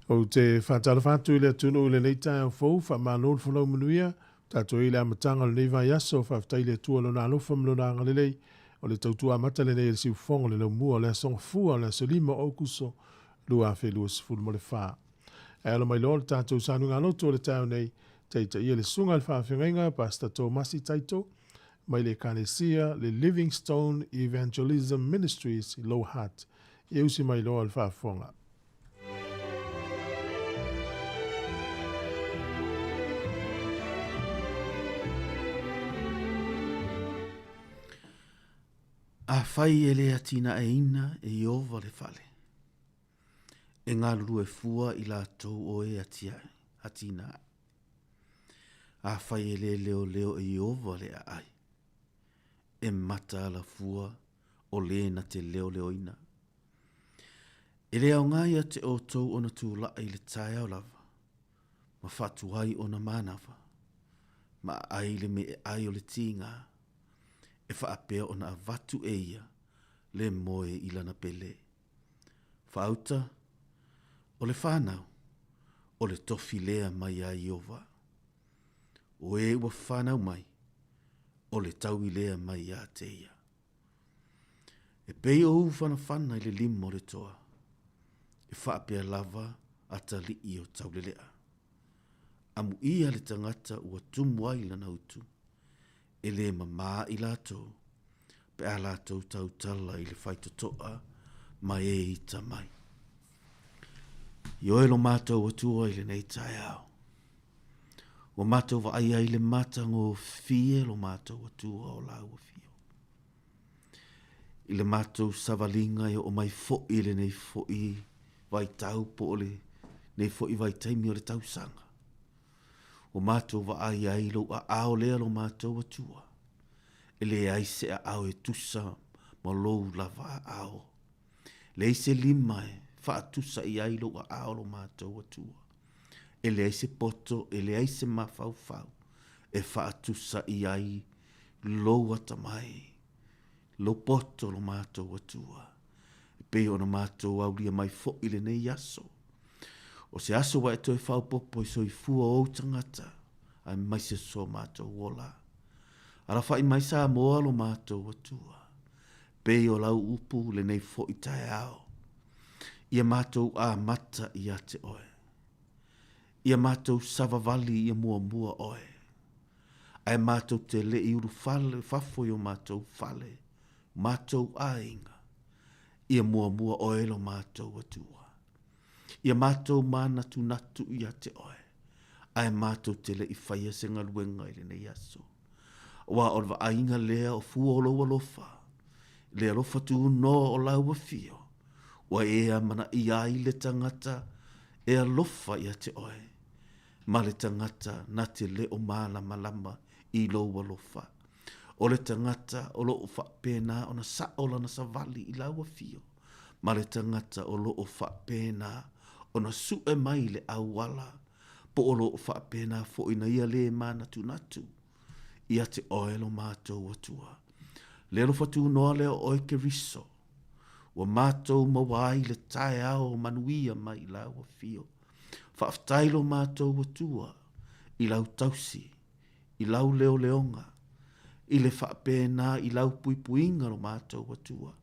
Ou te faatalofa atu i le atunuu i lenei taeao fou, faamalo le folau manuia, tatou i le amataga o lenei vaiaso, faafetai i le Atua Lona alofa ma Lona agalelei, o le tautua amata lenei a le siufofoga o le laumua o le Aso Gafua o le aso 5 o Aokuso 2024. Ae alo mai loa le tatou sanuigalotu o le taeao nei, taitaia le susuga i le faafeagaiga Pastor Tomasi Taito mai le Ekalesia le Livingstone Evangelism Ministries i Lower Hutt. Ia usi mai loa le faafofoga. Afai e le atinaeina e Ieova le fale, e galulue fua i latou o e atiae, atinae. Afai e le leoleo e Ieova le aai, e mataala fua o le na te leoleoina. E le aoga ia te outou ona tulai i le taeao lava, ma faatuai ona manava, ma aai le meeai o le tiga, e faapea ona avatu e ia le moe i lana pele. Faauta, o le fanau, o le tofi lea mai ia Ieova. O e ua fanau mai, o le taui lea mai ia te ia. E pei o ufanafana i le lima o le toa, e faapea lava atalii o taulelea. Amuia le tagata ua tumu ai lana utu, e lē mamā i latou, pe a latou tautala i le faitotoa ma e ita mai. Ioe lo matou Atua i lenei taeao. Ua matou vaai ai le matagofie lo matou Atua o lau afio. I le matou savaliga e oo mai foi i lenei foi vaitau po o lenei foi vaitaimi o le tausaga. Ua matou vaai ai i lou aao lea lo matou Atua, e leai se aao e tusa ma lou lava aao. Leai se lima e faatusa i ai lou aao lo matou Atua. E leai se poto, e leai se mafaufau e faatusa i ai lou atamai, lou poto lo matou Atua. E pei ona matou aulia mai foi i lenei aso. O se aso ua e toe faaopoopo i soifua o ou tagata, aemaise so matou ola. Alafai mai Samoa lo matou Atua, pei o lau upu lenei foi taeao, ia matou amata ia te oe. Ia matou savavali ia muamua oe. Ae matou te le i ulufale fafo i o matou fale, matou aiga, ia muamua oe lo matou Atua. Ia matou manatunatu ia te oe, ae matou te le i faia se galuega i lenei aso. Aua o le vaaiga lea o fua o lou alofa, le alofa tunoa o lau afio, ua e amanaia ai le tagata e alofa ia te oe, ma le tagata na te le o malamalama i lou alofa. O le tagata o lo o faapena ona sao lana savali i lau afio, ma le tagata o lo o faapena ona sue mai le auala, po o lo o faapena foi na ia lē manatunatu ia te oe lo matou Atua. Le alofa tunoa lea o oe Keriso, ua matou maua ai le taeao manuia mai i lau afio. Faafetai lo matou Atua i lau tausi, i lau leoleoga, i le faapena i lau puipuiga lo matou Atua.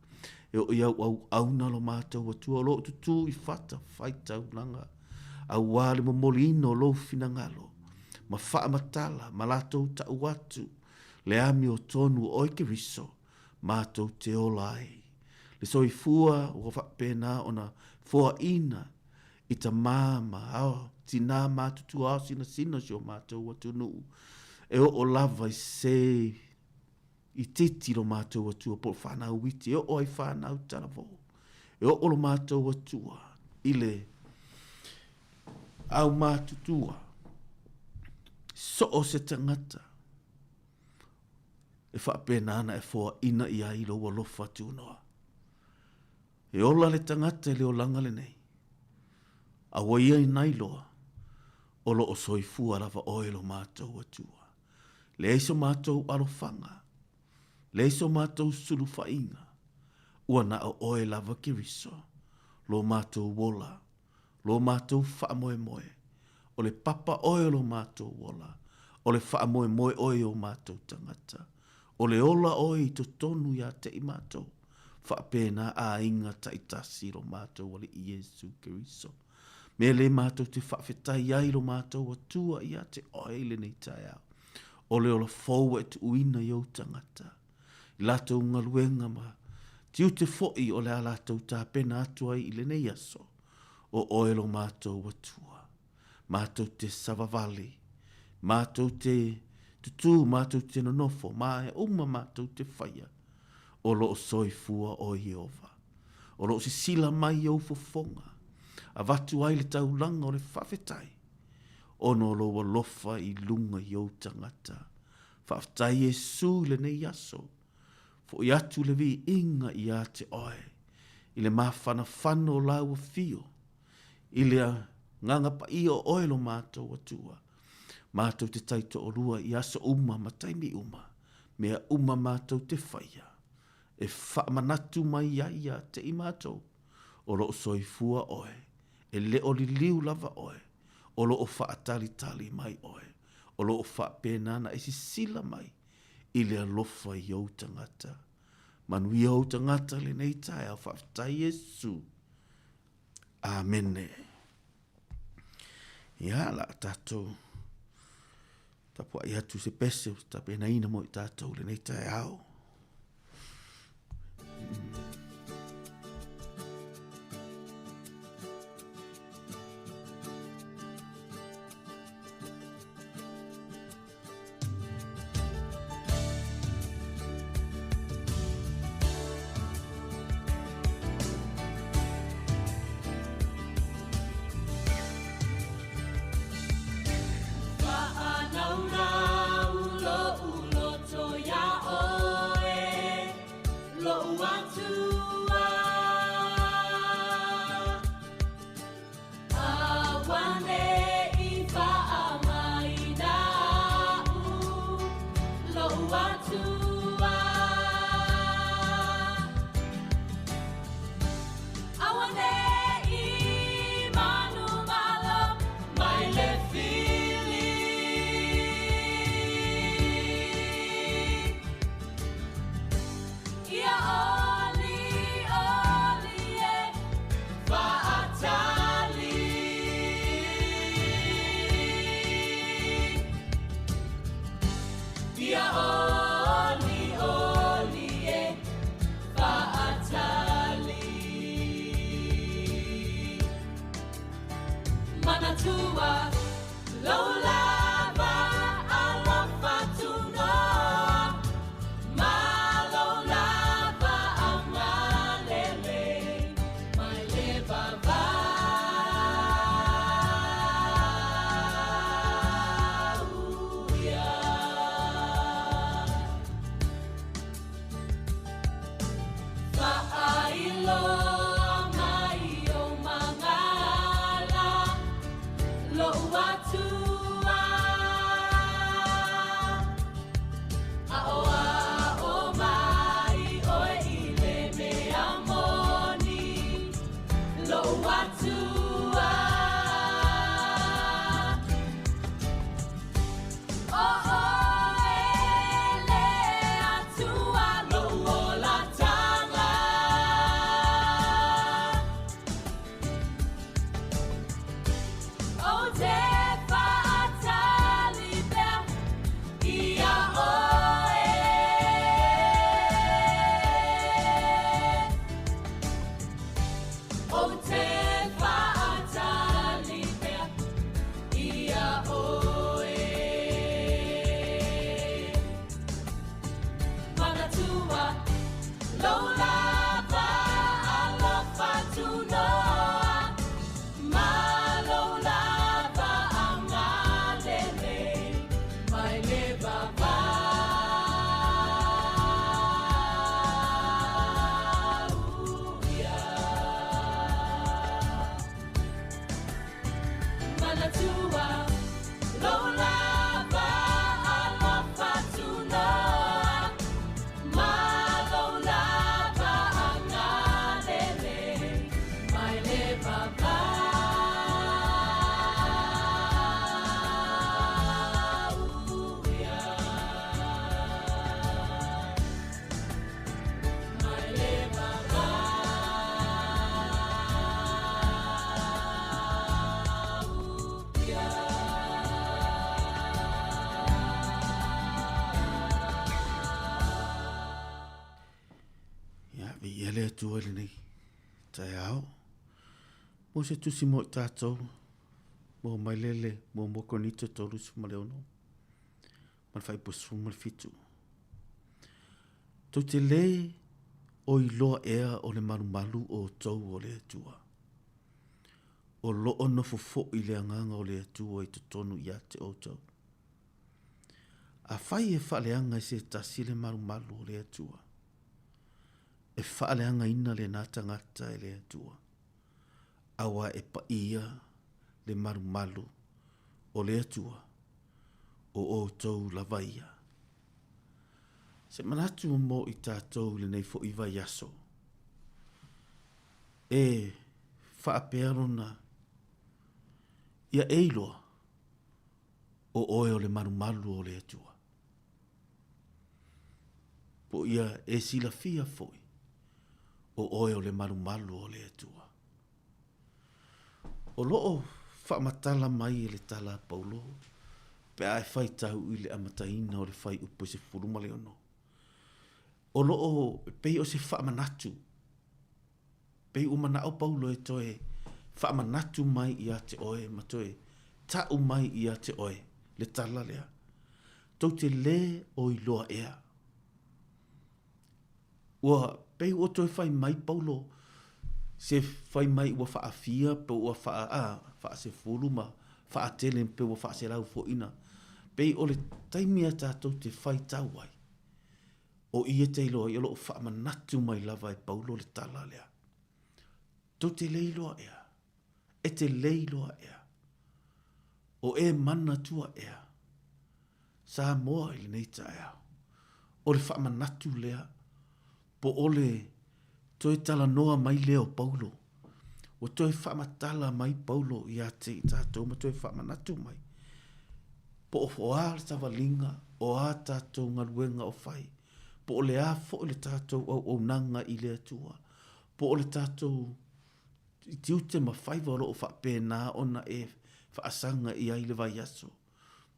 E oo i au auauna lo matou Atua o lo o tutū i fata faitaulaga, auā le momoliina o lou finagalo, ma faamatala ma latou tau atu le amiotonu o oe Keriso, matou te ola ai. Le soifua ua faapena ona foaina i tamā ma ao, tinā matutua ao sinasina o si o matou atunuu, e oo lava i se itiiti lo matou Atua po o fanau iti, e oo ai fanau talavou. E oo lo matou Atua i le aumatutua, so o se tagata e faapena ona e foaina i ai lou alofa tunoa. E ola le tagata i le olaga lenei, a ua ia ina iloa, o lo o soifua lava oe lo matou Atua. Leai so matou alofaga, leai so matou sulufaiga, ua na o oe lava Keriso, lo matou ola, lo matou faamoemoe, o le papa oe o lo matou ola, o le faamoemoe oe i o matou tagata, o le ola oe i totonu ia te i matou, faapena aiga taitasi i lo matou Alii Iesu Keriso. Mea lea matou te faafetai ai lo matou Atua ia te oe i lenei taeao, o le ola fou ua e tuuina i ou tagata, i latou galuega ma tiute foi o le a latou tapena atu ai i lenei aso, o oe lo matou Atua. Matou te savavali, matou te tutū, matou te nonofo, ma e uma matou te faia, o lo o soifua oe Ieova. O lo o sisila mai i ou fofoga, avatu ai le taulaga o le faafetai, ona o lou alofa i luga i ou tagata. Faafetai Iesu i lenei aso. Foi atu le viiga ia te oe, i le mafanafana o lau afio, i le agaga paia o oe lo matou Atua. Matou te taitoalua i aso uma ma taimi uma, mea uma matou te faia, e faamanatu mai ai ia te i matou, o lo o soifua oe, e le o liliu lava oe, o lo o faatalitali mai oe. O lo o faapena ona e sisila mai i le alofa i ou tagata. Manuia ou tagata lenei taeao. Faafetai Iesu. Amene. Ia, la a tatou tapuai atu se pese o tapenaina mo i tatou lenei taeao. Ia, viia le Atua i lenei taeao. Mo se tusi mo i tātou, mo mai lele, mo mo Korinito 36, ma le faaipu 17. Tou te lē o iloa ea o le malumalu o outou o le Atua. O loo nofo foʻi le Agaga o le Atua i totonu ia te outou. Afai e faaleaga e se tasi le malumalu o le Atua, e faaleagaina lena tagata e le Atua, auā e paia le malumalu o le Atua, o outou lava ia. Se manatu mo i tatou i lenei foi vaiaso, e faapea lona, ia e iloa. O oe o le malumalu o le Atua. Po ia e silafia foi, o oe o le malumalu o le Atua. O lo o faamatala mai e le tala a Paulo pe a e faitau i le amataina o le fuaiupu e 16. O lo o pei o se faamanatu, pei ua manao Paulo e toe faamanatu mai ia te oe ma toe ta'u mai ia te oe le tala lea, Tou te lē o iloa ea. Ua pei ua toe fai mai Paulo se fai mai ua faafia pe ua faa, a, faasefulu ma faatele pe ua faaselau foi na. Pei o le taimi a tatou te faitau ai, o i e te iloa ai o lo o faamanatu mai lava e Paulo le tala lea. Tou te le iloa ea, e te le iloa ea, o e manatua ea Samoa i lenei taeao. O le faamanatu lea, po o le toe talanoa mai lea o Paulo. Ua toe faamatala mai Paulo ia te i tatou ma toe faamanatu mai. Po o a le savaliga, o a tatou galuega o fai, po o le a foi le tatou auaunaga i le Atua, po o le tatou tiute ma faiva o lo o faapena ona e faasaga i ai le vaiaso.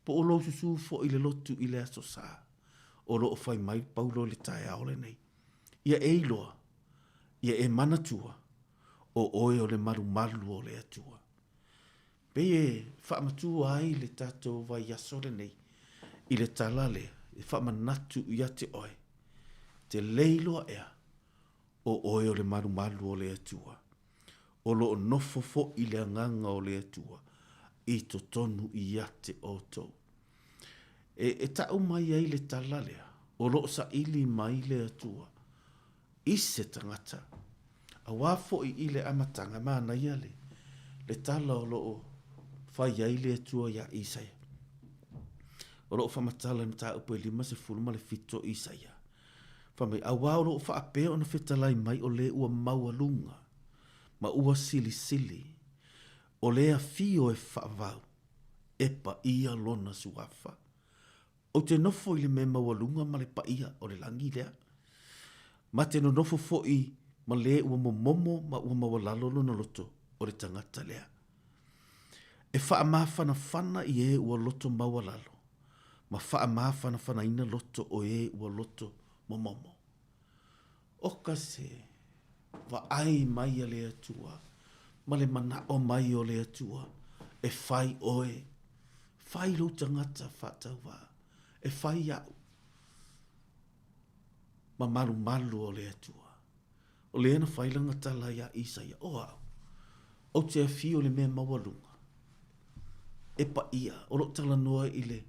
Po o lou susū foi i le lotu i le Aso Sa, o lo o fai mai Paulo i le taeao lenei, Ia e iloa, ia e manatua, o oe o le malumalu o le Atua. Pei e faamatua ai le tatou vaiaso lenei i le tala lea e faamanatu ia te oe, te le iloa ea, o oe o le malumalu o le Atua. O lo o nofo foi le Agaga o le Atua i totonu ia te outou. E, e ta'u mai ai le tala lea, o lo o saili mai le Atua i se tagata, auā foi i le amataga, manaia le, le tala o lo o fai ai le Atua iā Isaia. O lo o faamatala i le mataupu e 57 o Isaia. Fai mai, auā o lo o faapea ona fetalai mai o le ua maualuga ma ua silisili, o le afio e faavavau, e paia lona suafa. Ou te nofo i le mea maualuga ma le paia o le lagi lea. Ma te nonofo foi ma le ua momomo ma ua maualalo lona loto o le tagata lea. E faamafanafana i e ua loto maualalo, ma faamafanafanaina loto o e ua loto momomo. Oka se vaai mai a le Atua ma le manaʻo mai o le Atua e fai ʻoe, fai lou tagata faatauvaa, e fai iaʻu ma malumalu o le Atua. O lea na fai lana tala iā Isaia, O au, ou te afio i le mea maualuga, e paia, o lou talanoa i le,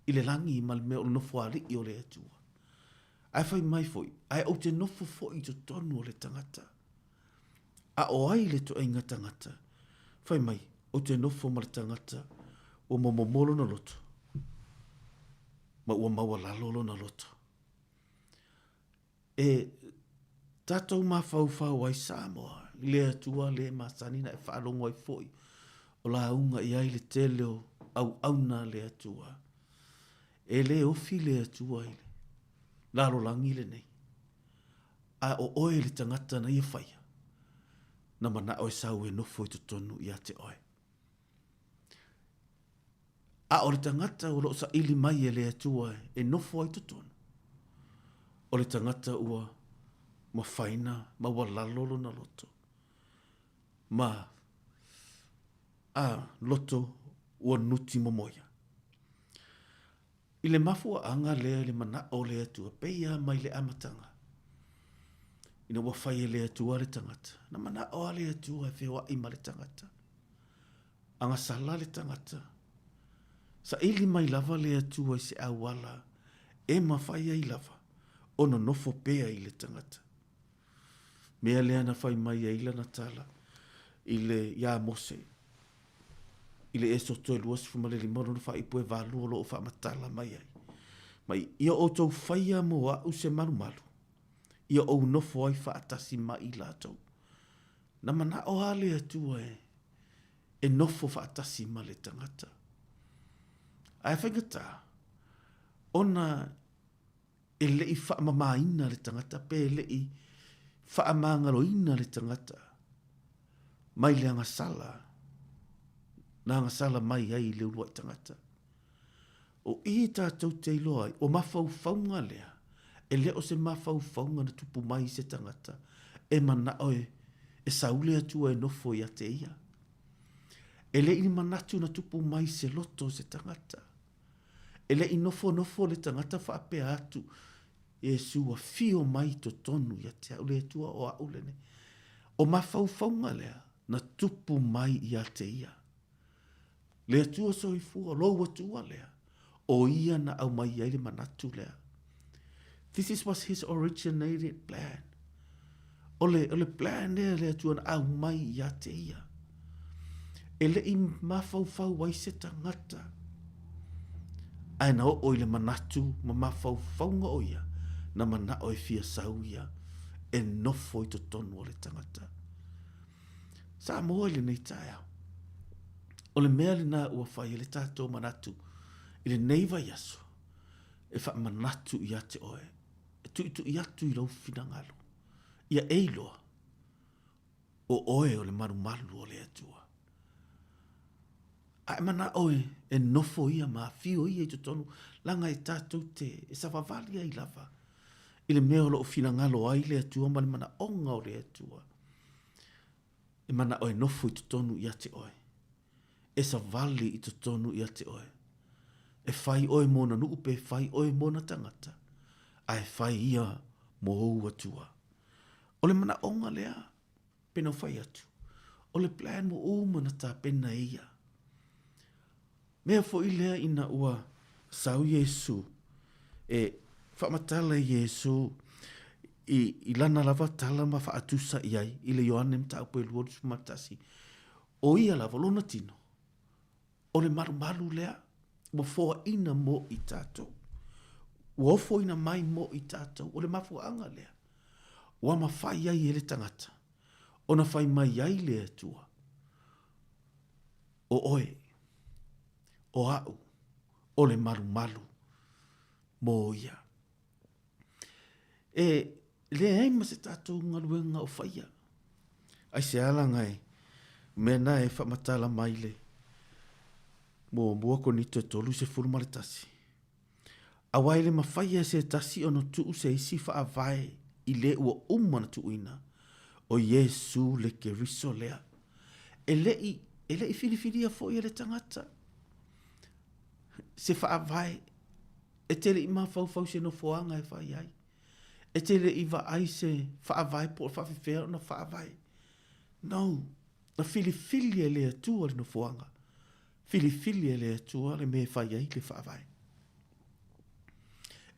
i le lagi ma le mea o le nofoalii o le Atua. Ae fai mai foi, ae ou te nofo foi i totonu o le tagata. A o ai le toaiga tagata? Fai mai, ou te nofo ma le tagata ua momomo lona loto, ma ua maualalo lona loto. E tatou mafaufau ai Samoa i le Atua le masani na e faalogo ai foi o lauga i ai le tele o auauna a le Atua. E le ofi le Atua i le lalolagi lenei, a o oe le tagata na ia faia, na manao e sau e nofo i totonu ia te oe. A o le tagata o lo o saili mai e le Atua e nofo ai totonu, o le tagata ua mafaina ma ua lalo lona loto, ma a loto ua nuti momoia. I le mafuaaga lea i le manaʻo o le Atua, pei lava mai le amataga, ina ua fai e le Atua le tagata, na manaʻo lava le Atua e feoaʻi ma le tagata. Agasala le tagata, saili mai lava le Atua i se auala e mafai ai lava ona nofo pea i le tagata. Mea lea na fai mai ai lana tala i le, iā Mose, i le Esoto e 25 o lona faaipu e valu o lo o faamatala mai ai. Mai, ia outou faia mo aʻu se malumalu, ia ou nofo ai faatasi ma i latou. Na manaʻo lava le Atua e, e nofo faatasi ma le tagata. Ae faigata, ona e le i faamamaina le tagata pe le i faamagaloina le tagata mai le agasala na agasala mai ai i le uluai tagata. O i tatou te iloa ai, o mafaufauga lea, e le o se mafaufauga na tupu mai i se tagata e manao e, e sau le Atua e nofo ia te ia. E le i ni manatu na tupu mai i se loto o se tagata. E le i nofonofo le tagata faapea atu, Iesu ua fio mai i totonu ia te au le Atua o a'u lenei. O mafaufauga lea na tupu mai ia te ia. Le Atua soifua, lou Atua lea, o ia na aumai ai le manatu lea. This is was his originated plan. O le, o le plan lea le Atua na aumai ia te ia. E le i mafaufau ai se tagata. Ae na oo i le manatu ma mafaufauga o ia, na manao e fia sau ia, e nofo i totonu o le tagata. Samoa i lenei taeao. O le mea lena ua fai e le tatou manatu i lenei vaiaso, e faamanatu ia te oe, e tuitui atu i lou finagalo, ia e iloa, o oe o le malumalu o le Atua. A e manao e, e nofo ia ma afio ia i totonu, leaga e tatou te e savavali ai lava i le mea o lo o finagalo ai le Atua ma le manaoga o le Atua. E manao e nofo i totonu ia te oe. E savali i totonu ia te oe. E fai oe mona nuu pe fai oe mona tagata, a e fai ia mo ou Atua. O le manaoga lea, pei ona ou fai atu, o le plan ua uma ona tapena e ia. Mea foi lea ina ua sau Iesu e faamatala e Iesu i, i lana lava tala ma faatusa i ai i le Ioane Mataupu e 21, o ia lava lona tino, o le malumalu lea ua foaina mo i tatou. Ua ofoina mai mo i tatou, o le mafuaaga lea ua mafai ai e le tagata ona fai mai ai le Atua, o oe, o a'u, o le malumalu mo ia. E leai ma se tatou galuega o faia. Aisea laga e mea na e faamatala mai le muamua Korinito e 31. Aua e le mafai e se tasi ona tuu se isi faavae i le ua uma ona tuuina, o Iesu le Keriso lea. E le i, e le i filifilia foi e le tagata se faavae, e te le i mafaufau i se nofoaga e fai ai, e te le i vaai se faavae po o faafefea ona faavae. No, na filifili e le Atua le nofoaga, filifili e le Atua le mea e fai ai le faavae.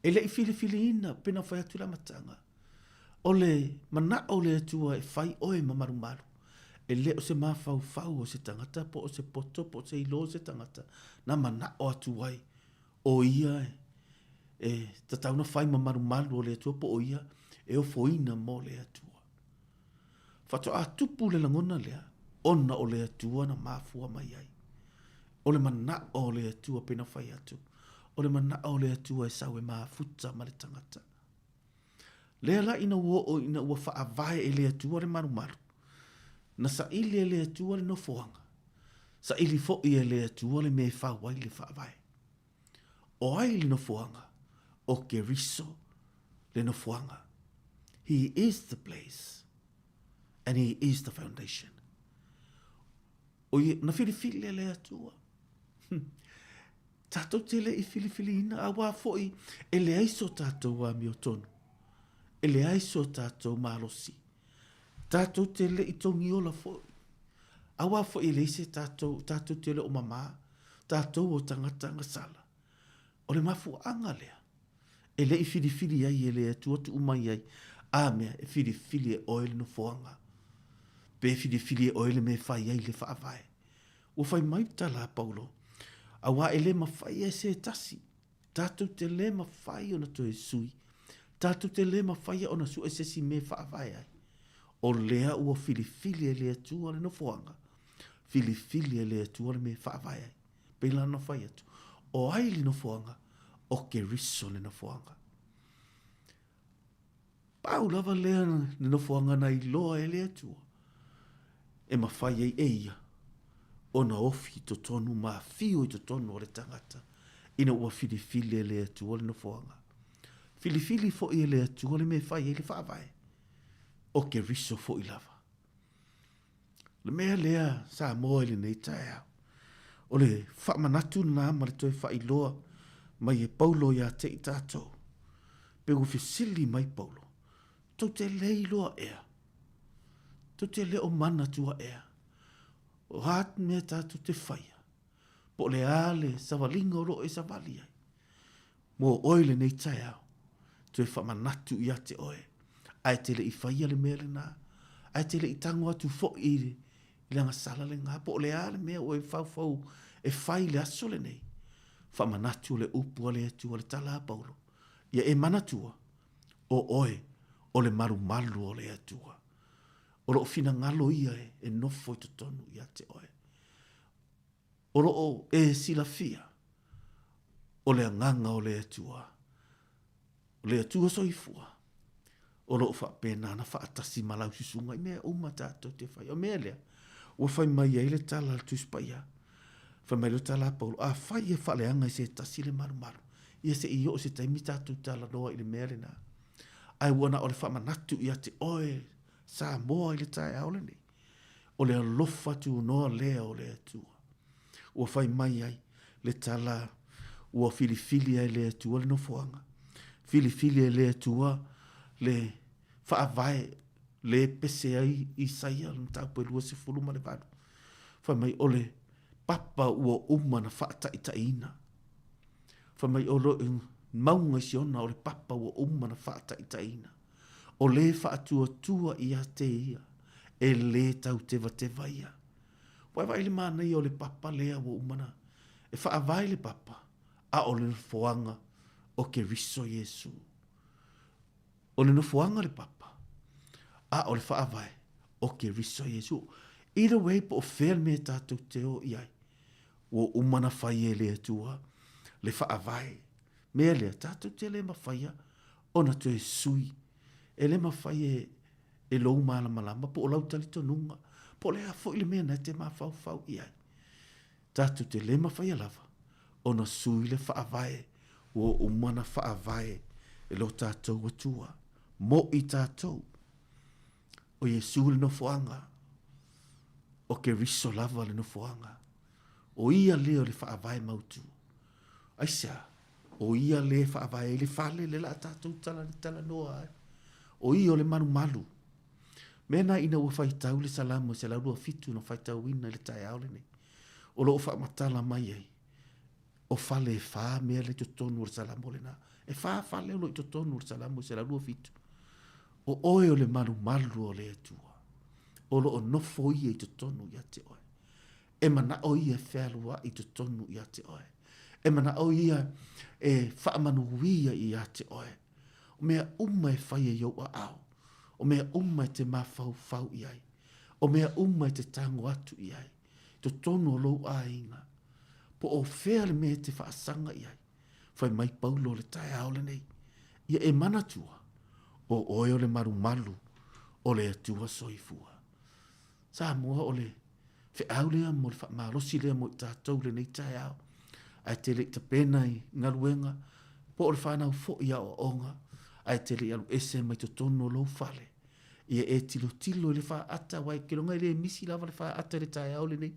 E le i filifiliina, pei ona fai atu i le amataga, o le manao o le Atua e fai oe ma malumalu, e le o se mafaufau o se tagata po o se poto po o se ilo o se tagata na manao atu ai o ia e tatau ona fai ma malumalu o le Atua po o ia e ofoina mo le Atua. Faatoa tupu le lagona lea ona o le Atua na mafua mai ai. O le manao o le Atua pei ona fai atu, o le manao o le Atua e sau e mafuta ma le tagata. Lea la ina ua oo ina ua faavae e le Atua le malumalu, na saili e le Atua le nofoaga, saili foi e le Atua le mea e fau ai le faavae. O ai le nofoaga? O Keriso le nofoaga. He is the place and he is the foundation. O ia, na filifili e le Atua. Tatou te le i filifiliina, auā foi e leai so tatou amiotonu, e leai so tatou malosi. Tatou te le i togiola foi, auā foi e leai se tatou, tatou te le o mamā, tatou o tagata agasala. O le mafuaaga lea, e le i filifili ai e le Atua tuu mai ai, a mea e filifili e oe le nofoaga, pe filifili e oe le mea e fai ai le faavae. Ua fai mai le tala a Paulo, auā e le mafai e se tasi, tatou te le mafai ona toe sui, tatou te le mafai ona sue se isi mea e faavae ai. O lea ua filifili e le Atua le nofoaga, filifili e le Atua le mea e faavae ai. Pei la ona fai atu, O ai le nofoaga? O Keriso le nofoaga. Pau lava lea le nofoaga na iloa e le Atua e mafai ai e ia ona ofi i totonu ma afio i totonu o le tagata ina ua filifili e le Atua le nofoaga. Filifili foi e le Atua le mea e fai ai le faavae, o Keriso foi lava. O le mea lea Samoa i lenei taeao, o le faamanatu lena ma le toe faailoa mai e Paulo ia te i tatou. Pe ua fesili mai Paulo, tou te le iloa ea? Tou te le o manatua ea? O a mea tatou te faia? Po o le a le savaliga o lo o e savali ai? Mo oe i lenei taeao, toe faamanatu ia te oe, ae te le i faia le mea lena, ae te le i tago atu foi i le agasala lena, po o le a le mea ua e faufau e fai i le aso lenei, faamanatu le upu a le Atua, le tala a Paulo, ia e manatua, o oe o le malumalu o le Atua. O loo finagalo ia e nofo i totonu ia te oe. O lo o e silafia, o le agaga o le Atua, o le Atua soifua, o lo o faapena ona faatasi ma lau susuga i mea uma tatou te fai. O mea lea, ua fai mai ai le tala a le Tusi Paia, fai mai le tala a Paulo, afai e faaleaga i se tasi le malumalu, ia se i oo se taimi tatou talanoa i le mea lena. Ae ua na o le faamanatu ia te oe, Samoa i le taeao lenei, O le alofa tunoa lea o le Atua. Ua fai mai ai le tala ua filifili ai le Atua le nofoaga, filifili e le Atua le faavae le pese ai Isaia le mataupu e 28. Fai mai o le papa ua uma na faataitaiina. Fai mai o le mauga i Siona o le papa ua uma na faataitaiina. O le faatuatua ia te ia, e lē tau tevateva ia. Ua e vaai i le manaia o le papa lea ua uma na e faavae le papa, a o le nofoaga o Keriso Iesu. O le nofoaga le papa, a o le faavae o Keriso Iesu. Either way, po o fea le mea tatou te o i ai, ua uma na fai e le Atua le faavae. Mea lea, tatou te le mafaia ona toe sui. E le mafai e, e lou malamalama po o lau talitonuga, po o le a foi le mea na e te mafaufau i ai. Tatou te le mafaia lava ona sui le faavae ua uma ona faavae e lo tatou Atua mo i tatou. O Iesu le nofoaga, o Keriso lava le nofoaga. O ia lea o le faavae mautu. Aisea? O ia lea e faavae ai le fale le la tatou talanoa ai. O ia o le malumalu. Mea na ina ua faitau le Salamo e 127 na faitauina i le taeao lenei, o lo o faamatala mai ai, o fale e whā mea le totonu o le Salamo lena. E whā fale o lo i totonu o le Salamo e 127. O oe o le malumalu o le Atua. O lo o nofo ia i totonu ia te oe. E manaʻo ia e fealuaʻi i totonu ia te oe. E manaʻo ia e faamanuia ia te oe. O mea uma e fai e i ou aao. O mea uma e te mafaufau i ai. O mea uma e te tago atu i ai. Totonu o lou aiga. Po o fea le mea e te faasaga i ai. Fai mai Paulo o le taeao lenei. Ia e manatua, o oe o le malumalu o le Atua soifua. Samoa o le feau lea mo le faamalosi lea mo i tatou i lenei taeao. Ae te le i tapena i galuega, po o le fanau foi i aoaoga, ae te le i alu ese mai totonu o lou fale. Ia e tilotilo i le faata, aua e keloga e le misi lava le faata i le taeao lenei.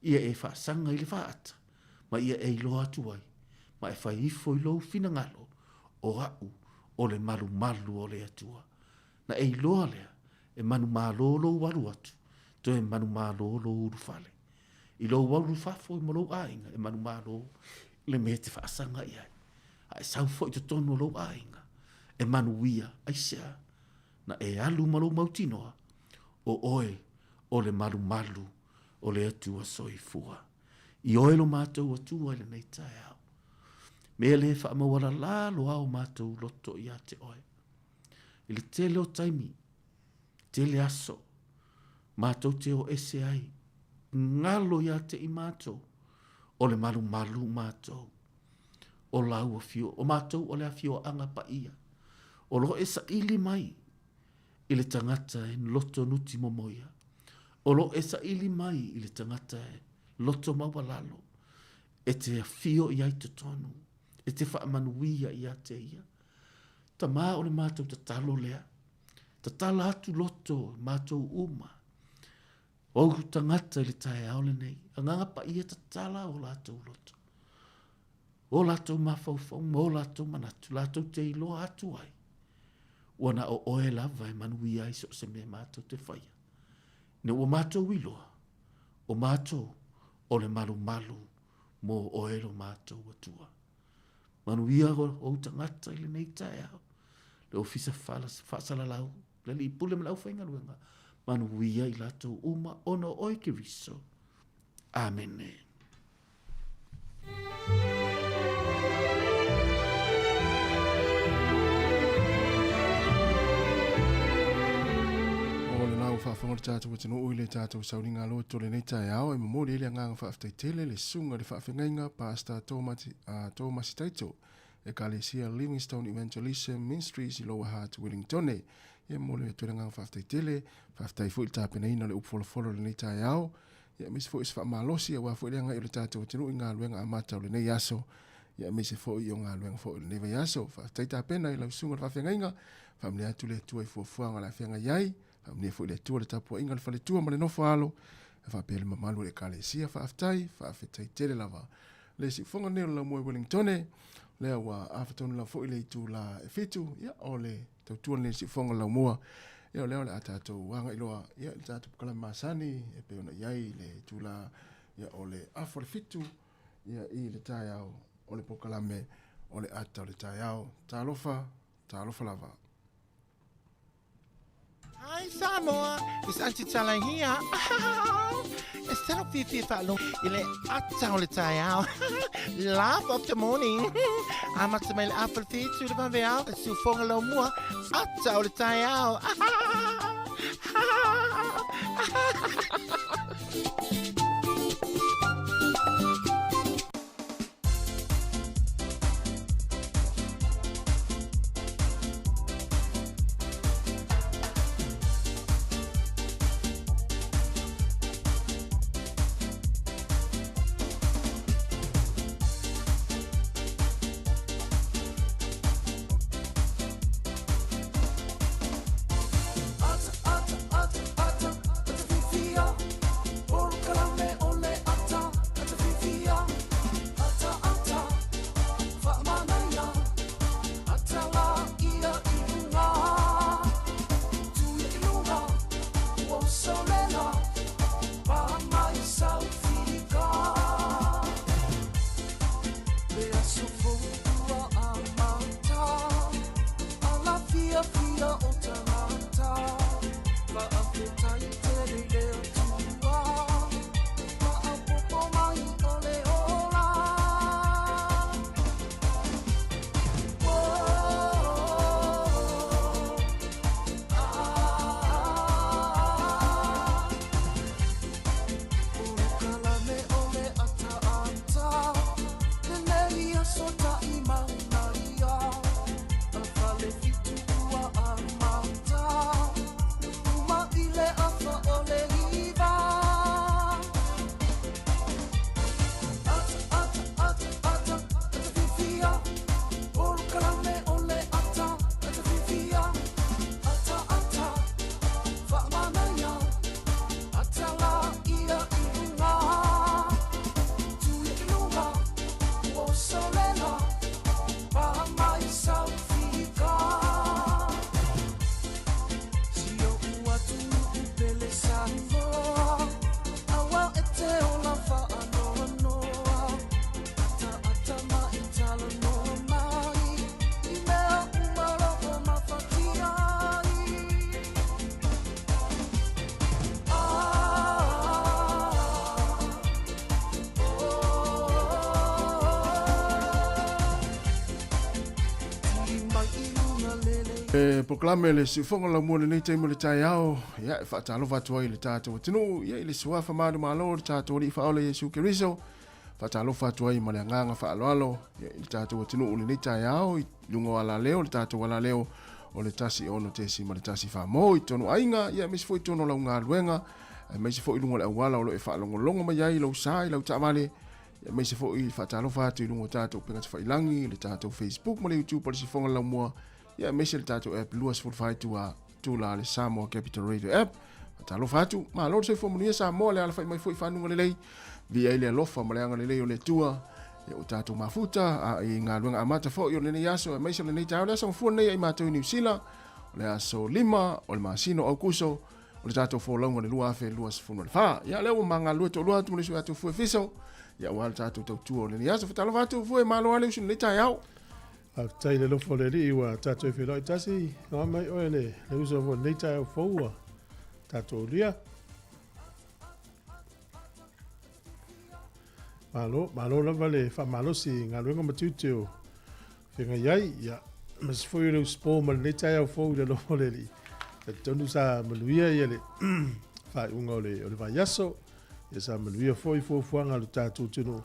Ia e faasaga i le faata, ma ia e iloa atu ai, ma e fai ifo i lou finagalo, o au o le malumalu o le Atua. Na e iloa lea, e manumalo lou alu atu, toe manumalo lou ulufale. I lou alu fafo ma lou aiga, e manumalo le mea e te faasaga i ai. A e sau foi i totonu o lou aiga, e manuia, aisea? Na e alu ma lou mautinoa, o oe o le malumalu o le Atua soifua. I oe lo matou Atua i lenei taeao. Mea lea e faamaualalalo a o matou loto ia te oe. I le tele o taimi, tele aso, matou te o ese ai, ngalo ia te i matou, o le malumalu matou. o lau afio, o matou o le afioaga paia, o lo o e saili mai i le tagata e loto nuti momoia, o lo o e saili mai i le tagata e loto maualalo, e te afio i ai totonu, e te faamanuia ia te ia. Tama o le matou tatalo lea, tatala atu loto matou uma, ou tagata i le taeao lenei, agaga paia tatala o latou loto, o latou mafaufau ma o latou manatu, latou te iloa atu ai, ua na o oe lava e manuia ai so o se mea matou te faia. Ina ua matou iloa, o matou o le malumalu mo oe lo matou Atua. Manuia ou tagata i lenei taeao, le Ofisa Faasalalau, le Alii Pule ma le aufaigaluega, manuia i latou uma ona o oe Keriso. Amene. O lena ua faafofoga le tatou atunuu i le tatou sauniga loto o lenei taeao e momoli ai le agaga faafetai tele le susuga i le faafeagaiga Pastor Tomasi Taito Ekalesia Livingstone Evangelism Ministries i Lower Hutt Wellingtone. Ia momoli atu ai le agaga faafetai tele, faafetai foi i le tapenaina o le upu folafolo i lenei taeao. Ia aemaise foi o se faamalosi aua foi le agai o le tatou atunuu i galuega amata o lenei aso. Ia aemaise foi o galuega foi o lenei vaiaso. Faafetai tapena i lau susuga i le faafeagaiga. Faamanuia atu le Atua i fuafuaga o le a feagai ai. Faamanuia foi le Atua i le tapuaiga a le faletua ma le nofo a alo. E faapea le mamalu o le Ekalesia. Faafetai, faafetai tele lava. Le siufofoga lenei o le Laumua i Wellingtone, lea ua afa tonu lava foi le itula e 7, ia o le tautua lenei i le siufofoga o le Laumua. Ia o lea o le a tatou agai loa ia i le tatou polokalame masani e pei ona i ai le itula ia o le afa o le 7 ia i le taeao o le polokalame o le ata o le taeao. Talofa, talofa lava. Hi Samoa, it's Auntie Tala here. E tino fiafia faalogo i le ata o le taeao. Laugh of the morning. Amata mai le afa le whitu le vaveao, le siufoga lau mua, ata o le taeao. E polokalame le siufofoga laumua i lenei taimi o le taeao, ia, e faatalofa atu ai i le tatou atunuu, ia, i le suafa manumalo o le tatou Alii Faaola Iesu Keriso. Faatalofa atu ai ma le agaga faaaloalo i le tatou atunuu i lenei taeao i luga o alaleo, le tatou alaleo o le 16.1 mo i totonu o aiga, ia aemaise foi i totonu o lau galuega, aemaise foi i luga o le auala o lo o e faalogologo mai ai i lou sa i lau taavale, aemaise foi faatalofa atu i luga o tatou upega tafailagi, le tatou Facebook ma le YouTube o le Sifoga Laumua, ia aemaise le tatou app 24 itula tula le Samoa Capital Radio app. Faatalofa atu, malo le soifua manuia Samoa, le alafai mai foi i fanuga lelei, viia ai le alofa ma le agalelei o le Atua, ia ua tatou mafuta a i galuega amata foi o lenei aso, aemaise o lenei taeao, le aso gafua lenei ia i matou i Niu Sila, o le aso 5 o le masina o Aukuso, o le tatou folauga o le 2024. Ia lea ua ma galulue toalua atu ma le uso ia Tufue Fiso, ia aua le tatou tautua o lenei aso. Faatalofa atu Fue, malo lava le uso i lenei taeao. Faafetai i le alofa o le Alii ua tatou feiloai tasi. Noa mai oe le uso foi lenei taeao fou ua tatou aulia. Malo, malo lava le faamalosi i galuega ma tiute o feagai ai. Ia, aemaise foi o le usupo ma lenei taeao fou i le alofa o le Alii. Talitonu sa manuia ia le faaiuga o le vaiaso. Ia sa manuia foi fuafuaga a lo tatou atunuu.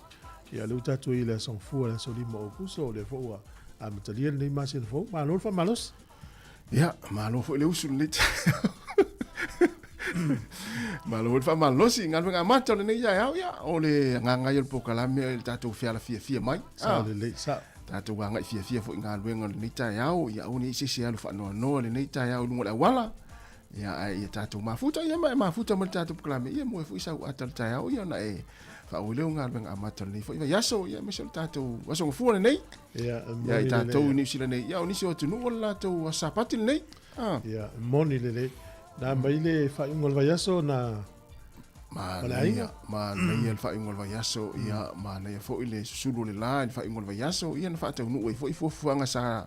Ia lea ua tatou i le aso Gafua, le aso 5 o Aokuso, o lea foi ua amatalia lenei masina fou. Malo le faamalosi. Ia, malo foi le usu lenei taeao. Malo foi le faamalosi i galuega amata o lenei taeao. Ia, o le agaga ia o le polokalame o le tatou fealafiafia mai. Sao lelei, sao. Tatou agai fiafia foi i galuega o lenei taeao. Ia aua ne i se isi e alu faanoanoa lenei taeao i luga o le auala. Ia, ae ia tatou mafuta, ia ma e mafuta ma le tatou polokalame, ia moe foi sau ata o le taeao, ia ona e faaauau lea o galuega amata o lenei foi vaiaso, ia aemaise o le tatou aso gafua lenei. Ia, Ia, i tatou i Niu Sila nei, ia o nisi o atunuu o le latou aso Sapati lenei. Ah. Ia, moni lelei. Na mai le faaiuga o le vaiaso na Manaia, manaia le faaiuga o le vaiaso, ia manaia foi le susulu o le la i le faaiuga o le vaiaso, ia na faataunuu ai foi fuafuaga sa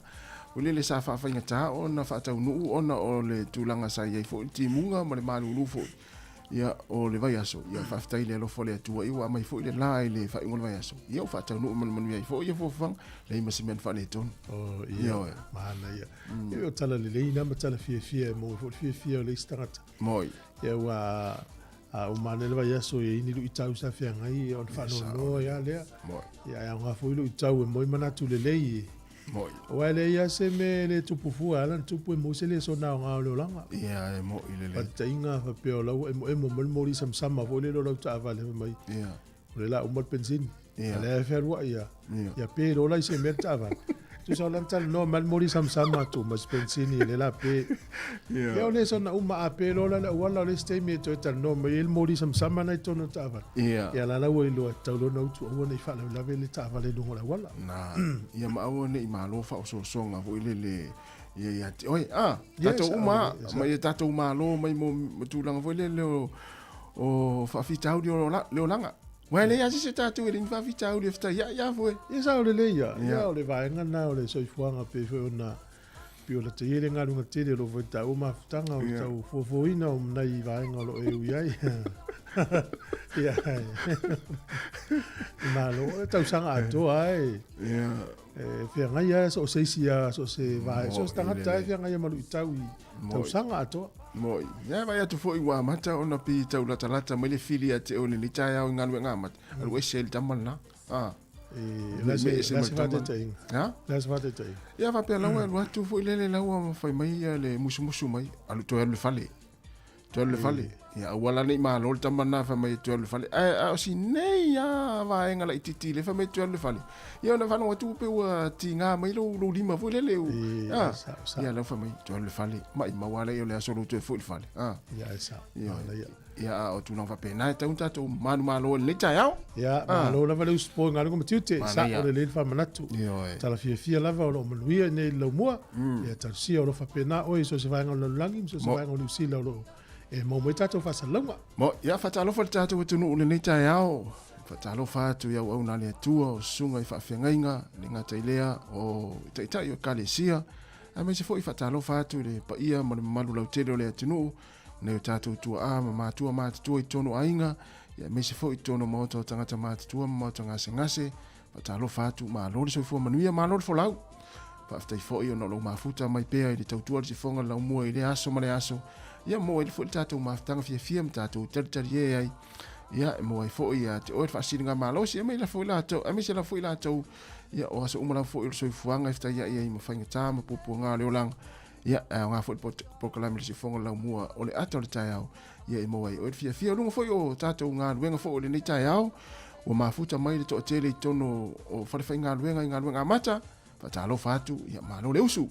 o lele sa faafaigata ona faataunuu ona o le tulaga sa i ai foi le timuga ma le malulu foi ia o le vaiaso. Ia faafetai i le alofa o le Atua ia ua aumai foi le la i le faaiuga o le vaiaso, ia ua faataunuu ma le manuia ai foi ia fuafuaga, leai ma se mea na faaletonu. Oh, ia, manaia. Ia o tala lelei na ma tala fiafia e maua foi le fiafia o le isi tagata. Moi. Ia ua a uma ane le vaiaso e i ai ni luitau sa feagai ona faanoanoa ai lava lea. Moi. Ia ae aoga foi luitau e maua ai manatu lelei. Moi. Aua e leai lava se mea e le tupu fua, e ala ona tupu e maua se lesona aoga o le olaga. Ia e moi lelei. Faataitaiga faapea o la ua emoemo mai le moli samasama foi lele o lau taavale fai mai. Ia. O lea la uma le penisini. Ia. A lea e fealuai ia. Ia. Ia pe loa la i se mea le taavale. Tusa o la na talanoa mai le moli samasama atu ma se penisini lea la pe. Ia. Ia o lesona uma a pe loa la le auala o le isi taimi e toe talanoa mai ai le moli samasama na i totonu o le taavale. Ia. Ia la la ua iloa e tatau loa ona utu aua ne i faalavelave le taavale i luga o le auala. Na. Ia ma aua ne i malo faaosoosoga foi lele ia ia te oe. Ah, Ia, tatou sao uma lelei, ia, sao. ma ia tatou malo mai mo tulaga foi lele o o faafitauli o le olaga. Ua e leai lava se isi o tatou e le ni faafitauli e fetaiai a foe. Ia sao lelei ia. Ia. Ia o le vaega lena o le soifuaga pei foi ona pei ona taia le galuega tele o lo o foi taua mafutaga o le Ia. tau fuafuaina o nai vaega o lo o e ui ai. Ia. Malo, o le tausaga atoa e. Ia. E feagai lava so o se isi lava, so o se vaega, so o se Mo'i tagata lava e lelei. feagai ma luitau i Mo'i. tausaga atoa. Mo'i. Ia e vaai atu foi ua amata ona pei tau latalata mai le fili ia te oe i lenei taeao i galuega amata. Alu ese ai le tama lena. A. E, la se, Ese la ma se le tama. faataitaiga. Ha? La se faataitaiga. Ia faapea laua e alu atu foi lele laua ma fai mai ia le musumusu mai. Alu toe alu i le fale. Toe alu i le fale. Ia aua la ne i malo le tama lena fai mai e toe alu i le fale. Ae a o si nei lava vaega laitiiti lea fai mai e toe alu i le fale. Ia ona faalogo atu pei ua tiga mai lou, lou lima foi lele. E, A. sao, sao. Ia lau fai mai toe alu i le fale. Maimau lava lea o le aso lou toe foi i le fale. A. Ia, e sao. Ia. Manaia. Ia a o tulaga faapena e tatau ona tatou manumalo ai i lenei taeao. Ia, malo lava le usupo i galuega ma tiute. Manaia. Sao lelei le faamanatu. Ioe. Tala fiafia lava o lo o manuia i nei laumua. Ia talosia o lo o faapena oe i so o se vaega o le lalolagi ma so o se vaega o Niu Sila o lo o e maua mai tatou faasalalauga. Mo, ia faatalofa i le tatou atunuu i lenei taeao. Faatalofa atu i auauna a le Atua, o susuga i faafeagaiga, e le gata i lea o taitai o Ekalesia, aemaise foi faatalofa atu i le paia ma le mamalu lautele o le atunuu, nai o tatou tuaa ma matua matutua i totonu o aiga, ia aemaise foi i totonu o maota o tagata matutua ma maota gasegase. Faatalofa atu, malo le soifua manuia, malo le folau. Faafetai foi ona o lou mafuta mai pea i le tautua le sifoga le laumua i lea aso ma le aso. Ia maua ai foi le tatou mafutaga fiafia ma tatou talitalie ai. Ia, e maua ai foi ia te oe le faasiligamalosi, aemaise lava foi latou, aemaise lava foi latou, ia, o aso uma lava foi o le soifuaga e fetaiai ai ma faigata ma puapuaga o le olaga. Ia, e aoga foi le polokalame o le siufofoga o le laumua o le ata o le taeao, ia e maua ai oe le fiafia. O luga foi o tatou galuega foi o lenei taeao, ua mafuta mai le toatele i totonu o falefaigaluega i galuega amata, faatalofa atu, ia malo le usu.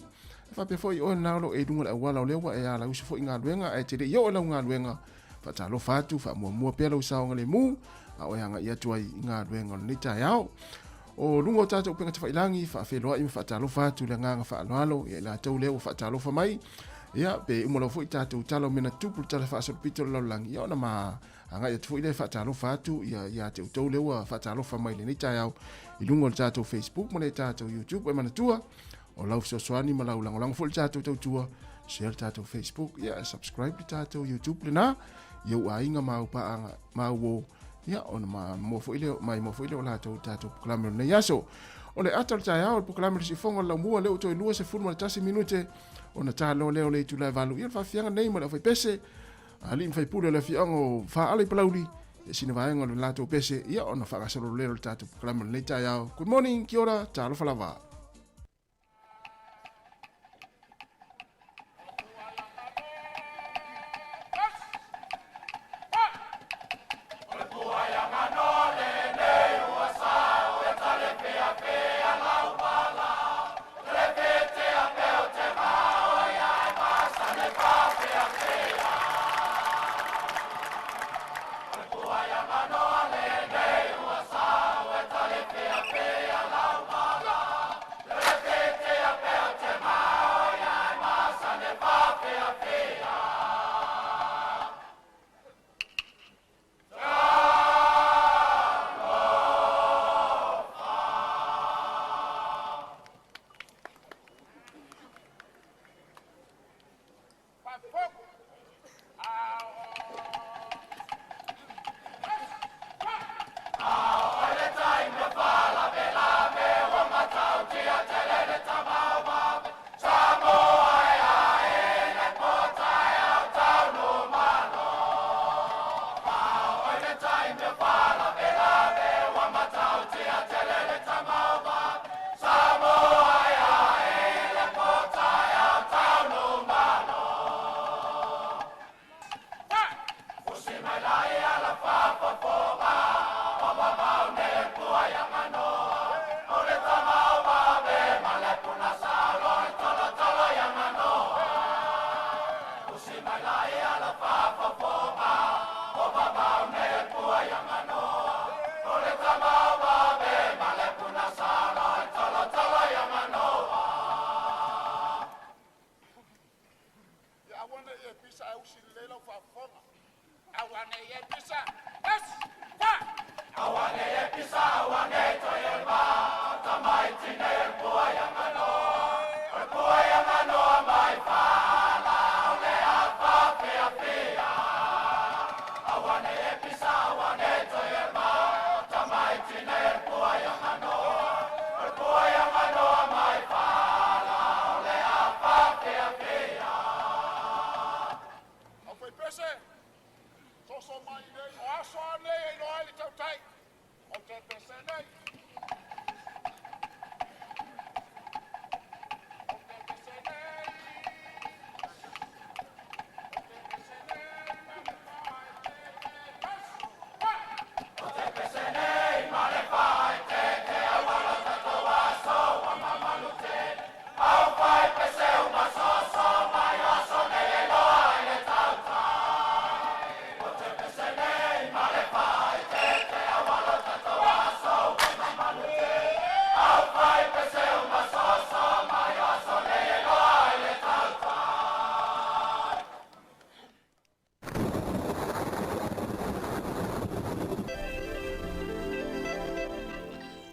E faapea foi oe na o lo o e i luga o le auala o lea ua e alausu foi i galuega ae te le i oo i lau galuega, faatalofa atu, faamuamua pea lau saogalemu a o e agai atu ai i galuega o lenei taeao. O luga o tatou upega tafailagi, faafeiloai ma faatalofa atu i le agaga faaaloalo ia i latou lea ua faatalofa mai. Ia, pe uma lava foi tatou tala o mea na tutupu, le tala faasolopito o le lalolagi, ia ona ma agai atu foi lea e faatalofa atu ia ia te outou lea ua faatalofa mai lenei taeao i luga o le tatou Facebook ma le tatou YouTube. E manatua, o lau fesoasoani ma lau lagolago foi le tatou tautua, share le tatou Facebook, ia subscribe le tatou YouTube lena, i ou aiga ma au paaga ma au uo, ia ona ma mua foi lea, mai mua foi lea o latou tatou polokalame o lenei aso. O le ata o le taeao, o le polokalame o le siufofoga o le laumua, lea ua toe 21 minute ona ta loa lea o le itula e 8. Ia o le faafiafiaga nei ma le aufaipese, alii ma faipule o le afioaga o Faala i Palauli, ia sina vaega o le latou pese, ia ona faagasolo lea o le tatou polokalame o lenei taeao. Good morning, kia ora, talofa lava.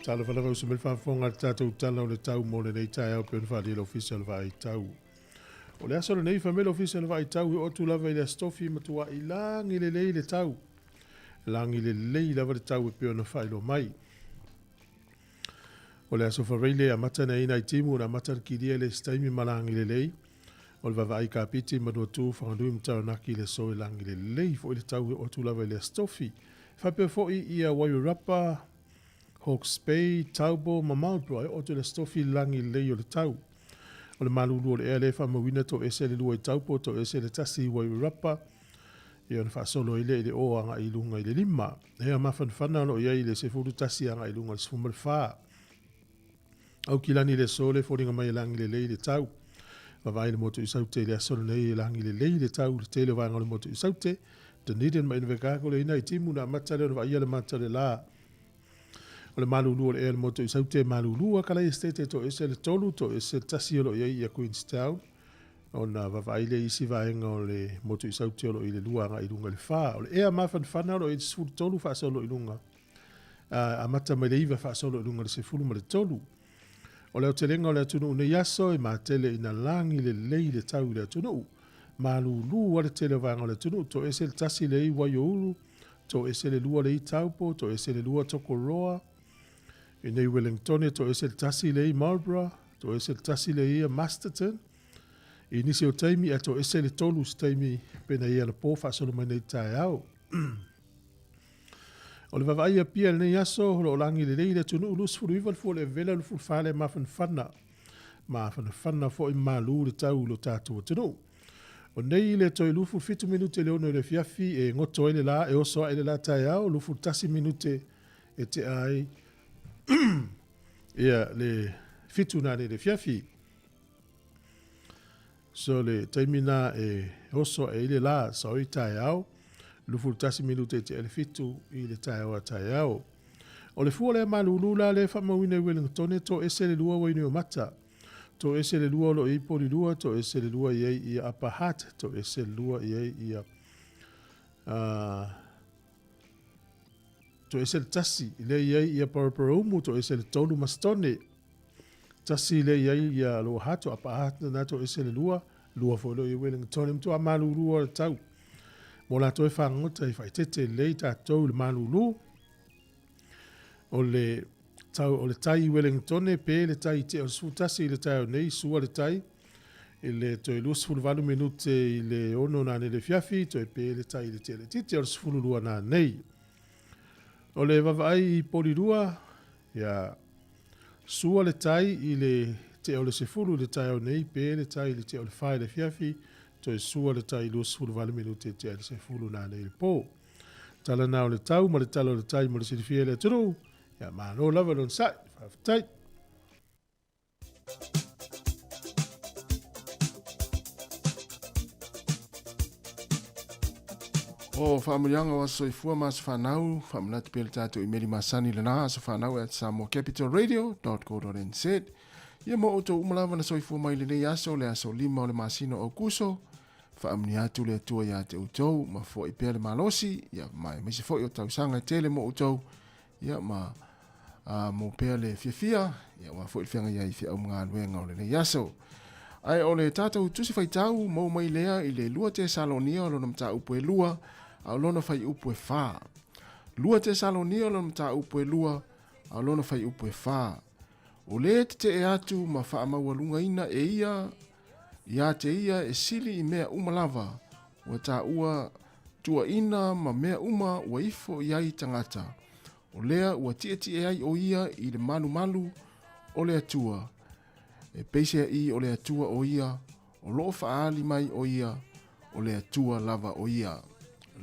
Talofa lava uso mai le faafofoga i le tatou tala o le tau mo lenei taeao pei ona faaalia e le Ofisa o le Vaai Tau. O le aso lenei, fai mai le Ofisa o le Vaai Tau e oo atu lava i le Aso Tofi e matuai lagi lelei le tau. Lagi lelei lava le tau e pei ona faailoa mai. O le Aso Faraile e amata nei nai timu ona amata le kilia i le isi taimi ma lagi lelei. O le vaavaai Kapiti, Manuatu, Whanganui ma Taranaki i le aso e lagi lelei foi le tau e oo atu lava i le Aso Tofi. Faapea foi ia Wairarapa, Hawke's Bay, Taupo ma Marlborough e oo atu i le Aso Tofi i le lagi lelei o le tau. O le malulu o le ea lea e faamauina toese le 2 i Taupo, toese le 1 i Wairarapa, ia ona faasolo ai lea i le o agai i luga i le 5. Ea mafanafana o lo o i ai i le 11 agai i luga i le 14. Aukilani i le aso le foliga mai e lagi lelei le tau. Vavaai le motu i Saute i le aso lenei e lagi lelei le tau i le tele o vaega o le motu i Saute. Dunedin ma Invercargill e ina i timu na amata lea ona vaaia le mata o le la. O le malulu o le ea le motu i Saute e malulu a kalai estate toese le 3, toese le 1 o lo o i ai ia Queenstown. Ona vavaai lea i isi vaega o le motu i Saute o lo o i le 2 agai i luga i le 4. O le ea mafanafana o lo o i le 13 faasolo i luga. Amata mai le 9 faasolo i luga i le 13. O le aotelega o le atunuu nei aso e matele ina lagi lelei le tau i le atunuu. Malulu a le tele o vaega o le atunuu, toese le 1 le i Waiouru, toese le 2 le i Taupo, toese le 2 Tokoroa, i nei Wellingtone, toese le 1 le i Marlborough, toese le 1 le i Masterton. I nisi o taimi ae toese le 3 se taimi pena i anapo faasolo mai nei taeao. O le vavaai Apia i lenei aso, o lo o lagi lelei le atunuu 29 le fua o le vela 24 le mafanafana. Mafanafana foi malu le tau i lo tatou atunuu. O nei le toe 27 minute le 6 i le afiafi e goto ai le la, e oso ae le la taeao, 21 minute e tea ai ia le 7 nanei le afiafi. So le taimi na e oso ae ai le la, sao i taeao, 21 minute e tea le 7 i le taeao a taeao. O le fua lea malulu la le faamauina i Wellingtone, toese le 2 Wainiumata. Toese le 2 o lo o i ai Polilua, toese le 2 i ai ia Upper Hutt, toese le 2 i ai ia toese le 1 lea i ai ia Paraparaumu, toese le 3 Mastone. 1 lea i ai ia Lower Hutt, o Upper Hutt na toese le 2, 2 foi lo i Wellington, matua malulu o le tau. Mo latou e fagota i faaeteete lelei tatou i le malulu. O le tau o le tai i Wellingtone pe le tai i te o le 11 i le taeao nei, sua le tai i le toe 28 minute i le 6 nanei le afiafi, toe pe le tai i le tea laitiiti o le 12 nanei. O le vavaai i Polilua, ia sua le tai i le tea o le 10 i le taeao nei, pe le tai i le tea o le 4 i le afiafi, toe sua le tai i 28 minute i tea i le 10 nanei le po. Tala na o le tau ma le tala o le tai mo le silafia e le atunuu. Ia malo lava le onosai. Faafetai. O faamanuiaga o aso soifua ma aso fanau, faamanatu pea le tatou imeli masani lena, aso fanau at samoacapitalradio.co.nz. Ia mo outou uma lava na soifua mai lenei aso, le aso 5 o le masina o Aukuso, faamanuia atu le Atua ia te outou, ma foai pea le malosi, ia ma aemaise foi o tausaga e tele mo outou, ia ma mo pea le fiafia, ia aua foi le feagai ai i feau ma galuega o lenei aso. Ae o le tatou tusi faitau maua mai lea i le 2 Tesalonia o lona mataupu e 2, a o lona fuaiupu e 4. 2 Tesalonia o lona mataupu e 2, a o lona fuaiupu e 4. O lē tetee atu ma faamaualugaina e ia ia te ia e sili i mea uma lava ua taua tuaina ma mea uma ua ifo i ai tagata, o lea ua tietie ai o ia i le malumalu o le Atua, e peiseai o le Atua o ia, o loo faaali mai o ia, o le Atua lava o ia.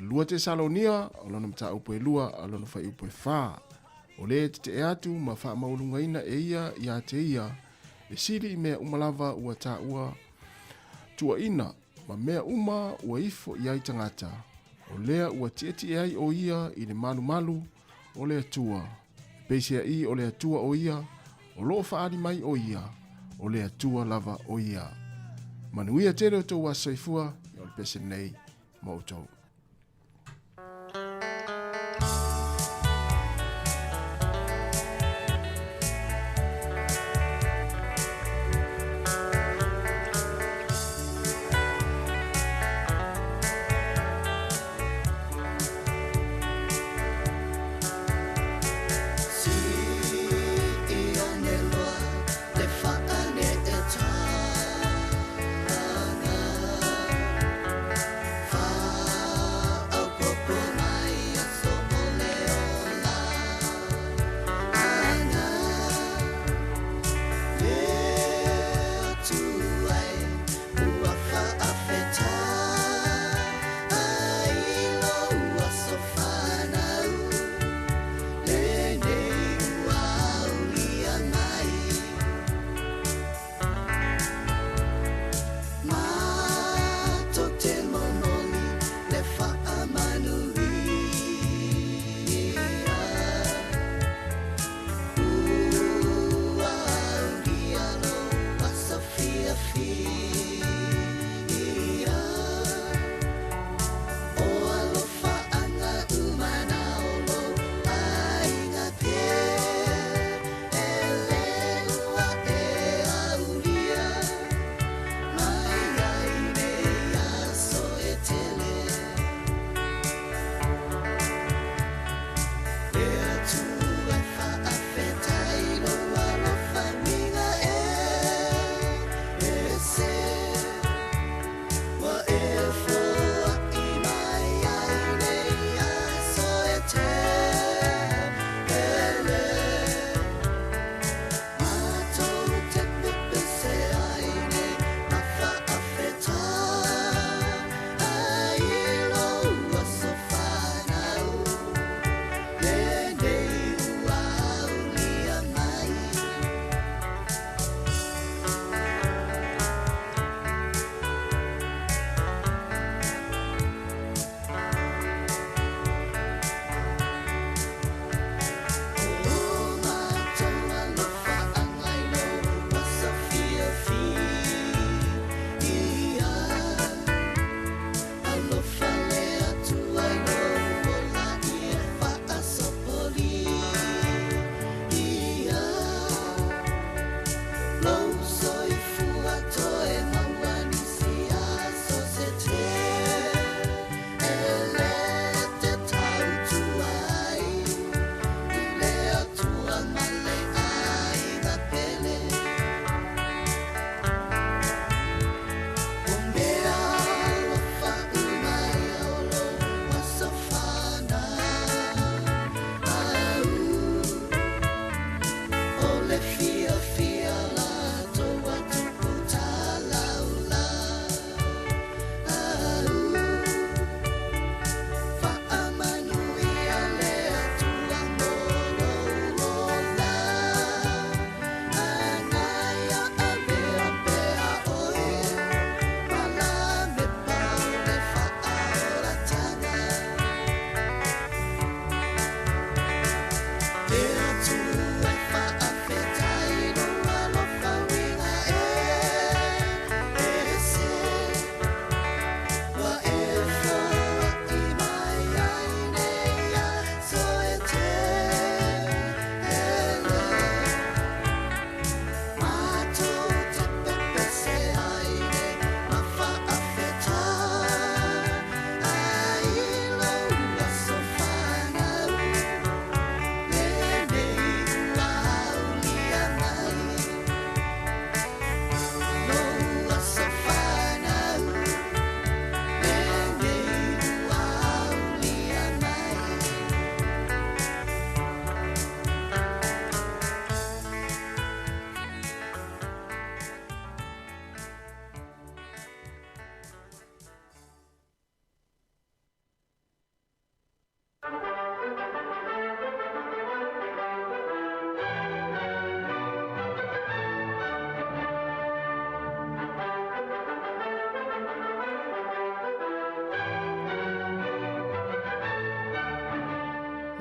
2 Tesalonia, o lona mataupu e 2, a o lona fuaiupu e 4. O lē tetee atu ma faamaualugaina e ia ia te ia, e sili i mea uma lava ua taua tuaina ma mea uma ua ifo i ai tagata, o lea ua tietie ai o ia i le malumalu o le Atua. E peiseai o le Atua o ia, o loo faaali mai o ia, o le Atua lava o ia. Manuia tele o tou aso soifua, ia o le pese lenei ma outou.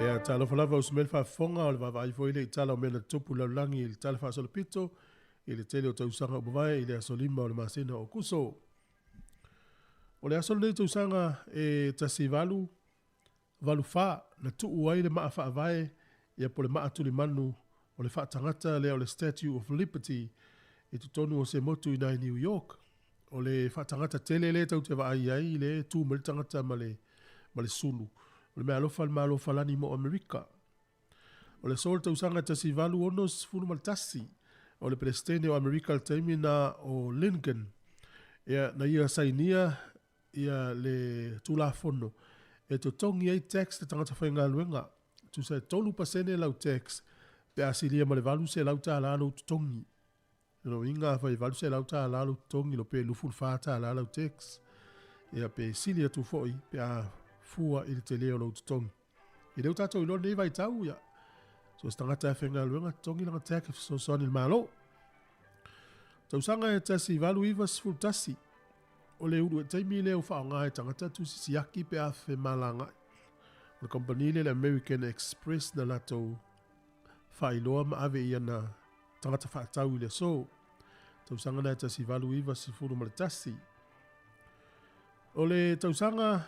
Ia, talofa lava uso mai le faafofoga o le vaavaai foi lea i tala o mea na tutupu i le lalolagi i le tala faasolopito i le tele o tausaga ua mavae i le aso 5 o le masina o Aokuso. O le aso lenei tausaga e 1884 na tuu ai le maa faavae ia po o le maa tulimanu o le faatagata lea o le Statue of Liberty i totonu o se motu i ina i New York. O le faatagata tele lea tou te vaai ai lea e tu mai le tagata ma le, ma le sulu. O le meaalofa a le Malo Falani mo Amerika. O le aso o le tausaga 1861, o le Peresetene o Amerika i le taimi na o Lincoln, ia, na ia sainia ia le Tulafono e totogi ai tax le tagata faigaluega, tusa e 3% lau tax pe a silia ma le $800 lou totogi. O lona uiga afai e $800 lou totogi lo pe $24 lau tax, ia pe sili atu foi pe a fua i le tele o lou totogi. I lea ua tatou iloa lenei vaitau, ia, so o se tagata e faigaluega totogi lana tax e fesoasoani i le Malo. Tausaga e 1891, o le ulu taimi lea ua faaaoga e tagata tusi siaki pe a femalagaai. O le kamupani lea le American Express na latou faailoa ma ave i ana tagata faatau i le aso. Tausaga na e 1891. O le tausaga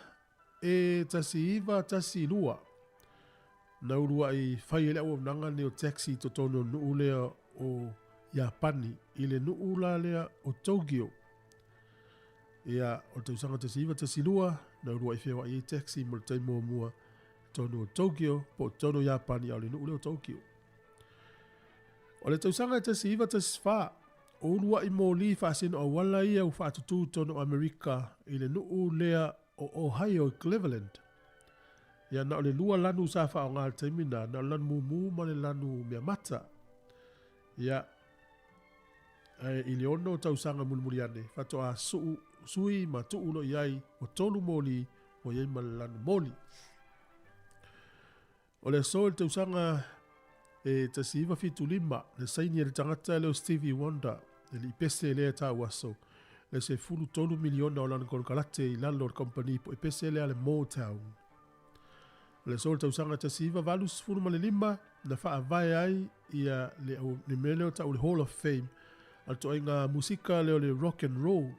e 1912, na uluai fai ai le auaunaga lenei o taxi i totonu o le nuu lea o Iapani, i le nuu la lea o Tokyo. Ia, o le tausaga 1912, na uluai feoai ai taxi mo le taimi muamua i totonu o Tokyo, po o totonu o Iapani, a o le nuu lea o Tokyo. O le tausaga e 1914, o uluai moli faasino auala ia ua faatutū i totonu o Amerika i le nuu lea o Ohio i Cleveland. Ia, na o le lua lanu sa faaaoga i le taimi na, na o le lanu mumu ma le lanu meamata. Ia, ae i le ono tausaga mulimuli ane, faatoa suu, sui ma tuu loa i ai ua tolu moli ua i ai ma le lanu moli. O le aso i le tausaga e 1975, na saini e le tagata lea o Stevie Wonder, le alii pese lea e tau aso, le 13 miliona o lana konekarate i lalo o le kamupani poe pese lea a le Motown. O le aso i le tausaga 1985, na faavae ai ia le, le mea lea o tau le Hall of Fame a le toaiga musika lea o le rock and roll.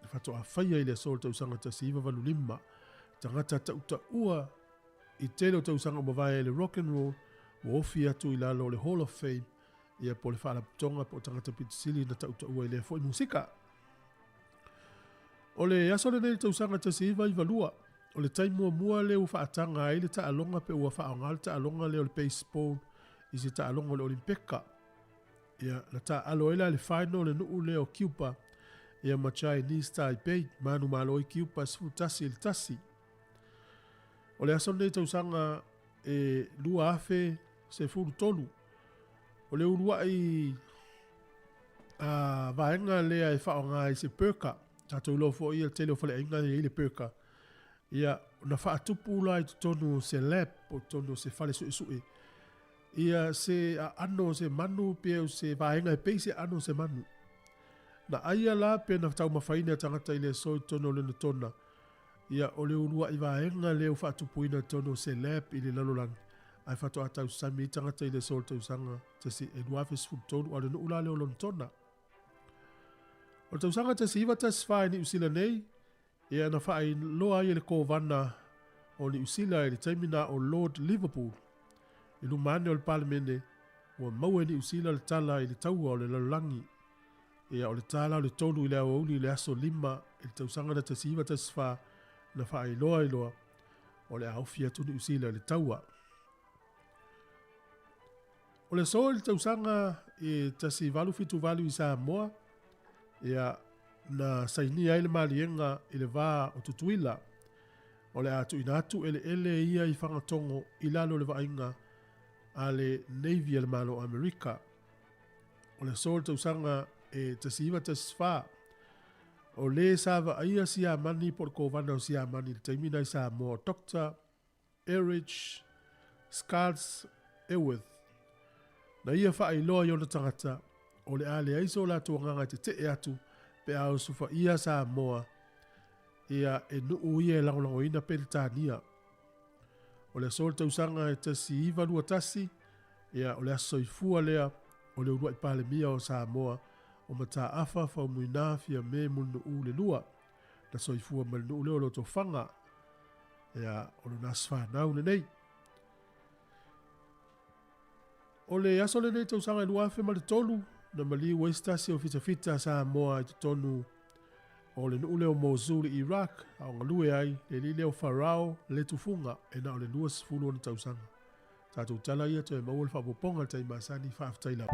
Na faatoa faia i le aso i le tausaga 1985, tagata tautaua I tele o tausaga ua mavae ai le rock and roll ua ofi atu i lalo o le Hall of Fame, ia po o le faalapotopotoga po o tagata pito sili na tautaua i lea foi musika. O le aso lenei i le tausaga 1992, o le taimi muamua lea ua faataga ai le taaloga pe ua faaaoga le taaloga lea o le baseball i se taaloga o le Olimpeka. Ia, na taaalo ai la i le final le nuu lea o Cuba ia ma Chinese Taipei, manumalo ai Cuba 11 i le 1. O le aso lenei tausaga e 2013, o le uluai a vaega lea e faaaoga ai se burqa, tatou iloa foi le tele o faleaiga e i ai le burqa, ia na faatupu la i totonu o se lab po o totonu o se fale suesue ia se aano o se manu pe o se vaega e pei se aano o se manu. Na aia la pe na taumafaina e tagata i le aso i totonu o Lenatona, Ia, o le uluai vaega lea ua faatupuina i totonu o se lab i le lalolagi, ae faatoa tausami ai tagata i le aso o le tausaga 2013, a o le nuu la lea o Lonetona. O le tausaga 1914 i Niu Sila nei, ia na faailoa ai e le Kovana o Niu Sila i le taimi na o Lord Liverpool i luma ane o le Palemene, ua maua e Niu Sila le tala i le taua o le lalolagi. Ia, o le tala o le 3 i le aoauli i le aso 5 i le tausaga na 1914 na faailoa ai loa o le a ofi atu Niu Sila i le taua. O le aso i le tausaga e 1878 i Samoa, ia, na sainia ai le maliega i le va o Tutuila, o le a tuuina atu eleele ia i Fagatogo i lalo o le vaaiga a le Navy a le Malo o Amerika. O le aso o le tausaga e 1914, o le sa vaaia Siamani po o le Kovana o Siamani i le taimi na i Samoa o Doctor Erich Scarles Eweth, na ia faailoa i ona tagata o le a leai so latou agaga e tetee atu pe a osofaia Samoa ia e nuu ia e lagolagoina Peretania. O le aso i le tausaga e 1921, ia, o le aso soifua lea o le uluai Palemia o Samoa o Mataafa Faumuina Fiame Mulinuu le Lua, na soifua mai le nuu lea o Lotofaga. Ia, o lona aso fanau lenei. O le aso lenei tausaga e 2003, na maliu ai se tasi o fitafita a Samoa i totonu o le nuu lea o Mosul i Iraq, a o galue ai le alii lea o Farao Letufuga e na o le 20 ona tausaga. Tatou tala ia toe maua le faaopoopoga i le taimi masani, faafetai lava.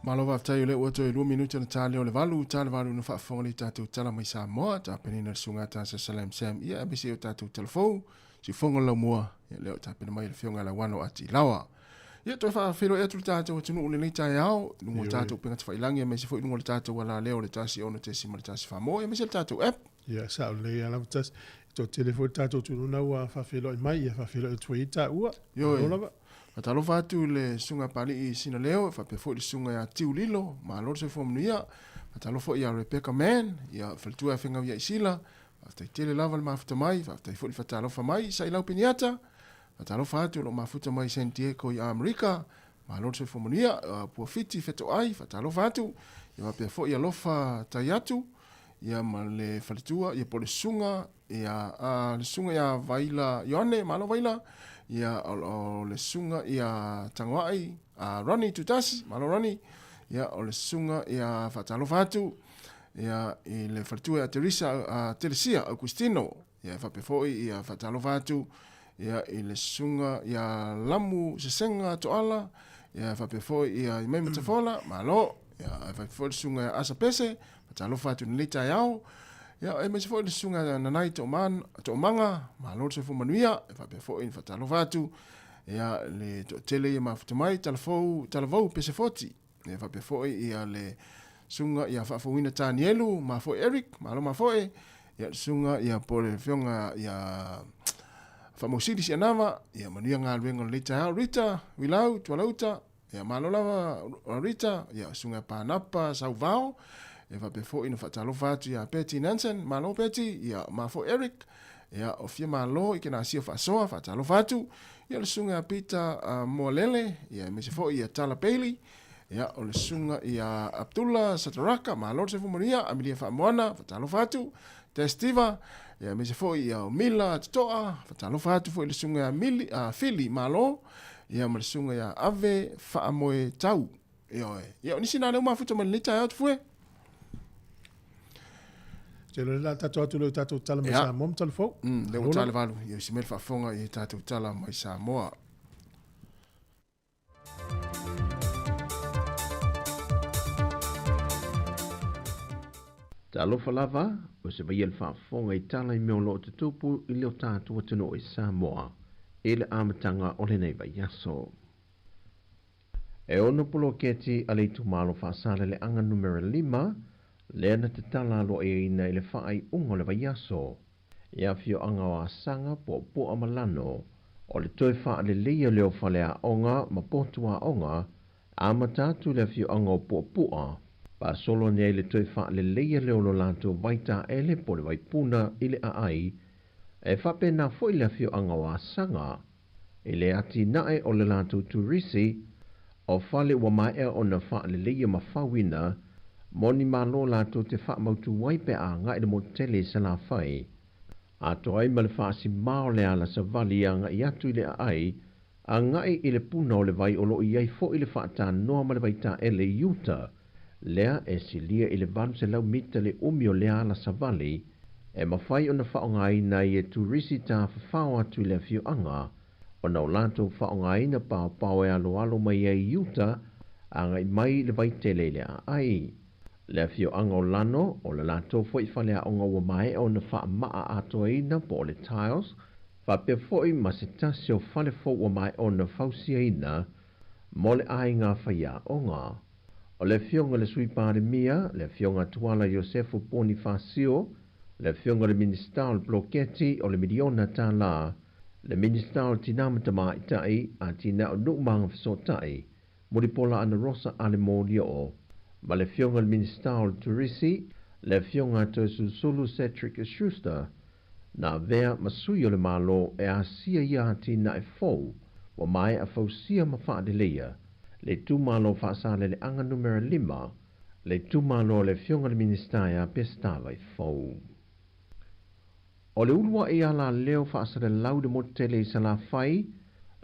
Malo faafetai o lea ua toe 2 minute ona ta lea o le 8, ta le 8 na faafofoga lea i tatou tala mai Samoa, tapenaina le susuga Tasa Salam Sam, ia aemaise ai o tatou tala fou, siufofoga o le laumua, ia lea o tapena mai le afioga ia Lauano Ati Laoa. Ia toe faafeiloai atu le tatou atunuu i lenei taeao, i luga o tatou upega tafailagi aemaise foi i luga o le tatou alaleo o le 106.1 Famoa, aemaise le tatou app. Ia, sao lelei lava lava tasi. E toatele foi le tatou atunuu na ua faafeiloai mai, ia faafeiloai atu foi i taua. Ioe. Lava. Faatalofa atu i le susuga Palii Sinaleo, e faapea foi le susuga ia Tiu Lilo, malo le soifua manuia. Faatalofa foi ia Rebecca Mann, ia faletua ia Fegau ia Isila, faafetai tele lava le mafuta mai, faafetai foi le faatalofa mai Sailau Peniata, faatalofa atu o lo o mafuta mai San Diego i Amerika, malo le soifua manuia, Puafiti Fetoai, faatalofa atu, ia faapea foi Alofa Taiatu, ia ma le faletua, ia po o le susuga, ia a, le susuga ia Vaila Ioane, malo Vaila, ia o le susuga ia Tagoai, a Ronnie Tutasi, malo Ronnie, ia o le susuga ia faatalofa atu, ia i le faletua ia Teresa, a Telesia Augustino, ia e faapea foi ia faatalofa atu, ia i le susuga ia Lamu Sesega Toala, ia e faapea foi ia i Mai Matafola, malo, ia e faapea foi le susuga ia Asa Pese, faatalofa atu i lenei taeao, ia aemaise foi le susuga ia Nanai Tooman, Toomaga, malo le soifua manuia, e faapea foi ona faatalofa atu ia le toatele ia mafuta mai, Talafou, Talavou Pese Foti, ia faapea foi ia le susuga ia Faafouina Tanielu, Mafoe Eric, malo Mafoe, ia le susuga ia po le afioga ia Faamausili Sianava, ia manuia galuega o lenei taeao, Rita Wilau Tualauta, ia malo lava Rita, ia susuga ia Panapa Sauvao, ia faapea foi ona faatalofa atu ia Betty Nansen, malo Betty, ia Mafoe Eric, ia o fia malo i ke nasia faasoa, faatalofa atu, ia le susuga ia Peter Moalele, ia aemaise foi ia Tala Bailey, ia o le susuga ia Abdullah Sataraka, malo le soifua manuia, Amelia Faamoana, faatalofa atu, Testiva, ia aemaise foi ia Mila Totoa, faatalofa atu foi i le susuga ia Mili, Fili Malo, ia ma le susuga ia Ave Faamoe Tau. Ioe. Ia o nisi na lea ua mafuta mai lenei taeao Tufue. Te loa la tatou atu leo tatou tala mai Samoa ma tala fou. Lea ua tala valu. Ia si mea le faafofoga i tatou tala mai Samoa. Talofa lava, ua se vaia le faafofoga i tala i mea o lo o tutupu i le o tatou atunuu i Samoa i le amataga o lenei vaiaso. E ono poloketi a le itumalo Faasaleleaga Numera 5 lea na tatala aloaiaina i le faaiuga o le vaiaso i afioaga o Asaga, Puapua ma Lano, o le toe faaleleia lea o faleaoga ma potu aoga, amata atu i le afioaga o Puapua, faasolo ane ai le toe faaleleia lea o lo latou vaitaele po o le vaipuna i le aai, e faapena foi le afioaga o Asaga. I le atinae o le latou turisi, o fale ua maea ona faaleleia ma fauina, mo ni malo latou te faamautu ai pe a agai le motu tele i Salafai, atoa ai ma le faasimā o le ala savali e agai atu i le aai, agai i le puna o le vai o lo o i ai foi le faatanoa ma le vaitaele i uta, lea e silia i le 800 mita le umi o lea ala savali, e mafai ona faaaogaina ai e turisi tafafao atu i le afioaga, ona o latou faaaogaina paopao e aloalo mai ai i uta agai mai i le vaitele i le aai. Le afioaga o Lano, o le latou foi faleaoga ua maea ona faamaa atoaina po o le tiles, faapea foi ma se tasi o fale fou ua maea ona fausiaina mo le aiga faiaoga. O le Afioga i le Sui Palemia, le Afioga Tuala Iosefu Ponifasio, le Afioga i le Minisita o le Poloketi o le Miliona Tala, le Minisita o Tina ma Tamaitai, Atinae o Nuu ma Agafesootai, Mulipola Anarosa Ale Molioo, ma le Afioga i le Minisita o le Turisi, le Afioga Toesulusulu Cedric Schuster. na avea ma sui o le Malo e asia ia atinae fou ua maea fausia ma faaleleia le itumalo o Faasaleleaga Numera 5, le itumalo o le Afioga i le Minisita ia Peseta Vaifou. O le uluai alaleo faasalelau i le motu tele i Salafai,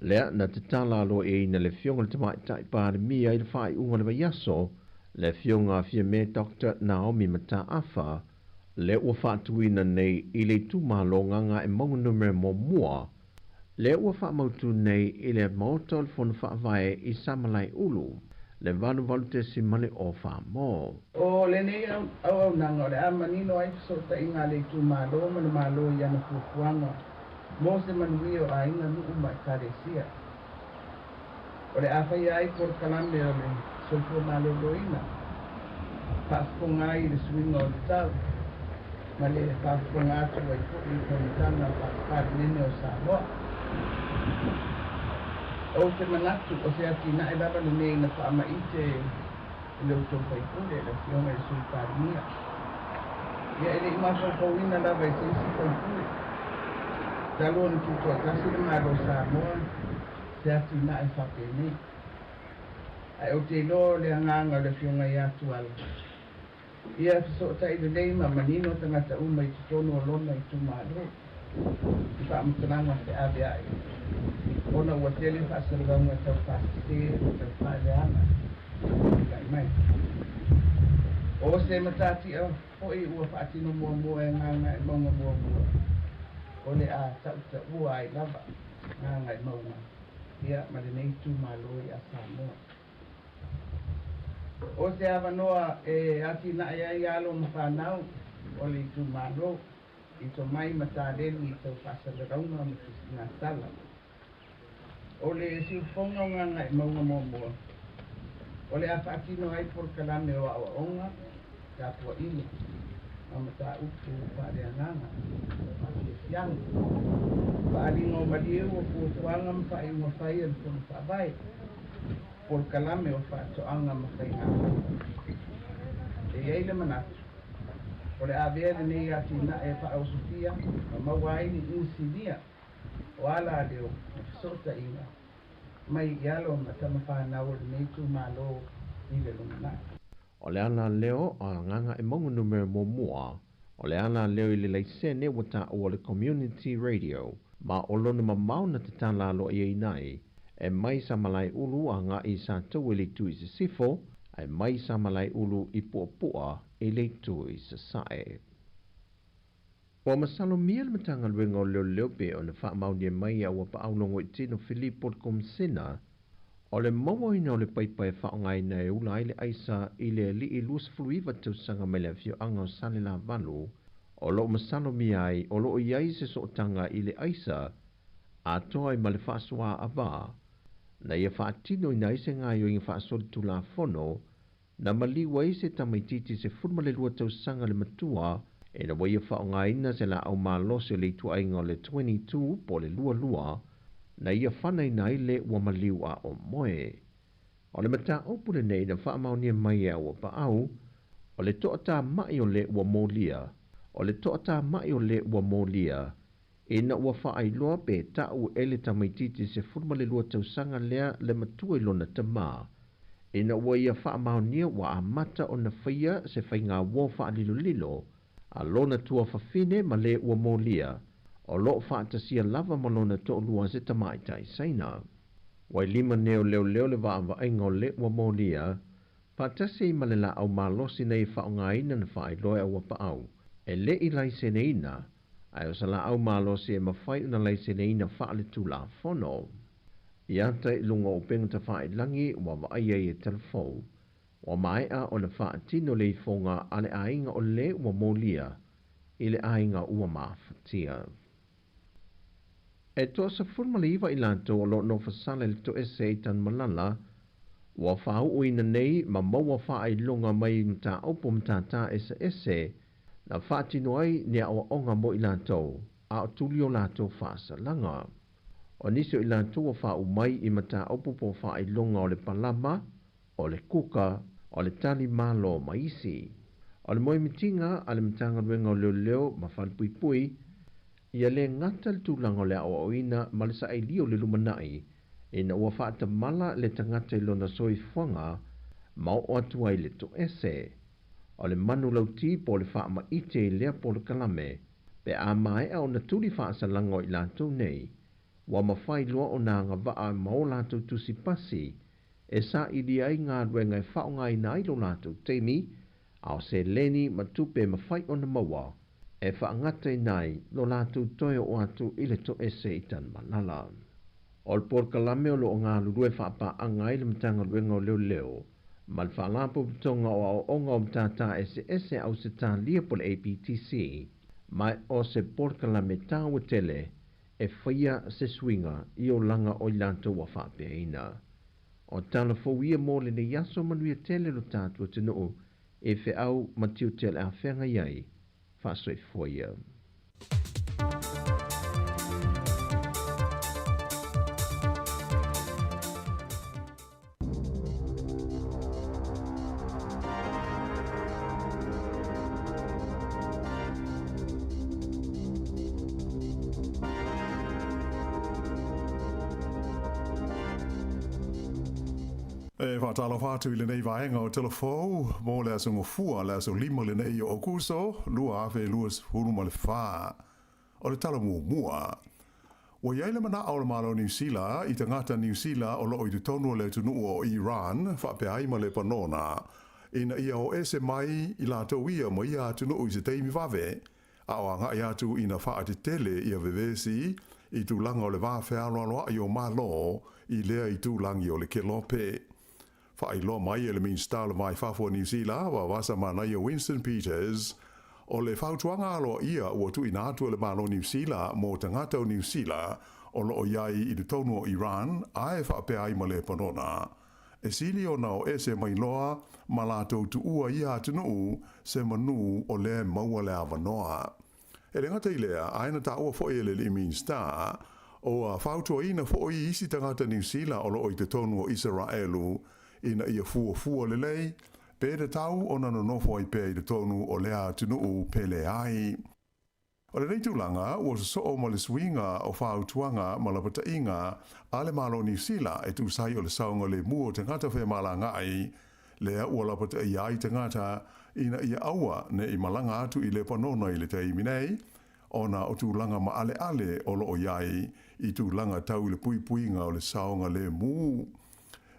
lea na tatala aloaiaina e le Afioga i le Tamaitai Palemia i le faaiuga o le vaiaso, le Afioga a Fiame Doctor Naomi Mataafa, lea ua faatuina nei i le itumalo Gagaemauga Numera 1, lea ua faamautu nei i le Maota o le Fono Faavae i Samalaeulu, le 88.04 mo. O lenei auaunaga o le a manino ai fesootaiga a le itumalo ma le Malo i ana fuafuaga mo se manuia o aiga, nuu ma ekalesia. O le a faia ai polokalame o le soifua maloloina, faafofoga ai i le suiga o le tau, ma le faafofoga atu ai foi i fonotaga faa-Palemene o Samoa. Ou te manatu o se atinae lava lenei na faamaite e le outou faipule, le Afioga i le Sui Palemia. Ia e le i mafaufauina lava e se isi faipule, talu ona tutoatasi le Malo o Samoa, se atinae faapenei. Ae ou te iloa o le agaga o le Afioga ia Tuala, ia fesootai lelei ma manino tagata uma i totonu o lona itumalo i faamatalaga feaveai, ona ua tele faasalalauga tau faasese ma tau faaleaga ua tulai mai. O se matatia foi ua faatino muamua e Gagaemauga muamua, o le a tautaua ai lava Gagaemauga ia ma lenei itumalo ia Samoa. O se avanoa e atinae ai alo ma fanau o le itumalo i tomai ma taleni i tau faasalalauga ma tusiga tala. O le siufofoga o Gagaemauga muamua, o le a faatino ai polokalame o aoaoga, tapuaiga ma mataupu faaleagaga faafiafiaga, faaaliga o maliu o fuafuaga ma faaiuga fai a le Fono Faavae, polokalame o faatoaga ma faigafaiva. E i ai le manatu o le avea lenei atinae e faaosofia ma maua ai ni inisinia o alaleo ma fesootaiga mai i alo ma tamafanau o lenei itumalo i le lumanai. O le alaleo a Gagaemauga Numera 1, o le alaleo i le laisene ua taua o le Community Radio, ma o lona mamao na tatala aloaiaina ai, e mai Samalaeulu agai i Sataua i le itu i sisifo, ae mai Samalaeulu i Puapua i le itu i sasae. Ua masalomia le Matagaluega o Leoleo pei ona faamaonia mai e Auapaau Logoitino Filipo le Komisina, o le mauaina o le paipa e faaaogaina e ula ai le aisa i le alii 29 tausaga mai le afioaga o Salelavalu, o lo o masalomia ai o lo o i ai se sootaga i le aisa atoa ai ma le faasoa ava na ia faatinoina ai se gaoioiga faasolitulafono na maliu ai se tamaitiiti 12 tausaga le matua ina ua ia faaaogaina se laau malosi o le ituaiga o le 22 po o le 22 na ia fanaina ai le ua maliu a o moe. O le mataupu lenei na faamaonia mai e Auapaau, o le toatamai o le ua molia, o le toatamai o le ua molia, ina ua faailoa pe tau e le tamaitiiti 12 tausaga lea le matua i lona tama, ina ua ia faamaonia ua amata ona faia se faiga uo faalilolilo a lona tuafafine ma le ua molia, o lo o faatasia lava ma lona toalua se tamaitai Saina. Ua i lima nei o leoleo le vaavaaiga o le ua molia, faatasi ai ma le laau malosi na ia faaaogaina na faailoa e Auapaau, e le i laiseneina, ae o se laau malosi e mafai ona laiseneina faaletulafono. I ata i luga o upega tafailagi ua vaai ai e Talafou, ua maea ona faatino le ifoga a le aiga o le ua molia i le aiga ua mafatia. E 19 i latou o lo o nofosala i le toese i Tanumalala, ua faauuina nei ma maua faailoga mai mataupu matata eseese na faatino ai ni aoaoga mo i latou, a o tuli o latou faasalaga. O nisi o i latou ua faauu mai i mataupu po o faailoga o le palama, o le kuka, o le tali malo ma isi. O le moemitiga a le Matagaluega o Leoleo ma Falepuipui, Ia le gata le tulaga o le aoaoina ma le saili o le lumanai ina ua faatamala le tagata i lona soifuaga ma oo atu ai i le toese. O le manulauti po o le faamaite i lea polokalame pe a maea ona tuli faasalaga o i latou nei, ua mafai loa ona agavaa ma o latou tusi pasi e saili ai galuega e faaaogaina ai lo latou taimi, a o seleni ma tupe e mafai ona maua e faagataina ai lo latou toe oo atu i le toese i Tanumalala. O le polokalame o lo o galulue faapaaga ai le Matagaluega o Leoleo ma le Faalapotopotoga o Aoaoga o Matata Eseese a Ausetalia po o le APTC, ma o se polokalame taua tele e faia se suiga i olaga o i latou ua faapeaina. O tala fou ia mo lenei aso manuia tele lo tatou atunuu e feau ma tiute o le a feagai ai. Faasoifua ia. E faatalofa atu i lenei vaega o Telefou mo le aso Gafua, le aso 5 lenei o Aokuso 2024. O le tala muamua, ua i ai le manaʻo o le Malo o Niu Sila i tagata Niu Sila o lo o i totonu o le atunuu o Iran faapea ai ma Lepanona ina ia o ese mai i latou ia ma ia atunuu i se taimi vave a o agai atu ina faatetele ia vevesi i tulaga o le va fealoaloaʻi o Malo i lea itulagi o le Kelope. Faailoa mai e le Minisita o le Va i Fafo o Niu Sila, Vavasa Manaia Winston Peters, o le fautuaga aloaia ua tuuina atu e le Malo Niu Sila mo tagata o Niu Sila o lo o i ai i totonu o Iran ae faapea ai ma Lepanona, e sili ona o ese mai loa ma latou tuua ia atunuu se manu o lea e maua le avanoa. E le gata i lea, ae na taua foi e le alii Minisita, ua fautuaina foi isi tagata Niu Sila o lo o i totonu o Isaraelu ina ia fuafua lelei pe tatau ona nonofo ai pea i totonu o lea atunuu pe leai. O lenei tulaga ua sosoo ma le suiga o fautuaga ma lapataiga a le Malo Niu Sila e tusa ai o le saogalemu o tagata femalagaai lea ua lapataia ai tagata ina ia aua ne i malaga atu i Lepanona i le taimi nei, ona o tulaga maaleale o lo o i ai i tulaga tau i le puipuiga o le saogalemu.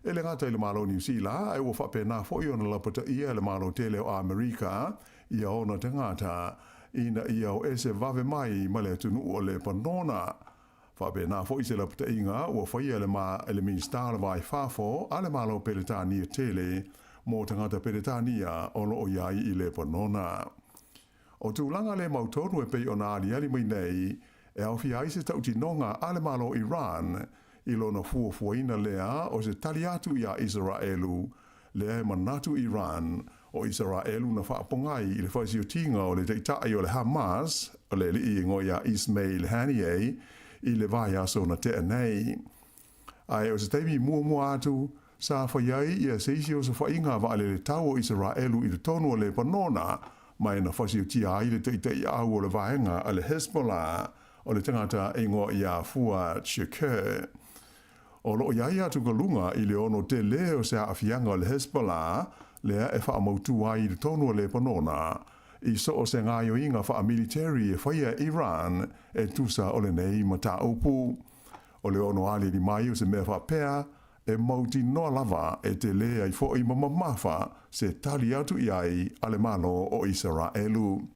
E le gata i le Malo o Niu Sila, ae ua faapena foi ona lapataia e le Malo tele o Amerika ia ona tagata ina ia o ese vave mai ma le atunuu o Lepanona. Faapena foi se lapataiga ua faia e le ma e le Minisita o le Va i Fafo a le Malo Peretania tele mo tagata Peretania o lo o i ai i Lepanona. O tulaga le mautonu e pei ona aliali mai nei e aofia ai se tautinoga a le Malo Iran i lona fuafuaina lea o se tali atu iā Isaraelu lea e manatu Iran o Isaraelu na faapogai i le fasiotiga o le taitai o le Hamas, o le alii igoa iā Ismail Haniyeh, i le vaiaso na tea nei. Ae o se taimi muamua atu sa fai ai ia se isi osofaiga vaalele tau o Isaraelu i totonu o Lepanona ma e na fasiotia ai le taitaiau o le vaega a le Hezbollah o le tagata igoa iā Fuad Shukr. O lo o i ai atugaluga i le ono tele o se aafiaga o le Hezbollah lea e faamautū ai i totonu o Lepanona i so o se gaoioiga faamiliteri e faia e Iran e tusa o lenei mataupu. O le ono aliali mai o se mea faapea e mautinoa lava e tele ai foi ma mamafa se tali atu i ai a le Malo o Isaraelu.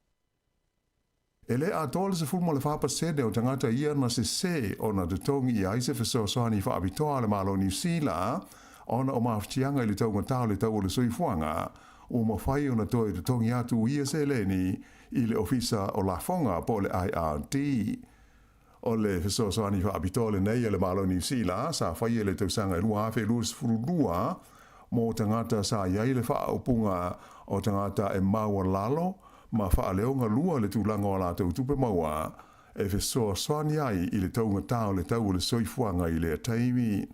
E le atoa le 14% o tagata ia na sesē ona totogi i ai se fesoasoani faapitoa a le Malo o Niu Sila ona o mafatiaga i le taugatā o le tau o le soifuaga ua mafai ona toe totogi atu ia seleni i le Ofisa o Lafoga po o le IRD. O le fesoasoani faapitoa lenei a le Malo o Niu Sila sa faia i le tausaga e 2022 mō tagata sa i ai le faaupuga o tagata e maualalo ma faaleogalua le tulaga o a latou tupe maua e fesoasoani ai i le taugatā o le tau o le soifuaga i lea taimi.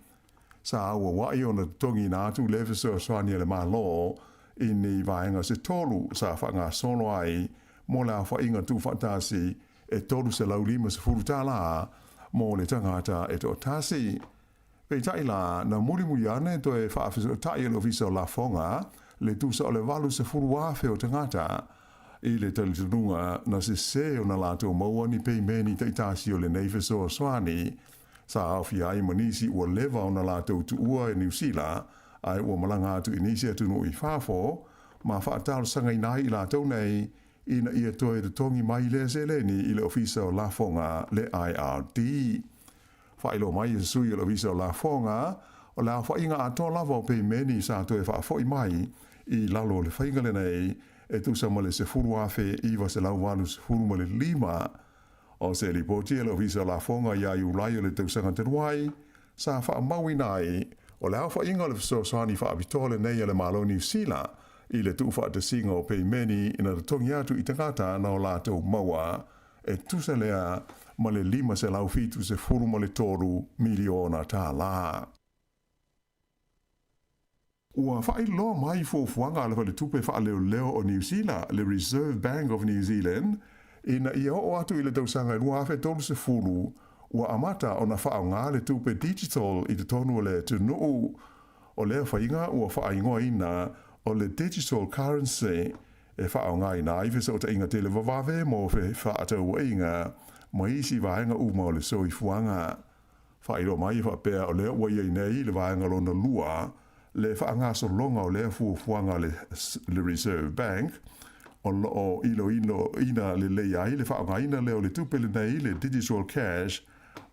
Sa auauai ona totogiina atu le fesoasoani a le Malo i ni vaega se tolu sa faagasolo ai mo le aofaiga tuufaatasi. e $350 tālā mo le tagata e toatasi. Peitai la, na mulimuli ane toe faafesootai e le Ofisa o Lafoga le tusa o le 80,000 o tagata i le talitonuga na sesē ona latou maua ni peimeni taitasi o lenei fesoasoani sa aofia ai ma nisi ua leva ona latou tuua e Niu Sila ae ua malaga atu i nisi atunuu i fafo ma faatalosagaina ai i latou nei ina ia toe totogi mai lea seleni i le Ofisa o Lafoga le IRD. Faailoa mai e se sui o le Ofisa o Lafoga, o le aofaiga atoa lava o peimeni sa toe faafoi mai i lalo o le faiga lenei e tusa ma le 10,985. O se lipoti a le Ofisa o Lafoga ia Iulai o le tausaga talu ai, sa faamauina ai, o le aofaiga o le fesoasoani faapitoa lenei a le Malo o Niu Sila i le tuufaatasiga o peimeni na totogi atu i tagata na o latou maua e tusa lea ma le $573 miliona tālā. Ua faailoa mai fuafuaga a le Faletupe Faaleoleo o Niu Sila, le Reserve Bank of New Zealand, ina ia oo atu i le tausaga e 2030, ua amata ona faaaoga le tupe digital i totonu o le atunuu. O lea faiga ua faaigoaina o le digital currency e faaaogaina ai fesootaiga televavave mo fefaatauaiga ma isi vaega uma o le soifuaga. Faailoa mai e faapea o lea ua i ai nei le vaega lona lua le faagasologa o lea fuafuaga a le Reserve Bank o lo o iloiloina lelei ai le faaaogaina lea o le tupe lenei le digital cash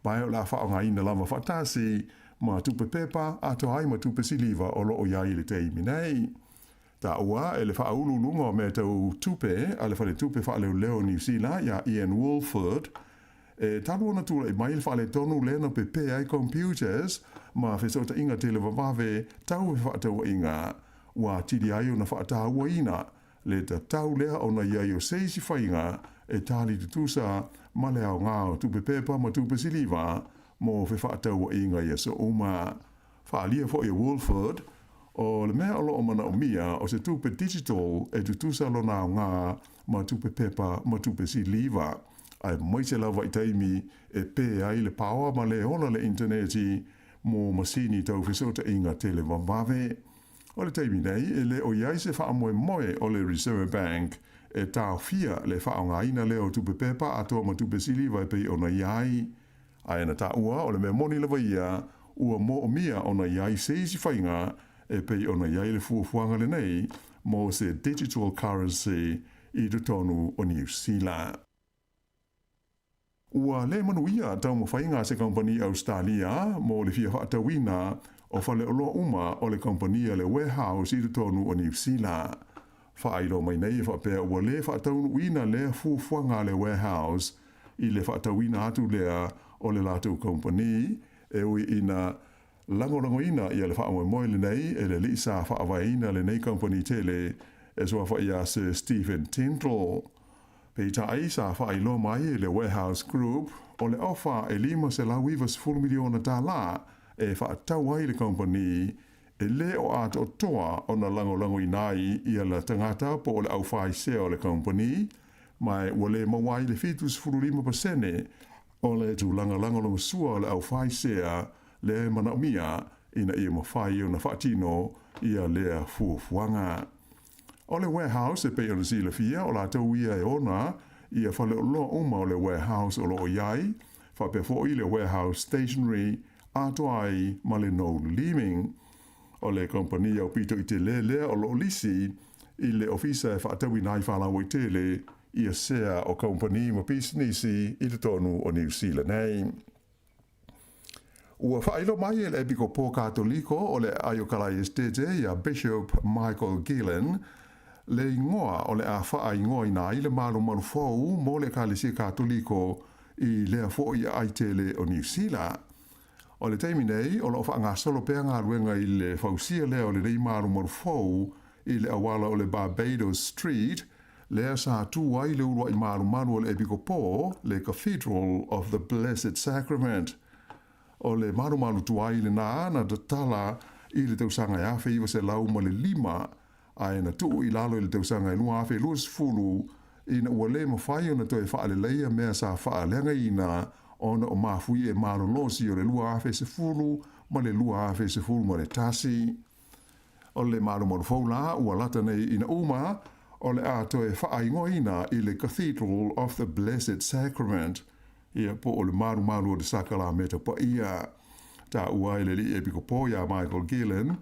ma o le a faaaogaina lava faatasi ma tupe pepa atoa ai ma tupe siliva o lo o i ai i le taimi nei. Taua e le faauluuluga o mea tau tupe a le Faletupe Faaleoleo o Niu Sila iā Ian Woolford, e talu ona tulai mai le faaletonu lea na pepē ai computers ma fesootaiga televavave tau fefaatauaiga, ua atili ai ona faatauaina le tatau lea ona i ai o se isi faiga e tali tutusa ma le aoga o tupe pepa ma tupe siliva mo fefaatauaiga i aso uma. Faaalia foi e Woolford, o le mea o lo o manaomia o se tupe digital e tutusa lona aoga ma tupe pepa ma tupe siliva, aemaise lava i taimi e pē ai le paoa ma le ola le initaneti mo masini tau fesootaiga televavave. O le taimi nei, e le o i ai se faamoemoe o le Reserve Bank e taofia le faaaogaina lea o tupe pepa atoa ma tupe siliva e pei ona i ai. Ae na taua o le mea moni lava ia, ua moomia ona i ai se isi faiga e pei ona i ai le fuafuaga lenei mo se digital currency i totonu o Niu Sila. Ua le manuia taumafaiga a se kamupani Ausetalia mo le fia faatauina o faleoloa uma o le kamupani a le Warehouse i totonu o Niu Sila. Faailoa mai nei e faapea ua le faataunuuina lea fuafuaga a le Warehouse i le faatauina atu lea o le latou kamupani, e ui ina lagolagoina ia le faamoemoe lenei e le alii sa faavaeina lenei kamupani tele e suafa ia Sir Stephen Tindall. Peitai, sa faailoa mai e le Warehouse Group o le ofa e $590 miliona tālā e faatau ai le kamupani e le o atoatoa ona lagolagoina ai ia le tagata po o le aufaisea o le kamupani, ma ua le maua ai le 75% o le tulaga lagolagosua o le aufaisea lea e manaomia ina ia mafai ona faatino ia lea fuafuaga. O le Warehouse e pei ona silafia, o latou ia e ona ia faleoloa uma o le Warehouse o lo o i ai, faapea foi le Warehouse Stationery atoa ai ma le Noel Leeming. O le kamupani aupito i tele lea o lo o lisi i le ofisa e faatauina ai faalauaitele ia sea o kamupani ma pisinisi i totonu o Niu Sila nei. Ua faailoa mai e le Epikopo Katoliko o le Aiokalaiestete ia Bishop Michael Gillen le igoa o le a faaigoaina ai le malumalu fou mo le Ekalesia Katoliko i lea foi aai tele o Niu Sila. O le taimi nei, o lo o faagasolo pea galuega i le fausia lea o lenei malumalu fou i le auala o le Barbados Street, lea sa tu ai le uluai malumalu o le Epikopo, le Cathedral of the Blessed Sacrament. O le malumalu tuai lenā na tatala i le tausaga e 1905, ae na tuu i lalo i le tausaga e 2020. ina ua lē mafai ona toe faaleleia mea sa faaleagaina ona o mafuie malolosi o le 2010 ma le 2011. O le malumalu fou la ua lata nei ina uma, o le a toe faaigoaina i le Cathedral of the Blessed Sacrament, ia po o le malumalu o le Sakalameta Paia. Taua ai le alii epikopo ia Michael Gillen,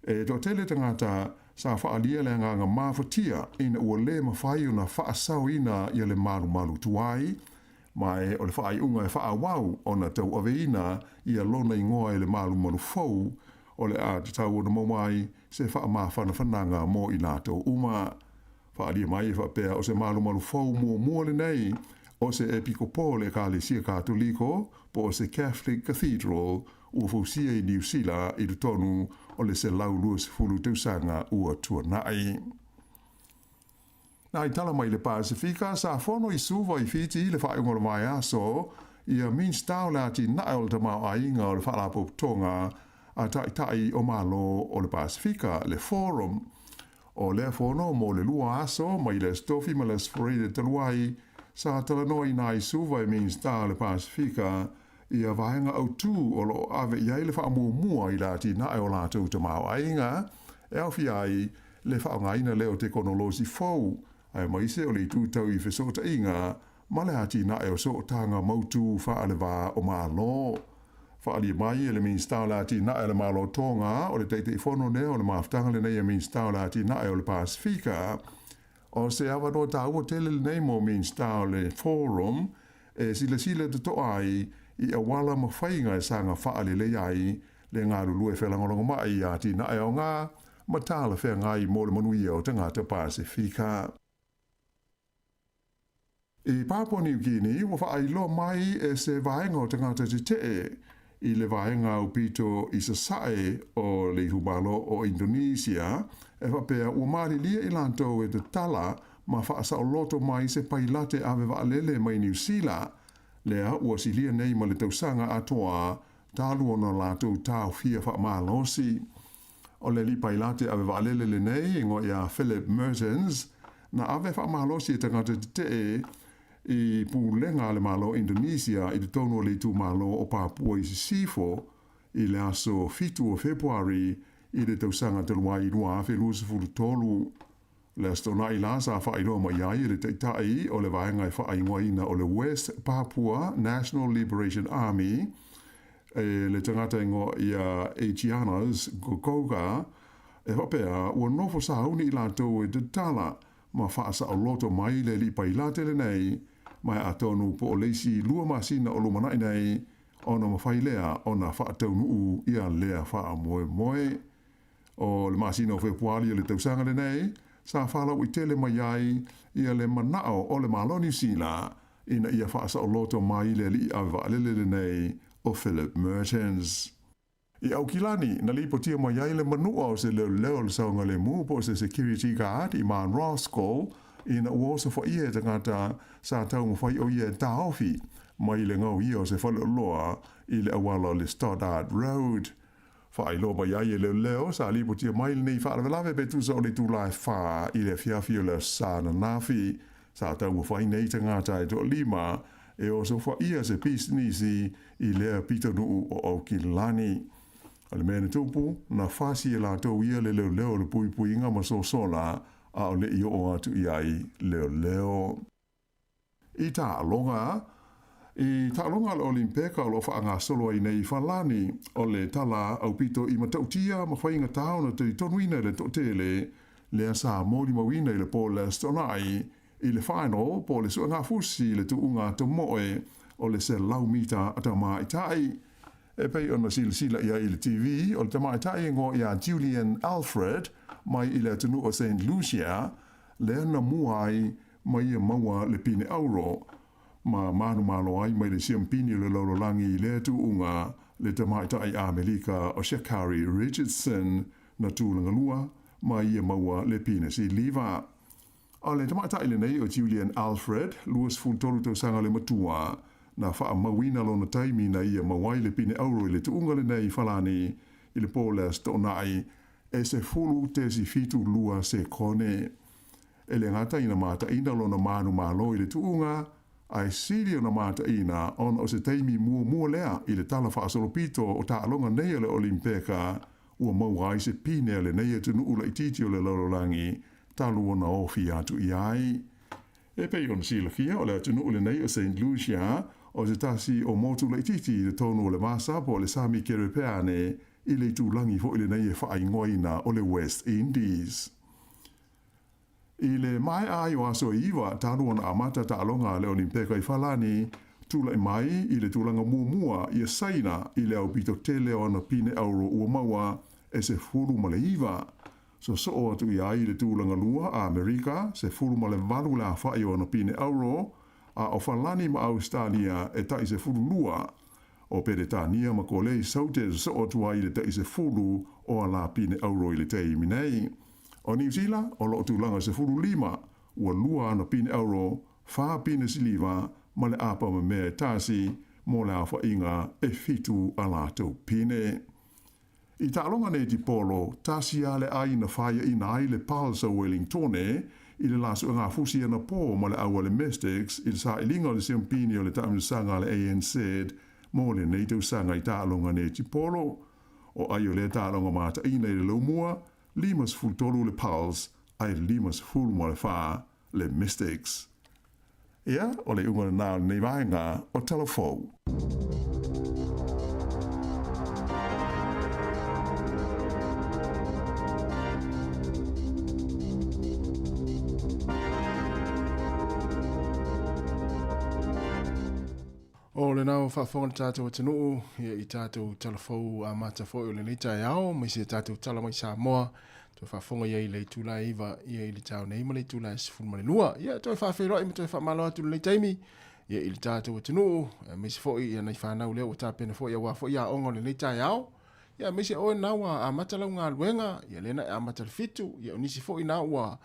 E toatele tagata sa faaalia le agaga mafatia ina ua lē mafai ona faasaoina ia le malumalu tuai, ma e o le faaiuga e faaauau ona tauaveina ia lona igoa i le malumalu fou o le a tatau ona maua ai se faamafanafanaga mo i latou uma. Faaalia mai e faapea o se malumalu fou muamua lenei o se epikopo o le Ekalesia Katoliko po o se Catholic Cathedral ua fausia i Niu Sila i totonu o le 120 tausaga ua tuanai. Nā i tala mai le Pasifika, sa fono i Suva i Fiti i le faaiuga o le vaiaso ia Minista o le Atinae o le Tamaoaiga o le Faalapotopotoga a Taitai o Malo o le Pasifika, le Forum. O lea fono mo le lua aso mai le Aso Tofi ma le Aso Faraile talu ai, sa talanoaina ai Suva e Minista o le Pasifika ia vaega autū o lo o ave i ai le faamuamua i le atinae o latou tamaoaiga, e aofia ai le faaaogaina lea o tekonolosi fou, aemaise o le itu tau i fesootaiga ma le atinae o sootaga mautu faale-va o Malo. Faaalia mai e le Minisita o le Atinae o le Malo Tonga, o le Taitaifono lea o le mafutaga lenei a Minisita o le Atinae o le Pasefika, O se avanoa taua tele lenei mo Minisita o le Forum e silasila totoa ai i auala ma faiga e saga faalelei ai le galulue felagolagomai i atinae aoga ma talafeagai mo le manuia o tagata Pasefika. I Papua Niu Kini, ua faailoa mai e se vaega o tagata tetee i le vaega aupito i sasae o le itumalo o Indonesia, e faapea ua malilie i latou e tatala ma faasaoloto mai se pailate ave vaalele mai Niu Sila, lea ua silia nei ma le tausaga atoa talu ona latou taofia faamalosi. O le alii pailate ave vaalele lenei, igoa ia Philip Mertens, na ave faamalosi e tagata tetee i pulega a le Malo o Indonesia i totonu o le itumalo o Papua i Sisifo i le aso 7 o Fepuari i le tausaga talu ai 2023. Le Aso Toonai la sa faailoa mai ai e le taitai o le vaega e faaigoaina o le West Papua National Liberation Army, e le tagata igoa ia Egianus Gogoga, e faapea ua nofo sauni i latou e tatala ma faasaoloto mai le alii pailate lenei, ma e atonu po o le isi lua masina o lumanai nei ona mafai lea ona faataunuu ia lea faamoemoe. O le masina o Fepuari o le tausaga lenei, sa falauaitele mai ai ia le manao o le Malo Niu Sila ina ia faasaoloto mai le alii ave vaalele lenei o Philip Mertens. I Aukilani, na lipotia mai ai le manua o se leoleo o le saogalemu po o se security guard i Mount Roskill ina ua osofaia e tagata sa taumafai o ia e taofi mai le gaoia o se faleoloa i le auala o le Stoddard Road. Faailoa mai ai e leoleo sa lipotia mai lenei faalavelave pe tusa o le itula e fa i le afiafi o le Aso Sa ananafi. Sa taumafai nei tagata e toalima e osofaia se pisinisi i lea pitonuu o Aukilani. O le mea na tupu, na fasi e latou ia le leoleo o le puipuiga ma sosola a o le i oo atu i ai leoleo. I taaloga, I taaloga a le Olimpeka o lo o faagasolo ai nei i Falani, o le tala aupito i matautia ma faigata ona talitonuina e le toatele, lea sa molimauina i le po le Aso Toonai i le final po o le suegafusi i le tuuga tomoe o le 100 mita a tamaitai. E pei ona silasila i ai i le TV, o le tamaitai e igoa ia Julien Alfred mai i le atunuu o Saint Lucia, lea na mua ai ma ia maua le pine auro, ma manumalo ai mai le siampini o le lalolagi i lea tuuga le tamaitai Amelika o Sha'Carri Richardson na tulagalua ma ia maua le pine siliva. O le tamaitai lenei o Julien Alfred, 23 tausaga le matua, na faamauina lona taimi na ia maua ai le pine auro i le tuuga lenei i Falani i le po o le Aso Toonai e 10.72 sekone. E le gata ina mataina lona manumalo i le tuuga, ae sili ona mataina ona o se taimi muamua lea i le tala faasolopito o taaloga nei a le Olimpeka ua maua ai se pine a lenei atunuu laitiiti o le lalolagi talu ona ofi atu i ai. E pei ona silafia, o le atunuu lenei o Saint Lucia o se tasi o motu laitiiti i totonu o le vasa po o le Sami Kerepeane i le itulagi foi lenei e faaigoaina o le West Indies. I le maea ai o aso e 9 talu ona amata taaloga a le Olimpeka i Falani, tulai mai i le tulaga muamua ia Saina i le aupito tele o ana pine auro ua maua e 19. Sosoo atu i ai i le tulaga lua a Amerika, 18 le afa'i o ana pine auro, a o Falani ma Ausetalia e tai 12. O Peretania ma Kolei Saute e sosoo atu ai i le tai 10 o a la pine auro i le taimi nei. O Niu Sila, o lo o tulaga 15, ua 2 ana pine auro, 4 pine siliva ma le apa mamea e tasi mo le aofa'iga e 7 a latou pine. I taaloga netipolo, tasi lava le ai na faiaina ai le Pulse o Wellingtone i le la suegafusi anapō ma le au a le Mystics i le sailiga o le siampini o le taamilosaga a le ANZ mo lenei tausaga i taaloga netipolo. O ai o lea taaloga mataina i le laumua, 53 le Pulse ae 54 le Mystics. Ia, o le iuga lena o lenei vaega o Tala Fou. O lena ua faafofoga le tatou atunuu ia i tatou tala fou amata foi o lenei taeao aemaise a tatou tala mai Samoa. Toe faafofoga i ai i le itula e 9 ia i le taeao nei ma le itula e 12. Ia toe faafeiloai ma toe faamalo atu i lenei taimi ia i le tatou atunuu aemaise foi ia nai fanau lea ua tapena foi aua foi aoga o lenei taeao. Ia aemaise oe na ua amata lau galuega, ia lea na e amata i le 7, ia o nisi foi na ua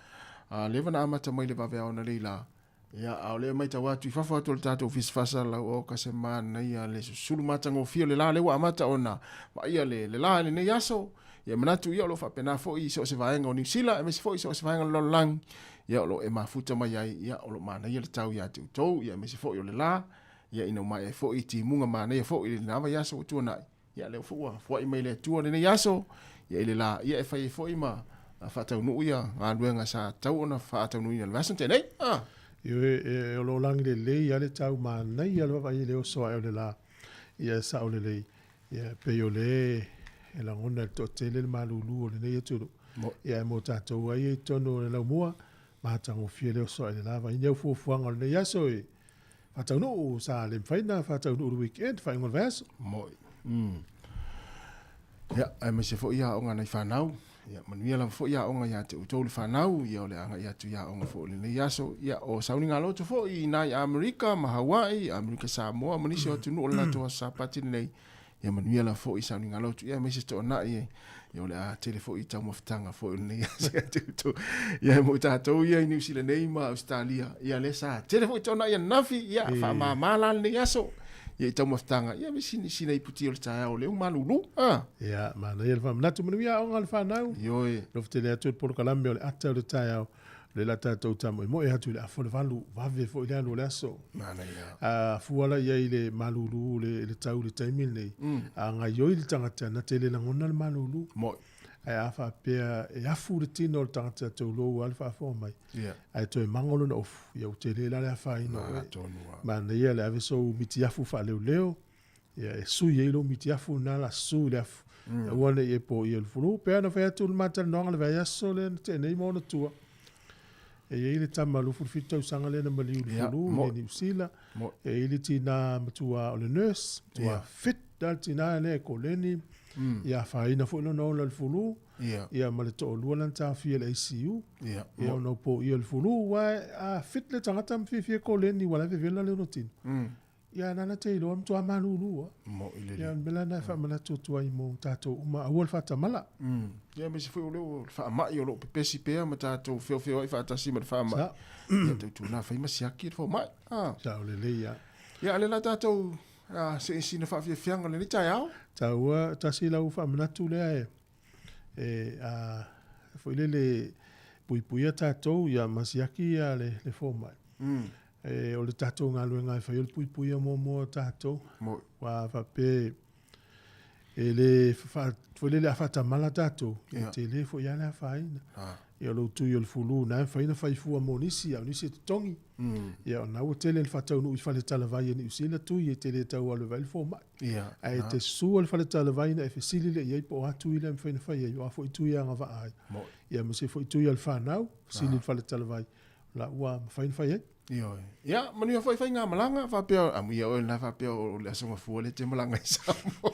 leva na amata mai le vaveao na leila. Ia, a o lea e matau atu i fafo atu o le tatou ofisa faasalau, oka se manaia le susulu matagofie o le la lea ua amata ona vaaia le, le la i lenei aso. Ia, manatu ia o lo o faapena foi i so o se vaega o Niu Sila, aemaise foi i so o se vaega o le lalolagi, ia o lo o e mafuta mai ai, ia o lo o manaia le tau ia te outou, ia aemaise foi o le la, ia ina ua maea ai foi timuga manaia foi i lena vaiaso ua tuanai. Ia lea foi ua foai mai le Atua lenei aso, ia i le la, ia e fai ai foi ma faataunuu ia galuega sa tatau ona faataunuuina i le vaiaso na tea nei. Ah. Ioe, e, o lo o lagi lelei lava le tau manaia le vaavaai i le oso ae o le la. Ia e sao lelei. Ia e pei o le e lagona e le toatele le malulu o lenei atunuu. Ia e mo tatou ai i totonu o le laumua, matagofie le oso ae le la. Vaai ni au fuafuaga o lenei aso e Faataunuu sa le mafai ona faataunuu i le weekend, faaiuga o le vaiaso. Moi. Ia, aemaise foi ia aoga a nai fanau. Ia, manuia lava foi aoga ia te outou le fanau. Ia, o le agai atu i aoga foi o lenei aso. Ia, o sauniga loto foi i nai Amerika ma Hawaii, Amerika Samoa ma nisi o atunuu o le latou aso Sapati lenei. Ia manuia lava foi sauniga loto. Ia, aemaise toanai e. Ia, o le a tele foi taumafataga foi o lenei aso ia te outou. Ia, mo tatou ia i Niu Sila nei ma Ausetalia. Ia, lea sa tele foi toanai ananafi. Ia, faamama la lenei aso. Ia, i taumafataga. Ia, me sina, sina iputi o le taeao o lea ua malulu. Ah. Ia, manaia le faamanatu. Manuia aoga a le fanau. Ioe. Alofa tele atu le polokalame o le ata o le taeao. Lea la tatou tamoemoe atu i le afa o le 8, vave foi le alu o le aso. Manaia. A fua la i ai i le malulu le, le tau i le taimi lenei, a gaioi le tagata, na te le lagona le malulu. Moi. Ae a faapea e afu le tino o le tagata taulou lava le faafofoga mai, Yeah. ae toe mago lona ofu, ia ua tele la le afaina o oe. Tonu lava. Manaia le ave sou mitiafu faaleoleo, ia e sui ai lou mitiafu lena la susu i le afu. Aua ne i e poia i le fulu. Pei ona fai atu le ma talanoaga le vaiaso lea na tea nei ma ona tua. E i ai le tama 27 tausaga lea na maliu i le fulu i Niu Sila. E i ai le tina matua o le nurse, matua fit lava le tina lea e koleni. Ia afaina foi lona ola i le fulu. Ia ma le toalua la na taofia i le ICU. Ia ona ua poia i le fulu. Aua a fit le tagata ma fiafia e koleni ua la e vevela le lona tino. Ia nana te iloa matua malulu a. Moi lelei. Ia o le mea la lena e faamanatu atu ai mo tatou uma, aua le faatamala. Ia aemaise foi o lea ua faamai o lo o pepesi pea ma tatou feofeoai faatasi ma le faamai. Sa. Ia tautuana fai ma siaki le fomai. Ah. Sao lelei a. Ia a lea la tatou se i sina faafiafiaga o lenei taeao. Taua tasi lau faamanatu lea e e a foi lele. puipuia tatou ia ma siaki ia le, le fomai. E, o le tatou galuega e fai o le puipuia muamua o tatou. Ua faapea e le foi lele a faatamala tatou, e tele foi lava le afaina. Ia o lou tui o le fulu na e mafai ona fai fua mo nisi, a o nisi e totogi. Ia o lena ua tele ina faataunuu i faletalavai a Niu Sila tui e te le tau alu e vaai le fomai. Ae e te sua le faletalavai ona e fesili lea i ai po o a tui la e mafai ona fai ai, o a foi tui e agavaa ai. Ia ma se foi tui a le fanau, fesili i le faletalavai, o la ua mafai ona fai ai. Ioe. Ia, manuia foi faigamalaga, faapea, amuia oe lena faapea o le Aso Gafua lea e te malaga i Samoa.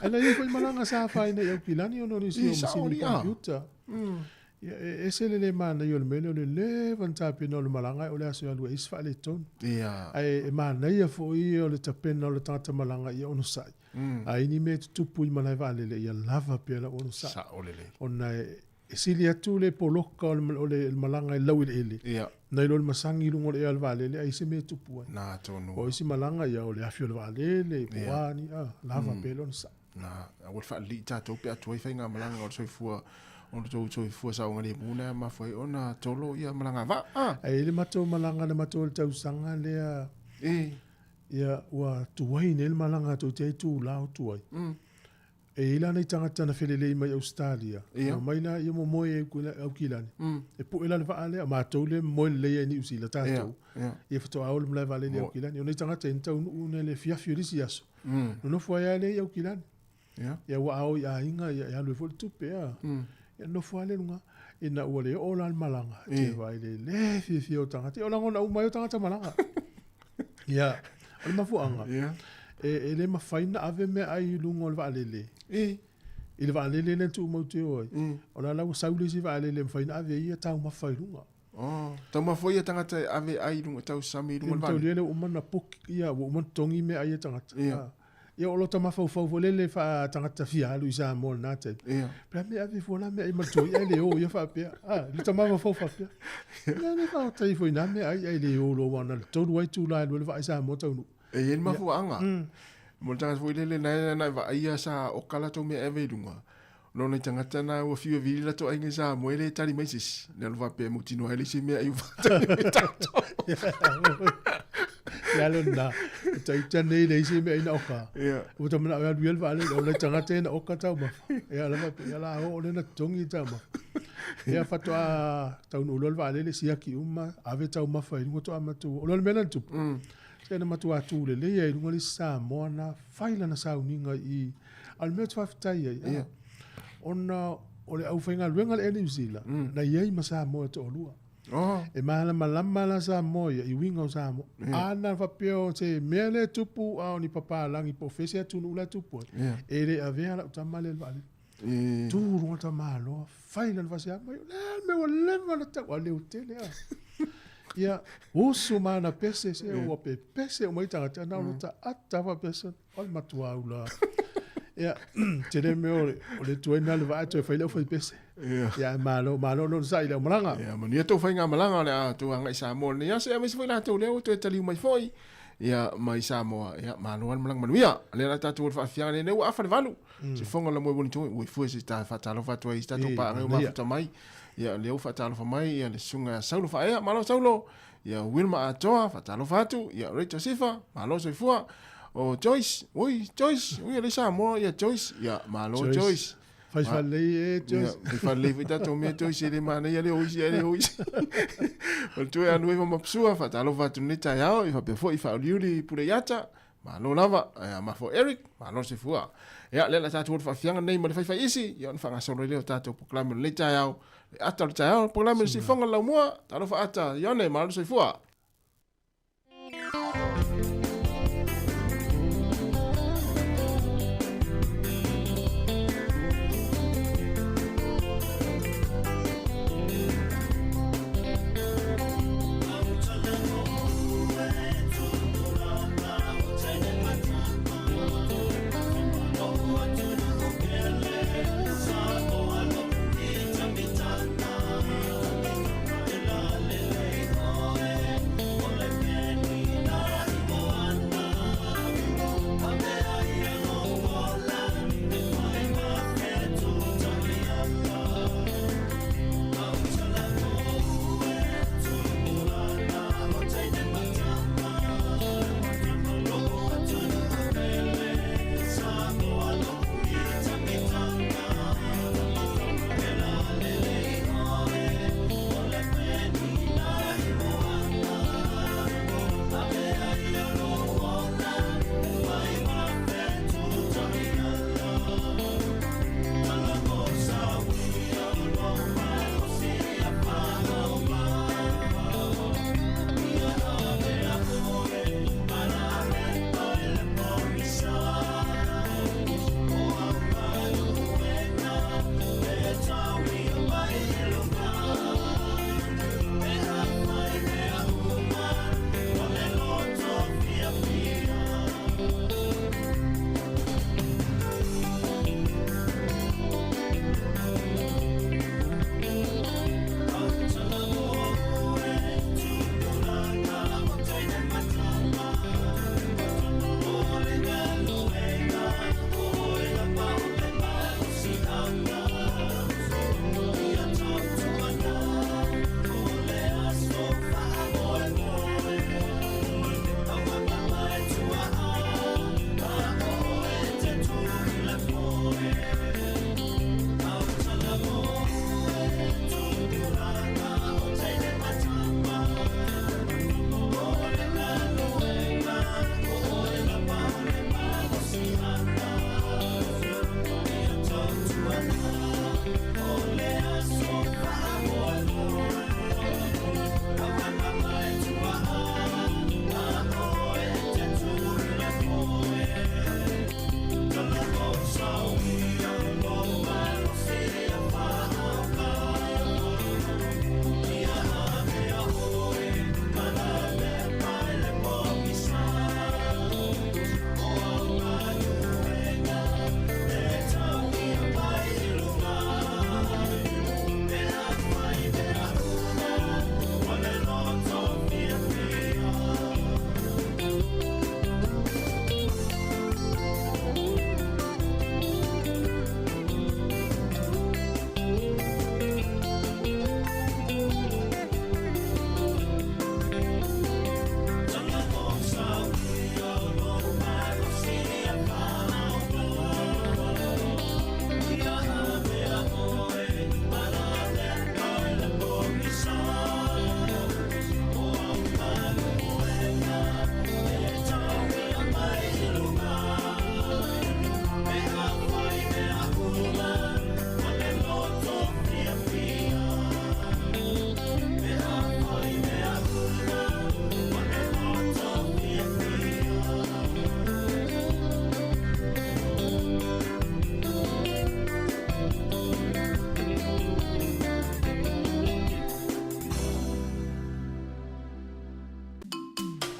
Ae na i ai foi malaga sa afaina i Aukilani ona o nisi o masini computer. Ia, e ese le le manaia o le mea lea o le leva ona tapena o le malaga ae o le aso e alu ai e ese faaletonu. Ae e manaia foi o le tapena o le tagata malaga ia onosai. A i ai ni mea e tutupu i malae vaalele ia lava pea lau onosai. Sao lelei. Ona e sili atu le poloka o le, o le malaga i le laueleele, nai lo le masagi i luga o le ea o le vaalele ai se mea e tupu ai. Na tonu. O isi malaga ia o le afi o le vaalele, po o a ni, a, lava pea le onosai. Na, aua le faalelii tatou pe a tuai faigamalaga o le soifua, o le tou soifua saogalemu lena e mafua ai ona tolo ia malaga vaa. A. Ae i ai le matou malaga na matou i le tausaga lea, ia, ua tuai nei le malaga toeitiiti lava itula o tuai. E i ai la nai tagata na felelei mai Ausetalia, na omai la ia momoe i Aukilani, e pue la le vaa lea, matou lea e momoe lelei ai i Niu Sila tatou, ia faatoa o le malae vaalele i Aukilani. O nai tagata ia na taunuu i le afiafi o le isi aso, nonofo ai lava lea i Aukilani. Ia aua a o i aiga ia e alu ai foi le tupe a. Ia nonofo lava lea i luga. Ina ua le oo la le malaga, te vaai i le le fiafia o tagata. Ia o lagona uma ai o tagata malaga. Ia, o le mafuaaga, e le mafai ona ave meaai i luga o le vaalele. I le vaalele lea na tuumau te o ai, o la la ua sau le isi vaalele e mafai ona ave ai ia taumafa i luga. Oh, taumafa ia tagata e ave ai i luga, tausami i luga o le vaalele. Ia, ua uma ona book, ia, ua uma ona totogi meaai a tagata. Ia o lota mafaufau foi lele faa-tagata fia alu i Samoa i lena taimi. Pe a mea ave fua la meaai ma le tuai ae le o ia faapea. A, lota mafaufau faapea. Ia le faafetai foi i na meaai ae le o loa aua na o le 3 lava itula e alu ai le vaa i Samoa taunuu. E i ai le mafuaaga. Mo le tagata foi lele na e vaaia sa oka latou mea e ave i luga. No nai tagata na ua fiu e vili latou aiga i Samoa e le tali mai se isi. Le alu faapea e mautinoa ai le isi mea i ufatali mai tatou. Ia lona, e taita nei le isi mea ina oka. Ua ta manao e alu ia le vaalele, o nai tagata ia na oka taumafa. Ia la faapea, ia la o lea na totogi taumafa. Ia faatoa taunuu loa le vaalele, siaki uma, ave taumafa i luga toa matua. O le mea lea na tupu, se na matua tulelei ai i luga le isi Samoa na fai lana sauniga i i. A o le mea ou te faafetai ai, ona o le aufaigaluega a le Air New Zealand, na i ai ma Samoa e toalua. E malamalama la Samoa ia i uiga o Samoa. A na faapea o se mea lea e tupu a o ni papalagi po o fea se atunuu la e tupu ai, e le avea lau tama lea i le vaalele. Tu i luga tamaloa, fai lana faasea mai, o le a le mea ua leva ona tau, a leotele lava. Ia, usu ma ana pese, se ua pepese uma ai tagata, na o lota ata faapea, o le matua ula. Ia, tele mea o le tuai na le vaa toe fai le au fai pese. Ia, malo, malo lona sa i le au malaga. Ia, manuia tou faigamalaga o le a tou agai i Samoa i lenei aso, aemaise foi latou lea ua toe taliu mai foi ia mai Samoa. Ia, malo lava le malaga manuia. O lea la tatou o le faafiaga lenei ua afa le 8. Se fofoga o le moe Wellington, ua ifua se ta faatalofa atu ai i si tatou paaga ua mafuta mai. Ia, lea ua faatalofa mai ia le susuga ia Saulo Faaea, malo Saulo. Ia Wilma Atoa, faatalofa atu. Ia Rachel Sifa, malo soifua. O Joyce, oi Joyce, oi e le Samoa ia Joyce. Ia malo Joyce. Joyce. Fai falelei e Joyce. Ia, fai falelei foi tatou mea Joyce e le manaia le o isi ae le o isi. O le toe anu e mapsua, faatalofa atu lenei taeao, i faapea foi faauliuli pule iata. Malo lava, ia mafo Eric, malo soifua. Ia, lea la tatou o le faafiaga nei ma le faifai isi, ia ona faagasolo ai lea o tatou polokalame o lenei taeao. Le ata o le taeao, polokalame o le sifoga o le laumua, talofa ata, Ione, malo soifua.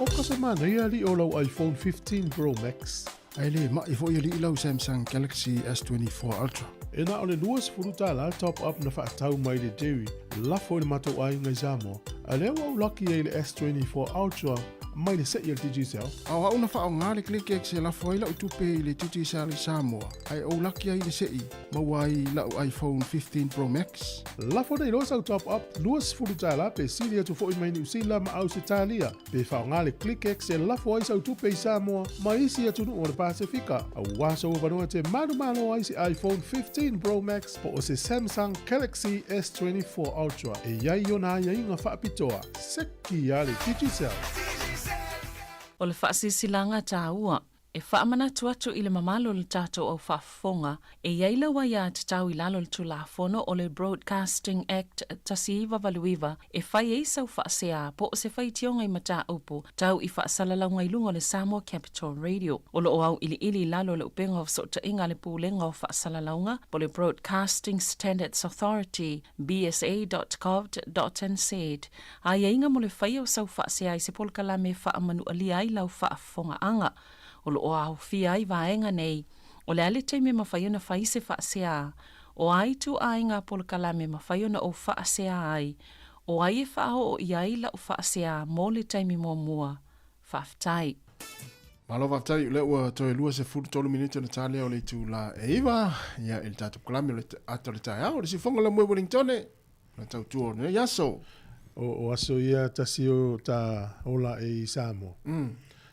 Oka se manaia alii o lau iPhone 15 Pro Max. Ae le ma'i foi alii lau Samsung Galaxy S24 Ultra. E na o le $20 top up na faatau mai le Jerry, lafo i le matou aiga i Samoa, a lea ua ou laki ai i le S24 Ultra mai le se'i a le Digicel. A o au na faaaoga le ClickX e lafo ai la'u tupe i le Digicel i Samoa, ae ou laki ai i le se'i, maua ai la'u iPhone 15 Pro Max. Lafo nei loa sau top up $20 pe sili atu foi mai Niu Sila ma Ausetalia, pe faaaoga le ClickX e lafo ai sau tupe i Samoa ma isi atunuu o le Pasefika, auā sou avanoa e te manumalo ai se iPhone 15 Pro Max po o se Samsung Galaxy S24 Ultra e i ai ona aiaiga faapitoa. Seki a le Digicel! O le faasilasilaga taua e faamanatu atu i le mamalu o le tatou au faafofoga, e i ai lau aiatatau i lalo o le Tulafono o le Broadcasting Act 1989 e fai ai sau faasea po o se faitioga i mataupu tau i faasalalauga i luga o le Samoa Capital Radio. O lo o auiliili i lalo o le upega o fesootaiga a le Pulega o Faasalalauga po o le Broadcasting Standards Authority, bsa.govt.nz, aiaiga mo le faia o sau faasea i se polokalame e faamanualia ai lau faafofogaaga. O lo o aofia ai vaega nei, o le a le taimi e mafai ona fai se faasea, o a ituaiga polokalame e mafai ona ou faasea ai, o ai e faaoo i ai lau faasea mo le taimi muamua. Faafetai. Malo faafetai, o lea ua toe 23 minute ona ta lea o le itula e 9, ia i le tatou polokalame o le ata o le taeao, o le siufofoga o Lemuel Wellingtone, na tautua o lenei aso. O, o aso ia tasi o ta ola e i Samoa.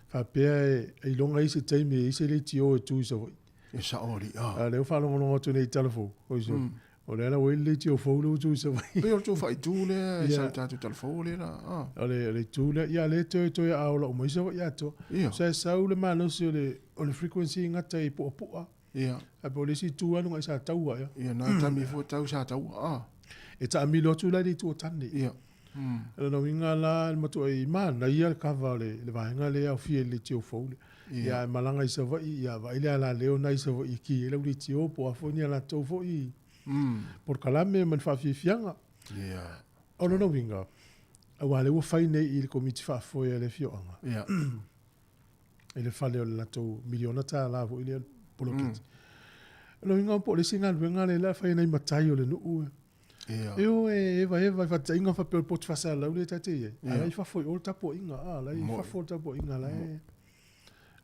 Faapea e, e iloga i se taimi e i se leitio e tu i Savaii. E sao alii, a. A lea ua faalogologo atu nei i tala fou, oi so. O lea la ua i le leitio fou lea ua tu i Savaii. Pei o le tou faaitu lea e sau i tatou tala fou lea la, a. O le, o le itu lea, ia lea toe toe a ola uma i Savaii atoa. Ia. Sa e sau le malosi o le, o le frequency i gata i Puapua. Ia. Ae po o le isi itu alu ngai Sataua ea. Ia, na taimi fua tau Sataua, a. E taamilo atu la i le itu o Tane. Ia. O lona uiga la, le matuai manaia le cover o le, le vaega lea e aofia i le leitio fou lea. Ia, ae malaga i Savaii, ia vaai le alaleo na i Savaii e ki ai lau leitio po o a foi ni a latou foi polokalame ma ni faafiafiaga. Ia. O lona uiga, aua lea ua fai nei i le komiti faafoe a le afioaga. Ia. I le fale o le latou miliona tālā foi lea poloketi. O lona uiga po o le isi galuega lea o le a fai e nai matai o le nuu e. Ia. E o e evaeva i faataitaiga faapea o le potu faasalalaulau lea ta te i ai, a la e i fafo i o le tapuaiga, a la e i fafo le tapuaiga la e.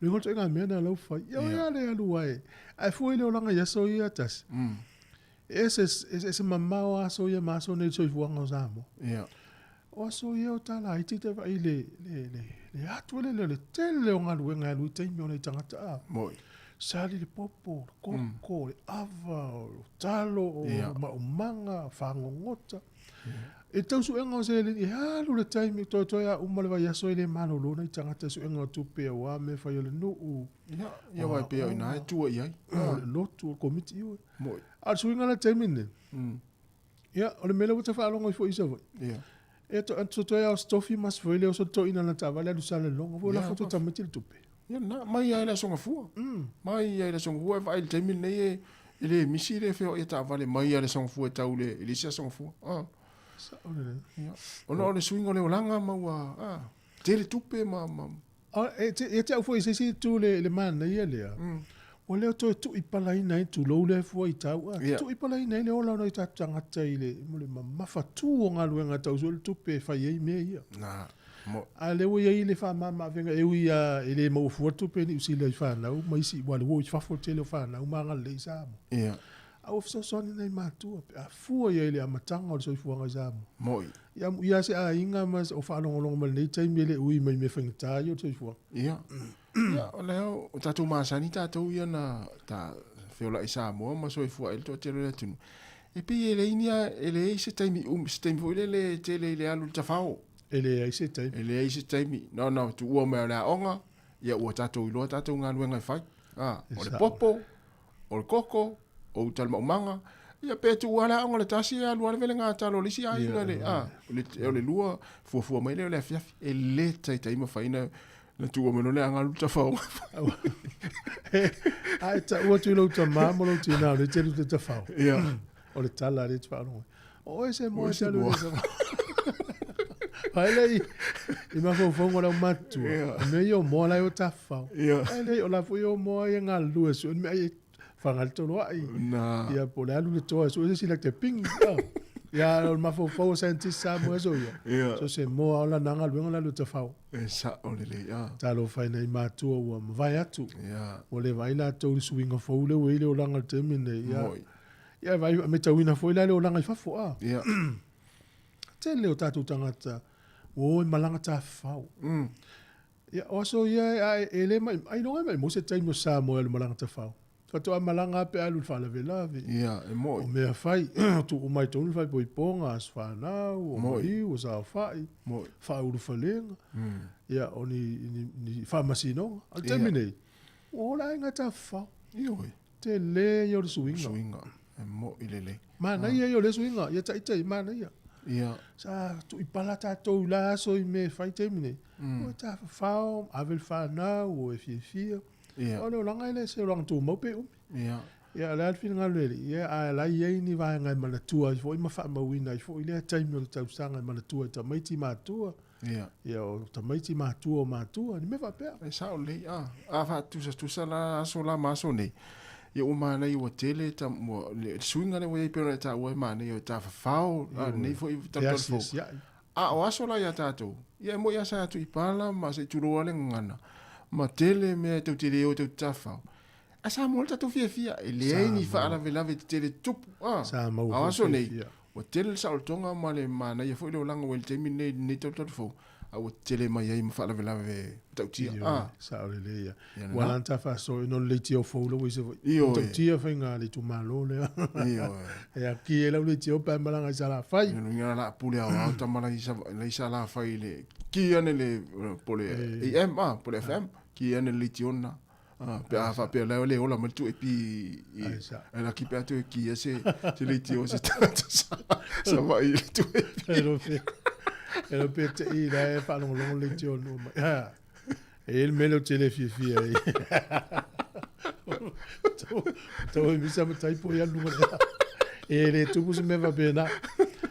O le uiga o le ituaiga mea lena o la ua fai. Ia o ea le alu ai, ae fua i le olaga i aso ia tasi. E ese, e ese mamao aso ia ma aso nei i le soifuaga o Samoa. Ia. O aso ia o tala iti te vaai le, le, le, le atu ele lea o le tele o galuega e alu i taimi o nai tagata a. Moi. Sali le popo, le koko, le ava, o le talo, o Ia. maumaga, fagogota. E tau suega o seleni, e alu le taimi, toetoe a uma le vaiaso e le malolo nai tagata i suega o tupe auā mea fai a le nuu. Ia, ia wai pea o ina e tua i ai. O le lotu, o le komiti i oe. Moi. A o le suiga la taimi lenei, Ia, o le mea lea ua tau faalogo ai foi i Savaii. Ia. E to, to toe ao stofi mas foi le oso toina na taavale alu Salelologa foi Ia, lafo atu tamaiti le tupe. Ia na, mai ai le aso gafua. Mai ai le aso gafua e vaai i le taimi lenei e, e le misi le feoai a taavale mai ai le aso gafua e tau le, i le isi aso gafua. Ah. Sao lelei. Ia. Ona o le suiga o le olaga ma ua, ah, tele tupe ma, ma, A, e te, ia te au foi i se isi itu le, le manaia lea, ua le o toe tuipalaina ai, tulou lea fua i tau, a, Ia. tuipalaina ai le ola o nai tatou tagata i le, mo le mamafa-tu o galuega tau sue le tupe e fai ai mea ia. Na, mo. A lea ua i ai le faamama-avega, e ui lava e le maua fua le tupe i Niu Sila i fanau ma isi, ua alu o i fafo le tele o fanau ma agalelei i Samoa. Ia. A ua fesoasoani nai matua pe a fua i ai i le amataga o le soifuaga i Samoa. Moi. Ia amuia se aiga ma o faalogologo mai lenei taimi e le ui mai mea faigata ia o le soifuaga. Ia. Ia, o lea o tatou masani tatou ia na ta feolai i Samoa ma soifua ai le toatele o le atunuu. E pei e leai ni e leai se taimi umi, se taimi foi lele e tele i le alu i le tafao. E leai se taimi. E leai se taimi. Na ona tuua mai o le aoga, ia ua tatou iloa tatou galuega e fai. A, o le popo, o le koko, o uta le maumaga, ia pe tuu lava le aoga le tasi e alu lava le velega talo o le isi aiga le, a, o le lua, fuafua mai lea o le afiafi. E le taitai mafai na, na tuua mai loa le aga alu le tafaoga. A e tau atu i lou tamā ma lou tinā o lea e te alu i te tafao. Ia. O le tala lea e te faalogo ai. O oe se moa e te alu i le tafao. Ai le i mafaufauga o le aumatua, o mea ia o moa la e o tafafao. Ai le o la foi o moa ia galulue sue ni mea ai e faga le toloai. Ia po o le alu le toa e sue se isi like te ping. Ia o le mafaufau o scientist Samoa e aso ia. So se moa o lana galuega o le alu e tafao. E sao lelei a. Talofa i nai matua ua mavae atu. Ia. Ua le vaai latou i le suiga fou lea ua i ai le olaga i le taimi lenei. Ia. Moi. Ia vaai matauina foi la le olaga i fafo a. Ia. Tele o tatou tagata ua o e malaga tafafao. Mm. Ia, o aso ia e, e le mai, ailoga e maimau se taimi o Samoa e alu malaga tafao. Faatoa malaga lava pe a alu i le faalavelave. Ia, e moi. O mea fai, tuu mai tonu le faaipoipoga, aso fanau, o maliu, o saofai, faaulufalega, mm. Ia, o ni, ni, ni faamasinoga. O le taimi nei, ua ola aiga tafafao. Ioe. Tele ia o le suiga. Suiga, e moi lelei. Manaia ia o le suiga, ia taitai, manaia. Ia. Sa tuipala tatou i la aso i mea e fai taimi nei. Mm. Ua tafafao, ave le fanau, o e fiafia. Ia. O le olaga e le se olaga tumau pe umi. Ia. Ia, o le a le finagalo e alii, ia, ae la i ai ni vaega e manatua ai foi ma faamauina ai foi lea taimi o le tausaga e manatua e tamaiti matua. Ia. Ia, o tamaiti matua o matua, ni mea faapea. E sao lelei, a, a faatusatusa la aso la ma aso nei, ia ua manaia ua tele ta, ua, le suiga lea ua i ai pei ona e taua e manaia o tafafao, a lenei foi talu fou. A o aso la ia tatou, ia e moi lava sa atu i pala ma se i tulou lava le gagana, ma tele mea e tou te le o e tou te tafafao. Ae sa maua le tatou fiafia, e leai ni faalavelave tetele tupu, a, a o aso nei, Ua tele le saolotoga ma le manaia foi le olaga ua i le taimi lenei i lenei talu fou, a ua tele mai ai ma faalavelave matautia. Ioe, Ah. sao lelei ia. Ia Ua lena. ala ona ta faasoa ina o le leitio fou la ua i Savaii. Ioe. Matautia faiga a le itumalo lea. Ioe. E aki ai lau leitio pe a malaga i Salafai. Ia luga la pule aoao tama la i Savaii, la i Salafai i le ki ane le po le AM ah, po le FM, ki ane le leitio lena. Ah, pe a faapea la le ola mai le 2AP i Ai, ai laki pe a toe kia se se leitio se tagata sa Savaii i le 2AP. E lo pe e lo pe te i la e faalogologo leitio nuu mai. Ha. E i ai le mea lea ou te le fiafia ai. Tau e misa ma taipo i alu luga. E le tupu se mea faapena.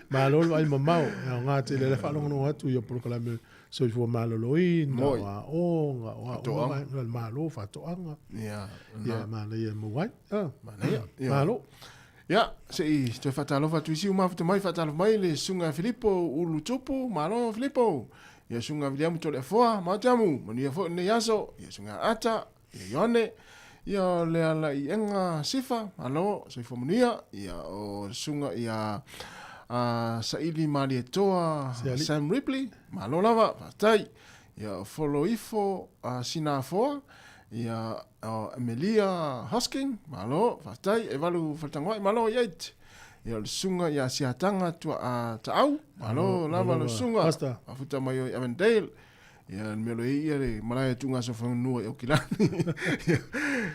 Malo le vaai mamao. E aoga tele le faalogologo atu i o polokalame soifua maloloina, Moi. o aoga, o a uma Faatoaga. vaega, le Malo, faatoaga. Ia, Ia, manaia e maua ai. Ah, Manaia. Ia. Malo. Ia, se i toe faatalofa atu i si umafuta mai, faatalofa mai le Susuga Filipo Ulu Tupu, malo Filipo. Ia Susuga Viliamu Toleafoa, Maotiamu, manuia foi lenei aso. Ia Susuga Ata, ia Ioane, ia Lealaiega Sifa, malo, soifua manuia. Ia o Susuga ia a Saili Malietoa Siali. Sam Ripley, malo lava, faafetai. Ia o Foloifo a Sinafoa, ia o Amelia Hosking, malo, faafetai. E valu Faletangoai, malo iait. Ia o le susuga ia Siataga Tuaa Taau, malo lava le susuga. Pastor. Mafuta mai o i Avondale. Ia, le mea o lo i ai ia le malae a Tuugasofanua i Aukilani.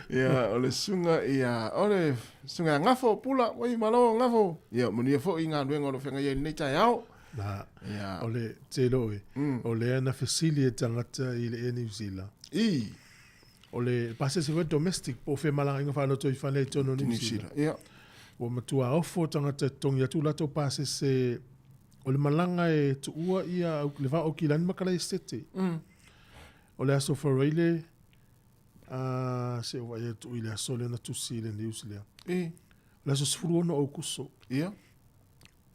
Ia, o le susuga ia, o le susuga ia Gafo Pula, oi malo Gafo. Ia, manuia foi i galuega o lo o feagai ai i lenei taeao. Na, Ia. o le tele oe, Mm. o lea na fesili e tagata i le Air New Zealand. I. O le pasese foi domestic po o femalagaaiga faalotoifale i totonu o New New Zealand. Zealand. Ia. Ua matua ofo tagata e totogi atu latou pasese o le malaga e tuua ia le vaa o Aukilani ma Kalaisete. Mm. O le aso Faraile, uh, se o vaai atu i le aso lea na tusi i le news lea. I. O le aso 16 Aukuso. Ia.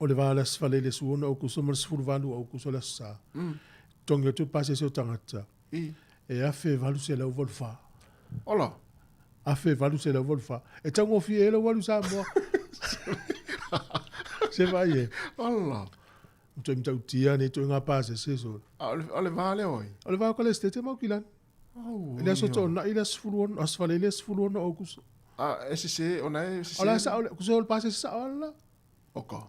O le va o le aso Faleile 16 Aukuso ma le 18 Aukuso le aso Sa. Mm. Totogi atu le pasese o tagata. I. E 1884. Ola. 1884. E taugofie ai lau alu Samoa. Se vaai e. Ola. Toe matautia nei toe ngā pasese so. A o le, o le va lea oi. O le va o Kalaisete ma Aukilani. Au. I le aso toonai le aso 16, aso Faleile 16 Aukuso. A e sese, ona e sese. O la sao le, kuso o le pasese sao la. Oka.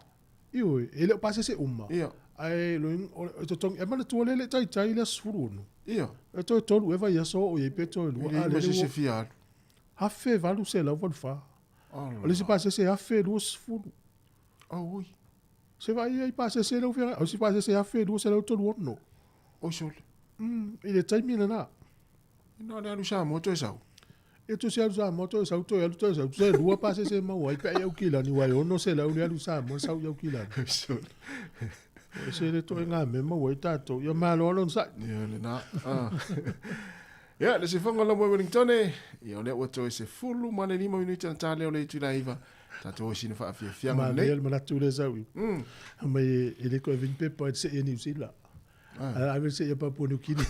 Ioe, e le o pasese uma. Ia. Ae lo ing- o le totogi, e manatua le le taitai le aso 16. Ia. E toe tolu e vaiaso o i ai pe toe lua. E A le lele ma sese ua fia alu. 1884. Ola. O le isi pasese 1020. Au oi. Se vaai ai pasese lea ua feagai. O isi pasese 1236. Oi sole. I le taimi lena. Ina le alu Samoa toe sau. E tu se alu Samoa toe sau toe alu toe sau. Se lua pasese maua ai pe ai Aukilani wai ono se lau le alu Samoa sau i Aukilani. Sole. E se le toe ngā mea maua ai tātou. Ia malo alo onosai. Ia lena. Ah. Ia, le sifoga o lau Wellington e. Ia, o lea ua toe 15 minute na tā leo le itula e 9. Tātou o sina whaafiafianga Manaia nei. le manatu lea sau i. Mai e le koe vini pepa i te sei e New Zealand. Ah. Ave le sei a Papua New Guinea.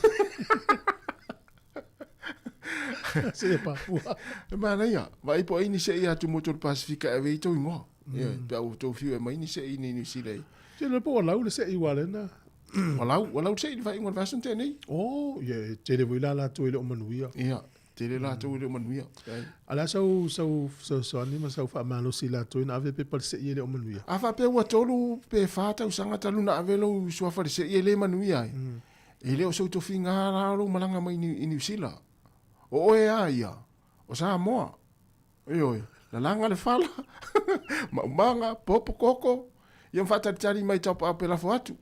Sei a Papua. E manaia, vaai po ai ni sei atu mo tolu Pasifika e ave i tou ingoa. Ia, pe au tou fiu e mai ni sei ni New Zealand. Tele po o lau le sei ua lena. Ua lau, ua lau sei le faaiuga o le vaiaso na tea nei. Oh, ia, e tele foi la latou e le o manuia. Ia, tele latou e le o manuia. A le a sau, sau fesoasoani ma sau faamalosi i latou ina ave pepa le sei e le o manuia? A faapea ua tolu pe fa tausaga talu na ave lou suafa i le sei e le manuia ai, e le o sou tofiga la o lou malaga mai i Niu Sila. O oe a ia, o Samoa. Ioe, lalaga le fala, maumaga, popo koko, ia ma faatalitali mai taupaau pe lafo atu.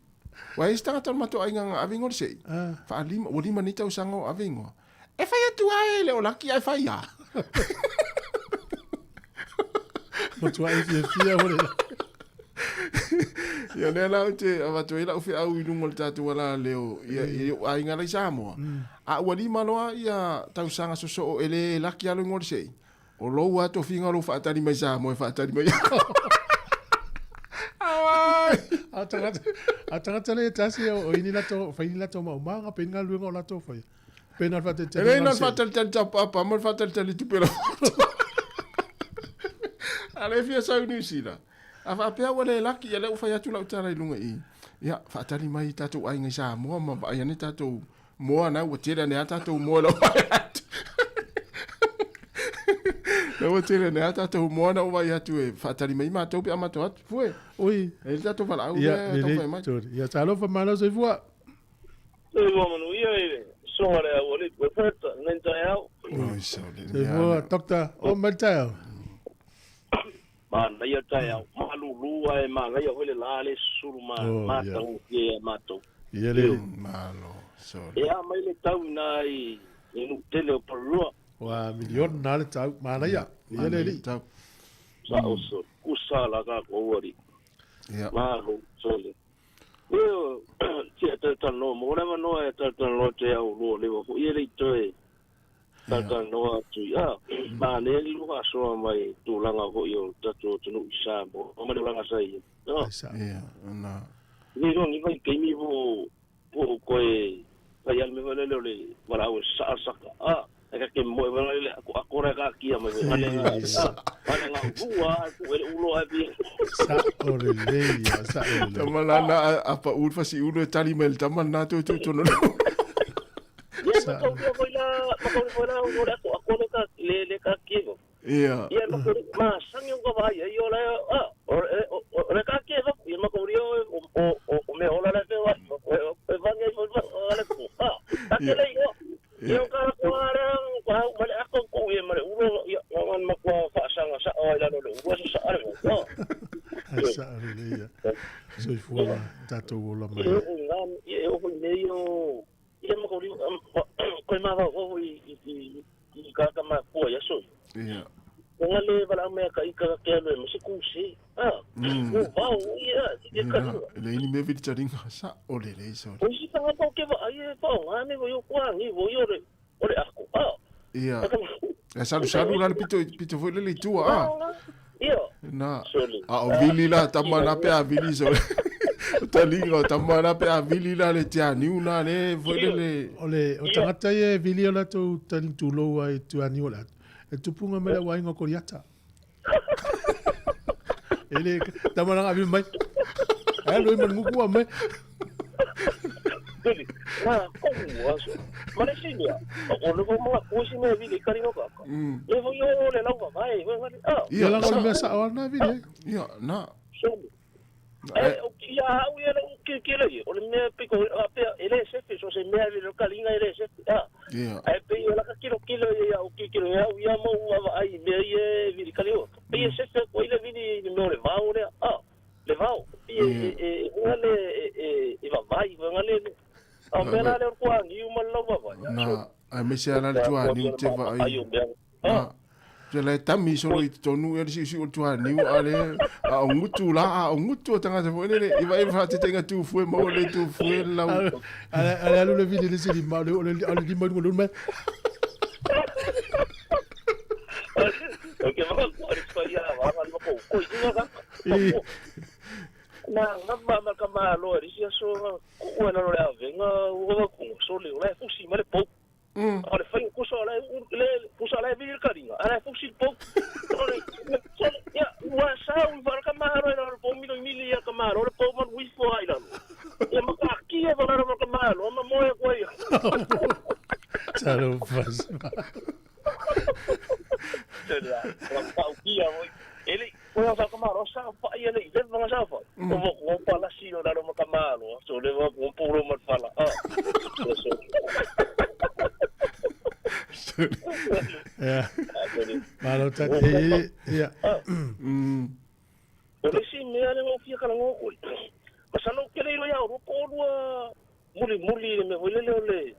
Ua i ai se tagata o le matou aiga na ave igoa le sei, faalima, ua lima nei tausaga o ave igoa. E fai atu lava e le o laki ae fai lava. Matua e fiafia o le. Ia lea la ou te avatu ai lau feau i luga o le tatou alaleo ia i ou aiga la i Samoa. A ua lima loa ia tausaga sosoo e le laki lava lou igoa o le sei, O lou a tofiga o lou faatali mai Samoa e faatali mai Auai! A tagata, a tagata le tasi o ini lato, fai ni lato maumaga, pe ni galuega o lato fai. Pe na faatalitali. E le na faatalitali tapapa ma le faatalitali tupe la. A le fia sau New Zealand. A faapea ua le laki, ia lea ua fai atu lau tala i luga i i. Ia, faatali mai tatou aiga i Samoa ma vaai ane tatou Moa na ua tele ane a tatou moa lau vai atu. Na ua tele ane a tatou moa na vai atu e whaatari mai mātou pe a mātou atu. Fue. Oi. E le tatou valaau Ia, lea tau fai mai. Ia, talofa malo soifua. Soifua manuia i le susuga le aualii Profeta lenei taeao. Oi, sole. Soifua, Doctor. Oo mai le taeao. Manaia le taeao, malulu ae manaia foi le la le susulu ma Oh, yeah. matagofie ia matou. Ia le. Malo, sole. E a mai le tau ina i i nuu tele o Parurua. Ua miliona le tau, manaia. Ia le alii. Tau. Sa o sole, kusa la tatou alii. Ia. Malo, sole. Ia, tia talatalanoa mo le avanoa e talatalanoa te au lua lewa foi e le i toe Talatalanoa atu i a, manaia le lua faasoa mai i tulaga foi o le tatou atunuu i Samoa ma le olaga sa i ai. Ai sa. Ia, na. Le iloa ni vaitaimi po po o toe fai a le mea foi lele o le valaau e sasaa le saka, a, ae ka ke moe foi lele ako ako la ka akia mai foi ngale nga, a, ngale nga ua a ku ele ulo ae pia. Sa o lelei ia, sa o lelei. Tama la na a pa ulu fasi ulu e tali mai le tama na toe toe tono. Ia mataulia foi la, mataulia foi la o le ako ako le ka le le ka kievo. Ia. Ia mataulia masangi o ka vai ai o la a o o le ka kievo ia mataulia o o o o me ola le fe wa e vangi ai foi le ku. A ta ke le o. Ia o ka ko ara ko au ma le ako ko ia ma le ulo ia ngan ma ko fa sanga sa o ila le ulo sa sa le. Ai sa le ia. Soifua ma tatou ola mai. Ia o ngā ia o nei o Ia ma ko koe mafaufau i i i i ka ka makua ia soi. Ia. O nga le wala mea ka ika ka ke alo e ma se kuse. Ah. O vau ia i ka lua. Le ini me vili taringa sa o le le so. O isi tangata o ke wa ai e whao ngā me wo yo kua ngi wo yo le o le ako. Ah. Ia. E salu salu la le pito pito foi le le tua ah. Ia. Na. A o vili la tama na pe a vili so. Talinga o tama na pe a vili la le tia niu na le foi le le. O le o tagata ia e vili o latou taling tulou ai tuaniu o le atu. E tupunga mai le auaiga o Koriata. E le tama na vili mai. E alu ai ma le nguku a mai. Vili, ngā kohu aso. Ma le isi mea, o le mo mga kuisi mea vili i karinga kaka. E foi o le lau vavae, foi ngari, ah. Ia langa o le mea sao ana vili. Ia, na. Sole. E, o ki ia au ia lau ki ki le, o le mea piko a pea, e le sefe, so se mea vili o karinga e le sefe, ah. Ia. Ae pei o laka kilo kilo ia au ki kilo ia au ia mau ava ai mea ia e vili karinga. Pei e sefe ko ile vili i mea o le vao lea, ah. Le vao, e e e le e e vavai, le a mea la le o kua niu ma le lau vavai. Na, aemaise lava la le tuaniu te vaai. Na, Te le tami solo i totonu ia le siusiu o le tuaniu a le a o gutu la a o gutu o tagata foi lele i vai faatetaiga tufue maua le tufue lau Ale alu le vili le sili ma le le le lima le mai. O ke ma ko ari pa ia wa ma ko ko i nga ka. Na nga ma ma ka ma lo ari sia so ko ua na lo le avenga ua ko so le o le fusi ma le po. O le fai kusa o le le kusa le vili karinga. Ala fusi le po. O le so ia ua sa u va ka ma ro le po mi mili ia ka ma ro le po ma ui fo ai la. Ia ma ka ki e va ro ka ma ro ma mo e ko ia. Talo fas. Tele a pa u kia mo. Ele ko ia ka ma ro sa pa ia le le va sa fa. O vo ko pa la si ro ma ka ma ro. So le va ko po ro ma fala. Ah. So. Ia. Malo tali. E ia. O le isi mea lea ua fia kalagoa koe. Masalo ou te le iloa ia Oropo olua mulimuli i le mea foi lele o le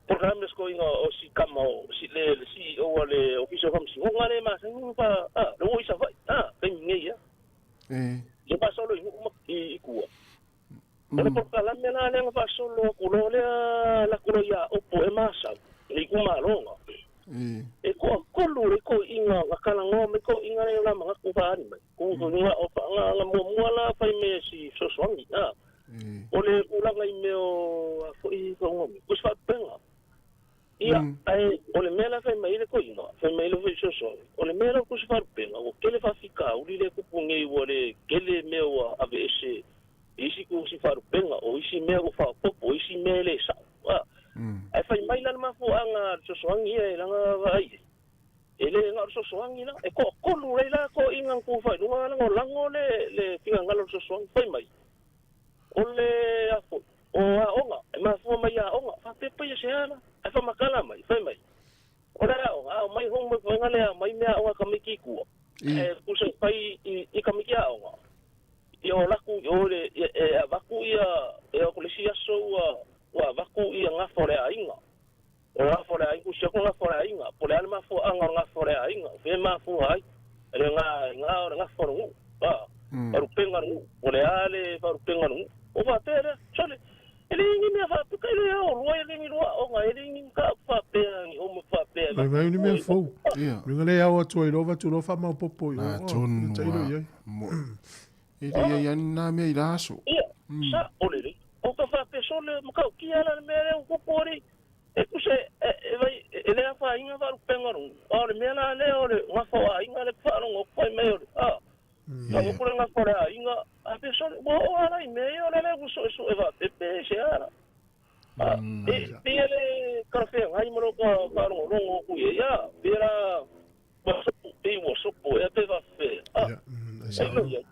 polokalame sikoiga o si kama o si le le CEO a le Ofisa o Faamasinoga lea e masani ona fa a le ua i Savaii a taimi nei a. E. Ia faasolo i nuu ma i tua. O le polokalame la lea na faasolo atu loa lea lako loa ia Opo e masau i le itumaloga. E toatolu le toeaiina na talanoa mai toeaiina lea o la manatu faaali mai. Ku nga o nga nga muamua la fai me si fesoasoani a. O le tulaga i mea o a foi faauga mai. O se faapupega. Ia, ae o le mea la fai mai ai le toeaina, fai mai le fesoasoani, o le mea la o se faapupega, ua tele faafitauli lea e tupu nei ua le tele mea ua aveese i isi kursi faalupega, o isi mea ua faaopoopo, o isi mea e le sao. A, ae fai mai la le mafuaaga a le fesoasoani ia e lana vaai ai, e le na o le fesoasoani la, e toatolu ai la toeaiina na tu faailuga lagolago le, le finagalo o le fesoasoani. Fai mai, o le a foi, o aoga, e mafua mai i aoga, faapea paia se a la, ae faamatala mai, fai mai, o le aoga, a aumai homework vaega lea, aumai meaaoga a tamaiti i tua, e tusa e fai i, i tamaiti aoga, Ia o laku o le e avatu ia e o le isi aso ua ua avatu ia gafa o le aiga. O le gafa o le aiga, usi atu gafa o le aiga, po o le a le mafuaaga o le gafa o le aiga, o fea e mafua ai, le ga iga o le gafa o le nuu, a, faalupega o le nuu, po o le a le faalupega o le nuu. O faapea lea, sole, e leai ni mea faapea, e le ao loa, e leai ni loa aoga, e leai ni mataupu faapea, ni homework faapea e Mai mai ni mea fou. Ia. Luga le ao atu ai loa vatu loa faamaopoopo i o. Atonu Tailo i ai. E le iai ani nā mea i la aso. Ia, sa, o lelei. O ka faapea sole matautia la le mea lea ua tupu alii. E tusa e, e vai, e le afaina faalupega luga, a o le mea la lea o le gafa o aiga lea e faalogo atu fai mai o le, a, faalogo atu le gafa o le aiga, a pea sole, ua oo lava la i mea ia o le lea ua suesue faapea pe se a la. A, e, pei e le talafeagai ma lou faalogologo atu i ai, a, pei la, ua sopo, pei ua sopo ea pe faapefea, a, e ilo i ai.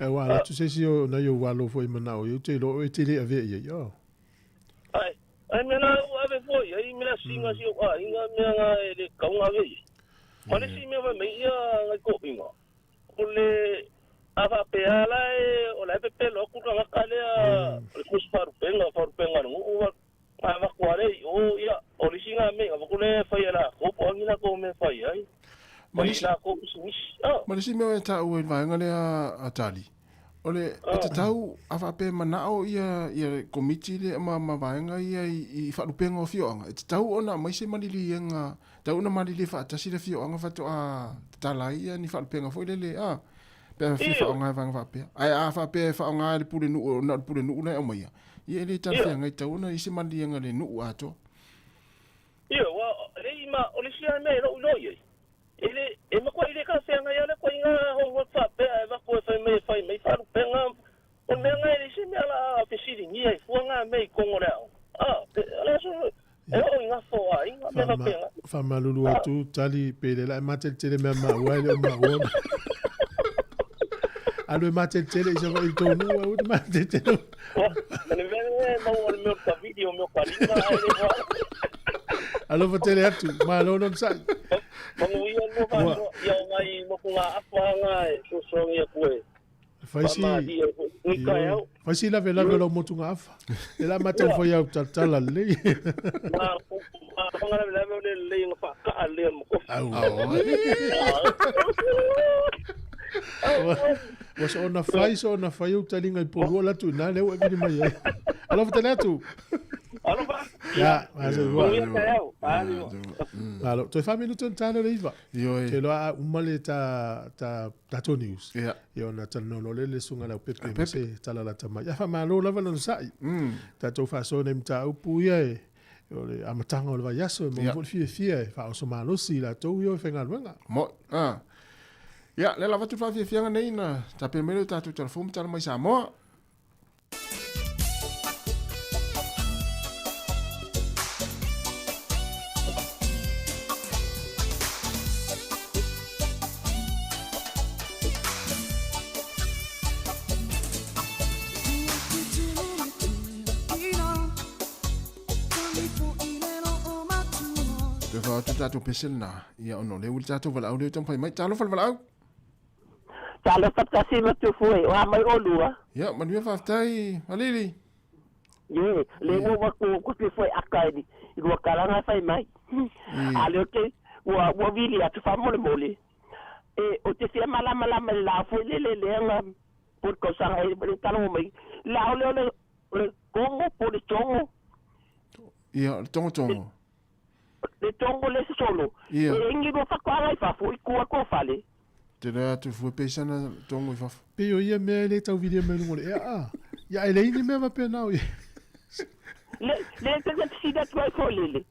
E ua ala atu se isi o nai ou alo foi manao i ou te iloa oe e te le avea i ai, oh. Ae, ae mea la ua ave foi i ai mea singa si ou aiga mea nga e le tatau ona ave i ai. Ma le isi mea fai mai ia ngai toeaiina, o le a faapea la e o la e pepelo atu le tagata lea o le tusi faalupega, faalupega a le nuu a avatu lava lea i o, ia o le isi na mea avatu lea e fai e latou po o a ni latou mea e fai ai. Ma Fai le i isi, latou pisinisi. Ah. ma le isi mea e taua i le vaega lea a Tali, O le e tatau a faapea e manao ia ia le komiti lea ma ma vaega ia i i faalupega o afioaga, e tatau ona aumai se maliliega, tatau ona malilie faatasi le afioaga faatoa tatala ai ia ni faalupega foi lele a pe a fia faaaoga e vaega faapea. Ae a faapea e faaaoga e le pulenuu na o le pulenuu la e aumaia, ia e le talafeagai, e tatau ona i ai se maliliega a le nuu atoa. Ioe, ua leai ma o le isi lava mea e lou iloa i ai, E le, e matua i le talafeagai lava le ituaiga homework faapea e avatu e fai mai e fai mai faalupega. O le mea lena e leai se mea o le a fesiligia ai fua na mea i totonu o le aoga. A, o le aso e oo i gafa o aiga, mea faapena. Faamalulu atu, Tali, pe le la e mateletele mea maua e le o maua. Alu e mateletele i Savaii i tou nuu, aua te mateletele. O le mea lena e maua o le mea o le tavili, o mea o taliga, ae le o Alofa tele atu, malo le onosai. Manuia lua faasoa, ia o nai motugaafa na e fesoasoani atu e Fai si, faamalie foi i taeao. fai si lavelave o lau motugaafa. E la matau fai au talatala lelei. Ma, ma. Whangara le mea le le nga whaka le mo kofi. Au. Ua so ona fai, so ona fai ou talinga i polua la tu ina lea ua e vili mai ai. Alofa tele atu. Alofa. Ya, ma se ua. Manuia taeao. Malo. Malo, toe wha minutu ona tāne le iva. Ioe. Te loa a uma le ta, ta, tatou news. Ia. Ia ona talanoa loa lea le susuga Leaupepe ma Pepe. se tala lata mai. Ia faamalo lava le onosai. Tatou faasoa nei mataupu ia e o le amataga o le vaiaso e maua Ia. foi le fiafia e faaoso malosi i latou ia o e faigaluega. Mo, ah. Ia, lea lava atu le faafiafiaga nei na tapena mai lea o tatou telefoni ma tala mai Samoa. Toe fao atu tatou pese lena. Ia ona o lea ua le tatou valaau lea e taumafai mai. Talofa le valaau. Talofa tasi ma tufue, o a mai olua. Ia, manuia faafetai, Malili. Ye, le ua ua ku ku tufue aka i lua kalanga fai mai. A le o te, ua ua vili atu faamolemole. E o te fia malamalama i le la foi le le leaga po le tausaga e le talogo mai. La o le o le o le kongo po le tongo. Ia, o le tongotongo. Le tongo le sosolo. Ia. E ingi lua faatoaga i fafo i kua ko fale. Te lea atu fue peisana tongo i fafo. Pei o ia mea e le tau vilia mai luga o le ea a. Ia e leai ni mea faapena o ia. Le le te te sida atu ai foi lele.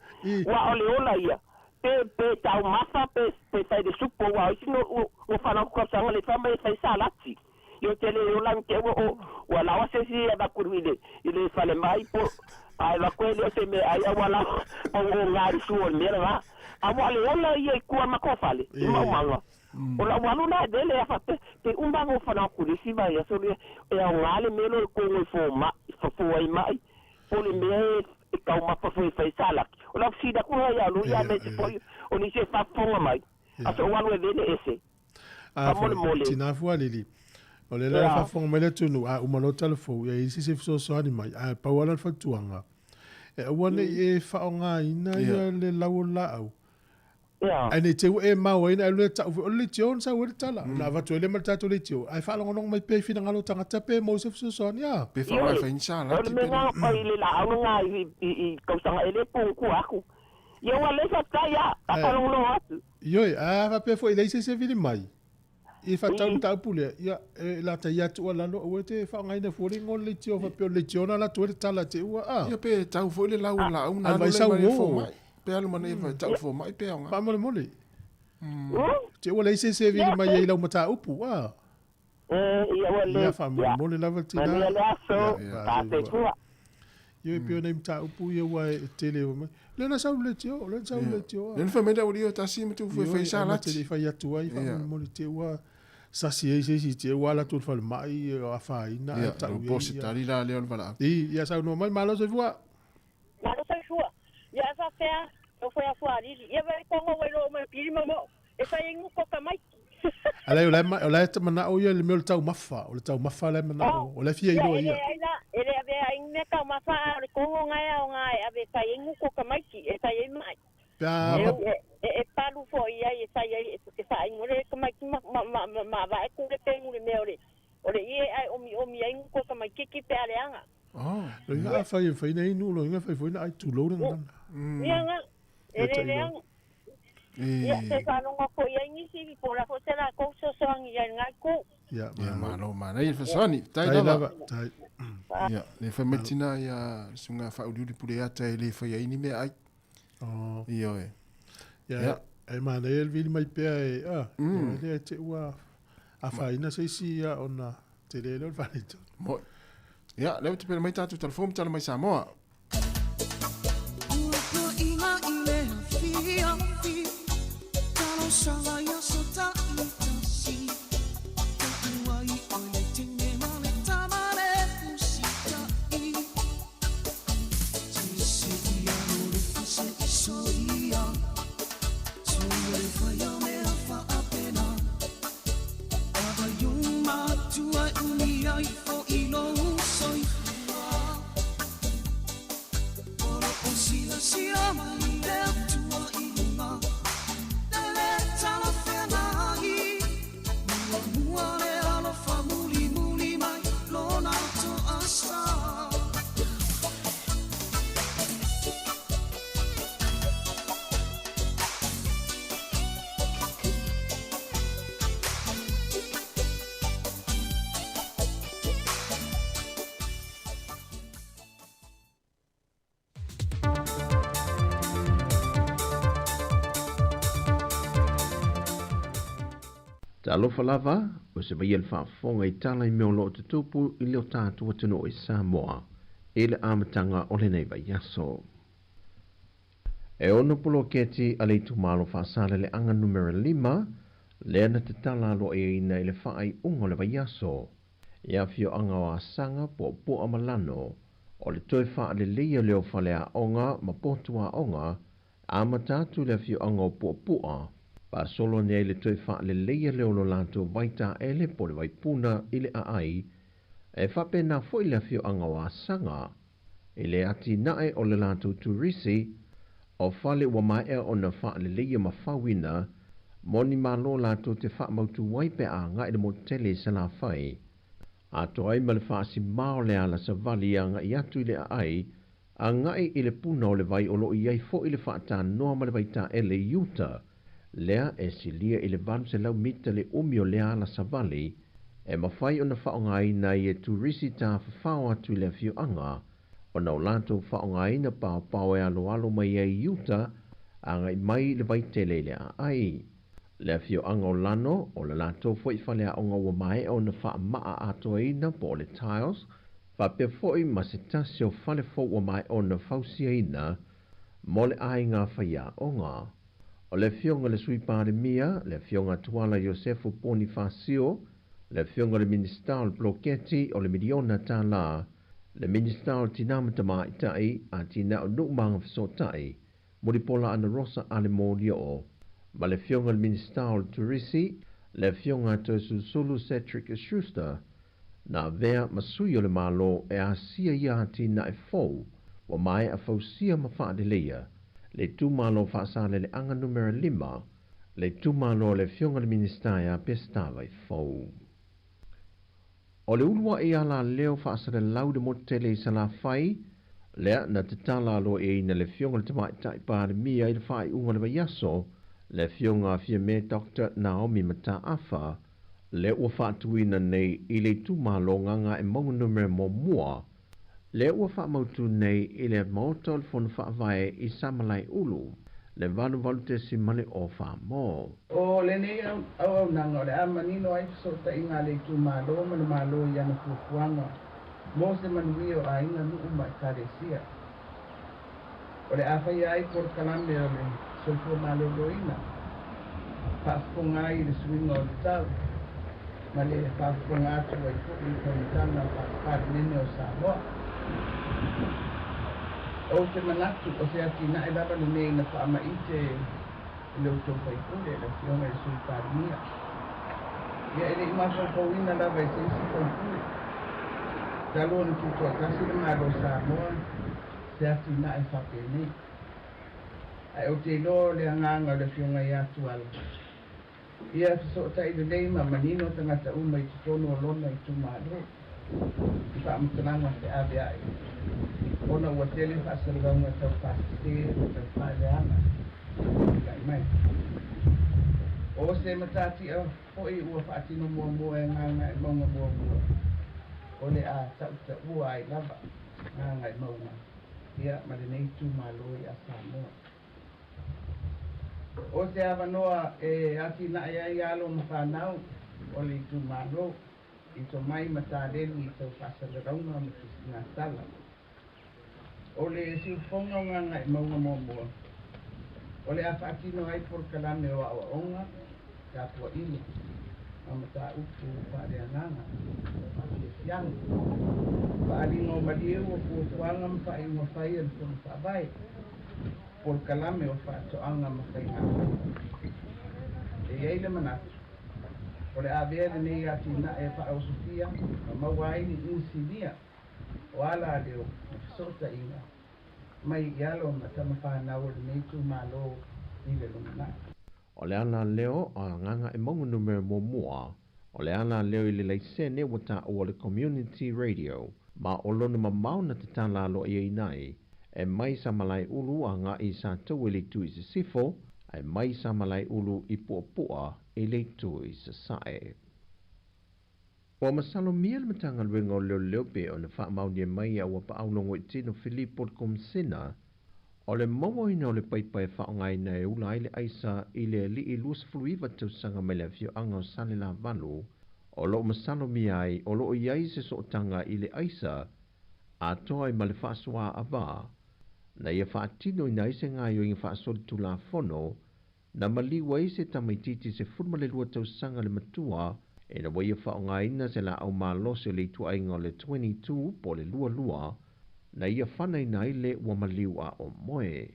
Ua o le ola ia. Pe pe taumafa pe pe fai le supo ua o isi no o whanau kausaga le fa mai fai salati. Io te le ola te ua o ua lawa se si e bakuru i le i le fale mai po ai la koe le se me ai ua lawa o o ngari su o le mea la. A ua le ola ia i kua makofale i maumanga. O la ua luna e le afa pe pe umba ngo whanau kurisi vai aso le e au ngā le melo le kongo i fō ma i fafua i mai po le mea e e taumafa foi fai salaki. O la sida ku ia lu ia me te foi o ni se fafonga mai. Aso o alu e vene ese. A Faamolemole. foi, tina fua lili. O le la Ia. faafofoga mai le atunuu, a uma loa talafou, ia i ai se isi fesoasoani mai, ae pau lava le fautuaga, e aua ne i e faaaogaina ia le lau o le laau. Ae ne i te i ua e mau ai na alu e tau foi, o le leitio na sau ai le tala. Na avatu ai lea ma le tatou leitio, ae faalogologo mai pea i finagalo o tagata pe maua se fesoasoani a. Pe Ioe, o le mea ngā i le laau na ngā i, i, i kausaga e le pō ku aku. Ia ua le faafetai a, a faalogologo atu. Ioe, a faapea foi e leai se isi e vili mai. I faatau le mataupu lea, ia, e latai atu ua lalo, aua e te faaaogaina fua le igoa o le leitio, faapea o le leitio na alu atu ai le tala te ua, a. Ia pe tau foi le lau o le laau na Alu alu ai lea sau mai le uo. fomai. Pe alu ma nei tau le fomai pe aoga. Faamolemole. Te ua leai se isi e vili mai ai i lau mataupu, a. Ia ua le. Ia faamolemole lava le tina. Manuia le aso, Ia, faafetai. Ia e pei o nai mataupu ia ua e tele mai. Lea na sau le leitio, lea na sau le leitio. Lea na fai mai le aualii o tasi ma tu fue fai sa Ioe, lati. te le i fai atu ai, Ia. faamolemole te ua sasi ai se isi te ua ala atu i le falemai, afaina, Ia, ae tau lo i po ai, se ia. tali la lea o le valaau. I, ia saunoa mai, malo soifua. Malo soifua. Ia faapea, o foi a fualili. Ia vai kongo wai lo mai pili mamo. E fai ingu koka mai. Alai, o la e ma- o la e manao ia le mea o le taumafa, o le taumafa la e manao, o la e fia Ia iloa ele ia. ai la, ele ave ai mea taumafa a le kongo ngai au ngai ave fai ingu koka mai ki e fai ai mai. Pe a E pa- e e e palu fo ia e fai ai e fai ingu le ka mai ki ma ma ma ma ma va e ku le pengu le mea o le o le ie ai omi omi ai ingu koka mai ki ki pe ale anga. Oh. Loiga a fai e fai nei nu, loiga fai foi na ai tulou le ngana. Ia nga Ia ele tai le iloa. anga. Ia te whanonga ko ia ngisi po la fo te la ko so so angi ia ngai ku. Ia, Ia, malo, manaia le fesoasoani. Tai Tai lava. lava, tai. Ia, le fai mai tina ia suga faauliuli pule ata e le fai ai ni mea ai. Oh. Ioe. Ia, Ia. e manaia le vili mai pea e, a, Mm. ia lea te ua afaina se isi ia ona tele lea o le faaletonu. Moi. Ia, lea ua tapena mai tatou telefoni ma tala mai Samoa. Sila mai le Talofa lava, ua se vaia le faafofoga i tala i mea o lo o tutupu i le o tatou atunuu i Samoa i le amataga o lenei vaiaso. E ono poloketi a le itumalo Faasaleleaga numera 5 lea na tatala aloaiaina i le faaiuga o le vaiaso i afioaga o Asaga, Puapua ma Lano o le toe faaleleia lea o faleaoga ma potu aoga amata atu i le afioaga o Puapua faasolo ane ai le toe faaleleia lea o lo latou vaitaele po o le vaipuna i le aai e faapena foi le afioaga o Asaga i le atinae o le latou turisi o fale ua maea ona faaleleia ma fauina mo ni malo latou te faamautu ai pe a agai le motu tele i Salafai atoa ai ma le faasimā o le ala savali e agai atu i le aai agai i le puna o le vai o lo o i ai foi le faatanoa ma le vaitaele i uta lea e silia i le 800 mita le umi o lea ala savali e mafai ona faaaogaina ai e turisi tafafao atu i le afioaga ona o latou faaaogaina paopao e aloalo mai ai i uta agai mai i le vaitele i le aai. Le afioaga o Lano, o le latou foi faleaoga ua maea ona faamaa atoaina po o le tiles, faapea foi ma se tasi o fale fou ua maea ona fausiaina mo le aiga faiaoga. O le Afioga i le Sui Palemia, le Afioga Tuala Iosefu Ponifasio, le Afioga i le Minisita o le Poloketi o le Miliona Tala, le Minisita o Tinā ma Tamaitai, Atinae o Nuu ma Agafesootai, Mulipola Anarosa Ale Molioo, ma le Afioga i le Minisita o le Turisi, le Afioga Toesulusulu Cedric Schuster, na avea ma sui o le Malo e asia ia atinae fou ua maea fausia ma faaleleia le itumalo Faasaleleaga numera 5, le itumalo o le Afioga i le Minisita ia Peseta Vaifou. O le uluai alaleo faasalelau i le motu tele i Salafai, lea na tatala aloaiaina le Afioga i le Tamaitai Palemia i le faaiuga o le vaiaso, le Afioga a Fiame Doctor Naomi Mataafa, lea ua faatuina nei i le itumalo Gagaemauga numera 1, lea ua faamautu nei i le Maota o le Fono Faavae i Samalaeulu, le 88.04 mo. O lenei auaunaga o le a manino ai fesootaiga a le itumalo ma le Malo i ana fuafuaga mo se manuia o aiga, nuu ma ekalesia. O le a faia ai polokalame o le soifua maloloina, faafofoga ai i le suiga o le tau, ma le faafofoga atu ai foi i fonotaga faa-Palemene o Samoa. Ou te manatu o se atinae lava lenei na faamaite e le outou faipule, le Afioga i le Sui Palemia. Ia e le i mafaufauina lava e se isi faipule, talu ona tutoatasi le Malo o Samoa, se atinae faapenei. Ae ou te iloa o le agaga o le Afioga ia Tuala, ia fesootai lelei ma manino tagata uma i totonu o lona itumalo i faamatalaga feaveai, ona ua tele faasalalauga tau faasese ma tau faaleaga tulai mai. O se matatia foi ua faatino muamua e Gagaemauga muamua, o le a tautaua ai lava Gagaemauga ia ma lenei itumalo ia Samoa. O se avanoa e atinae ai alo ma fanau o le itumalo i tomai ma taleni i tau faasalalauga ma tusigatala. O le siufofoga o Gagaemauga muamua, o le a faatino ai polokalame o aoaoga, tapuaiga ma mataupu faaleagaga o faafiafiaga. Faaaliga o maliu o fuafuaga ma faaiuga fai a le Fono Faavae, polokalame o faatoaga ma faigafaiva. E i ai le manatu, o le avea lenei atinae e faaosofia ma maua ai ni inisinia o alaleo ma fesootaiga mai i alo ma tama fanau o lenei itumalo i le lumanai. O le alaleo a Gagaemauga numera 1, o le alaleo i le laisene ua taua o le Community Radio, ma o lona mamao na tatala aloaiaina ai, e mai Samalaeulu agai i Sataua i le itu i sisifo, ae mai Samalaeulu i Puapua i le itu i sasae. Ua masalomia le Matagaluega o Leoleo pe ona faamaonia mai a ua paau logoitino Filipo le Komisina O le mauaina o le paipa e faaaogaina e ula ai le aisa i le alii 29 tausaga mai le afioaga o Salelavalu, o lo o masalomia ai o lo o i ai se sootaga i le aisa atoa ai ma le faasoa ava na ia faatinoina ai se gaoioiga faasolitulafono na maliu ai se tamaitiiti 12 tausaga le matua ina ua ia faaaogaina se laau malosi o le ituaiga o le 22 po o le 22 na ia fanaina ai le ua maliu a o moe.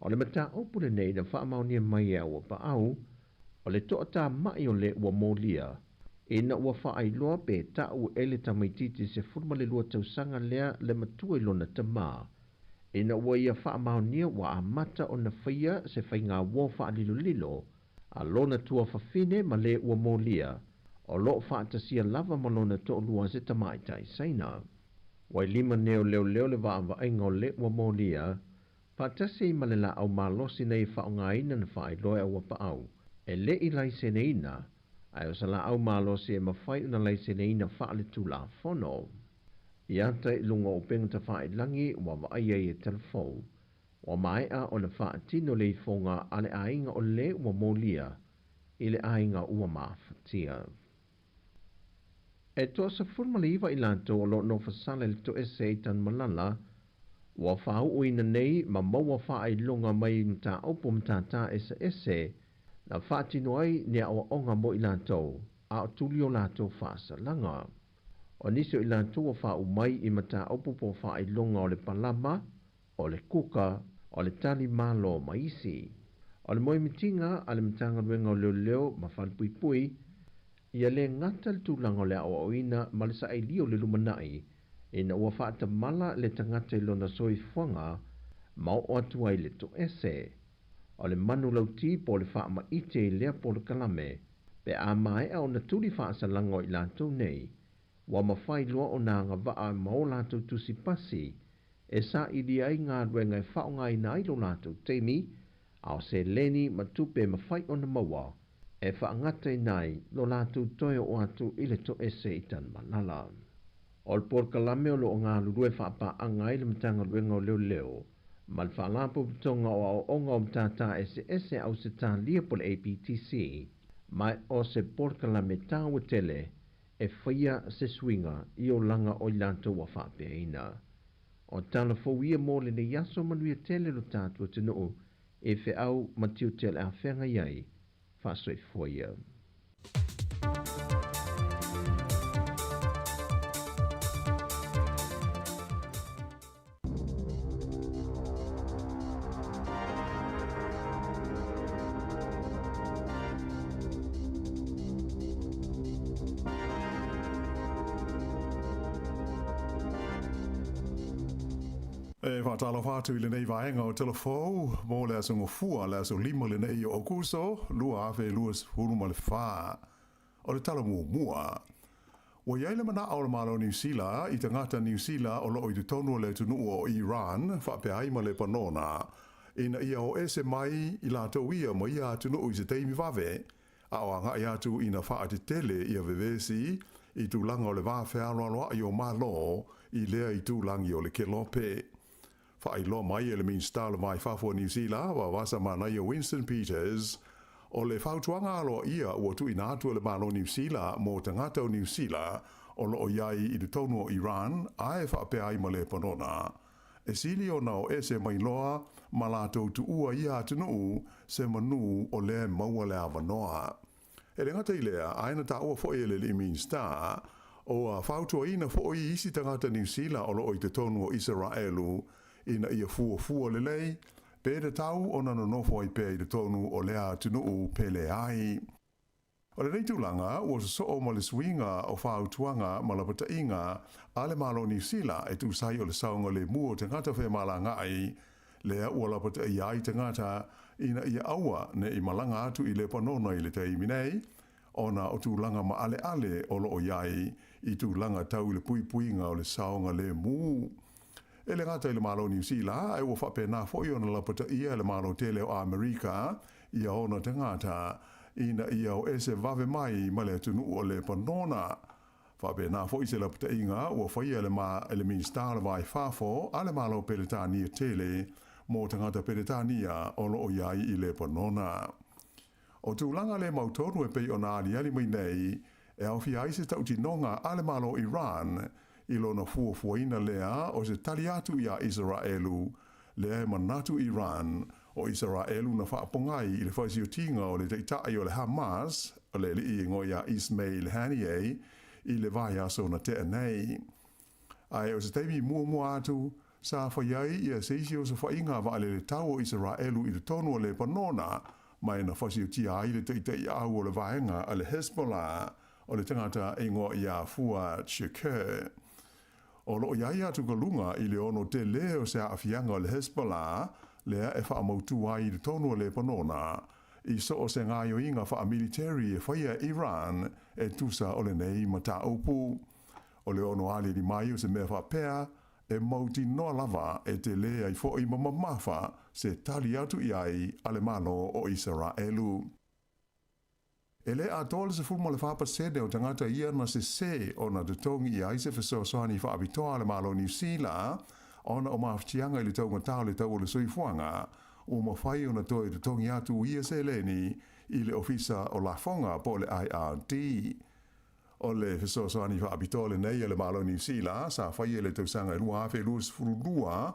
O le mataupu lenei na faamaonia mai e Auapaau, o le toatamai o le ua molia, ina ua faailoa pe tau e le tamaitiiti 12 tausaga lea le matua i lona tamā, ina ua ia faamaonia ua amata ona faia se faigauo faalilolilo a lona tuafafine ma le ua molia, o lo o faatasia lava ma lona toalua se tamaitai Saina. Ua i lima nei o leoleo le vaavaaiga o le ua molia, faatasi ai ma le laau malosi na ia faaaogaina na faailoa e Auapaau, e le i laiseneina, ae o se laau malosi e mafai ona laiseneina faaletulafono. I ata i luga o upega tafailagi ua vaai ai e Talafou, ua maea ona faatino le ifoga a le aiga o le ua molia i le aiga ua mafatia. E toa-19 i latou o lo o nofosala i le toese i Tanumalala, ua faauuina nei ma maua faailoga mai mataupu matata eseese na faatino ai ni aoaoga mo i latou, a o tuli o latou faasalaga. O nisi o i latou ua faauu mai i mataupu po o faailoga o le palama, o le kuka, o le tali malo ma isi. O le moemitiga a le Matagaluega o Leoleo ma Falepuipui, ia le gata le tulaga o le aoaoina ma le saili o le lumanai ina ua faatamala le tagata i lona soifuaga ma oo atu ai le toese. O le manulauti po o le faamaite i lea polokalame pe a maea ona tuli faasalaga o i latou nei, ua mafai loa ona agavaa ma o latou tusi pasi e sailia ai galuega e faaaogaina ai lo latou taimi, a o seleni ma tupe e mafai ona maua e faagataina ai lo latou toe oo atu i le toese i Tanumalala. O le polokalame o lo o galulue faapaaga ai le Matagaluega o Leoleo ma le Faalapotopotoga o Aoaoga o Matata Eseese a Ausetalia po o le APTC, ma o se polokalame taua tele e faia se suiga i olaga o i latou ua faapeaina. O tala fou ia mo lenei aso manuia tele lo tatou atunuu e feau ma tiute o le a feagai ai. Faasoifua ia. E faatalofa atu i lenei vaega o Telefou mo le aso Gafua, le aso 5 lenei o Aokuso 2024. O le tala muamua, ua i ai le manao o le Malo o Niu Sila i tagata Niu Sila o lo o i totonu o le atunuu o Iran faapea ai ma Lepanona ina ia o ese mai i latou ia ma ia atunuu i se taimi vave a o agai atu ina faatetele ia vevesi i tulaga o le va fealoaloai o Malo i lea itulagi o le Kelope. Faailoa mai e le Minisita o le Va i Fafo o Niu Sila, Vavasa Manaia Winston Peters, o le fautuaga aloaia ua tuuina atu e le Malo Niu Sila mo tagata o Niu Sila o lo o i ai i totonu o Iran ae faapea ai ma Lepanona, e sili ona o ese mai loa ma latou tuua ia atunuu se manu o lea e maua le avanoa. E le gata i lea, ae na taua foi e le alii Minisita, ua fautuaina foi isi tagata Niu Sila o lo o i totonu o Isaraelu ina ia fuafua lelei pe tatau ona nonofo ai pea i totonu o lea atunuu pe leai. O lenei tulaga ua sosoo ma le suiga o fautuaga ma lapataiga a le Malo o Niu Sila e tusa ai o le saogalemu o tagata femalagaai lea ua lapataia ai tagata ina ia aua ne i malaga atu i Lepanona i le taimi nei, ona o tulaga maaleale o lo o i ai i tulaga tau i le puipuiga o le saogalemu. E le gata i le Malo o Niu Sila, ae ua faapena foi ona lapataia e le Malo tele o Amerika ia ona tagata ina ia o ese vave mai ma le atunuu o Lepanona. Faapena foi se lapataiga ua faia e le Minisita o le Va i Fafo a le Malo o Peretania tele mo tagata Peretania o loo i ai i Lepanona. O tulaga le mautonu e pei ona aliali mai nei, e aofia ai se tautinoga a le Malo o Iran i lona fuafuaina lea o se tali atu iā Isaraelu, lea e manatu Iran, o Isaraelu na faapogai i le faasiotiga o le taitai o le Hamas, o le alii e igoa ia Ismail Haniyeh, i le vaiaso na tea nei. Ae o se taimi muamua atu, sa fai ai ia se isi osofaiga vaalele tau o Isaraelu i totonu o Lepanona, ma e na fasiotia ai le taitaiau o le vaega a le Hezbollah, o le tagata e igoa ia Fuad Shukr. O lo o i ai atugaluga i le ono tele o se aafiaga o le Hezbollah, lea e faamautu ai i totonu o Lepanona, i so o se gaoioiga faamiliteri e faia e Iran e tusa o lenei mataupu. O le ono aliali mai o se mea faapea, e mautinoa lava e tele ai foi ma mamafa se tali atu i ai a le Malo o Isaraelu. E le atoa le 14% o tagata ia na sesē ona totogi i ai se fesoasoani faapitoa a le Malo o Niu Sila ona o mafatiaga i le taugatā o le tau o le soifuaga, ua mafai ona toe totogi atu ia seleni i le Ofisa o Lafoga po o le IRD. O le fesoasoani faapitoa lenei a le Malo o Niu Sila sa faia i le tausaga e 2022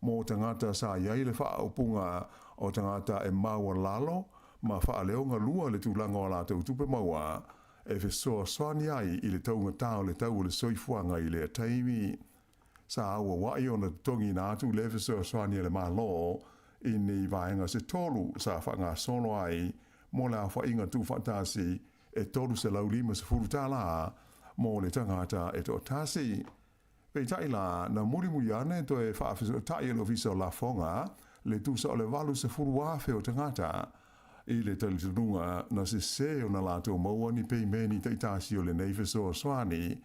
mō tagata sa i ai le faaupuga o tagata e maualalo ma faaleogalua le tulaga o a latou tupe maua e fesoasoani ai i le taugatā o le tau o le soifuaga i lea taimi. Sa auauai ona totogiina atu le fesoasoani a le Malo i ni vaega se tolu sa faagasolo ai mo le aofaiga tuufaatasi e $350 mo le tagata e toatasi. Peitai la, na mulimuli ane toe faafesootai e le Ofisa o Lafoga le tusa o le 80,000 o tagata i le talitonuga na sesē ona latou maua ni peimeni taitasi o lenei fesoasoani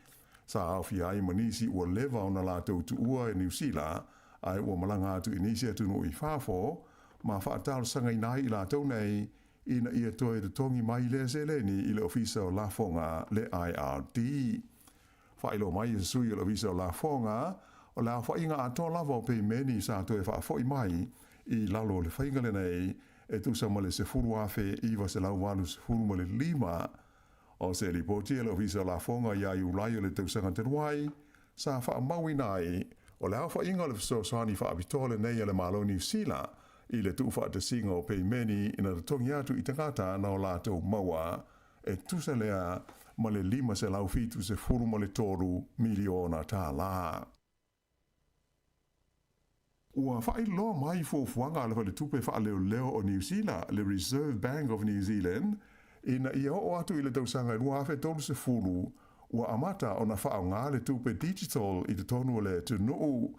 sa aofia ai ma nisi ua leva ona latou tuua e Niu Sila ae ua malaga atu i nisi atunuu i fafo ma faatalosagaina ai i latou nei ina ia toe totogi mai lea seleni i le Ofisa o Lafoga le IRD. Faailoa mai e se sui o le Ofisa o Lafoga, o le aofaiga atoa lava o peimeni sa toe faafoi mai i lalo o le faiga lenei e tusa ma le 10,985. O se lipoti a le Ofisa o Lafoga ia Iulai o le tausaga talu ai, sa faamauina ai, o le aofaiga o le fesoasoani faapitoa lenei a le Malo o Niu Sila i le tuufaatasiga o peimeni na totogi atu i tagata na o latou maua e tusa lea ma le $573 miliona tālā. Ua faailoa mai fuafuaga a le Faletupe Faaleoleo o Niu Sila, le Reserve Bank of New Zealand, ina ia oo atu i le tausaga e 2030, ua amata ona faaaoga le tupe digital i totonu o le atunuu.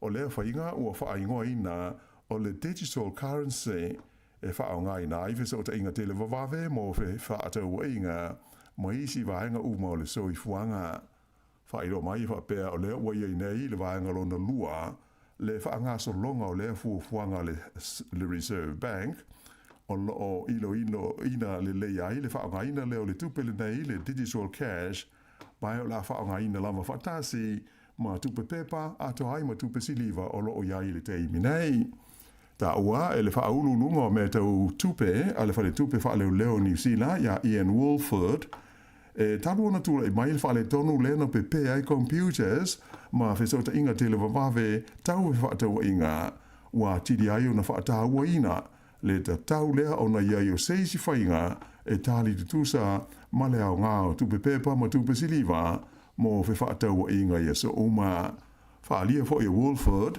O lea faiga ua faaigoaina o le digital currency e faaaogaina ai fesootaiga televavave mo fefaatauaiga ma isi vaega uma o le soifuaga. Faailoa mai e faapea o lea ua i ai nei le vaega lona lua le faagasologa o lea fuafuaga a le Reserve Bank o lo o iloiloina lelei ai le faaaogaina lea o le tupe lenei, le digital cash, ma o le a faaaogaina lava faatasi ma tupe pepa atoa ai ma tupe siliva o lo o i ai i le taimi nei. Taua e le faauluuluga o mea tau tupe a le Faletupe Faaleoleo o Niu Sila iā Ian Woolford, e talu ona tulai mai le faaletonu lea na pepē ai computers ma fesootaiga televavave tau fefaatauaiga, ua atili ai ona faatauaina le tatau lea ona i ai o se isi faiga e tali tutusa ma le aoga o tupe pepa ma tupe siliva mo fefaatauaiga i aso uma. Faaalia foi e Woolford,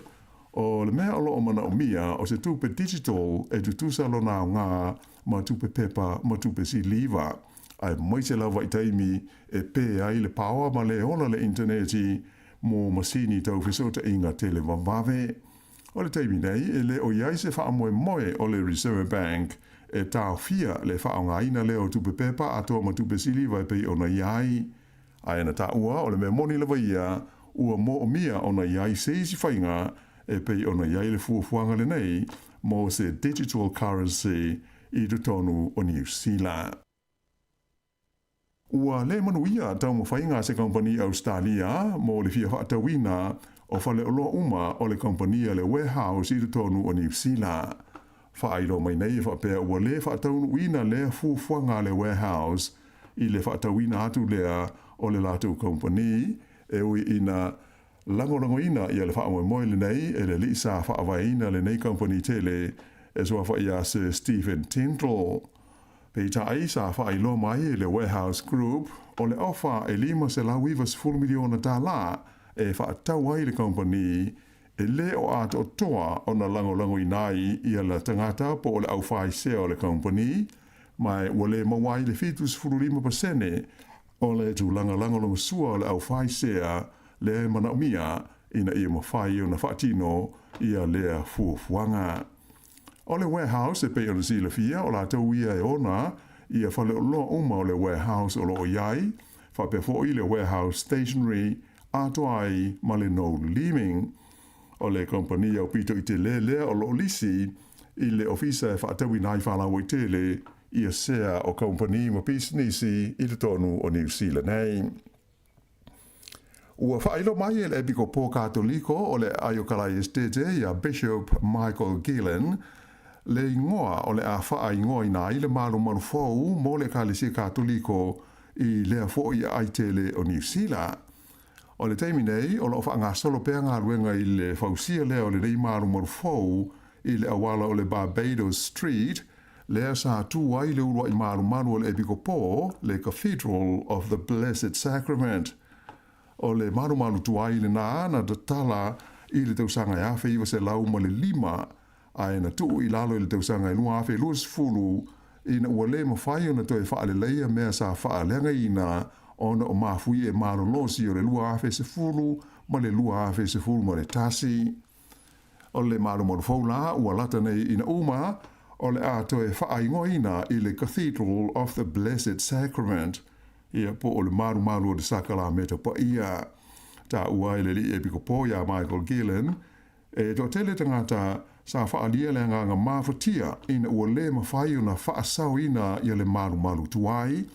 o le mea o lo o manaomia o se tupe digital e tutusa lona aoga ma tupe pepa ma tupe siliva, aemaise lava i taimi e pē ai le paoa ma le ola le initaneti mo masini tau fesootaiga televavave. O le taimi nei, e le o i ai se faamoemoe o le Reserve Bank e taofia le faaaogaina lea o tupe pepa atoa ma tupe siliva e pei ona i ai. Ae na taua o le mea moni lava ia, ua moomia ona i ai se isi faiga e pei ona i ai le fuafuaga lenei mo se digital currency i totonu o Niu Sila. Ua le manuia taumafaiga a se kamupani Ausetalia mo le fia faatauina o faleoloa uma o le kamupani a le Warehouse i totonu o Niu Sila. Faailoa mai nei e faapea ua lē faataunuuina lea fuafuaga a le Warehouse i le faatauina atu lea o le latou kamupani, e ui ina lagolagoina ia le faamoemoe lenei e le alii sa faavaeina lenei kamupani tele e suafa ia Sir Stephen Tindall. Peitai, sa faailoa mai e le Warehouse Group o le ofa e $590 miliona tālā e faatau ai le kamupani e lē o atoatoa ona lagolagoina ai ia le tagata po o le aufaisea o le kamupani, ma ua lē maua ai le 75% o le tulaga lagolagosua o le aufaisea lea e manaomia ina ia mafai ona faatino ia lea fuafuaga. O le Warehouse e pei ona silafia, o latou ia e ona ia faleoloa uma o le Warehouse o lo o i ai, faapea foi le Warehouse Stationery atoa ai ma le Noel Leeming. O le kamupani aupito i tele lea o lo o lisi i le ofisa e faatauina ai faalauaitele ia sea o kamupani ma pisinisi i totonu o Niu Sila nei. Ua faailoa mai e le Epikopo Katoliko o le Aiokalai Esetete ia Bishop Michael Gillen le igoa o le a faaigoaina ai le malumalu fou mo le Ekalesia Katoliko i lea foi aai tele o Niu Sila. O le taimi nei, o lo o faagasolo pea galuega i le fausia lea o lenei malumalu fou i le auala o le Barbados Street, lea sa tu ai le uluai malumalu o le Epikopo, le Cathedral of the Blessed Sacrament. O le malumalu tuai lenā na tatala i le tausaga e 1905, ae na tuu i lalo i le tausaga e 2020 ina ua lē mafai ona toe faaleleia mea sa faaleagaina ona o mafuie malolosi o le 2010 ma le 2011. O le malumalu fou la ua lata nei ina uma, o le a toe faaigoaina i le Cathedral of the Blessed Sacrament, ia po o le malumalu o le Sakalameta Paia. Taua ai le alii Epikopo iā Michael Gillen, E toatele tagata sa faaalia le agaga mafatia ina ua lē mafai ona faasaoina ia le malumalu tuai,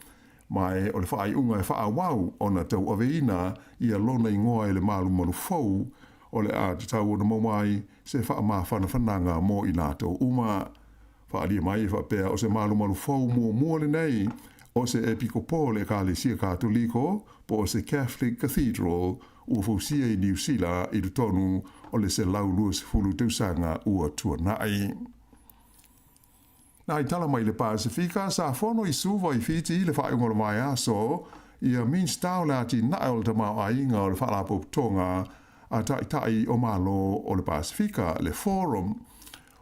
ma e o le faaiuga e faaauau ona tauaveina ia lona igoa i le malumalu fou, o le a tatau ona maua ai se faamafanafanaga mo i latou uma. Faaalia mai e faapea o se malumalu fou muamua lenei o se Epikopo o le Ekalesia Katoliko po o se Catholic Cathedral ua fausia i Niu Sila i totonu o le 120 tausaga ua tuanai. Nā i tala mai le Pasifika, sa fono i Suva i Fiti i le faaiuga o le vaiaso ia Minista o le Atinae o le Tamaoaiga o le Faalapotopotoga a Taitai o Malo o le Pasifika, le Forum.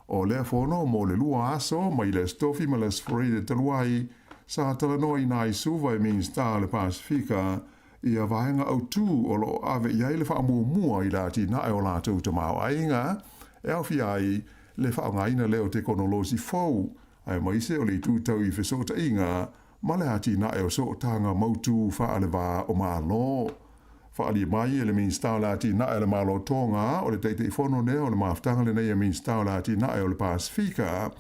O lea fono mo le lua aso mai le Aso Tofi ma le Aso Faraile talu ai, sa talanoaina ai Suva e Minista o le Pasifika ia vaega autū o lo o ave i ai le faamuamua i le atinae o latou tamaoaiga, e aofia ai le faaaogaina lea o tekonolosi fou, aemaise o le itu tau i fesootaiga ma le atinae o sootaga mautu faale-va o Malo. Faaalia mai e le Minisita o le Atinae o le Malo Tonga, o le Taitaifono lea o le mafutaga lenei a Minisita o le Atinae o le Pasifika,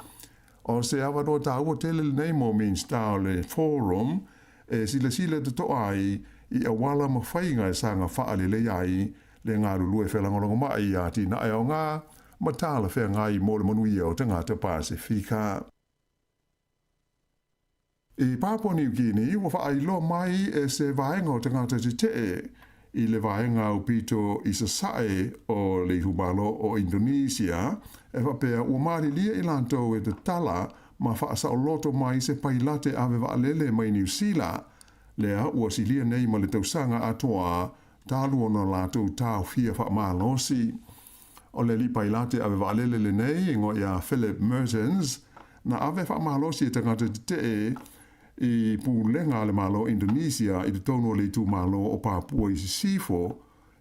o se avanoa taua tele lenei mo Minisita o le Forum e silasila totoa ai i auala ma faiga e saga faalelei ai le galulue felagolagomai i atinae aoga ma talafeagai mo le manuia o tagata Pasifika. I Papua Niu Kini, ua faailoa mai e se vaega o tagata tetee i le vaega aupito i sasae o le itumalo o Indonesia, e faapea ua malilie i latou e tatala ma faasaoloto mai se pailate ave vaalele mai Niu Sila, lea ua silia nei ma le tausaga atoa talu ona latou taofia faamalosi. O le alii pailate ave vaalele lenei e igoa ia Philip Mertens, na ave faamalosi e tagata tetee i pulega a le Malo o Indonesia i totonu o le itumalo o Papua i Sisifo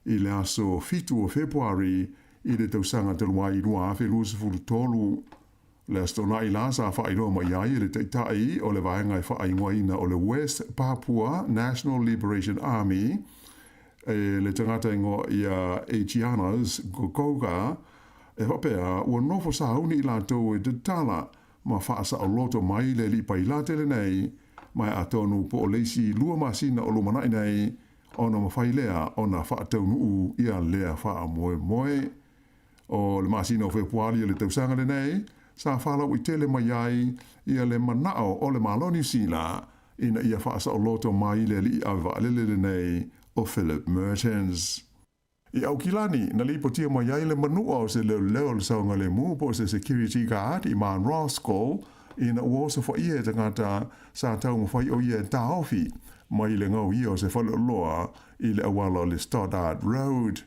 i le aso 7 o Fepuari i le tausaga talu ai 2023. Le Aso Toonai la sa faailoa mai ai e le taitai o le vaega e faaigoaina o le West Papua National Liberation Army, e le tagata igoa ia Egianus Gogoga, e faapea ua nofo sauni i latou e tatala ma faasaoloto mai le alii pailate lenei, ma e atonu po o le isi lua masina o lumanai nei. ona mafai lea ona faataunuu ia lea faamoemoe. O le masina o Fepuali o le tausaga lenei, sa faalauaitele mai ai ia le manao o le Malo o Niu Sila ina ia faasaoloto mai le alii ave vaalele lenei o Philip Mertens. I Aukilani, na lipotia mai ai le manua o se leoleo o le saogalemu po o se security guard i Mount Roskill ina ua osofaia e tagata sa taumafai o ia e taofi mai le gaoia o se faleoloa i le auala o le Stoddard Road.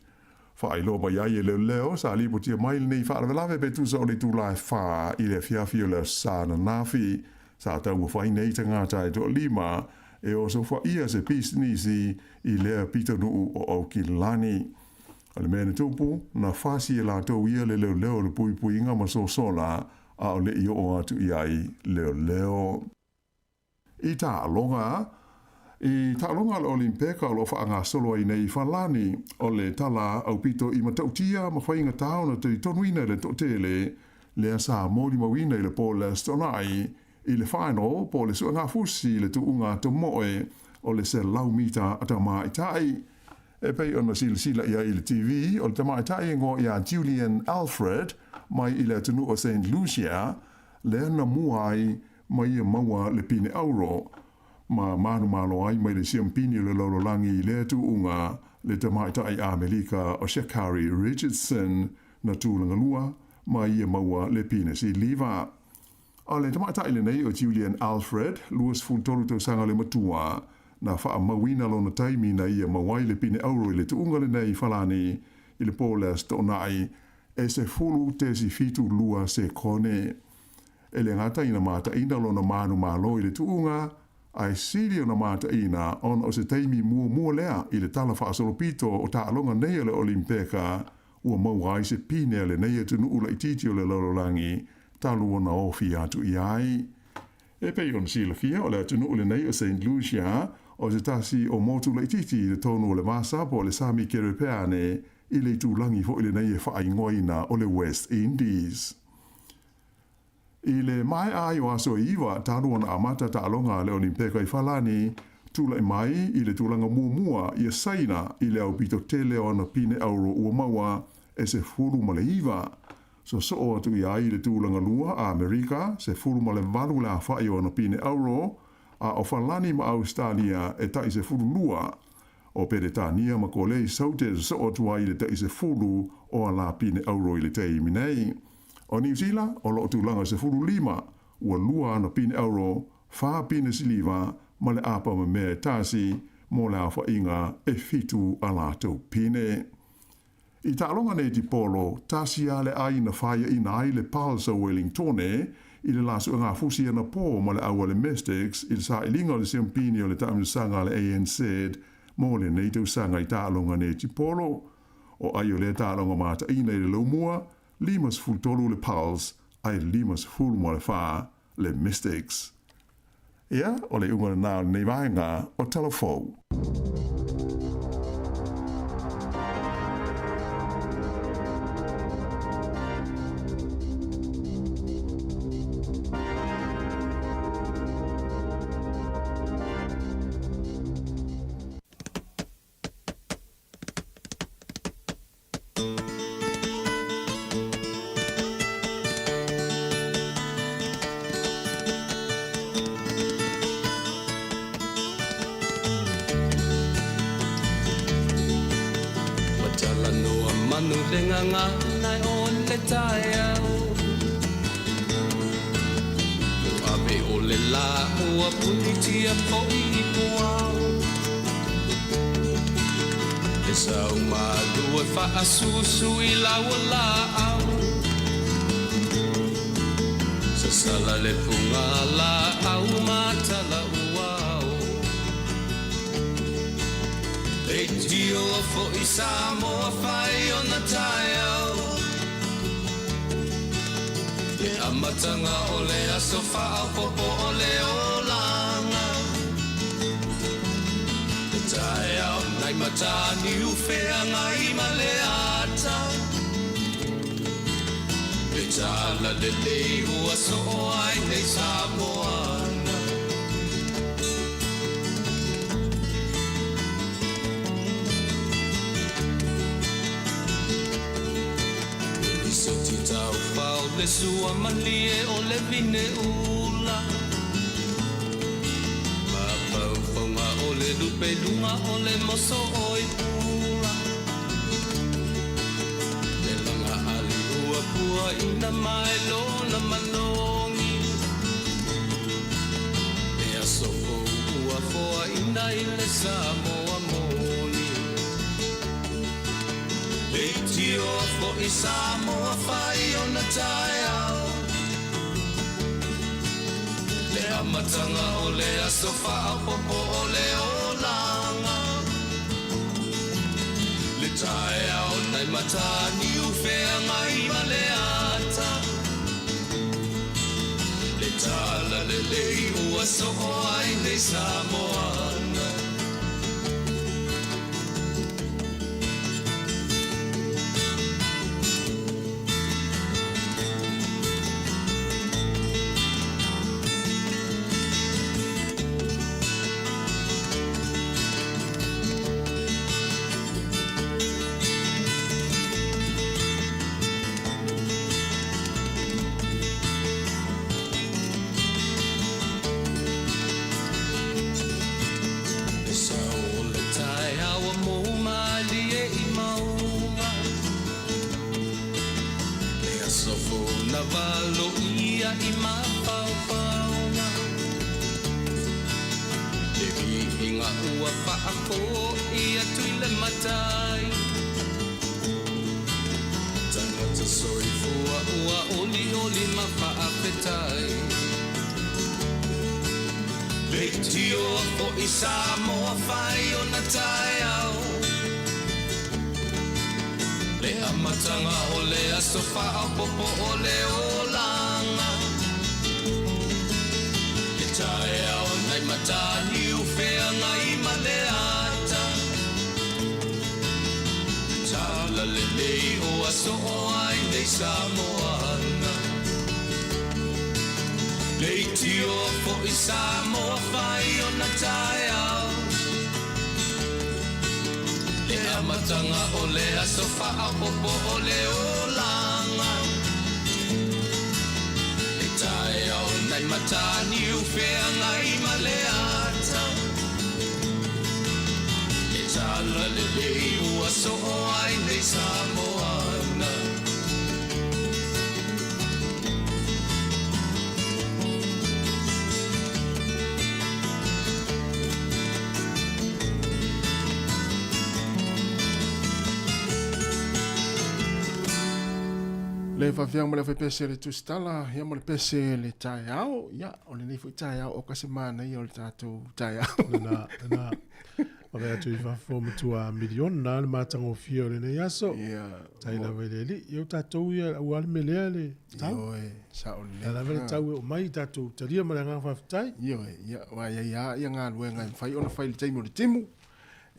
Faailoa mai ai e leoleo sa lipotia mai lenei faalavelave pe tusa o le itula e 4 i le afiafi o le Aso Sa ananafi. Sa taumafai nei tagata e toalima e osofaia se pisinisi i lea pitonuu o Aukilani. O le mea na tupu, na fasi e latou ia le leoleo o le puipuiga ma sosola a o le i oo atu i ai leoleo. I taaloga, I taaloga a le Olimpeka o lo o faagasolo ai nei i Falani, o le tala aupito i matautia ma faigata ona talitonuina e le toatele, lea sa molimauina i le po le Aso Toonai i le final po o le suegafusi i le tuuga tomoe o le 100 mita a tamaitai. E pei ona silasila i ai i le TV, o le tamaitai e igoa ia Julien Alfred mai i le atunuu o Saint Lucia, lea na mua ai ma ia maua le pine auro, ma manumalo ai mai le siampini o le lalolagi i lea tuuga le tamaitai Amelika o Sha'Carri Richardson na tulaga lua ma ia maua le pine siliva. O le tamaitai lenei o Julien Alfred, 23 tausaga le matua, na faamauina lona taimi na ia maua ai le pine auro i le tuuga lenei i Falani i le po le Aso Toonai e 10.72 sekone. E le gata ina mataina lona manumalo i le tuuga, ae sili ona mataina ona o se taimi muamua lea i le tala faasolopito o taaloga nei o le Olimpeka ua maua ai se pine a lenei atunuu laitiiti o le lalolagi talu ona ofi atu i ai. E pei ona silafia, o le atunuu lenei o Saint Lucia o se tasi o motu laitiiti i totonu o le vasa po o le sami Kerepeane i le itulagi foi lenei e faaigoaina o le West Indies. I le maea ai o aso e 9 talu ona amata taaloga a le Olimpeka i Falani, tulai mai i le tulaga muamua ia Saina i le aupito tele o ana pine auro ua maua e 19. Sosoo atu i ai i le tulaga lua a Amerika, 18 le afa'i o ana pine auro, a o Falani ma Ausetalia e tai 12. O Peretania ma Kolei Saute e sosoo atu ai i le tai 10 o ala pine auro i le taimi nei. O Niu Sila, o lo o tulaga 15, ua lua ana pine auro, fa pine siliva ma le apa mamea e tasi mo le aofa'iga e fitu a latou pine. I taaloga nei tipolo, tasi a le ai na faiaina ai le Pulse o Wellingtone i le la suegafusi anapo ma le au a le Mystics i le sailiga o le siampini o le taamilosaga a le ANZ mo lenei tausaga i taaloga nei tipolo. O ai o lea taaloga mataina i le laumua, 53 le Pulse ae 54 le Mystics. Ia, o le iuga lena o lenei vaega o Tala Fou. Ua talanoa manu le gagana o le taeao Ua ave o le lā ua punitia foi i puao Le sau malu e faasusu i lau laau Sasala le puga laau matala uao Leitio foi Samoa fai ona taeao Le amataga o le aso faaopoopo o le olaga Le taeao nai Mataniu feagai ma le ata Le talalelei ua soo ai nei Samoana. le sua malie o le vine ula. Mafaufauga o le lupe i luga o le moso oi pula. Le laga ali ua puaina mai lona malogi. Le aso fou ua foaina i le Samoa moni. Leitioa foi Samoa fai ona taeao. Le amataga o le aso faaopoopo o le olaga. Le taeao nai Mataniu feagai ma le ata. Le talalelei ua soo ai nei Samoana. Le sao o le taeao ua mou malie i mauga. Le aso fou na valoia i mafaufauga. Le viiga ua faafoi atu i le Matai. Tagata soifua ua olioli ma faafetai. Leitioa foi Samoa fai ona taeao. Le amataga o le aso faaopoopo o le olaga. Le taeao nai Mataniu feagai ma le ata. Le talalelei ua soo ai nei Samoana. Leitioa foi Samoa fai ona taeao. Le amataga o le aso faaopoopo o le olaga. Le taeao nai Mataniu feagai ma le ata. Le talalelei ua soo ai nei Samoana. Le faafiaga ma le aufaipese le tusitala ia ma le pese le taeao ia o lenei foi taeao o ka se manaia o le tatou taeao. Lena, lena. Vaai atu i fafo matua miliona le matagofie o lenei aso. Ia. Tai lava i le alii. Ia o tatou ia aua le melea le tau. Ioe, sao lelei. Ia lava le tau e oo mai tatou talia ma le agaga faafetai. Ioe, ia aua e i ai lava ia galuega e mafai ona fai i le taimi o le timu.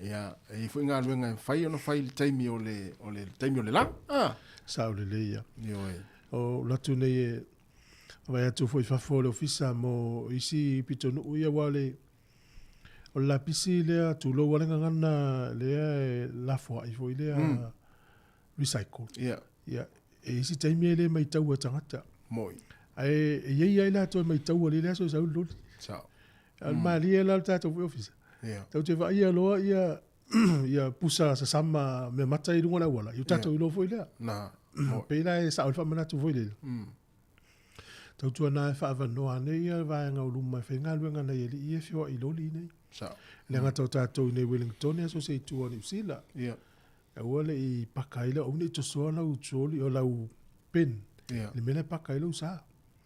Ia, e i ai foi galuega e mafai ona fai i le taimi o le, o le taimi o le la. Ah. Sao lelei ia. Ioe. O latu nei e vaai atu foi i fafo o le ofisa mo isi pitonuu ia aua o le O le lapisi lea, tulou a le gagana lea e lafoai foi lea recycle. Ia. Ia, e isi taimi e le maitaua e tagata. Moi. Ae e i ai lava i latou e maitaua i le aso e sau le loli. Sao. A o le malie la o le tatou foi ofisa. Ia. Tatou te vaaia loa ia ia pusa sasama meamata i luga o le auala, ia o tatou iloa foi lea. Na. Pei la e sao le faamanatu foi lele. Tautuana e faaavanoa ane ia vaega o luma e faigaluega nai alii ia e feoai i loli nei. Sao. Le gata o tatou i nei Wellington aso se i tua o Niu Sila. Ia. Aua le i paka ai lau, aua ne i tosoa lau trolley o lau bin. Ia. Le mea la e paka ai lou sa.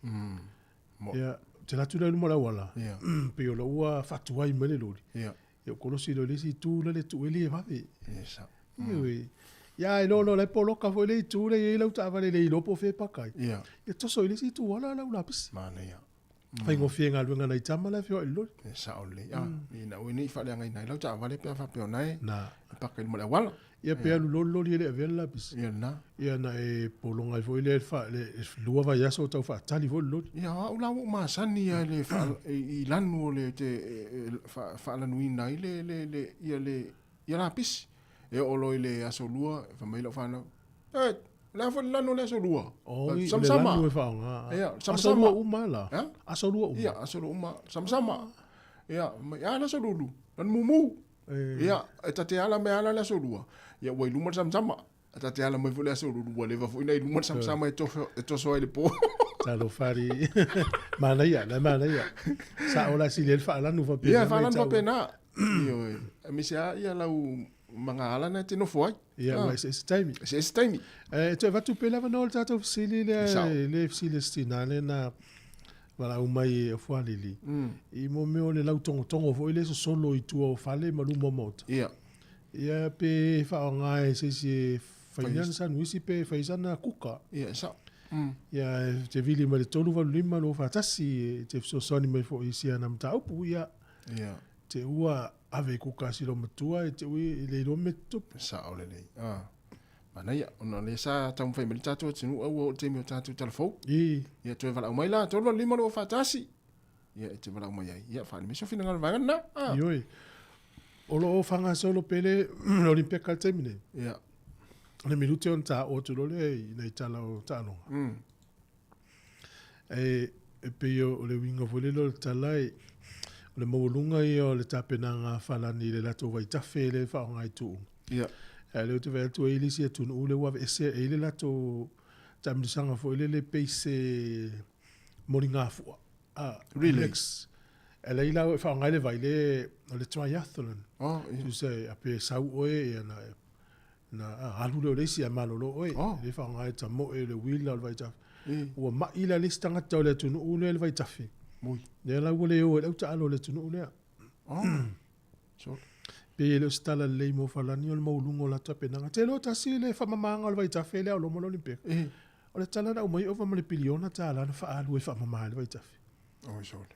Mo. Ia, te alu atu lea i luma o le auala. Ia. Pei o lau ua faatuai mai le loli. Ia. Ia, ou kolosi loa i le isi itu la le tuu ai le vave. Ia, sao. Ioe. Ia, e loa la e poloka foi le itu lea e i ai lau taavale e le iloa po o fea e paka ai. Ia. Ia toso i le isi itu ala lau lapisi. Manaia. Faigofie galuega nai tama la e feoai i le loli. E sao lelei. Ah, ina ua nei faaleagaina ai lau taavale pe a faapea ona e. Na. E paka i luma o le auala. Ia pe alu loa le loli e le avea le lapisi. Ia lena. Ia na e pologa ai foi lea i le lua vaiaso o tau faatali foi le loli. Ia o au la ua ou masani lava i le i lanu o le te faalanuina ai le le le ia le ia lapisi. E oo loa i le aso lua, fai mai lau fanau, e, O le a foi le lanu o le aso lua? Oi, Sama-sama. o le lanu e faaaoga. Ia, Aso sama-sama. lua uma la. Ha? Aso lua uma. Ia, aso lua uma. Sama-sama. Ia, mai a le aso lulu. Lanu mumu. Ia, e ta te ala me ala le aso lua. Ia, ua i luma le sama-sama. E ta te ala mai foi le aso lulu. Ua leva foi na i luma le sama-sama e toso, e toso ai le po. Talofa alii. Manaia, la manaia. Sa o la sili ai le faalanu faapena. Ia, faalanu faapena. Ioe. Aemaise lava ia lau magaala na e te nofo ai. Ia, ua eseese taimi. Eseese taimi. E toe avatu pea le avanoa o le tatou fesili lea, Sao. le fesili a si tinā lea na valaau mai e Ofualili, i mo mea o le lautogotogo foi lea e sosolo i tua o fale ma luma o maota. Ia. Ia, pe faaaoga e se isi e fai ana sanuisi pe fai sana kuka. Ia, e sao. Ia, e te vili mai le 385 241 e te fesoasoani mai foi i si ana mataupu, ia. Ia. Te ua ave i kuka a si matua e te ui i le iloa mea tutupu. Sao lelei. Ah. Manaia, ona o lea sa taumafai mai le tatou atunuu a ua oo i le taimi o tatou talafou. I. Ia toe valaau mai la, 385 241. Ia e te valaau mai ai. Ia faaali mai so finagalo i le vaega lena. Ah. Ioe. O loo faagasolo pea le Olimpeka i le taimi nei. Ia. O le minute ona taoo atu loa lea i nai tala o taaloga. E, e pei o le uiga foi lele o le tala e, o le maualuga ia o le tapenaga a Falani i le latou vaitafe lea e faaaoga i tuuga. Ia. Ae o lea ou te vaai atu e i ai le isi atunuu lea ua aveese e i ai le latou taamilosaga foi lele pei se moligafua. Ah, Relay. Olympics. E leai la e faaaoga ai le vai le, o le triathlon. Oh, ia. Tusa e, a pe sau oe, ia na, na alu lea o le isi ae malolo oe. Oh. Le faaaoga ai tamoe, le uila, o le vaitafe. I. Ua mai la le isi tagata o le atunuu lea le vaitafe. Mui. Lea la ua le o ai le au taalo o le atunuu lea. Oh. Sure. Pe e le o se tala lelei mo Falani o le maualuga o latou tapenaga. Te iloa tasi le faamamaga o le vaitafe lea o loma o le Olimpeka. I. O le tala na aumai ova ma le piliona tālā na faaalu ai faamama ai le vaitafe. Oi, sure.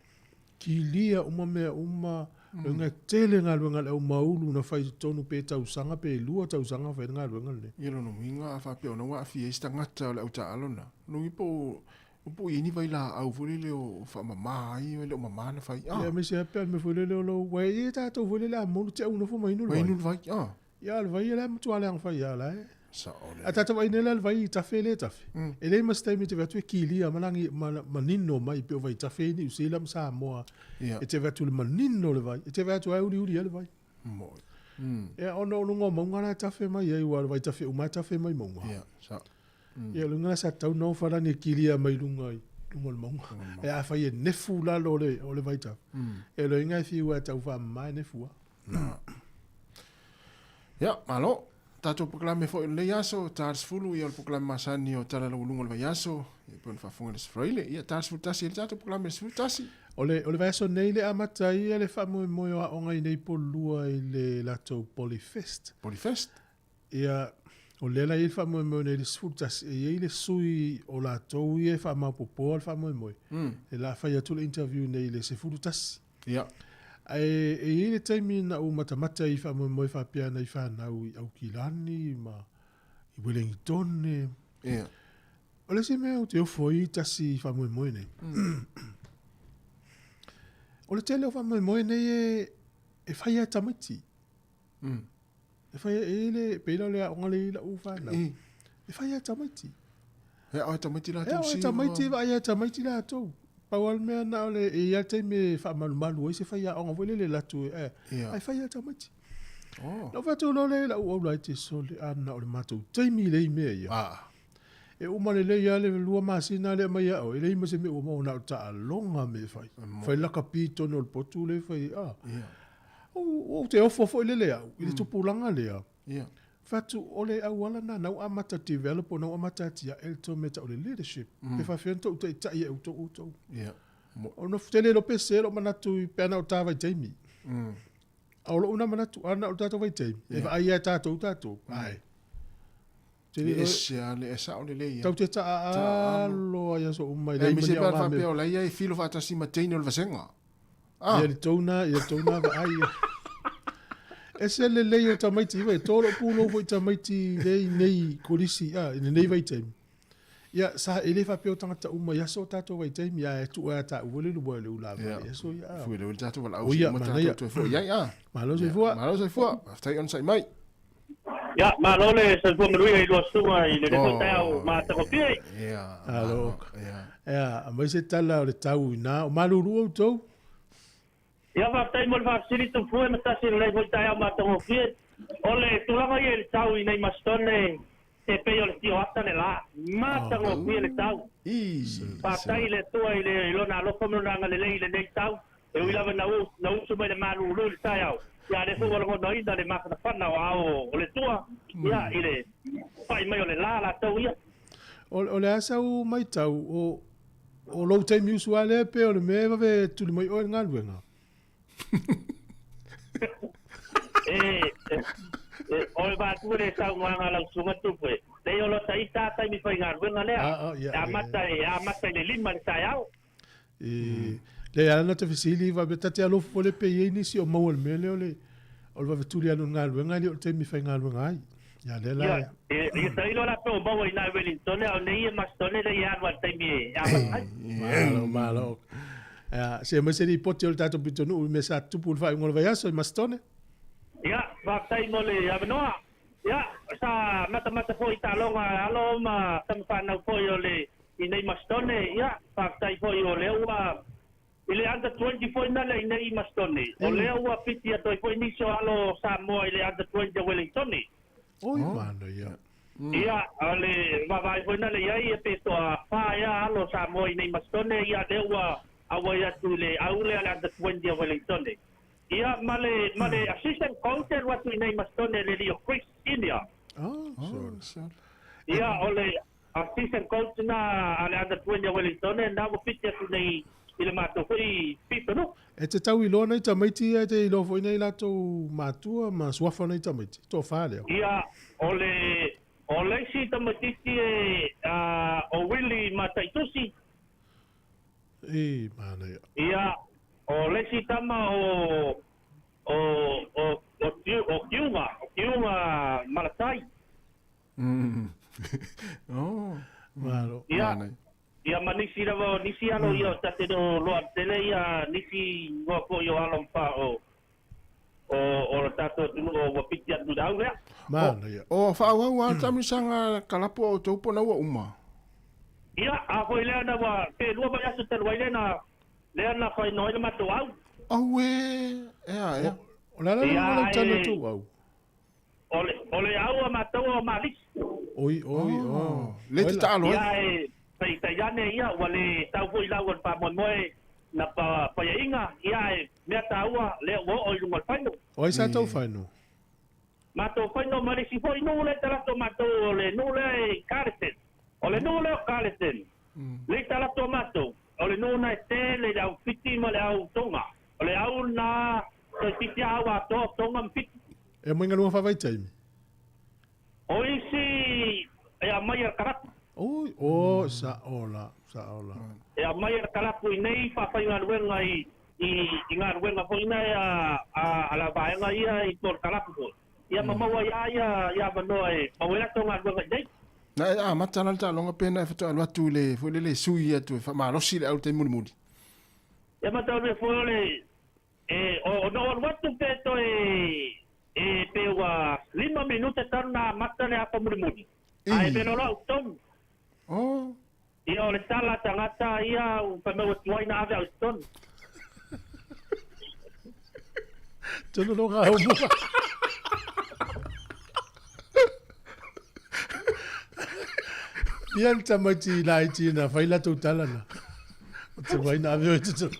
Kilia uma mea uma, mm. tele galuega a le aumaulu na fai i totonu pe tausaga pe lua tausaga fai le galuega lenei. Ia lona uiga a faapea ona ua aafia ai se tagata o le autaalo lena. Lona uiga po o po o i ai ni vailaau foi lele o faamama ai e le o mama na fai. Ia aemaise lava pe a le mea foi lele o lou uae ia tatou foi lele a moulu te au nofo ma inu le Ma vai. inu le vai. Ah. Ia o le vai ia la e matua leaga fai ia la e. Sao A tatou vaai nei la le vai i tafe le tafe. E leai ma se taimi e te vaai atu e kilia ma lagi ma manino mai pei o vaitafe i Niu Sila ma Samoa. Ia. E te vaai atu i le manino o le vai. E te vaai atu ai uliuli ai le vai. Moi. Ia ona o luga o mauga la e tafe mai ai ua o le vaitafe uma e tafe mai mauga. Ia, sao. Ia o luga la sa tatau ona falani e kilia mai luga i luga o le mauga. E afai e nefu lalo o le o le vaitafe. E loiga e fiu ai e tau faamama e nefu a. Ia, malo. Tatou polokalame foi o lenei aso, ta le 10, ia o le polokalame masani o Tala Laualuga o le Vaiaso, ia pei ona faafofoga i le Aso Faraile. Ia, ta le 11 i le tatou polokalame i le 11. O le, o le vaiaso nei le amata ai ia le faamoemoe o aoga i nei Polulua i le latou Polyfest. Polyfest? Ia, o lea la e i ai le faamoemoe nei i le 11, e i ai le sui o latou ia e faamaopoopoa le faamoemoe. E la fai atu le interview nei i le 11. Ia. Ae e i ai le taimi na ou matamata i faamoemoe faapea nai fanau i Aukilani ma i Welengitone. Ia. O le isi mea ou te ofo ai tasi i faamoemoe nei. O le tele o faamoemoe nei e, e fai e tamaiti. E fai e le, pei la o le aoga le i lau fanau. E fai e tamaiti. E ao e tamaiti latou E ao e tamaiti, vaai e tamaiti latou. Pau lava le mea na o le, e i ai le taimi e faamalumalu ai se faiaoga foi lele latou e, Ia. ae fai lava tamaiti. Oh. Na ou fai atu loa lea i lau au laiti sole, a na o le matou taimi lea i mea ia. Ah. E uma lelei lava le lua masina lea mai ao, e leai ma se mea ua maua na o taaloga me fai. Fai lakapi i totonu o le potu lea fai, a. Ia. Ou te ofo foi lele au, i le tupulaga lea. Ia. Fai atu, o le auala lena, na ua amata develop, na ua amata atiae le tou mea tau o le leadership. Pe faafefea ona tou taitai e outou outou. Ia. Ona tele iloa pe se lou manatu i pe ana o ta vaitaimi. A o lou na manatu, ana o tatou vaitaimi, e vaai lava e tatou tatou. Ae. Tele Le iloa- ese lava, le sao lelei ia. Tau te taaalo ai aso uma i leai ma Aemaise ni pe a aoga faapea mea. o la ia e filo faatasi ma teine o le vasega. Ah. Ia le tou na, ia le tou na vaai. Ese lelei o tamaiti iwa, e tō lou pulou foi tamaiti lea i nei kolisi, a, i lenei vaitaimi. Ia, sa, e le faapea o tagata uma i aso o tatou vaitaimi, ae tuu ai a taua le lua i le ula Ia. i aso ia. Fui le tatou valaau O ia, uma manaia. tatou toe foi ai, ah. Malo soifua. Malo soifua. Faafetai onosai mai. Ia, malo le soifua manuia i lua susuga i lenei foi taeao matagofie. Ia, Alo. Ia, aumai se tala o le tau i ina. O malulu outou? Ia, faafetai mo le faafesili Tupua ma tasi i lenei foi taeao matagofie. O le tulaga ia i le tau i nei Masitone, e pei o le tioata le la. Matagofie le tau. Faafetai i le Atua i le Lona alofa ma Lona agalelei i lenei tau. E ui lava ina na usu mai le malulu i le taeao, ia a lea foi ua lagonaina le mafanafana o aao o le Atua, ia, i le pai mai o le la latou ia. O le a sau matau, o o lou taimi usu lava lea pe o le mea e vave tuli mai oe i le galuega? E, e, o le vaatu le saunoaga a lau susuga Tupe, leai o lota ita a taimi faigaluega lea, e amata, e amata i le lima i le taeao. E, leai a na te fesili faapea ta te alofa foi lea pe i ai nisi o maua i le mea lea o le o le vave tuli alu i le galuega e le o le taimi e faigaluega ai. Ia lea la. Ia, e, ia tailo la pe o maua i na i Wellington a o nei e Masitone lea e alu a le taimi e amata ai. Malo, malo. Ia, se aumai se lipoti o le tatou pitonuu i mea sa tutupu i le faaiuga o le vaiaso i Masitone. Ia, faafetai mo le avanoa. Ia, sa matamata foi i taaloga a alo ma tama fanau foi o le i nei Masitone, ia, faafetai foi o lea ua i le under 20 foi nale i nei Masitone, o lea ua piti atu ai foi nisi o alo o Samoa i le under 20 a Wellingtone. Oi, manaia. Ia, o le vaavaai foi nale i ai, ia pe toa fa ea alo o Samoa i nei Masitone, ia, lea ua auai atu i le au lea le under 20 a Wellingtone. Ia, ma le, ma le assistant coach e alu atu i nei Masitone le alii o Chris Senior. Oh, sure. Ia, o le Assistant coach na a le Under 20 a Wellington na ua piti atu nei i le matou foi pitonuu. E te tau iloa nai tamaiti ia e te iloa foi nai latou matua ma suafa o nai tamaiti, toafa lea. Ia, o le, o le isi tamaitiiti e, a, o Willie Mataitusi. I, manaia. Ia, o le isi tama o, o, o, o, o Kiunga, o Kiunga Malatai. Oh. Malo. Ia, ia ma nisi lava o nisi alo ia o tate no loa tele ia nisi ngoa foi o alo mpa o o o le tatou atunuu o ua piti atu i le au lea. Manaia. O faaauau lava le taamilosaga kalapu a outou po o na ua uma? Ia, a foi lea na ua pe lua vaiaso talu ai lea na lea na fainoa ai le matou au. Auē, ea ea. O le a la le uiga o lau tala outou au? O le, o le au a matou o Malisi. Oi, oi, oh. Le te taalo ai. Ia e peitai ane ia, ua le tau foi lau o le faamoemoe na pa, paiaiga, ia e mea taua, lea ua oo i luga o le faino. O ai sa tou faino? Matou faino ma le isi foi nuu lea e talaatu a matou, o le nuu lea e Carlton. O le nuu lea o Carlton, le i talaatu a matou, o le nuu na e tele i le au Fiti ma le au Tonga. O le au na toeitiiti a au atoa o Tonga ma Fiti. E aumai galuega faavaitaimi? O isi e aumai e le kalapu. Oi, oh, sa'o la, sa'o la. E aumai e le kalapu i nei faafaigaluega i, i, i galuega foi na e a, a, a la vaega ia i tua o le kalapu foi. Ia ma maua ai a ia, ia avanoa e maua ai latou galuega i nei. Na e amata la le taaloga pe na e faatoa alu atu i le, foi lele e sui atu e faamalosi le au i le taimi mulimuli? Ia matau mea foi o le, E, o, na ou alu atu pe toe, e, pe ua lima minute talu na amata le afa mulimuli. Ae pe loa au tonu. Oh. Ia o le tala a tagata ia u fai mai ua tuai na ave au i totonu. Tonu lo ngā mua. Ia le tamaiti laiti na whai latou tala na. O te wai na ave o i totonu.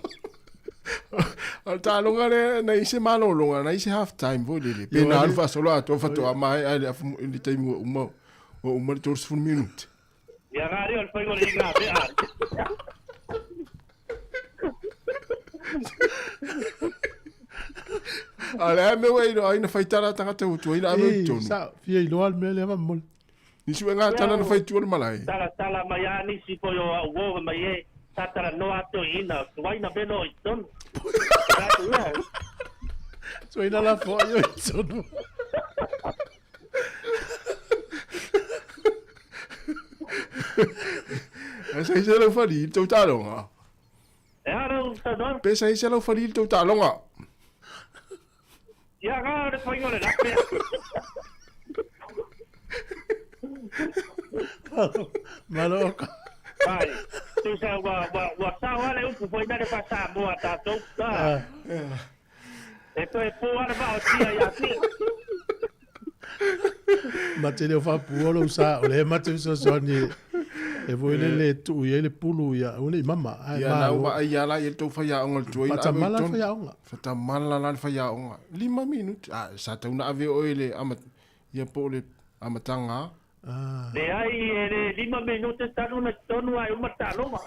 O le taaloga lea, na i se malologa, na i se half time foi lele. Pe na alu faasolo atoa faatoa maea ai le afu i le taimi ua uma, ua uma le 30 minute. Ia ngā reo le whai o le inga mea. A le a mea ua iloa ai na fai tala tagata ua tuai na ave i totonu. Sa, fia iloa le mea lea mamole. Nisi ua ngā tala na fai tua le malae. Tala tala mai a nisi foi o au uo mai e sa tala noa atu i ina tuai na velo i tonu. Tuai na la foa i tonu. E sa ise lau whari i tau tāronga. E ara u tau Pe sa ise lau whari i tau tāronga. Ia ngā o le whainga o le lape. Malo, malo o ka. Ai, tusa ua, ua, ua sao lava le upu foi lale faa-Samoa a tatou. Ah. E toe po lava le vaotia ia te. Ma te le o faapua lou sa, o lea ma te fesoasoani e foi lele e tuu i ai le pulu ia aua ne i mama. Ae Ia, na malo. ou vaai lava la i ai le tou faiaoga i le tuai na ave i Faatamala le totonu. faiaoga. Faatamala la le faiaoga. 5 minute. Ah, sa tatau ona ave oe i le ama, ia po o le amataga lava. Ah. Leai, e le 5 minute talu ona i totonu ae uma le taaloga.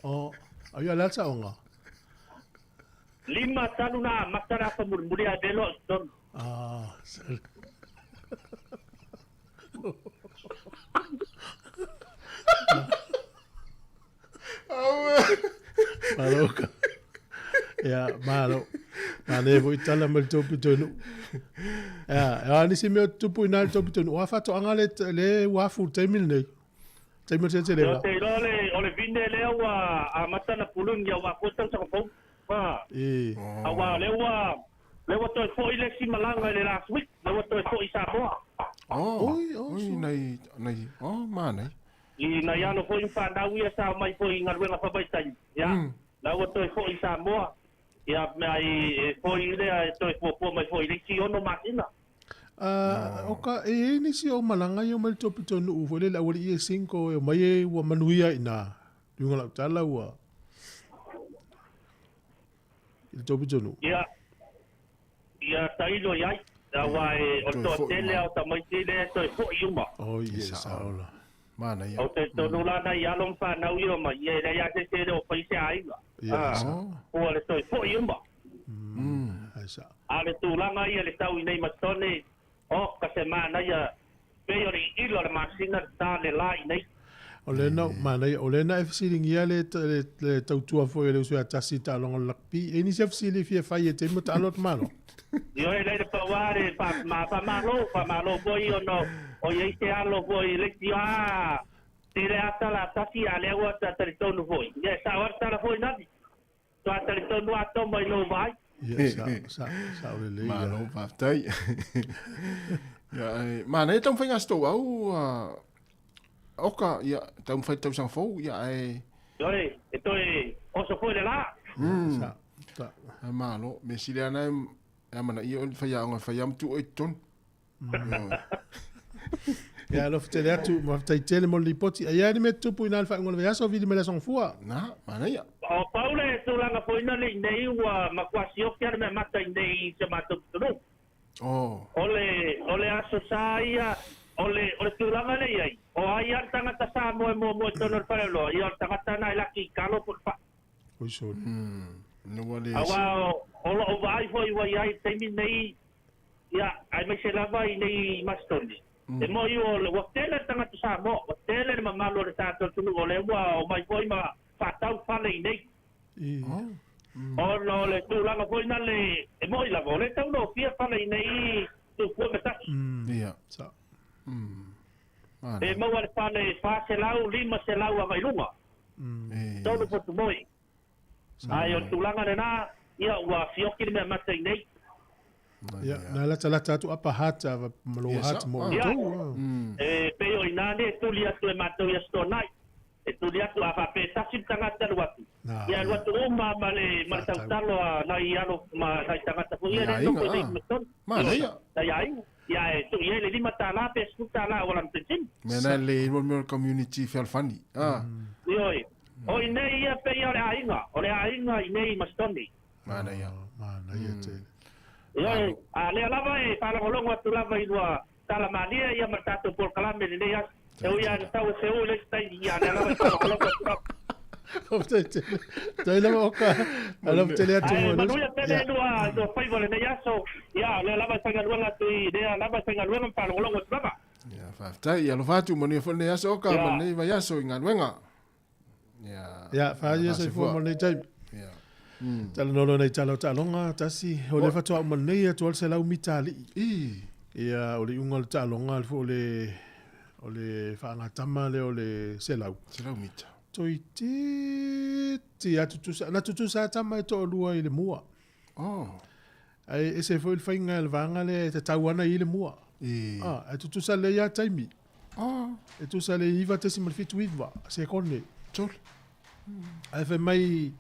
Oh, ai o le a le saoga? 5 talu na amata le afa mulimuli ae velo au i totonu. Ah, Malo ka. Ia, malo. Manaia foi tala mai le tou pitonuu. Ia, e a nisi mea o tutupu i na le tou pitonuu. O a faatoaga le, le ua afu i le taimi lenei? Taimi o le Ou seleselega. te iloa le, o le vine lea ua amata ona puluni aua fua tausaga fou. Ah. E. Aua o lea ua, lea ua toe foi le isi malaga i le last week, lea ua toe foi i Samoa. Oh, Oi, oh, oi, nai, nai, oh, manaia. I nai alo foi ma fanau ia sa omai foi i galuega faavaitaimi. Ia, la ua toe foi i Samoa. Ia, mea i, e foi lea e toe fuafua mai foi i le isi 6 masina. Ah, o ka, e i ai nisi o malaga ia o mai le tou pitonuu foi lele aualii e cinco e omai e ua manuia i ina. Luga lau tala ua i le tou pitonuu. Ia, ia tailo i ai. Aua e, o le Toe foi toatele uma. a o tamaiti lea e toe foi uma. Oi, E e sao. sao la. Manaia. O te tonu la nai alo ma fanau ia omai, ia e leai lava se isi e le o fai se aiga. Ia, Ah, sao. Oh. ua le toe foi uma. Ai sao. A le tulaga ia le tau i nei masitone, o ka se manaia, pei o le iilo o le masina le ta le la i nei. O le na, manaia, o le na e fesiligia le, le, le tautua foi o le uso ia tasi i taaloga o le rugby. E nisi e fesili fia fai e te mo taalo atu malo. Ioe e leai le paua le fa- ma faamalo, faamalo foi ona o i ai se alo foi i le isi, a tele lava tala a tasi, a lea ua ta talitonu foi. Ia e sao lava le tala foi nani. Toa talitonu lava toma i lou vaai. Ia, sao, sao, sao lelei ia. Malo, faafetai. Ia, e, manaia taumafaiga a si tou au, ah, oka, ia, taumafai le tausaga fou, ia, ae, Ioe, e toe oso foi le la. Sao, sao. ae malo. Mea sili lava na e amanaia oe le faiaoga e fai lava ma tuu oe i totonu. Ia, alofa tele atu, mafaafetai tele mo le lipoti. Ai a ni mea tutupu i na le faaiuga o le vaiaso, vili mai le aso gafua. Na, manaia. O pau le tulaga foi na le i nei ua matua sioki lava le mea mata i nei i se matou pitonuu. Oh. O le, o le aso sa ia, o le, o le tulaga lea i ai. O ai lava le tagata Samoa e muamua i totonu o le faleoloa, ia o le tagata na e laki i kalo po o le faa. Oi soli. Na ua le Aua o, o loo vaai foi ua i ai i le taimi lenei, ia, aemaise lava i nei masitone. E moi o le, ua tele le tagata Samoa, ua tele le mamalu o le tatou atunuu, o lea ua omai foi ma faatau fale i nei. I. Ona o le tulaga foi na le, e moi lava, o lea e taugofie fale i nei tufua ma tasi. Ia. Sao. E maua le fale 400, 500 agai luga. E. Tolu potu moi. Ai o le tulaga lena, ia ua fioki le mea mata i nei. Ia, na latalata atu apa hata va ma lou Ia, hata sao. mo Ah. outou. ah. E pei o ina ne e tuli atu e matou i aso tonai. E tuli atu a faapea tasi le tagata alu atu. Na. Ia alu atu uma ma le, ma le Faatau. tautalo a nai alo ma nai tagata foi ia Nai le aiga, nofo i nei ah. masitone. Manaia. Nai aiga. Ia e tuu i ai le $5 pe $10 o lana penisini. Mea na le mo mea o le community fealofani. Ah. Ioe. O i nei ia pei o le aiga. O le aiga i nei masitone. Manaia. Manaia tele. Ioe, a lea lava e faalogologo atu lava i lua talamalia ia ma le tatou polokalame i lenei aso. E ui lava ina tau e feū i le isi taimi, ia lea lava e faalogologo atu lava. Faafetai tele. Tai lava oka. Alofa tele atu Ae mo le manuia uso. tele Ia. lua lua faiva o lenei aso, ia lea lava e faigaluega atu i lea lava e faigaluega ma faalogologo atu lava. Ia, faafetai. Ia, alofa atu, manuia foi lenei aso oka, Ia. ma lenei vaiaso i galuega. Ia. Ia, faia soifua mo lenei taimi. Ia. Talanoa loa nai tala o taaloga, tasi. O le faatoa uma nei atu ai le 100 mita alii. I. Ia, o le iuga o le taaloga le foi o le, o le faagatama lea o le 100. 100 mita. Toeitiiti a tutusa, na tutusa lava tama e toalua i le mua. Oh. Ae ese foi le faiga e le vaega lea e tatau ana i le mua. E. Ah, e tutusa lelei lava taimi. Ah. E tusa le 9.79 sekone. Sole. Ae fai mai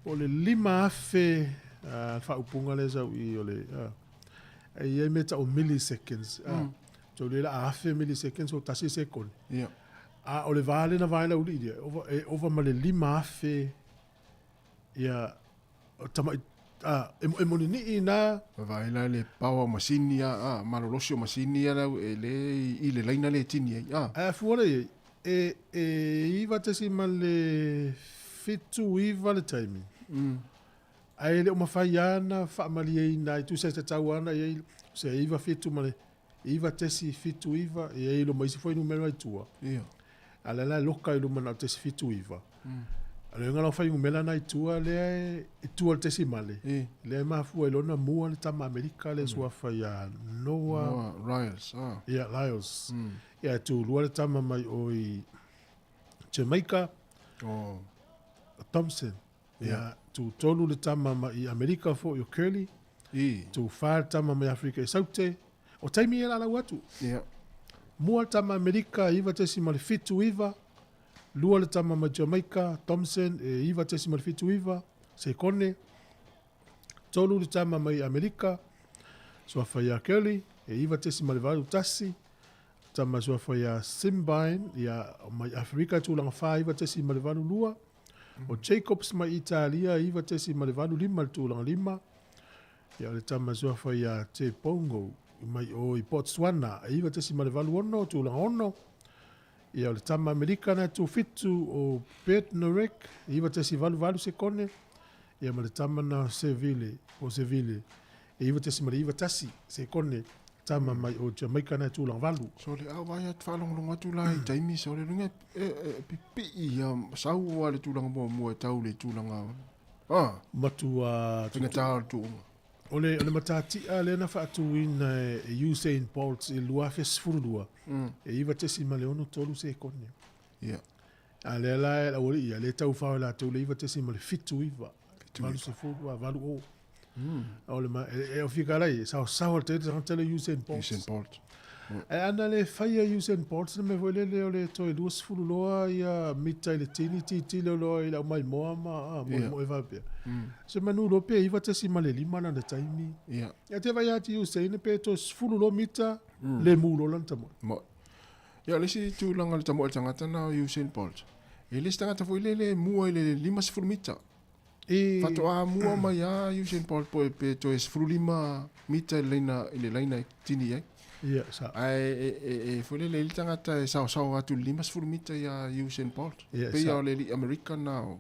po o le 5,000 le faaupuga lea sau i o le e i ai mea tau milliseconds. Tau le la 1,000 milliseconds o tasi sekone. Ia. A o le va lea na vae lau alii ia, e ova ma le 5,000 ia tamai e moninii na. Vaai la le power o masini a, a malolosi o masini ia lau e le i le laina le tini ai a. Ae a fua la i ai, e e 9.79 le taimi. Ae le o mafai lava ona faamalieina ai tusa e tatau lava ona i ai se 97 ma le 9.79 e i ai ma isi fuainumera i tua. Ia. A o lea la e loka i luma na o le .79. O le uiga la o fuainumera na i tua lea e tua i le tesimale, lea e mafua ai loa ona mua le tama Amerika lea e suafa ia Noah, Noah Lyles. Ah. Ia, Lyles. Ia, e tulua le tama mai o i Jamaica. Oh. Thompson. Ia, tutolu le tama mai i Amerika foi o Curly. I. Tufa le tama mai Afrika i Saute. O taimi ia lalau atu. Ia. Mua le tama Amerika 9.79, lua le tama mai Jamaica, Thompson e 9.79, sekone. Tolu le tama mai Amerika, suafa ia Curly e 9.81, tama suafa ia Simbine, ia mai Afrika tulaga 4 9.82, O Jacobs mai Italia 9.85 le tulaga lima. Ia o le tama suafa ia Te Pongo mai o i Botswana 9.86 tulaga ono. Ia o le tama Amerika na tu fitu o Bednarek 9.88 sekone. Ia ma le tama na Seville, o Seville e 9.91 sekone. Tama mai o Jamaica na tulaga valu. Sole, a vaai atu faalogologo atu la i taimi sole luga e, e, pipii ia sau a le tulaga muamua e tau le tulaga ah matua faigata o le tuuga. O le, o le matatia lea na faatuina e Usain Bolt i 2012, e 9.63 sekone. Ia. A lea la e aualii ia, lea e taufao e latou le 9.79. 80 a 80. O le ma, e, e o fika lai, saosaoa le tele tagata le Usain Bolt. Usain Bolt. Ae ana le faia Usain Bolt le mea foi lele o le toe 20 loa ia mita i le tini titilo loa i le aumaimoa ma a, moemoe faapea. Se manu loa pe 9.5 lana taimi. Ia. Ia te vai atu Usain pe toe 10 loa mita le mu loa lana tamoe. Mo. Ia, o le isi tulaga o le tamoe o le tagata na o Usain Bolt. E le isi tagata foi lele e mua i le 50 mita. E Faatoa mua mai a Usain Bolt po pe toe 15 mita i le laina i le laina e tini ai. Ia, sa. Ae e, e, e foi lele i le tagata e saosao atu i le 50 mita ia Usain Bolt. Ia, Pei sa. o le alii Amerika na o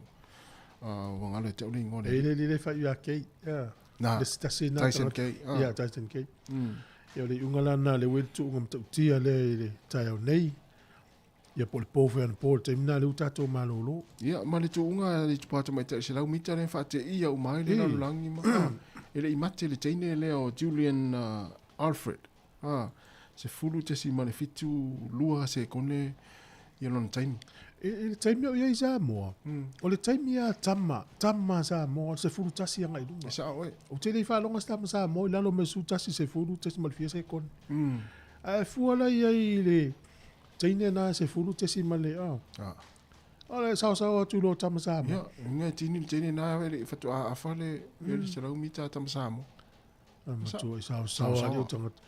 ua galo ia te au le igoa o le E alii. le le fai ia Kate. Ia. Na. Le se tasi na Tyson tagata. Gay. Ah. Ia, Tyson Gay. Ia, o le iuga la lena, le ua i le tuuga matautia lea i le taeao nei. Ia po o le po foi anapo i le taimi lena lea ua tatou malolo. Ia, ma le tuuga a le itupa tamaitai 100 mita lea na faateia uma ai le lalolagi ma e le i mate le teine lea o Julian Alfred. A, 10.72 sekone ia lona taimi. I, i le taimi o i ai Samoa, o le taimi a tama, tama Samoa, o le 11 agai i luga. E sao e. Ou te le i faalogo se tama Samoa i lalo ma le 11, 10.4 sekone. Ae fua la i ai i le teine na 10 tesimale a. Ah. O le saosao atu loa tama Samoa. Ia, uiga e tini le teine na e le i faatoa afa le ia le 100 mita a tama Samoa. A matua i saosao ali o tagata.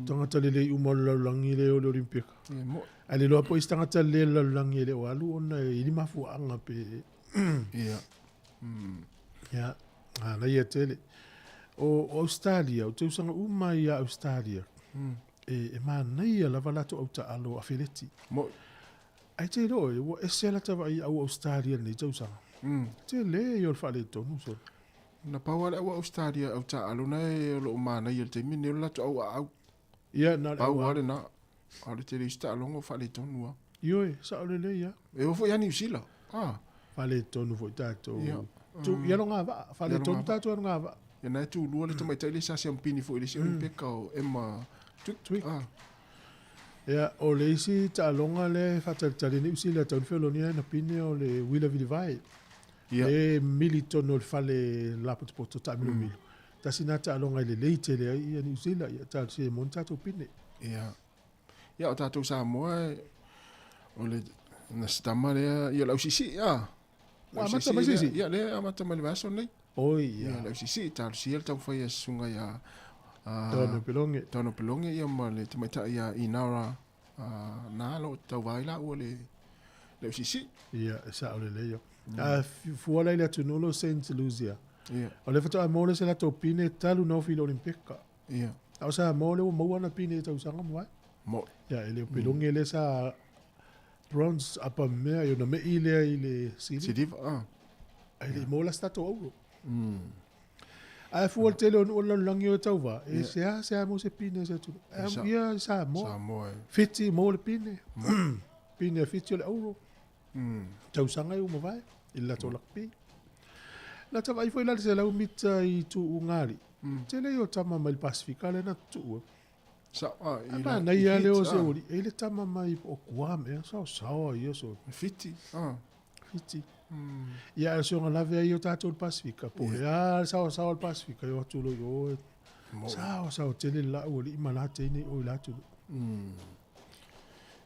Tagata lelei uma o le lalolagi lea o le Olimpika. Ia, mo. Ae le iloa po o isi tagata lelei o le lalolagi e le o alu ona e i ai ni mafuaaga pe. Ia. Ia, manaia tele. O Australia, o tausaga uma ia Australia, e, e manaia lava latou autaalo afeleti. Mo. Ae te iloa, ua ese lata vaai au Australia i lenei tausaga. Tele ia o le faaletonu sole. Na pau lava le au Australia au taaalo na e o lo o manaia i le taimi lenei o le latou au aau. Ia, na o le au Pau lava aau. lena. A o le tele o isi taaloga o faaletonu lava. Ioe, sao lelei lava. E oo foi ia Niu Sila. Ah. Faaletonu foi tatou. Ia. Tu, ia loga vaa. Faaletonu tatou ia loga vaa. Ia na e tulua le tamaitai le sa siampini foi i le isi Olimpeka o Emma Twigg. Twigg. Ah. Ia, o le isi taaloga lea e faatalitali Niu Sila tau ni feolonia na pine o le Wila Vilivae. Ia. E mili tonu o le fale lapotopoto taamilomilo. Tasi lena taaloga e lelei tele ai ia Niu Sila, ia talosia e maua ni tatou pine. Ia. Ia o tatou Samoa o le na se tama lea ia o le ausiisii a. Ua amata mai se isi? Ia lea e amata mai le vaiaso lenei. Oi ia. Ia le ausiisii talosia le taumafai a se susuga ia Tano Pelonge. Tano Pelonge ia ma le tamaitai ia Inara na lo o tauva ai laua le le ausiisii. Ia e sao lelei ia. A fua la i le atunuu lea o Saint Lucia. Ia. O lea faatoa maua lea se latou pine talu na ofi i le Olimpeka. Ia. A o Samoa lea ua maua ana pine i tausaga ma vae. Mo'i. Ia, e le o Pelonge lea sa bronze apa mea, i ona me'i lea i le siliva. Siliva, ah. Ae le i maua la se tatou auro. Ae fua le tele o nuu o le lalolagi o e tauva, e seasea maua se pine a se atunuu. Ae ia i Samoa. Samoa e. Fiti maua le pine. Pine a Fiti o le auro. Tausaga e ua mavae i le latou rugby. Na ta vaai foi la i le 100 mita i tuugalii. Tele ia o tama mai le Pasifika lea na tutuu ai. Sao, a, i A la, manaia i lea o hit, se a. oli, e i le tama mai po o Guam ea, saosaoa ia so. Fiti, a. Fiti. Ia, ae o si ona lave ai o tatou i le Pasifika, po o le a le saosaoa o le Pasifika, e o atu loa i o, saosaoa tele le lau alii ma la teine i o i la atunuu.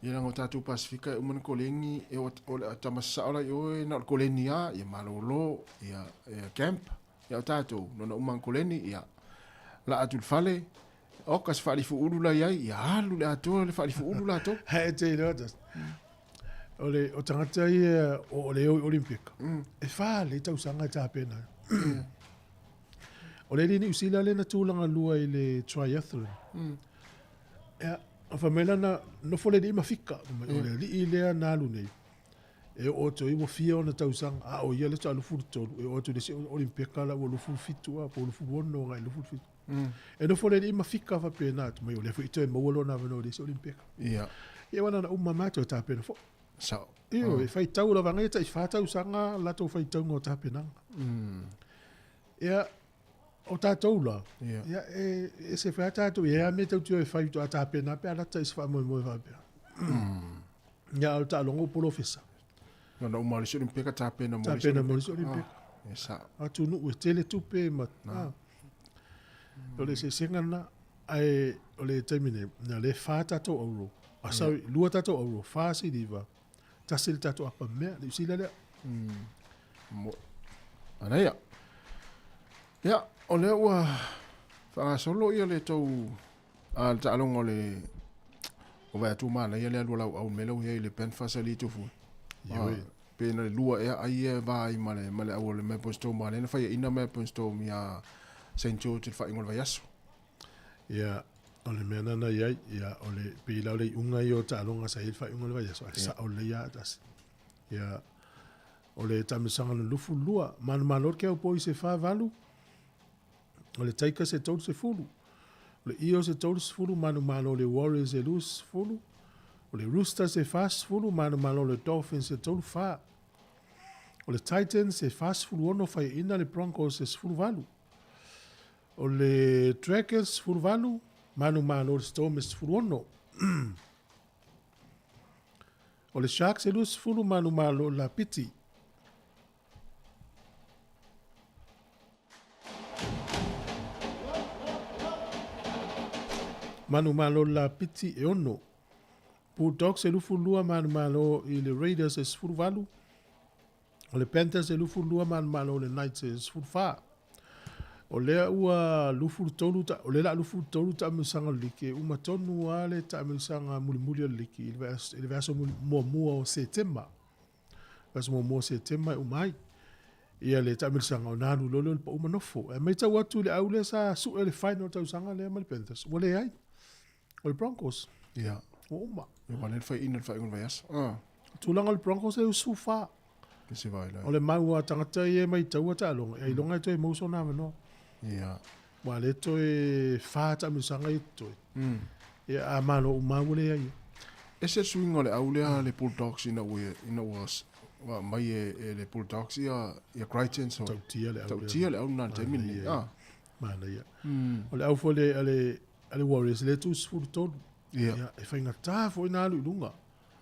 Ia leaga o tatou Pasifika e uma ona koleni, e o, o le tama sasao la i o e na o le koleni lava, ia malolo, ia, ia camp. Ia o tatou, na ona uma ona koleni, ia laa atu i le fale, oka se faalifuulu la i ai, ia alu le atoa le faalifuulu latou. Hae te iloa tas. O le o tagata ia o le o i Olimpika. E 4 le tausaga e tapena ai. O le alii Niu Sila lea na tulaga lua i le triathlon. Ia, fai mai lana, nofo le alii ma fika. Fai mai, o le alii lea na alu nei, e oo atu ai ua fia ona tausaga, a o ia lea faatoa 23, e oo atu i le isi Olimpeka la ua 27 a, po o 26 agai i le 27. E nofo le alii ma fika faapena atu mai, o lea foi e toe maua lona avanoa i le isi Olimpeka. Ia. Ia aua na ona uma matou e tapena foi. Sao. Ioe, e faitau lava ngai e tai 4 tausaga latou faitauga o tapenaga. Ia, o tatou la, ia, e ese foi a tatou, e a mea tautio e fai faatoa tapena pe a lata i se faamoemoe faapea. Ia, a o le taaloga ua polofesa. Na ona uma o le isi Olimpeka tapena mo le isi Tapena mo le isi Olimpeka. Ia sao. Atunuu e tele tupe ma, a. O le eseesega lena, ae o le taimi nei, na o lea e 4 tatou auro, ah, sorry, 2 tatou auro, 4 siliva, tasi le tatou apa mea, Niu Sila lea. Manaia. Ia, o lea ua faagasolo ia le tou a le taaloga o le o vai atu manaia le alu a lauau le mea lea ua i ai le Ben Fasali Tufue. Ioe. Pe na le lua ea ai ia e va ai ma le ma le au o le Melbourne Storm aua lea na faiaina Melbourne Storm ia Saint George i le faaiuga o le vaiaso. Ia, o le mea lena na i ai, ia, o le, pei la o le iuga ia o taaloga sa i ai le faaiuga o le vaiaso, ae sao lelei lava tasi. Ia, o le taamilosaga lona 22, manumalo le Cowboys e 4-8, o le Tigers e 30, o le Eels e 30, manumalo le Warriors e 20, o le Roosters e 40, manumalo le Dolphins e 34. O le Titans e 46 faiaina le Broncos e 18. O le Dragons 18, manumalo le Storm e 16. O le Sharks e 20, manumalo le Lapiti. Manumalo le Lapiti e 6. Bulldogs e 22, manumalo i le Raiders e 18. O le Panthers e 22, manumalo i le Knights e 14. O lea ua 23 ta, o lea o le a 23 taamilosaga o le liki, e uma tonu lava le taamilosaga mulimuli o le liki i le vaiaso muamua o Setema. Vaiaso muamua o Setema e uma ai ia le taamilosaga ona alu loa lea o le pau ma nofo. Ae matau atu i le au lea sa sue le final tausaga lea ma le Panthers, ua leai. O le Broncos. Ia. Ua uma. Ia ua le faiaina i le faaiuga o le vaiaso. Ah. Tulaga o le Broncos e 14. E se vai lai. O le mau a tagata ia e maitaua taaloga, ailoga e toe maua sona avanoa. Ia. Ua le toe 4 taamilosaga ia totoe. Ia a malo uma ua leai. Ese le suiga o le au lea le Bulldogs ina ua ina ua ua aumai e, e le Bulldogs ia ia Crichton so. Tautia le au. Tautia le au lena i le taimi lenei. Ah. Manaia. O le au foi le a le a le Warriors lea e tu 13. Ia. Ia e faigata foi ona alu i luga.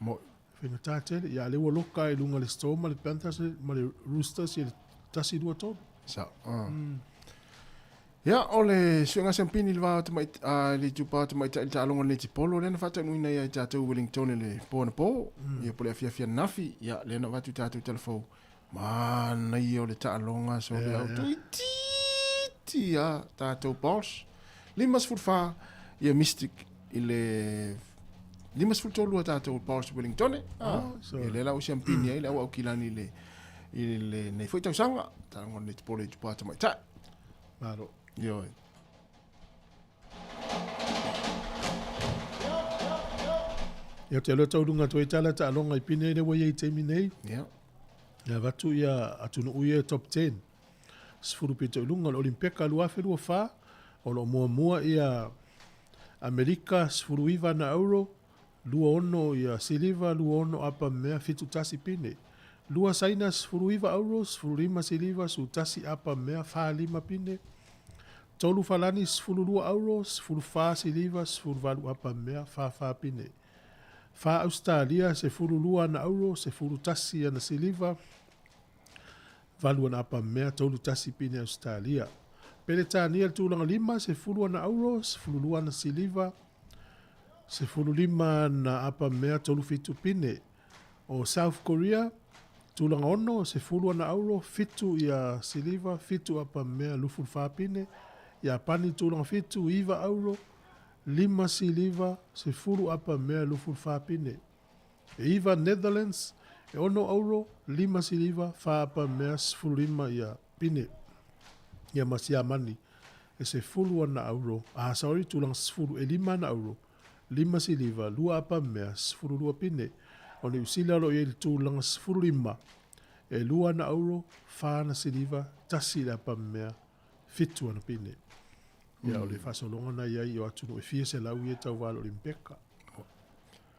Mo'i. E faigata tele. Ia lea ua loka i luga le Storm ma le Panthers ma le Roosters i le 1, 2, 3. Sao. Ah. Ia, o le suega siampini i le va o tamai, a, le itupa o tamaitai i le taaloga o le netipolo lea na faataunuuina ia i tatou i Wellington i le po anapo, ia po o le afiafi ananafi, ia, lea na avatu i tatou talafou. Manaia o le taaloga so le au toeitiiti a tatou boss. 54 ia Mystic i le 53 a tatou boss Wellington. Ah, ia lea la ua siampini ai le au Aukilani i le i lenei foi tausaga, taaloga o le netipolo i itupa tamaitai. Malo. Ioe. Ia, ou te iloa taualuga atu ai tala taaloga i pine lea ua i ai i taimi nei. Ia. E avatu ia atunuu ia top 10. 10 pito i luga o le Olimpeka 2024, o lo o muamua ia Amerika 19 ana euro, 26 ia siliva, 26 apa mea, 71 pine. Lua Saina 19 euro, 15 siliva, 11 apa mea, 45 pine. Tolu Falani 12 euro, 14 siliva, 18 apa mea, 44 pine. Fa Ausetalia, 12 ana auro, 11 ana siliva, valu ana apamea, 31 pine Ausetalia. Peretania le tulaga lima, 10 ana auro, 12 ana siliva, 15 ana apamea, 37 pine. O South Korea, tulaga ono, 10 ana auro, 7 ia siliva, 7 apamea, 24 pine. Iapani tulaga fitu, 9 auro, lima siliva, 10 apa mea 24 pine. E iva Netherlands, e ono auro, lima siliva, fa apa mea 15 ia pine. Ia ma Siamani, e 10 ana auro, ah sorry, tulaga 10, e lima ana auro, lima siliva, lua apa mea, 12 pine. O Niu Sila o lo o i ai i le tulaga 15, e lua ana auro, fa ana siliva, tasi le apa mea, fitu ana pine. Ia, o le faasologa na i ai o atunuu e fia selau ia e tauva i le Olimpeka.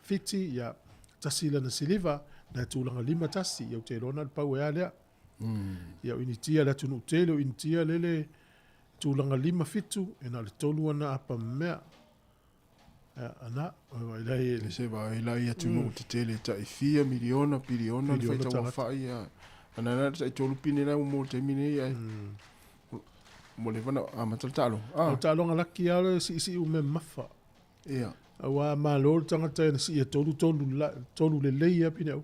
Fiti, ia, tasi lana siliva, na e tulaga 51, ia ou te iloa na o le pau e a lea. Ia, o Initia, le atunuu tele o Initia lele tulaga 57, e na o le tolu ana apa mea. Ia, ana, oi vai lai e... Se vai lai atunuu tetele tai fia miliona, piliona le faitau aofai, ia. Ana na tai tolu pine la mo le taimi nei ai. Mo le vana amata le taaloga. Ah. O le taaloga laki lava le siisii ume mamafa. Ia. Aua malo le tagata e sii e tolu tolu la tolu lelei lava pine au.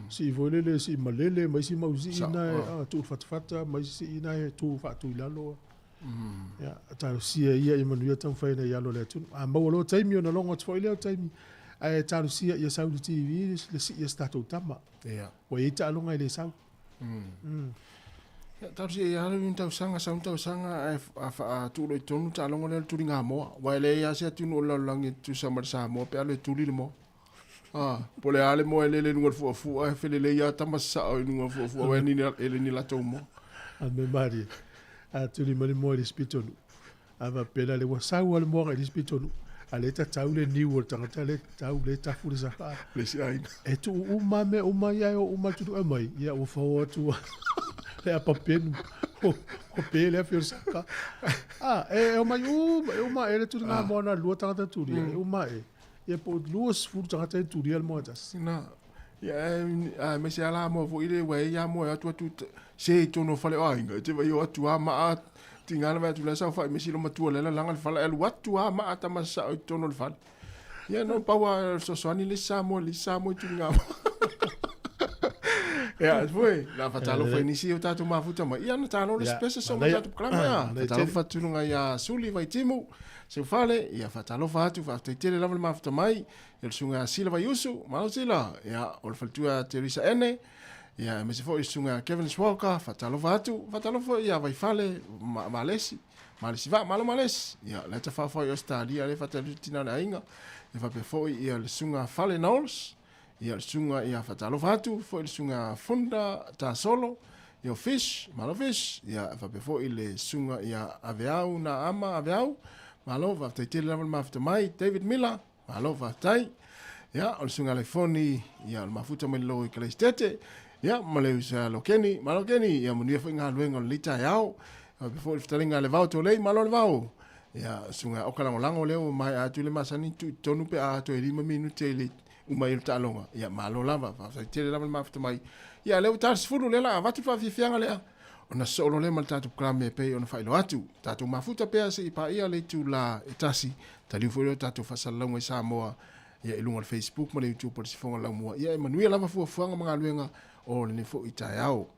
Sii foi lele sii malele ma isi mau sii na e tuu i le fatafata ma isi sii na e tu faatu i lalo. Ia, talosia ia ia manuia taumafai ina ia alo i le atunuu. A maua loa taimi ona logo atu foi lea o taimi, ae talosia ia sau i le TV le sii a se tatou tama. Ia. Ua i ai taaloga e le sau. Ia, talosia ia alu i ni tausaga, sau ni tausaga ae faatuulo i totonu le taaloga lea o le tuliga moa. Aua e leai lava se atunuu o le lalolagi e tutusa ma le Samoa pe a alu e tuli le moa. Ah, po o le a le moa e lele i luga o le fuafua, e felelei lava tama sasao i luga o le fuafua, aua e le ni latou moa. A mea malie, a tuli mai le moa i le isi pitonuu, a faapea la le ua sau lava le moa agai i le isi pitonuu, a lea e tatau le niu o le tagata lea e tatau, lea e tafu le saka. Le isi aiga. E tuu uma lava mea uma ia e o uma atu e aumai, ia ua fao atu le apapenu, ua pe le afi o le saka. A, e omai uma, e uma ae le tuliga moa na o le lua tagata tulia, e uma ae. Ia po o 20 tagata e tulia le moa e tasi. Na. Ia, aemaise lava la moa foi le ua e ia moa e atu atu se i totonu o fale o aiga, e te vai o atu lava maa tiga na vaai atu la e saofai mai si loma matua lea lalaga le fala e alu atu lava maa tama sasao i totonu o le fale. Ia no pau lava o le fesoasoani le isi Samoa i le isi Samoa i tuliga moa. Ia, foi, la faatalofa i nisi o tatou mafuta mai. Ia na talo le isi pesa sa o tatou polokalame a. Faatalofa atu luga ia Suli Vaitimu. Seufale, ia faatalofa atu, faafetai tele lava le mafuta mai, ia le susuga ia Sila Vaiusu, malo Sila, ia o le faletua ia Teresa Ene, ia aemaise foi le susuga ia Kevin Swalka, faatalofa atu, faatalofa foi ia Vaifale ma, Malesi, Malesi Vaa, malo Malesi, ia lea tafaafao i Ausetalia, lea faatalofa tina o le aiga, ia faapea foi ia le susuga Fale Knowles, Ia le susuga ia faatalofa atu foi le susuga Funda Tasolo, ia o Fish, malo Fish, ia faapea foi le susuga ia Aveau na ama Aveau, malo faafetai tele lava le mafuta mai, David Miller, malo faafetai. Ia o le susuga Laifoni, ia o le mafuta mai le loo i Kalaisitete, ia ma le uso ia Lokeni, malo Keni, ia manuia foi galuega o lenei taeao. Faapea foi le fetalaiga a Levao Tolei, malo Levao. Ia susuga Oka Lagolago lea ua maea atu le masani tuu i totonu pe a toe 5 minute i le uma ai o le taaloga. Ia, malo lava, faafetai tele lava le mafuta mai. Ia, lea ua ta le 10, lea la avatu le faafiafiaga lea. ona sosoo loa lea ma le tatou polokalame e pei ona faailoa atu. Tatou mafuta pea se i paia le itula e tasi, taliu foi lea o tatou faasalalauga i Samoa ia i luga o le Facebook ma le YouTube o le Sifoga Laumua. Ia e manuia lava fuafuaga ma galuega o lenei foi taeao.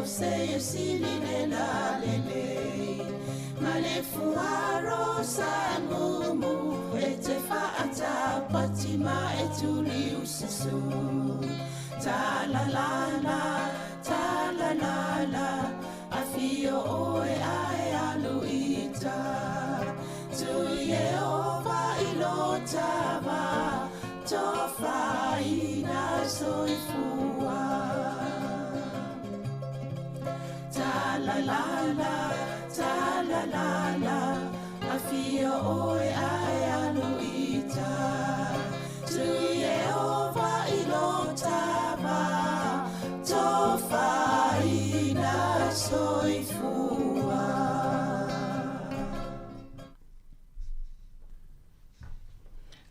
Se sili le la le le ma le fuaro.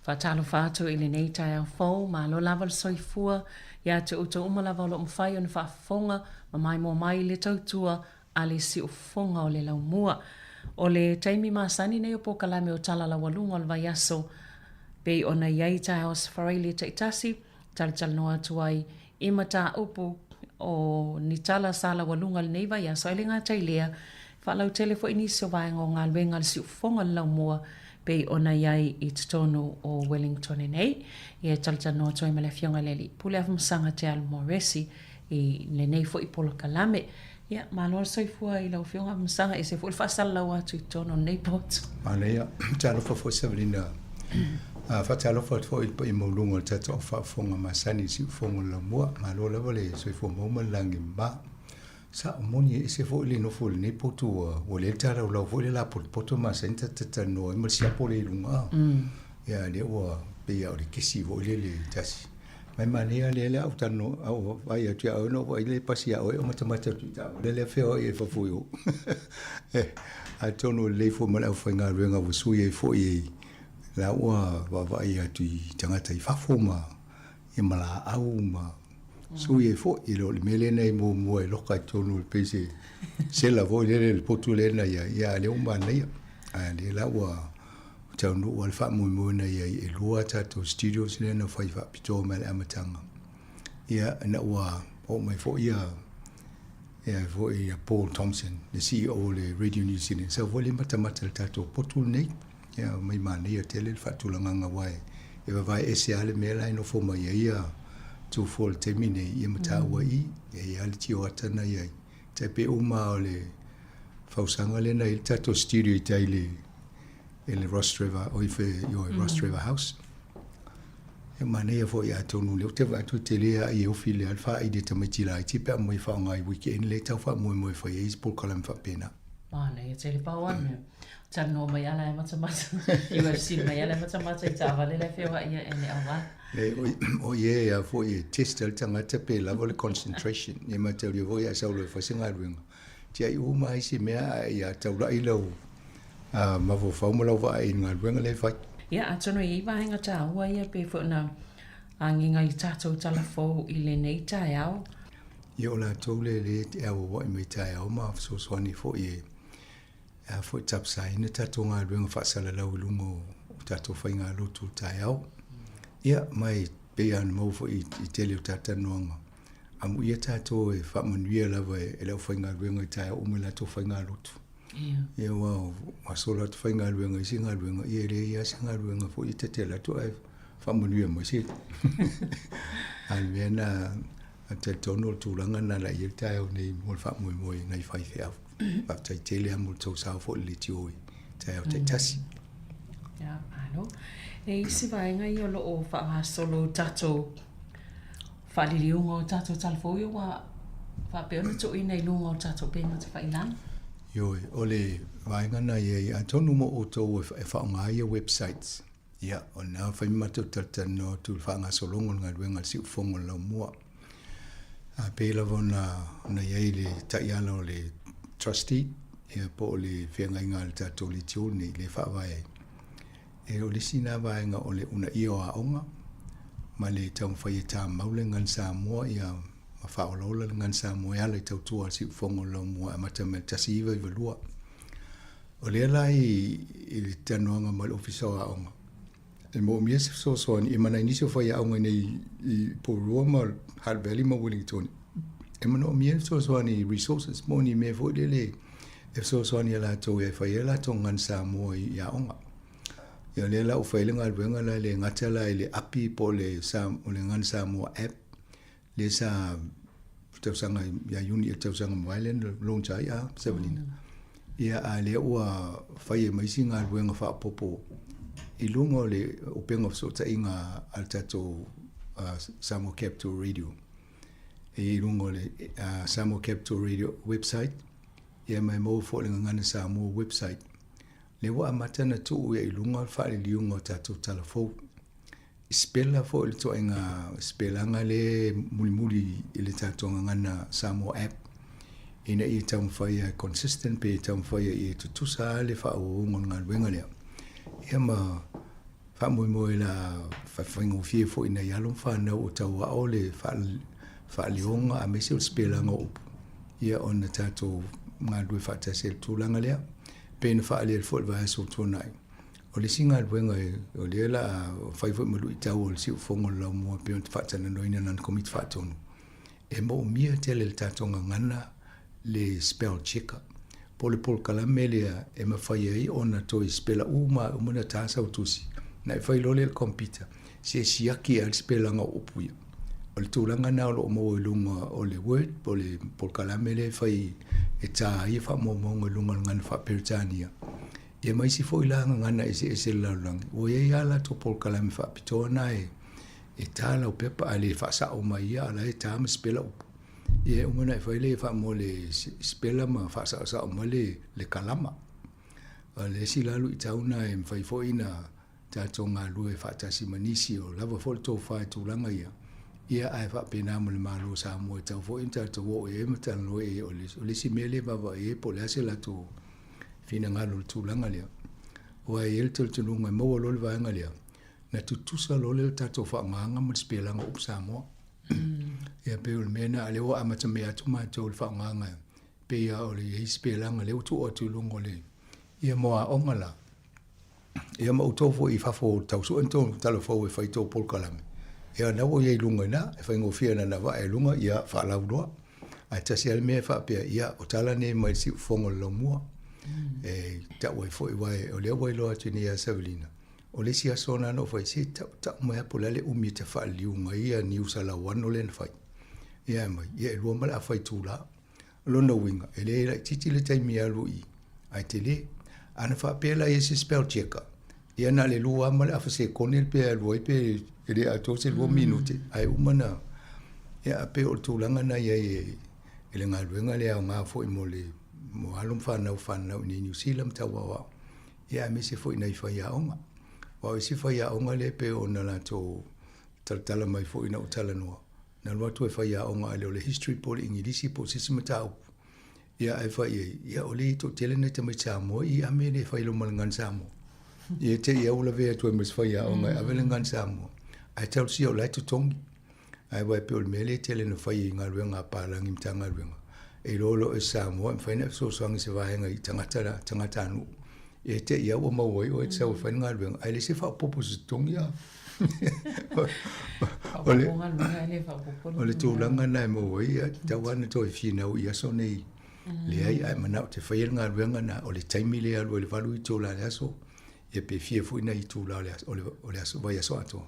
Faatalofa atu i lenei taeao fou, malo lava le soifua ia te outou uma lava o lo o mafai ona faafofoga ma maimoa mai i le tautua a le siufofoga o le laumua. O le taimi masani nei o polokalame o Tala Laualuga o le Vaiaso, pei ona i ai taeao Sefaraili taitasi, talatalanoa atu ai i mataupu o ni tala sa laualuga i lenei vaiaso, ae le gata i lea, faalautele foi nisi o vaega o galuega a le siufofoga o le laumua pei ona i ai i totonu o Wellington nei. Ia e talatalanoa atu ai ma le Afioga i le Alii Pule Afamasaga Te Alu Moresi i lenei foi polokalame. Ia, malo le soifua i lau Afioga Afamasaga, ese foi le faasalalau atu i totonu o lenei potu. Manaia. Talofa foi Savelina. Faatalofa atu foi i le paia maualuga o le tatou au faafofoga masani i siufofoga o le laumua. Malo lava le soifua maua ma le lagi mama. Sao moni e ese foi le nofo i lenei potu ua ua lea le talaulau foi le lapotopoto masani ta talanoa ai ma le siapo lea i luga. Ia lea ua pei lava o le kesi foi lele tasi. Mai manaia lea le au talanoa au vaai atu ia oe na ou vaai le pasi ia oe o matamata atu i taavale lea feoai ai fafo i o. Atonu e lelei foi ma le aufaigaluega ua sui ai foi e la ua vaavaai atu i tagata i fafo ma ia ma laau ma sui ai foi. E le o le mea lea na i muamua e loka i totonu e pei se sela foi lele le potu lea na i ai, ia a lea ua manaia. A lea la ua taunuu lava le faamoemoe na i ai e lua a tatou studios lea na fai faapitoa mai le amataga. Ia ina ua oo mai foi ia ia foi ia Paul Thompson, le CEO o le Radio New Zealand, sau foi le matamata i le tatou potu lenei. Ia mai manaia tele le faatulagaga aua e vavae ese lava le mea la e nofo mai ai ia Tufo i le taimi nei, ia ma taua i i, e i ai lava le tioata na i ai. Tai pei uma lava o le fausaga lea na i ai le tatou studio i tai i le i le Rostrevor, oi fe, ioe, Rostrevor House. E manaia foi atonu lea ou te vaai atu e tele lava i ofi le le faaili e tamaiti laiti pe a aumai e faaaoga i weekend lea e tau faamoemoe e fai ai isi polokalame faapena. Manaia tele pau a mea. Talanoa mai ala e matamata. UFC mai ala e matamata i taavale la e feoai ia e le awa. Le, o ie a foi e test ai le tagata pe lava le concentration. E mataulia foi a sau loa e fai se galuega. Tiai uma ai se mea ae ia taulai lau mafaufau ma lau vaai i le galuega lea e fai. Ia, atonu e i ai vaega taua ia pei foi ona agiga i tatou tala fou i lenei taeao. Ia o latou lea lea e auauai mai taeao ma fesoasoani foi e a foi tapasaina tatou galuega faasalalau i luga o tatou faigalotu o le taeao. Ia, ma e pei lava ona maua foi i tele o talatalanoaga, amuia tatou e faamanuia lava e le aufaigaluega i taeao uma i latou faigalotu. Ia, aua ua solo atu faigaluega i isi galuega, ia e leai lava se galuega foi e ta te alu atu ae faamanuia mai se. A o le mea lena, Ou te talitonu o le tulaga lena la i ai le taeao nei mo le faamoemoe i nai faifeau. Faafetai tele lava mo le tou sao foi i le leitio i taeao taitasi. Ia, malo. E isi vaega ia o lo o faagasolo tatou faaliliuga o tatou tala fou ia ua faapea ona tuuina i luga o tatou upega tafailagi. Ioe, o le vaega lena e i ai, atonu mo outou e faaaoga ai ia websites, Ia, o lena fai ma matou talatalanoa atu i le faagasologa o le galuega a le siufofoga o le laumua. A pei lava ona, ona i ai le taiala o le trustee, ia po o le feagaiga a le tatou leitio lenei lea e faavae ai. E o le isi lena vaega o le uunaia o aoga ma le taumafai e tamau le gagana Samoa ia ma faaolaola le gagana Samoa e ala i tautua a le siufofoga o le laumua e amata mai le 1992. O lea la i le talanoaga ma le Ofisa o Aoga, e moomia se fesoasoani e mana i nisi o faiaoga i i Porirua ma Hutt Valley ma Wellington. E manaomia le fesoasoani i resources mo ni mea foi lele e fesoasoani iā latou e fai ai latou gagana Samoa i aoga. Ia o lea la ua fai ai le galuega la e le gata la i le api po o le o le Gagana Samoa app lea sa tausaga ia Iuni i le tausaga mavae lea na launch ai a Sevelina. Ia a lea ua fai ai ma isi galuega faaopoopo i luga o le upega o fesootaiga a le tatou Samoa Capital Radio. E i luga o le Samoa Capital Radio website, ia ma e maua foi i le Gagana Samoa website. Lea ua amata ona tuu ia i luga le faaliliuga o tatou tala fou. I sipela foi le ituaiga sipelaga lea e mulimuli i le tatou gagana Samoa app ina ia taumafai ia consistent pe taumafai ia tutusa lava le faaauauga o le galuega lea. Ia ma faamoemoe o le a faafaigofie foi i nai alo ma fanau o tauao le faaleoga aemaise o le sipelaga o upu ia ona tatou galulue faatasi ai i le tulaga lea. Pei ona faaaliali foi i le vaiaso ua tuanai, o le isi galuega o lea o le a fai foi ma luitau o le siufofoga o le laumua e pei ona faatalanoaina e lana Komiti Faatonu, e moomia tele e le tatou gagana le spell checker po o le polokalame lea e mafai ai ona toe sipela uma uma ona ta sau tusi, ona e fai loa lea i le computer, se siaki lava le sipelaga o upu ia. O le tulaga lena o lo o maua i luga o le Word po o le polokalame lea e fai e ta ai faamaumauga i luga o le gagana faa-Peretania. Ia ma isi foi la gagana eseese i le lalolagi, ua i ai lava latou polokalame faapitoa na e e ta lau pepa ae le faasao mai ia, a o la e ta ma sipela upu. Ia e uma ona e fai lea faamoa le sipela ma faasaosao mai le kalama. O le isi la luitau lena e mafai foi ona tatou galulue faatasi ma nisi o lava foi le tofa i tulaga ia, ia ae faapena ma le Malo o Samoa e tatau foi ona tatou oo i ai ma talanoa i ai. O le isi mea lea e vaavaai i ai po o le a se latou finagalo i le tulaga lea. Aua e i ai le talitonuga e maua loa le vaega lea, na tutusa loa lea o le tatou faaaogaga ma le sipelaga o upu Samoa. Ia pei o le mea lena, a o lea ua amatamea atu matou i le faaaogaga e pei lava o le i ai sipelaga lea ua tuu atu i luga o le ia mo aoga la. Ia ma outou foi i fafo tau sue ni tou tala fou e fai tou polokalame, ia na ua i ai i luga i ina, e faigofie na ona vae i luga, ia faalauiloa. Ae tasi lava le mea e faapea, ia o tala nei mai le siufofoga o le laumua. E tau ai foi, aua o lea ua iloa atu nei ia Savelina, o le isi aso na na ou fai, se tau, tau mai lava po o le a le umi e te faaliliuga ai ia news a Lauano lea na fai. Ia ae mai, ia e lua ma le afa itula. O lona uiga, e le laitiiti le taimi e alu i i, ae tele. Ana faapea la e i ai se spell checker, ia na o le lua lava ma le afa sekone pe alu ai pe e le atoa se lua minute, ae uma ona, ia e pei o le tulaga lena e i ai i le galuega lea e aoga foi mo le mo alo ma fanau fananau i inei i Niu Sila ma tau aoao, ia aemaise foi i nai faiaoga. Aua o isi faiaoga lea e pei ona latou talatala mai foi ina ua talanoa, Na alu atu e faiaoga a le o le history po o le Igilisi po o se isi mataupu. Ia ae fai i ai, ia o lea e toatele nai tamaiti Samoa i ame le fai loa ma le gagana Samoa. Ia te i au lavea atu ai ma si faiaoga e ave le gagana Samoa. Ae talosia o la e totogi. Ae aua e pei o le mea lea e tele na fai i galuega a palagi i Matagaluega. E iloa loa o se Samoa e mafai ona e fesoasoani i se vaega i tagata la, tagatanuu. Ia te i au ua maua ai oe e te sau e fai le galuega, ae leai se faaopoopo o se totogi a. O le tulaga lena e maua ai, e tatau lava ona toe finau i aso nei. Leai, ae manao te faia le galuega lena, o le taimi lea e alu ai i le 8 itula i le aso, ia pe fia foi nai itula o le aso, vaiaso atoa.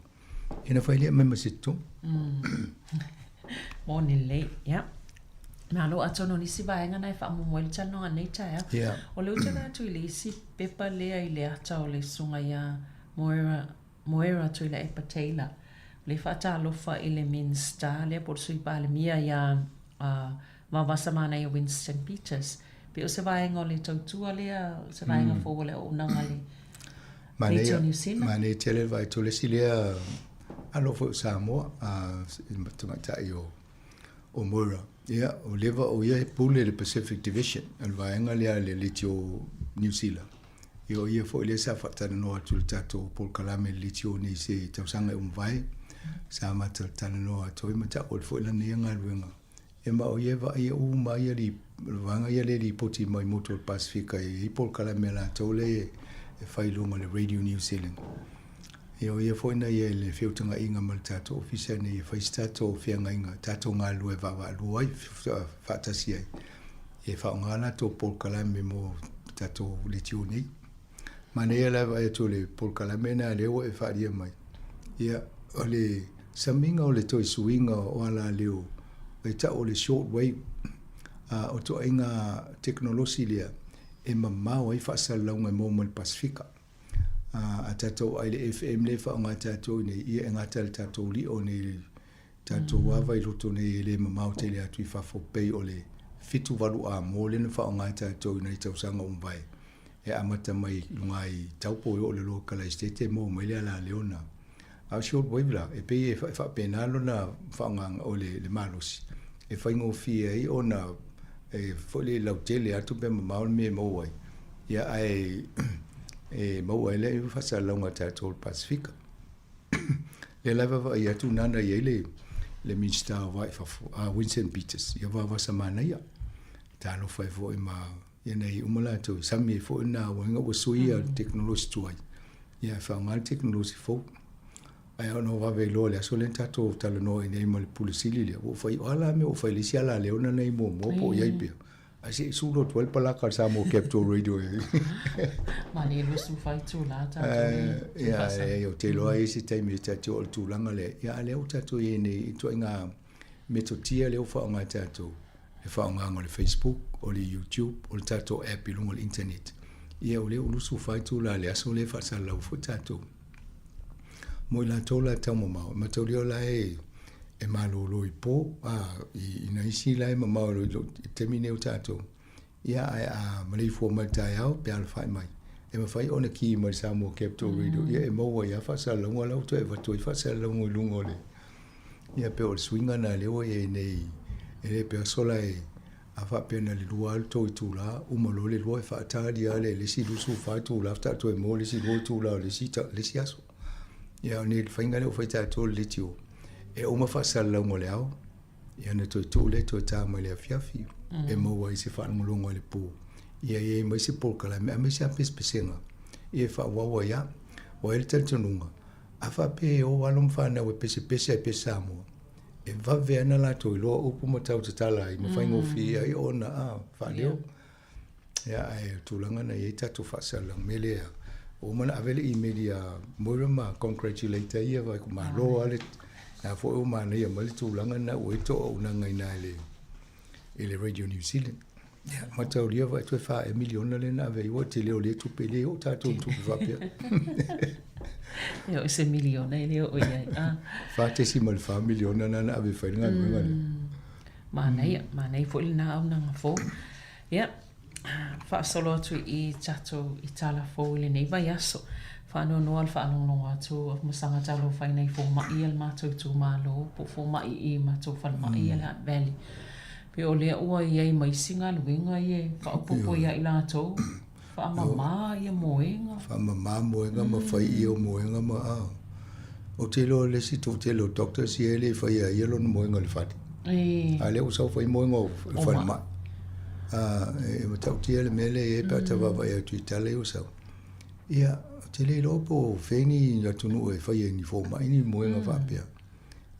Ia ona fai lea mai ma se totogi. Moni lelei, ia. Malo, atonu o nisi vaega na e faamuamua ai le talanoaga i lenei taeao. Yeah. O lea ou te vaai atu i le isi pepa lea i le ata o le susuga ia Moera, Moera Tuilaepa Taylor, o lea e faatalofa i le Minisita lea po o le Sui Palemia ia uh, Vaovasamanaia Winston Peters. Pei o se vaega o le tautua lea, o se vaega fou o le auaunaga a le Manaia, manaia tele le vaai atu o le isi lea alo foi o Samoa, i le tamaitai o, o Moira. Ia, ua leva o ia e pule i le Pacific Division, o le vaega lea a le Leitio Niu Sila. Ia, o ia foi lea sa faatalanoa atu i le tatou polokalame i le Leitio nei i se tausaga e ua mavae. Sa matou talanoa atu ai ma tau atu foi lana ia galuega. Ia ma o ia e vaaia uma ai le vaega ia lea e lipoti mai motu o le Pasefika e i ai polokalame a latou lea e fai i luga o le Radio New Zealand. Ia o ia foi na ia i le feutagaiga ma le tatou ofisa ina ia fai se tatou feagaiga, tatou galulue vaavaalua ai, faatasi ai. E faaaoga latou polokalame mo tatou leitio nei. Manaia la vaai atu o le polokalame lena lea ua e faaalia mai. Ia, o le samiga o le toe suiga o alaleo e tau o le short wave, a o ituaiga tekonolosi lea e mamao ai faasalalauga e maua mai le Pasefika. A tatou vaai i le FM lea e faaaoga e tatou i inei, ia e gata i le tatou lio nei i le tatou ava i roto nei e le mamao tele atu i fafo pei o le 78 amo lea na faaaoga e tatou i nai tausaga ua mavae e amata mai luga i Taupo e oo i le loa Kalaesetete e maua mai le alaleo na. A o short wave la, e pei e faapena lona faaaogaga o le malosi e faigofie ai ona e foi le lautele atu pe mamao le mea e maua ai, ia ae e maua ai le faasalalauga a tatou o le Pasefika. Lea la e vaavaai atu nana i ai le le Minisita o Va i Fafo, a Winston Peters, ia vavasa manaia. Talofa ai foi ma ia nei uma latou, sami ai foi na auaiga ua suia le tekonolosi tuai, ia e faaaoga le tekonolosi fou. Ae ona o vave iloa i le aso lea na tatou talanoa ai nei ma le Pule Sili lea, ua ou fai, o a la mea ua fai i le isi alaleo na nei muamua po o i ai pea. Ae se i sulu atu ai le palaka a le Samoa Capital Radio e. Malie 24 itula tatou i Ia, e, ou te iloa e i ai se taimi e tatou oo i le tulaga lea. Ia, a o lea ua tatou i ai nei i ituaiga metotia lea ua faaaoga e tatou, le faaaogaina o le Facebook, o le YouTube, o le tatou app i luga o le internet. Ia, o lea ua 24 itula i le aso lea e faasalalau foi tatou. Mo i latou la e taumamao, e mataulia o la e e malolo i po, a, i, i nai isi la e mamao i le taimi nei o tatou. Ia, ae a maleifua mai i le taeao pe alafai mai, e mafai ona ki mai le Samoa Capital Radio, ia e maua ai lava faasalalauga la ua toe avatu ai faasalalauga i luga o le, ia pei o le suiga lena lea ua i ai nei, e le pei sola e, A faapea na le lua lava le tou itula, uma loa le lua e faatali lava le isi 24 itula faatoa toe maua le isi lua itula o le isi, le isi aso. Ia o le faiga lea ua fai tatou le leitio, e uma faasalalauga o le ao, ia ona toe tuu lea toe ta mai le afiafi, e maua ai se faalogologo i le po. Ia i ai ma isi polokalame aemaise lava pesepesega, ia e faaauau ai lava. Ua i ai le talitonuga, a faapea e o alo ma fanau e pesepese ai pea Samoa, e vave ana latou iloa upu ma tau tatala ai ma faigofie ai ona a faaleo. Ia, ae o tulaga na i ai tatou faasalalau mea lea. Ua uma ona ave le email ia Moira ma congratulate ai ia vai ko malo lava le na foi ua manaia mai le tulaga na ua i to auaunaga i ina i le i le Radio New Zealand. Ia, mataulia vai toe 4 miliona lea na ave ai, ua tele o lea tupe, e le oo tatou i tupe faapea. Ia, o se miliona e le oo i ai. Ah. 4.4 miliona na na ave e fai le galuega lea. Manaia, manaia foi lena auaunaga fou. Ia, faasolo atu i tatou i tala fou i lenei vaiaso. Faanoanoa le faalogologo atu o masaga talofa i nai fomai a le matou itumalo po o fomai i matou falemai a le Hutt Valley. Pe o lea ua i ai ma isi galuega ia e faaopoopo ia i latou, faamama ia moega. Faamama moega ma fai ia moega ma a. Ou te iloa le isi toatele o doctors ia e le faia e ia lona moega i le fale. A lea ua sau fai moega o le falemai. A e matautia le mea lea e i ai pe a ta vaavaai atu i tala ia ua sau. Ia, ou te le iloa po o fea ni atunuu e faia i ni fomai ni moega faapea.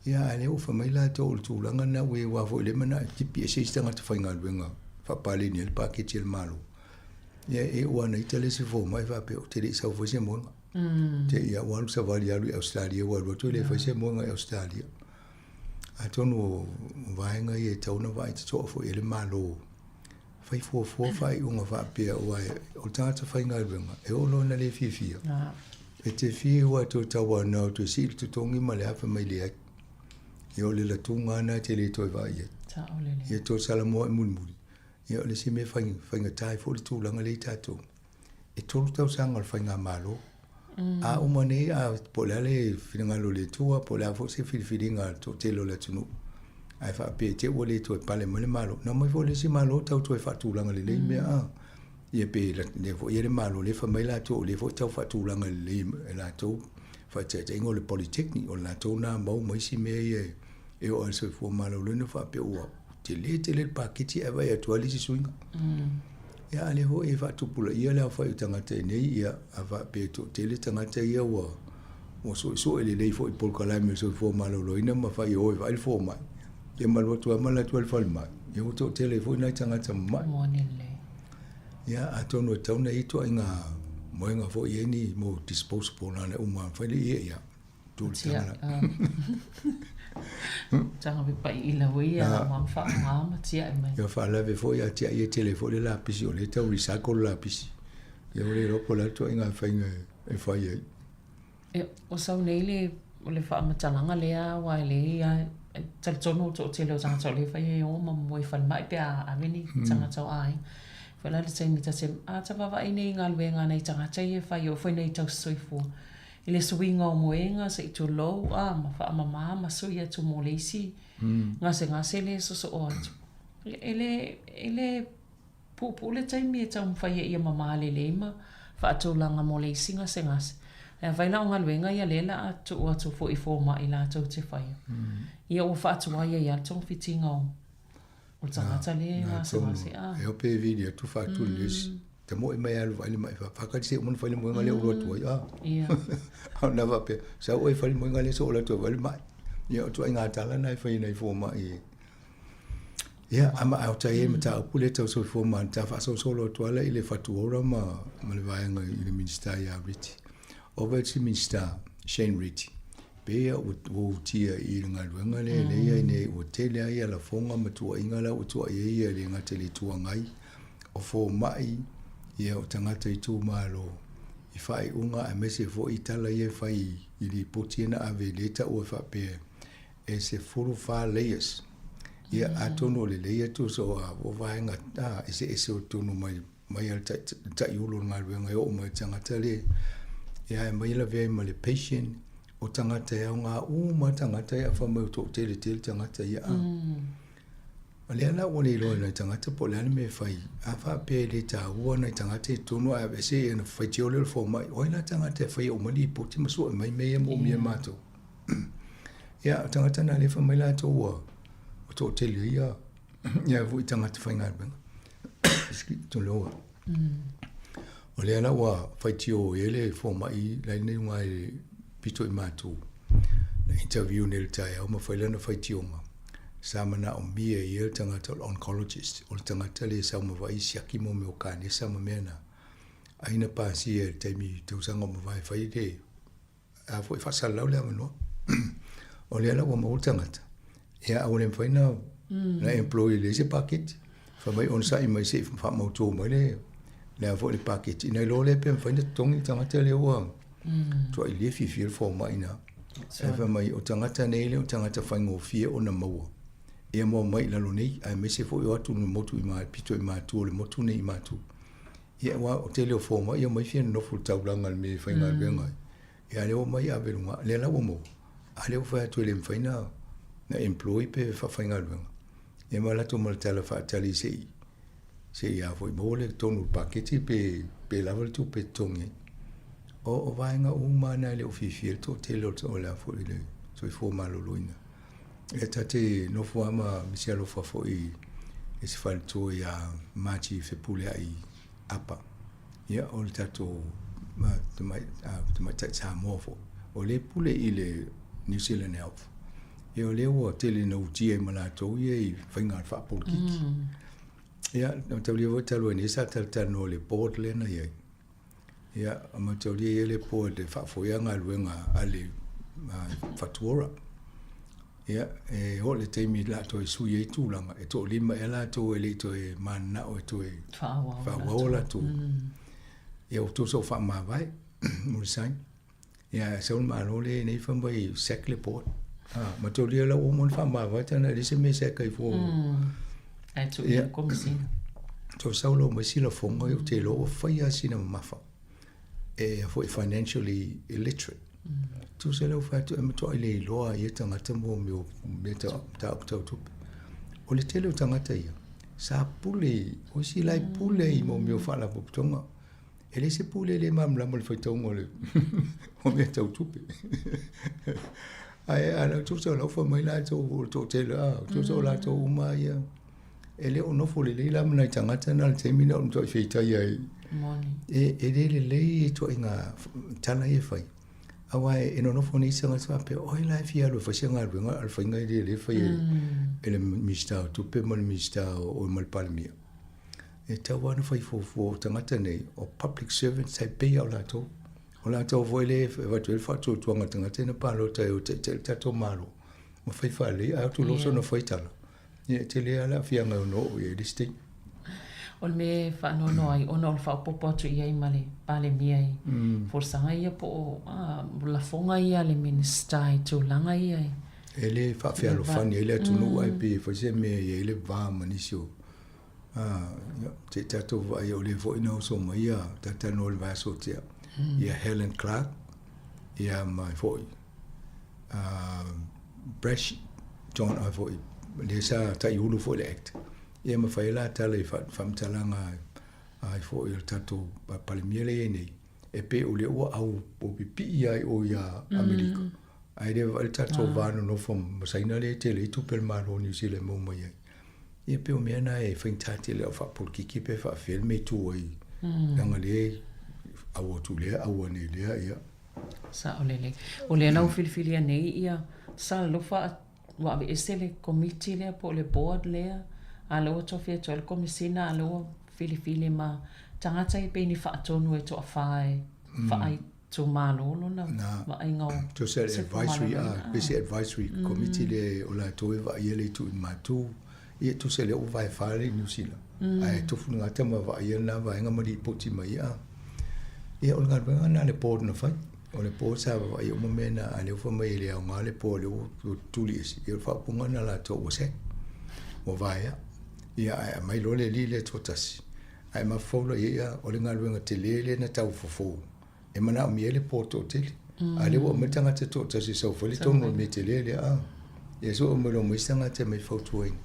Ia, a o lea ua fai mai latou o le tulaga lena ua i ai, aua foi o lea e manao e tipi ese isi tagata faigaluega faapaleni ai le paketi a le Malo. Ia, e iu lava ina ita le isi fomai faapea, ou te le i sau foi se moega. Te i ua alu savali alu i Ausetalia, ua alu atu e le fai se moega i Ausetalia. Atonu o vaega ia e tatau ona vaai totoa foi i ai le Malo Fai fuafua faaiuga faapea aua o le tagata faigaluega e oo loa ina le fiafia, e te fiu lava e toe tauanau toe sii le totogi ma le afa mai leai. Ia o le latuga lava lena e te le toe vaai ai. Ia toe salamoa i mulimuli. Ia o le isi mea faigata ai foi le tulaga lea i tatou. E 3 tausaga o le faigamalo. A uma nei, a, po o le a le finagalo o le Atua, po o le a foi se filifiliga a le toatele o le atunuu, ae faapea i te i ua le toe pale mai le Malo. Na omai foi le isi Malo tau toe faatulaga lelei mea, a. Ia pe lea foi e i ai le Malo lea e fai mai latou o lea foi e tau faatulaga lelei e latou faataitaiga o le Polytechnic, o le latou na mau ma isi mea ia e oo lava i le soifua maloloina faapea ua tele tele le paketi ae vaai atu lava le isi suiga. Ia a o lea foi e faatupulaia le aofai o tagata i inei, ia a faapea e toatele tagata ia ua ua suesue lelei foi i polokalame o le soifua maloloina ma fai e o e vaai le fomai, ia ma alu atu lava ma alu atu i le falemai. Ia ua toatele ai foi nai tagata mama'i. Moni lelei. Ia, atonu e tatau ona i ai ituaiga moega foi i ai ni mo disposable na ona uma lava fai le ie, ia, tu le Tia, taga la. Taga pe pai ila hui ia la ma whaonga ma tia'i mai. Ia faalave foi a tia'i e tele foi le lapisi o lea e tau recycle le lapisi. Ia ua le iloa po o le a le ituaiga faiga e fai ai. E, o sau nei le, o le faamatalaga lea aua e leai a, e talitonu o le toatele o tagata o lea e fai e o ma moe i falemai pe a ave ni tagata o aiga. Foi la le taimi ta te, a ta vaavaai nei i galuega a nai tagata ia e fai, e oo foi nei tausisoifua i le suiga o moega se i tulou a ma faamama ma sui atu mo le isi gasegase lea e sosoo atu. E le, e le Puupuu le taimi e taumafai ai ia mamā lelei ma faatulaga mo le isi gasegase. Ae afai la o galuega ia lea la a tuu atu foi i fomai latou te faia, ia ua faatuai ai lava le togafitiga o le tagata lea e gasegase. A. E ope e vili atu faatu i le isi. Tamoe mai alu vaai le mai faakali se uma na fai le moega lea ulu atu ai. A. Ia. A na faapea, sau oe fai le moega lea so o atu ai vaai le mai. Ia o ituaiga tala na e fai e nai fomai. Ia, a ma a o tai ai mataupu lea tau soifua ma ta faasolosolo atu ala i le Whatu Ora ma, ma le vaega i le Minista ia Reti. O wai si Minista, Shane Reti, pe ia ua, ua utia i le galuega lea mm. lea nei ua tele ai ia lafoga ma tuuaiga la ua tuuai ai ia le gata i le Itu Agai, o fomai, ia o tagata itumalo i faaiuga aemaise foi tala ia e fai i lipoti ia na ave lea e taua faapea e 14 layers. Ia, atonu o le layer tusa o a o vaega a eseese o totonu mai mai a le taiulu o le galuega e oo mai i le tagata le ia e aumai lavea ai ma le patient o tagata e aoga uma tagata ia fai mai ua toatele tele tagata ia a. O lea la ua le iloa e nai tagata po o le a le mea e fai. A faapea e le taua nai tagata i totonu ae aveese ia ona faitio lea o le fomai, o ai la tagata e faia uma lipoti ma sue mai mea ia moomia e matou. Ia, o tagata na lea fai mai latou ua ua toatele ai ia ia foi tagata faigaluega. Tuloa. O lea la ua faitio ai le fomai la nei uga i pito i matou. Na interview nei i le taeao ma fai lana faitioga. Sa manaomia e ia le tagata o le oncologist, o le tagata lea e sau ma vaai siaki mo mea o kanesa ma mea na. Ai na pasia i le taimi tausaga ua mavae fai le a foi faasalalau le avanoa. O lea la ua maua le tagata, ia a ua le mafai na, mm. na employ i le isi paketi. Fai mai onosai mai se i faamautu mai le, le a foi le paketi. Ina iloa lea pe mafai na totogi le tagata lea ua mm. tuai le fiafia le fomai na. Ae fai mai o tagata nei le o tagata faigofie ona maua. Ia mo mai i lalo nei, aemaise foi o atu le motu i ma, pito i matua o le motu nei i matua. Ia aua o tele o fomai e omai fia nonofo i le taulaga i le mea e faigaluega ai. Ia a lea ua omai ave i luga, lea la ua maua, a lea ua fai atu e le mafai na na employ pe faafaigaluega. Ia ma latou ma le tala faatali se i se i a foi maua le tonu o le paketi pe pe lava le tupe e totogi ai. O o vaega uma na e le o fiafia ai le toatele o le o le a foi le soifua maloloina. Ia ta te nofo lava ma misi alofa foi i se faletua ia Margie Fepuleai Apa. Ia o le tatou tamaitai Samoa foi. O lea e pule i le New Zealand Health. Ia o lea ua tele ina utia ai ma latou ia i faiga faapolokiki. Ia, na mataulia foi talu ai nei sa talatalanoa i le board lea na i ai. Ia, mataulia e i ai le board e faafoea galuega a le Whatu Ora. Ia, e oo i le taimi o le a toe sui ai tulaga, e toalima ea latou e le i toe mananao e toe faaauau a latou. Ia, ua tusa ua faamavae mo le sign. Ia, ae sau le Malo lea nei fai mai sack le board. Ah, mataulia la ua uma ona faamavae tana e leai se mea e sack ai fua. Ae tuu i le Komesina. Toe sau loa ma isi lafoga, ou te iloa ua fai lava sina mamafa. E foi financially illiterate. Tusa lea ua fai atu e matuai le iloa ia tagata mo mea o mea mataupu tau tupe. O le tele o tagata ia, sa pule, o isi la e pule i mo mea o faalapotopotoga. E leai se pule le malamalama i le faitauga o le o mea tau tupe. Ae a lau tusa o lau fai mai latou o le toatele, a, tusa o latou uma ia, e le o nofo lelei la ma nai tagata na i le taimi na o le matuai feitai ai. Moni. E, e le lelei ituaiga tala ia e fai. Aua e nonofo nei isi tagata faapea, o ai la e fia alu e fai se galuega a o le faiga e le fai e le Minisita o Tupe ma le Minisita o ma le Palemia. E tatau lava ona fai fuafua o tagata nei, o public servants tai pei lava o latou. O latou foi lea e avatu ai le faatuatuaga i tagata ia na palota e o e taitai le tatou Malo ma fai faalelei, ae o atu loa soona fai tala, Ia, e tele lava le aafiaga e ono oo i ai i le isi taimi. O le mea e faanoanoa ai, ona o le faaopoopo atu i ai ma le Palemia i folasaga ia po o lafoga ia a le Minisita i tulaga ia e. E le faafealofani ai le atunuu ae pei e fai se mea e i ai le va ma nisi o, ia, se i tatou vaai o lea foi na oso mai ia talatalanoa i le vaiaso ua tea, ia Helen Clark, ia ma foi Brash John ai foi lea sa taiulu foi le Act ia ma fai ai la tala i faamatalaga ai foi o le tatou Palemia lea e i ai nei e pei o lea ua au pipii ai o ia Amerika ae le vaai le tatou va nonofo ma Saina lea e tele ai tupe a le Malo o Niu Sila e maua mai ai. Ia pei o mea na e faigata tele au faapolokiki pe faafefea le mea e tu ai leaga lea e au atu lea au ane lea ia. Sao lelei. O lea la ua filifilia nei ia Salofa ua aveese le Komiti lea po o le Board lea, a lea ua tofia atu ai le Komesina a lea ua filifili ma tagata ia pei ni faatonu e toafa e faaitumalo lona vaaiga o Tusa le advisory a pei se advisory committee lea o latou e vaaia le itu i matu ia tusa lea ua vae fa le i Niu Sila ae tofu le gata ma vaaia lena vaega ma lipoti mai ia. Ia o le galuega lena a le board na fai. O le board sa vaavaaia uma mea na, a o lea ua fai mai e le aoga le board lea ua tuli ese, ia o le faaupuga lena a latou ua sack, ua vaea. Ia ae aumai loa le alii lea e toatasi, ae mafaufau loa i ai, ia o le galuega tele lea na tau fofo e manaomia ai le board toatele. A o lea ua aumai le tagata toatasi e sau e fai le tonu o le mea tele lea, a. Ia so aumai loa ma isi tagata e aumai fautuaina.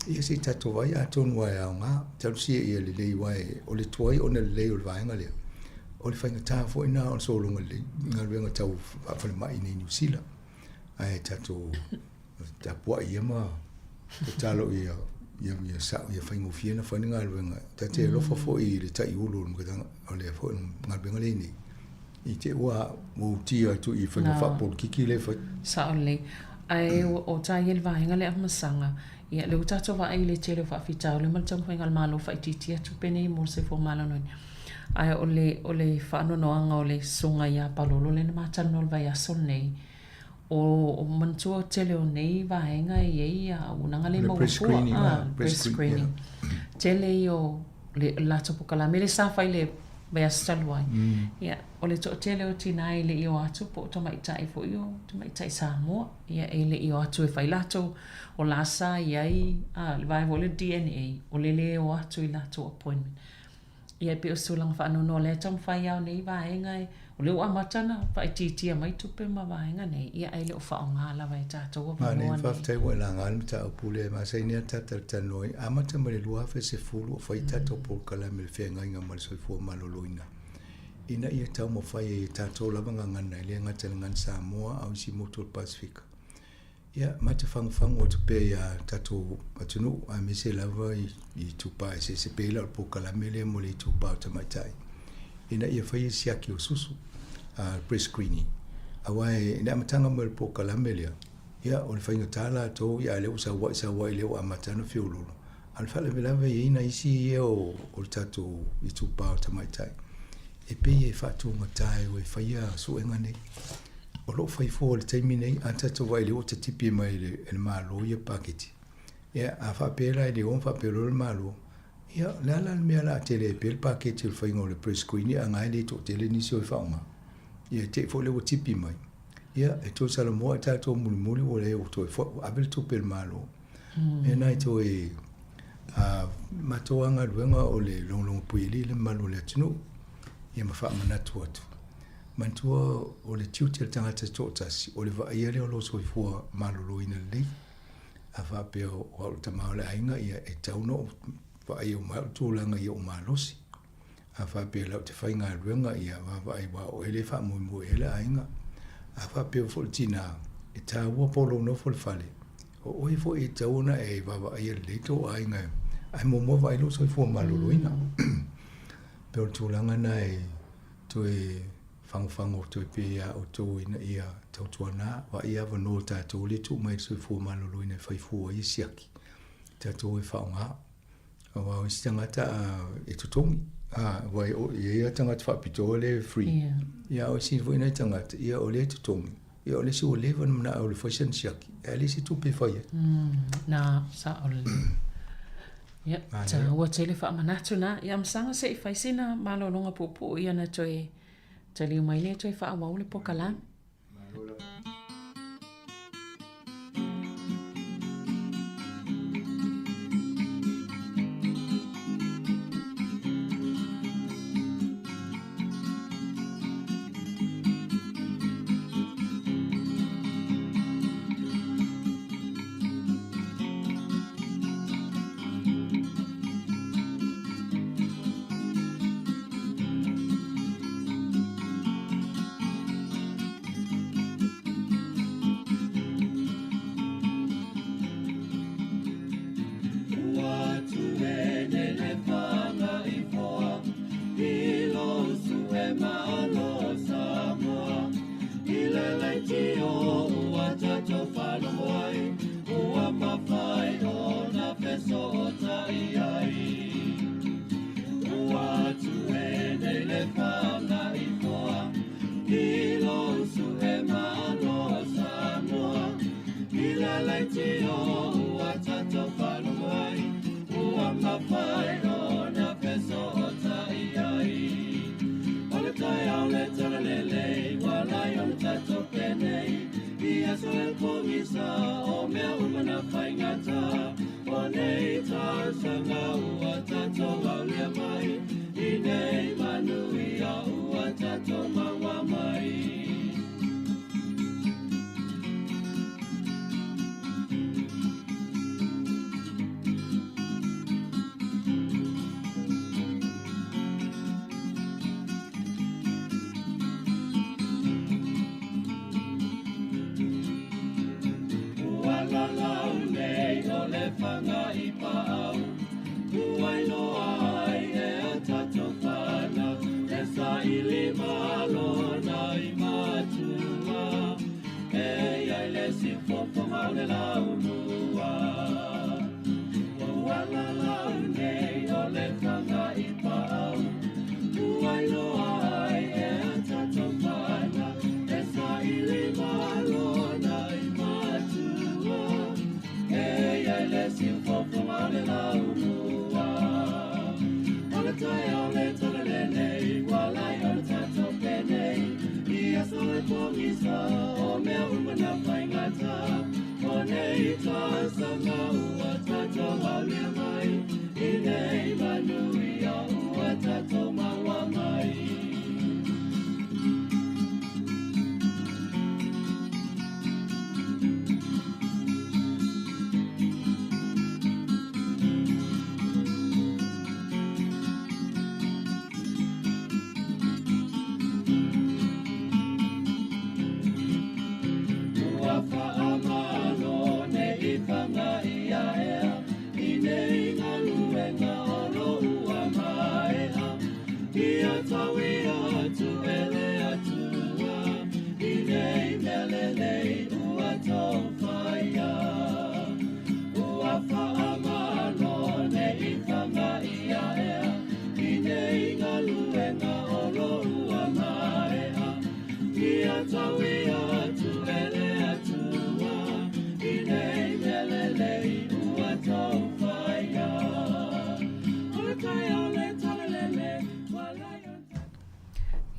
Ia se i tatou vaai atonu lava e aoga, talosia ia lelei aua o le tuai ona lelei o le vaega lea, o le faigata foi lena o le sologa lelei i galuega tau faa-falemai i inei i Niu Sila. Ae tatou tapuai ia ma tatalo ia ia sao ia faigofie ona fai le galuega. Ta te alofa foi i le taiulu o le foi galuega lea i inei. I te ua utia atu i faiga faapolokiki lea e fai. Sao lelei. Ae o ta ia le vaega lea Masaga, ia lea ua tatou vaai i le tele o faafitauli ma le taumafaiga a le Malo faaitiitia tupe nei mo le soifua maloloina. Ae o le, o le faanoanoaga o le susuga ia Palolo lea na ma talanoa i le vaiaso lenei, o, o manatua o tele o nei vaega e i ai ia auaunaga lea e maua fua, a, breast screening. Tele ia o le latou polokalame lea sa fai i le vaiaso talu ai. Ia, o le toatele o tina e le i o atu po o tamaitai foi o tamaitai Samoa, ia e le i o atu e fai latou, o la sa i ai a, le vaega foi lea o le DNA, o le le o atu i latou appointment. Ia e pei o se tulaga faanoanoa lea e taumafai lava o nei vaega e, o lea ua amata ona faaitiitia mai tupe ma vaega nei, ia ae le o faaaoga lava e tatou avanoa nei. Manaia, faafetai ua e laga le mataupu lea e masani lava ta talatalanoa ai. Amata mai le 2010 o fai tatou polokalame i le feagaiga ma le soifua maloloina ina ia taumafai ai e tatou lava gagana, e le gata i le gagana Samoa a o isi motu o le Pasefika. Ia, ma te fagufagu atu pea i a tatou atunuu, aemaise lava i itupa eseese, pei la o le polokalame lea mo le itupa o tamaitai, ina ia faia siaki o susu, breast screening. Aua i le amataga mai o le polokalame lea, ia, o le faigata latou, ia a o lea ua saua'i saua'i lea ua amata ona feoloolo. A o le faalavelave e i ai nai isi ia o le tatou itupa o tamaitai, e pei e faatugata e o e faia suega nei. O lo o fai fua i le taimi nei, a tatou vaai lea ua tatipi mai e le Malo ia paketi. Ia, a faapea la e le ono faapea loa le Malo, ia, o le a la le mea o le a tele ai pea le paketi o le faiga o le breast screening a na e le toatele nisi o e faaaoga. Ia, e te i foi lea ua tipi mai. Ia, e toe salamo ai tatou mulimuli ua le ua toe ave le tupe i le Malo. Mea na e toe matou lava galuega o le logologo puialii le mamalu o le atunuu ia ma faamanatu atu. Manatua o le tiute o le tagata toatasi o le vaaia lea o lou soifua maloloina lelei. A faapea o au le tama o le aiga ia e tatau ona ou vaaia uma ai ou tulaga ia ou malosi. A faapea la ou te faigaluega, ia vaavaai aua o oe lea e faamoemoe i ai le aiga. A faapea foi le tina, e taua po o lou nofo i le fale, o oe foi e tatau ona e vaavaaia lelei tou aiga, ae muamua vaai lou soifua maloloina. Pei o le tulaga lena e toe fagofago toe pea iā outou ina ia tautuana vaai avanoa o tatou lea e tuu mai e le soifua maloloina e fai fua ai e siaki tatou e faaaoga. Aua o isi tagata e totogi, aua e i ai lava tagata faapitoa lea e free. Ia a o isi foi nai tagata, ia o lea e totogi, ia o le isi ua leva ona manao e fai sana siaki, ae leai se tupe e fai ai. Na, sao lelei. Ia, taua tele faamanatu na. Ia masaga se i fai sina malologa puupuu ia na toe taliu mai lea toe faaauau le pokalame.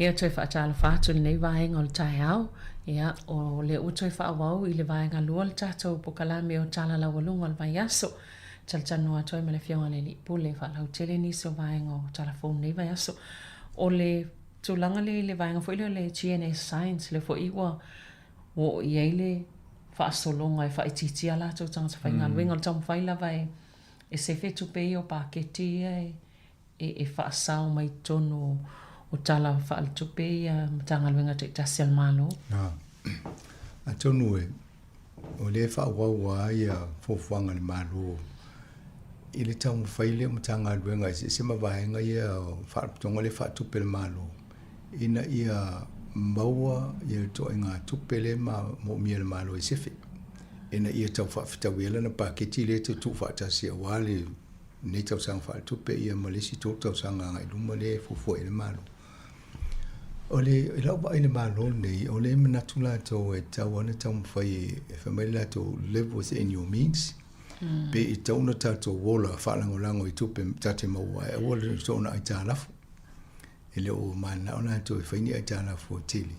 Ia, toe faatalofa atu i lenei vaega o le taeao. Ia, o lea ua toe faaauau i le vaega lua le tatou pokalame o Tala Laualuga o le Vaiaso. Talatalanoa atu ai ma le Afioga i le Alii Pule e faalautele nisi o vaega o Tala Fou i lenei vaiaso. O le tulaga lea i le vaega foi lea o le GNS Science, lea foi ua oo i ai le faasologa e faaitiitia latou tagata faigaluega. O le taumafai lava e sefe tupe ia o paketi ia e e faasao mai totonu o tala faaletupe ia Matagaluega taitasi a le Malo. Atonu e, o lea e faaauau lava ia fuafuaga a le Malo i le taumafai lea o Matagaluega eseese ma vaega ia o Faalapotopotoga lea e faatupe e le Malo ina ia maua ia le ituaiga tupe lea ma moomia e le Malo e sefe ina ia tau faafetaui ai lana paketi lea e toe tuufaatasi aua lenei tausaga faaletupe ia ma le isi 3 tausaga agai i luma lea e fuafua i ai le Malo. O le, i lau vaai i le Malo lenei, o lea e manatu latou e tatau lava ona taumafai e fai mai le latou live within your means, pe i tatau ona tatou ola faalagolago i tupe ta te maua ai, aua le soona aitalafu. E le o mananao latou e fai ni aitalafu e tele,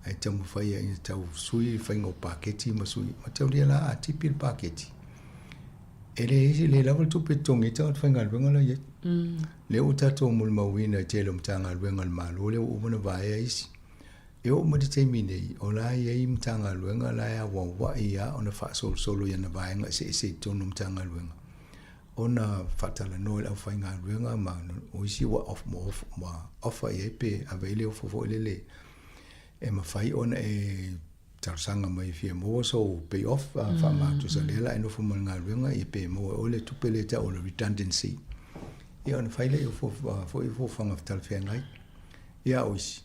ae taumafai lava ina tau sui le faiga o paketi ma sui, mataulia la a tipi le paketi, e le, le lava le tupe e totogi ai tagata faigaluega la e i ai. Lea ua tatou molimauina i tele o Matagaluega a le Malo lea ua uma ona vaea isi. E oo mai le taimi nei, o la e i ai Matagaluega la e auauai lava ona faasolosolo i ana vaega eseese i totonu o Matagaluega ona faatalanoa i le aufaigaluega ma o isi ua offer i ai pe ave i ai le ofo foi lele e mafai ona e talosaga mai e fia maua sou pay off faamatusa lea la e nofo ma le galuega ia pe maua e oe le tupe lea e tau o le redundancy ia ona fai lea o foi fofoga talafeagai. Ia o isi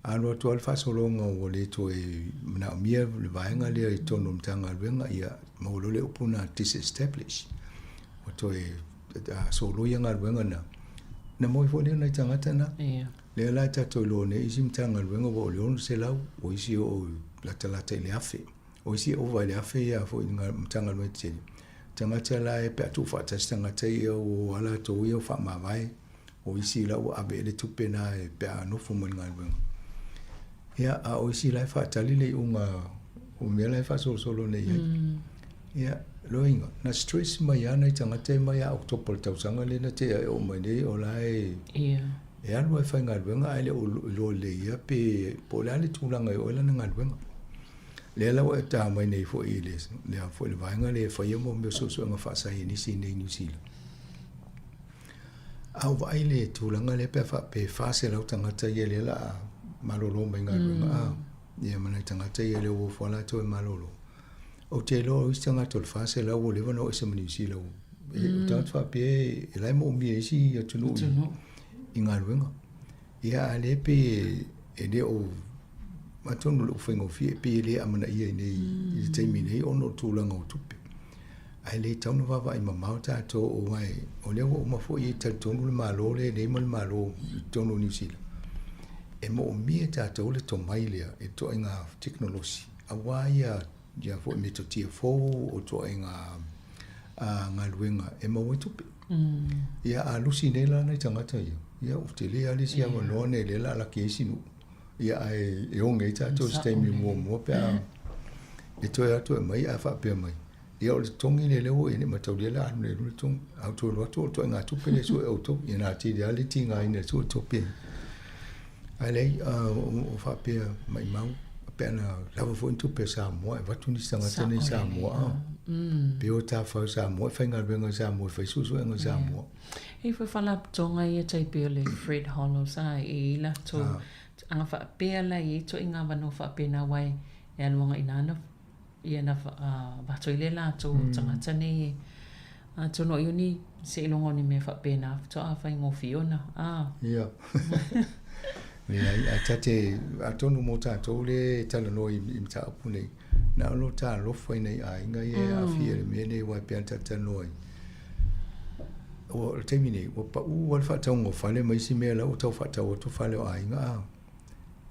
alu atu lava le faasologa ua le toe manaomia le vaega lea i totonu o le Matagaluega ia maua loa le upu lena disestablish ua toe soloia galuega na na moe foi lea nai tagata na. Lea la e tatou iloa nei isi Matagaluega ua oo i le 600, o isi e oo latalata i le 1000, o isi e ova i le 1000 ia foi Matagaluega tetele. Tagata la e pe a tuufaatasi tagata ia ua o lava latou ia faamavae, o isi la ua ave i ai le tupe na pe a nofo mai le galuega. Ia, a o isi la e faatali le iuga o mea la e faasolosolo nei i ai. Ia, loiga, na stress mai lava nai tagata ia mai ia Oketopa o le tausaga lea na tea e oo mai nei o la e e alu lava e faigaluega ae le o iloa lelei ia pe po o le a le tulaga e oo ai lana galuega. Lea la ua e ta mai nei foi i le, le, foi le vaega lea e faia mo mea o suesuega faasaienisi i nei Niu Sila. A ou vaai i le tulaga lea pe a faapea e 400 tagata ia lea la a malolo mai galuega a ia ma nai tagata ia lea ua ofo lava latou e malolo. Ou te iloa o isi tagata o le 400 ua leva ona o ese ma Niu Sila o tagata faapea e la e moomia e isi atunuu i galuega. Ia a lea pei e le o atonu o le faigofie e pei e le amanaia i nei i le taimi nei ona o tulaga o tupe. Ae le tatau ona vaavaai mamao tatou aua o lea ua uma foi e talitonu le Malo lea nei ma le Malo i totonu o Niu Sila e moomia e tatou le tomai lea i ituaiga tekonolosi aua ia ia foi metotia fou o ituaiga galuega e maua ai tupe. Ia a lusi nei la nai tagata ia, ia ua tele lava le isi avanoa nei lea o le a laki ai isi nuu. Ia ae e oge ai tatou i se taimi muamua pe a e toe atu e aumai ae faapea mai, ia o le totogi lea lea ua i ai nei mataulia le a alu nei i luga le totogi. A ou toe alu atu o le ituaiga tupe lea e sue e outou. Ia na atili lava le tigaina e sue tupe. Ae leai, o faapea maimau pe ana lava foi ni tupe a Samoa e avatu nisi tagata nei i Samoa a. Pe o tafau i Samoa e faigaluega i Samoa e fai suesuega i Samoa. E i foi faalapotopotoga ia tai pei o le Fred Hollows a e i ai latou aga faapea la e i ai ituaiga avanoa faapena aua e alu agai ina ana ia na avatu ai lea latou o tagata nei e atonu ai o ni seiloga o ni mea faapena faatoa faigofie ona a. Ia. Leai, ae ta te, atonu mo tatou lea e talanoa i mataupu nei, na o lo ta alofa i nai aiga ia e aafia i le mea nei aua e pei ona ta talanoa ai, o le taimi nei, ua pau lava le faatauga o fale ma isi mea la ua tau faatau atu fale o aiga a.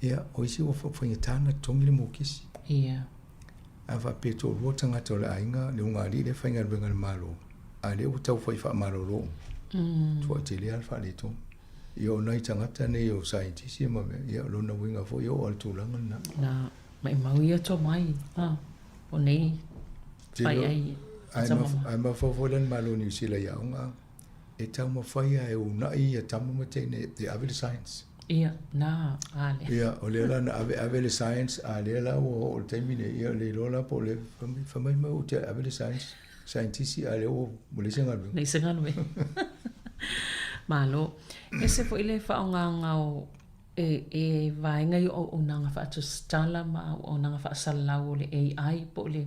Ia, o isi ua faigata ona totogi le mokesi. Ia. A faapea e toalua tagata o le aiga, le ulugalii lea e faigaluega i le Malo, a lea ua tau fai faamalolo uma. Tuai tele lava le faaletonu. Ia o nai tagata nei o saienitisi ma mea, ia o lona uiga foi e oo lava i le tulaga lena. Na, maimau ia tomai, ha, o nei fai ai. Ae mafaufau foi la le Malo o Niu Sila i aoga, e taumafai lava e uunai ia tama ma teine e ave le science. Ia, na, a lea. Ia, o lea la na ave ave le science, a lea la ua oo i le taimi nei, ia le iloa la po o le, fai mai mai ou te ave le science, scientist, a lea ua leai se galuega. Leai se galuega. Malo. Ese foi le faaaogaga o e, e vaega i o auaunaga faatusitala ma auaunaga faasalalau o le AI po o le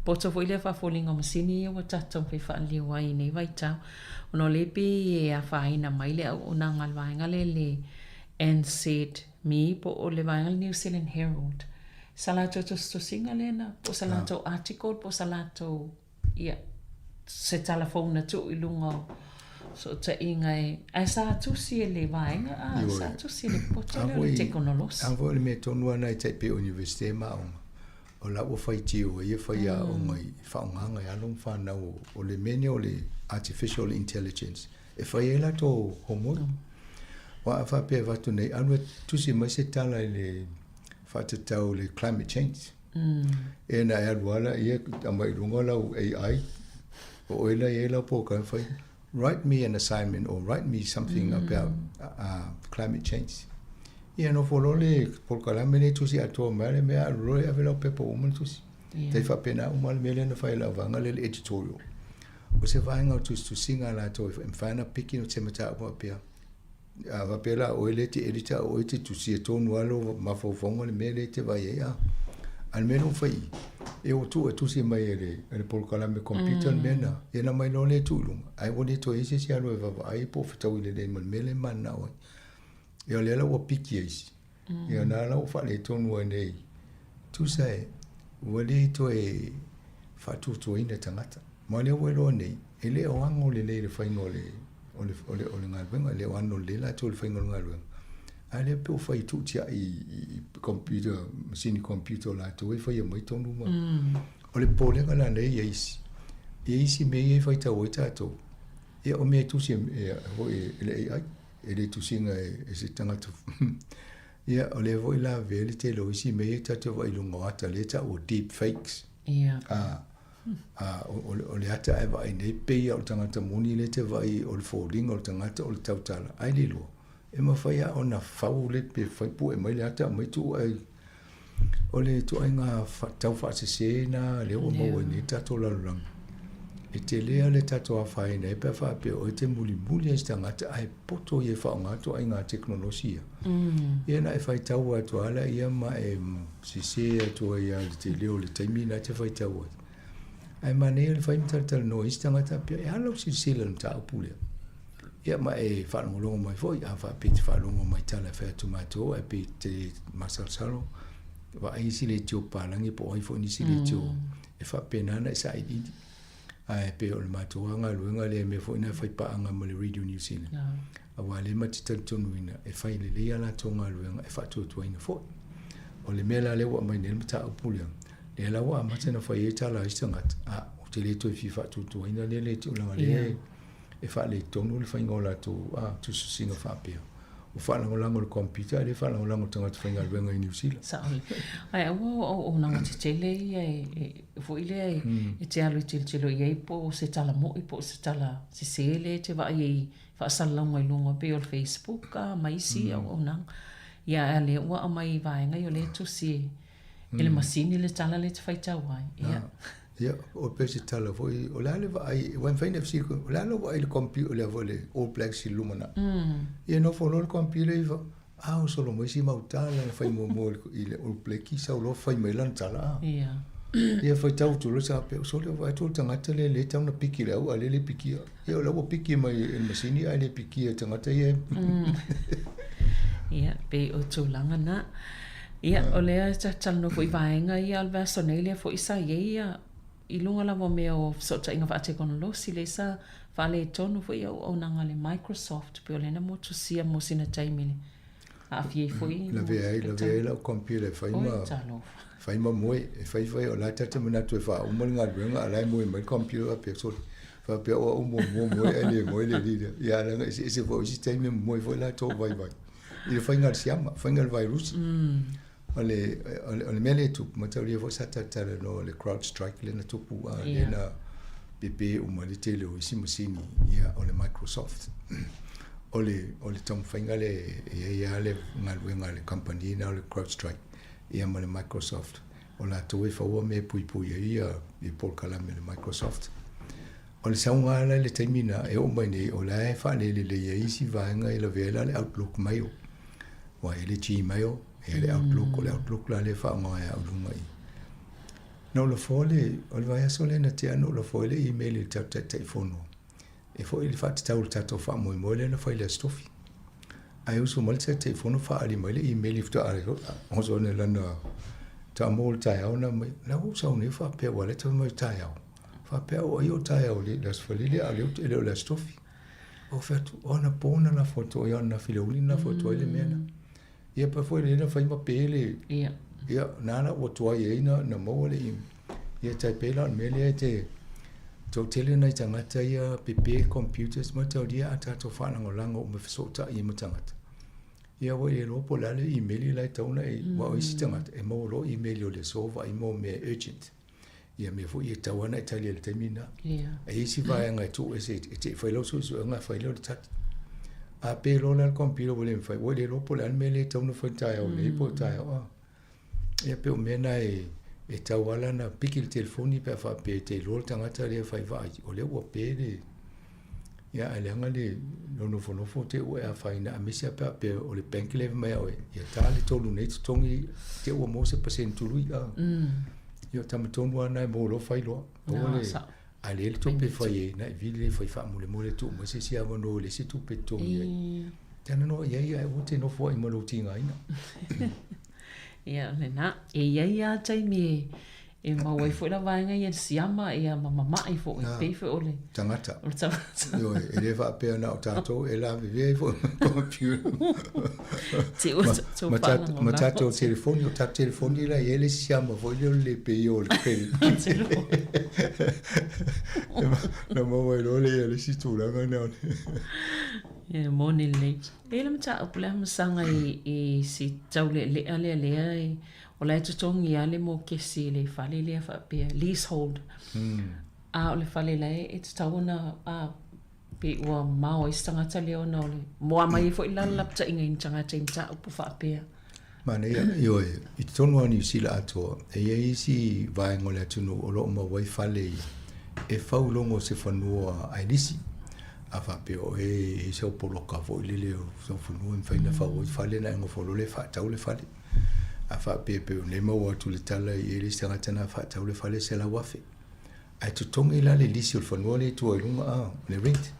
poto foi lea faafoliga o masini ia ua tatou taumafai faaliliu ai i nei vaitau ona o lea e pei e afaina mai le auaunaga a le vaega lea le NZ. Me po o le vaega le New Zealand Herald. Sa latou tusitusiga lena, po o sa latou article, po o sa latou, ia, se tala fou na tuu i luga o fesootaiga e, ae sa tusi e le vaega, a, sa tusi e le poto lea o le tekonolosi. A foi o le mea tonu lava lena e tai pei o Universite ma aoga, o la ua faitio ai ia faiaoga i faaaogaga e alo ma fanau o le mea lenei o le artificial intelligence e fai ai latou homework. Aua a faapea e avatu nei, alu e tusi mai se tala i le faatatau i le climate change. E na e alu lava ia aumai i luga lau AI, o oe la e i ai lau polokalame fai, write me an assignment or write me something about climate change. Ia nofo loa le polokalame lea tusi atoa mai le mea, alu loa e ave lau pepa ua uma ona tusi. Tai faapena uma le mea lea na fai e lau vaega lea le editorial. O se vaega o tusitusiga a latou e mafai ona piki se mataupu faapea. A faapea la o oe lea e te edit a o oe e te tusia tonu lava lou mafaufauga le mea lea e te vaai ai a. A o le mea lea ua fai i i, ia ua tuu e tusi mai e le, e le polokalame computer le mea lena, ia ona aumai loa lea e tuu i luga, ae ua le toe i ai se isi e alu e vaavaai po o fetaui lelei ma le mea lea e mananao ai. Ia o lea la ua piki e isi, ia o lena la ua faaletonu ai nei, tusa e, ua le toe faatuatuaina tagata. Ma o lea ua iloa nei, e le o ano lelei i le faiga o le, o le, o le, o le galuega, e le o ano lelei latou i le faiga o le galuega. A lea pei ua fai tuutiai i computer, masini computer o latou e faia mai tonu ma. O le popolega la lea i isi, i isi mea ia e faitau ai tatou, ia o mea e tusi e, foi e le AI, e le tusiga e se tagata. Ia, o lea foi la avea le tele o isi mea ia tatou vaai i luga o ata lea e tau o deep fakes. Ia. A, a, o, o le ata a e vaai nei, pei lava o le tagata moni lea e te vaai o le foliga o le tagata o le tautala, ae le iloa. E mafai lava ona fau le pe fai pue mai le ata aumai tuu ai. O le ituaiga tau faasese lena lea ua maua ai nei le tatou lalolagi. E tele lava le tatou afaina ai pe a faapea o oe e te mulimuli lava i se tagata ae poto ia e faaaoga ituaiga tekonolosi ia. Ia na e faitau atu lava laia ma e sese atu ai lava i le tele o le taimi lena e te faitau ai. Ae manaia le fai ma talatalanoa i isi tagata faapea, e a lau silasila i le mataupu lea? Ia ma e faalogologo mai foi, a faapea e te faalogo mai i tala e fai atu matou ae pei e te masalosalo, vaai isi leitio papalagi po o ai foi nisi leitio e faapena ona e sailiili. Ae pei o le matou lava galuega lea, mea foi na e fai paaga ma le Radio New Zealand. Aua o lea ma te talitonuina e fai lelei a latou galuega e faatuatuaina foi. O le mea la lea ua aumai nei le mataupu lea, lea la ua amata ona fai ai tala a isi tagata, a, ou te le toe fia faatuatuaina lea leitio leaga o lea e faaletonu le faiga o latou tusitusiga faapea. Ua faalagolago i le computer ae le faalagolago i le tagata faigaluega i Niu Sila. Sao lelei. Ae aua o auaunaga tetele ia e foi lea e te alu e tilotilo i ai po o se tala mo'i po o se tala sese lea e te vaai ai i faasalalauga i luga pei o le Facebook a ma isi auaunaga. Ia ae a lea ua aumai i vaega ia o lea e tusi e le masini le tala lea e te faitau ai. Ia. Ia, o pei se tala foi, o le a le vaai, ua mafai ona fesili koe, o le a lou vaai i le computer, lea foi le All Blacks i le lumanai. Ia nofo loa le computer i a o solo mai si mau tala na fai muamua i le All Blacki, sau loa fai mai lana tala a. Ia. Ia faitau atu loa sa faapea, sole vaai atu le tagata lea lea e tatau ona piki le au a o lea e le pikia. Ia o la ua piki mai e le masini ae le pikia e tagata ia. Ia, pei o tulaga na. Ia, o lea ta te talanoa foi i vaega ia o le vaiaso nei lea foi sa i ai ia i luga lava o mea o fesootaiga faatekonolosi lea sa faaletonu foi auaunaga a le Microsoft pei o lea na motusia mo sina taimi le aafia ai foi Lavea ai, lavea ai lau computer e fai ma, fai ma moe, e fai fai o la ta te manatu e faauma le galuega a la e moe mai le computer faapea sole faapea o au muamua moe ae le moe le alii lea. Ia leaga eseese foi o isi taimi e moe foi latou vaivai i le faiga a le siama, faiga a le vairusi. O le, o le, o le mea lea e tupu, mataulia foi sa talatalanoa le CrowdStrike lea na tupu, a, lea na pepe uma ai le tele o isi masini, ia, o le Microsoft. O le, o le taumafaiga lea e i ai lava le galuega a le kamupani lena o le CrowdStrike, ia ma le Microsoft, o latou e faua mea e puipui ai ia, ia polokalame a le Microsoft. O le sauga la i le taimi lena e oo mai nei, o la e faalelelei ai isi vaega e lavea ai la le Outlook Mail. Aua e i ai le Gmail, e i ai le Outlook, o le Outlook la lea e faaaoga e au i luga i. Na ou lafoa le, o le vaiaso lea na tea na ou lafoa ai le email i le tatou Taitaifono e foi i le faatatau i le tatou faamoemoe lea na fai i le Aso Tofi. Ae usu mai le Taitaifono faaali mai le imeli faatoa oso ane lana faatoa maua i le taeao na mai, la ua ou sau nei faapea ua lea tau mai taeao. Faapea o ai o taeao i le Aso Faraile a o lea e le o le Aso Tofi. Ou fai atu, o anapo na lafo atu ai, o ananafi i le aoauli na lafo atu ai le mea lena. Ia pei foi lea na fai ma pe le, ia, na la ua tuai ai na, na maua le email. Ia tai pei la o le mea lea e te, toatele nai tagata ia pepe computers ma taulia a tatou faalagolago uma e fesootai ai ma tagata. Ia ua e iloa po o le a le email la e tatau ona e, aua o isi tagata e maua loa email o le aso vaai mo mea urgent. Ia mea foi e tatau lava ona e tali ai i le taimi lena. E i ai isi vaega e tuu ese e te i fai lau suesuega e fai lea o le tali. A pe loa la le computer ua le mafai, ua le iloa po o le a le mea lea e tatau ona fai i le taeao nei po o le taeao a. Ia pei o mea na e e tatau lava la ona piki le telefoni pe a faapea e te iloa le tagata lea e fai vaai, o lea ua pe le Ia ae leaga le lou nofonofo te i ua e afaina aemaise lava pe a faapea o le bank lea e fai mai ia oe, ia ta le tolu nei totogi te i ua maua se pasene tului. Ia o tama tonu lava lena e maua loa fai loa. Aua le a leai le tupe e fai ai, na e vili le fai faamolemole tuu mai se isi avanoa i le isi tupe e totogi ai. Talanoa i ai ae aua te nofo ai ma lou tigaina. Ia, lena. E i ai lava taimi e E maua ai foi la vaega ia i le siama ia ma mama'i foi, e pei foi o le tagata. O le tagata. Ioe, e le faapea na o tatou e lavevea ai foi ma computer. Te ua tou faalagolago. Ma tatou telefoni, o tatou telefoni la e i ai le isi siama foi lea o le le pay o le credit. Na maua ai loa lea i le isi tulaga lena o le. E moni lelei. E i ai le mataupu lea Masaga i si taulealea lea lea e O la e totogi lava le mokesi i le fale lea faapea, leasehold. A o le fale la e tatau ona pei ua mao ai se tagata lea ona o le moa mai ai foi la le lapataiga i ni tagata i mataupu faapea. Manaia, ioe, i totonu lava o Niu Sila atoa, e i ai isi vaega o le atunuu o lo o maua ai fale ia e fau i luga o se fanua ailisi. A faapea oe e i ai sau poloka foi lele o sau fanua e mafai ona fau ai fale ona e nofo loa lea e faatau le fale. A faapea pei o nei maua atu le tala i le isi tagata na faatau le fale $100,000. Ae totogi la le lisi o le fanua lea i tua i luga a, le rent.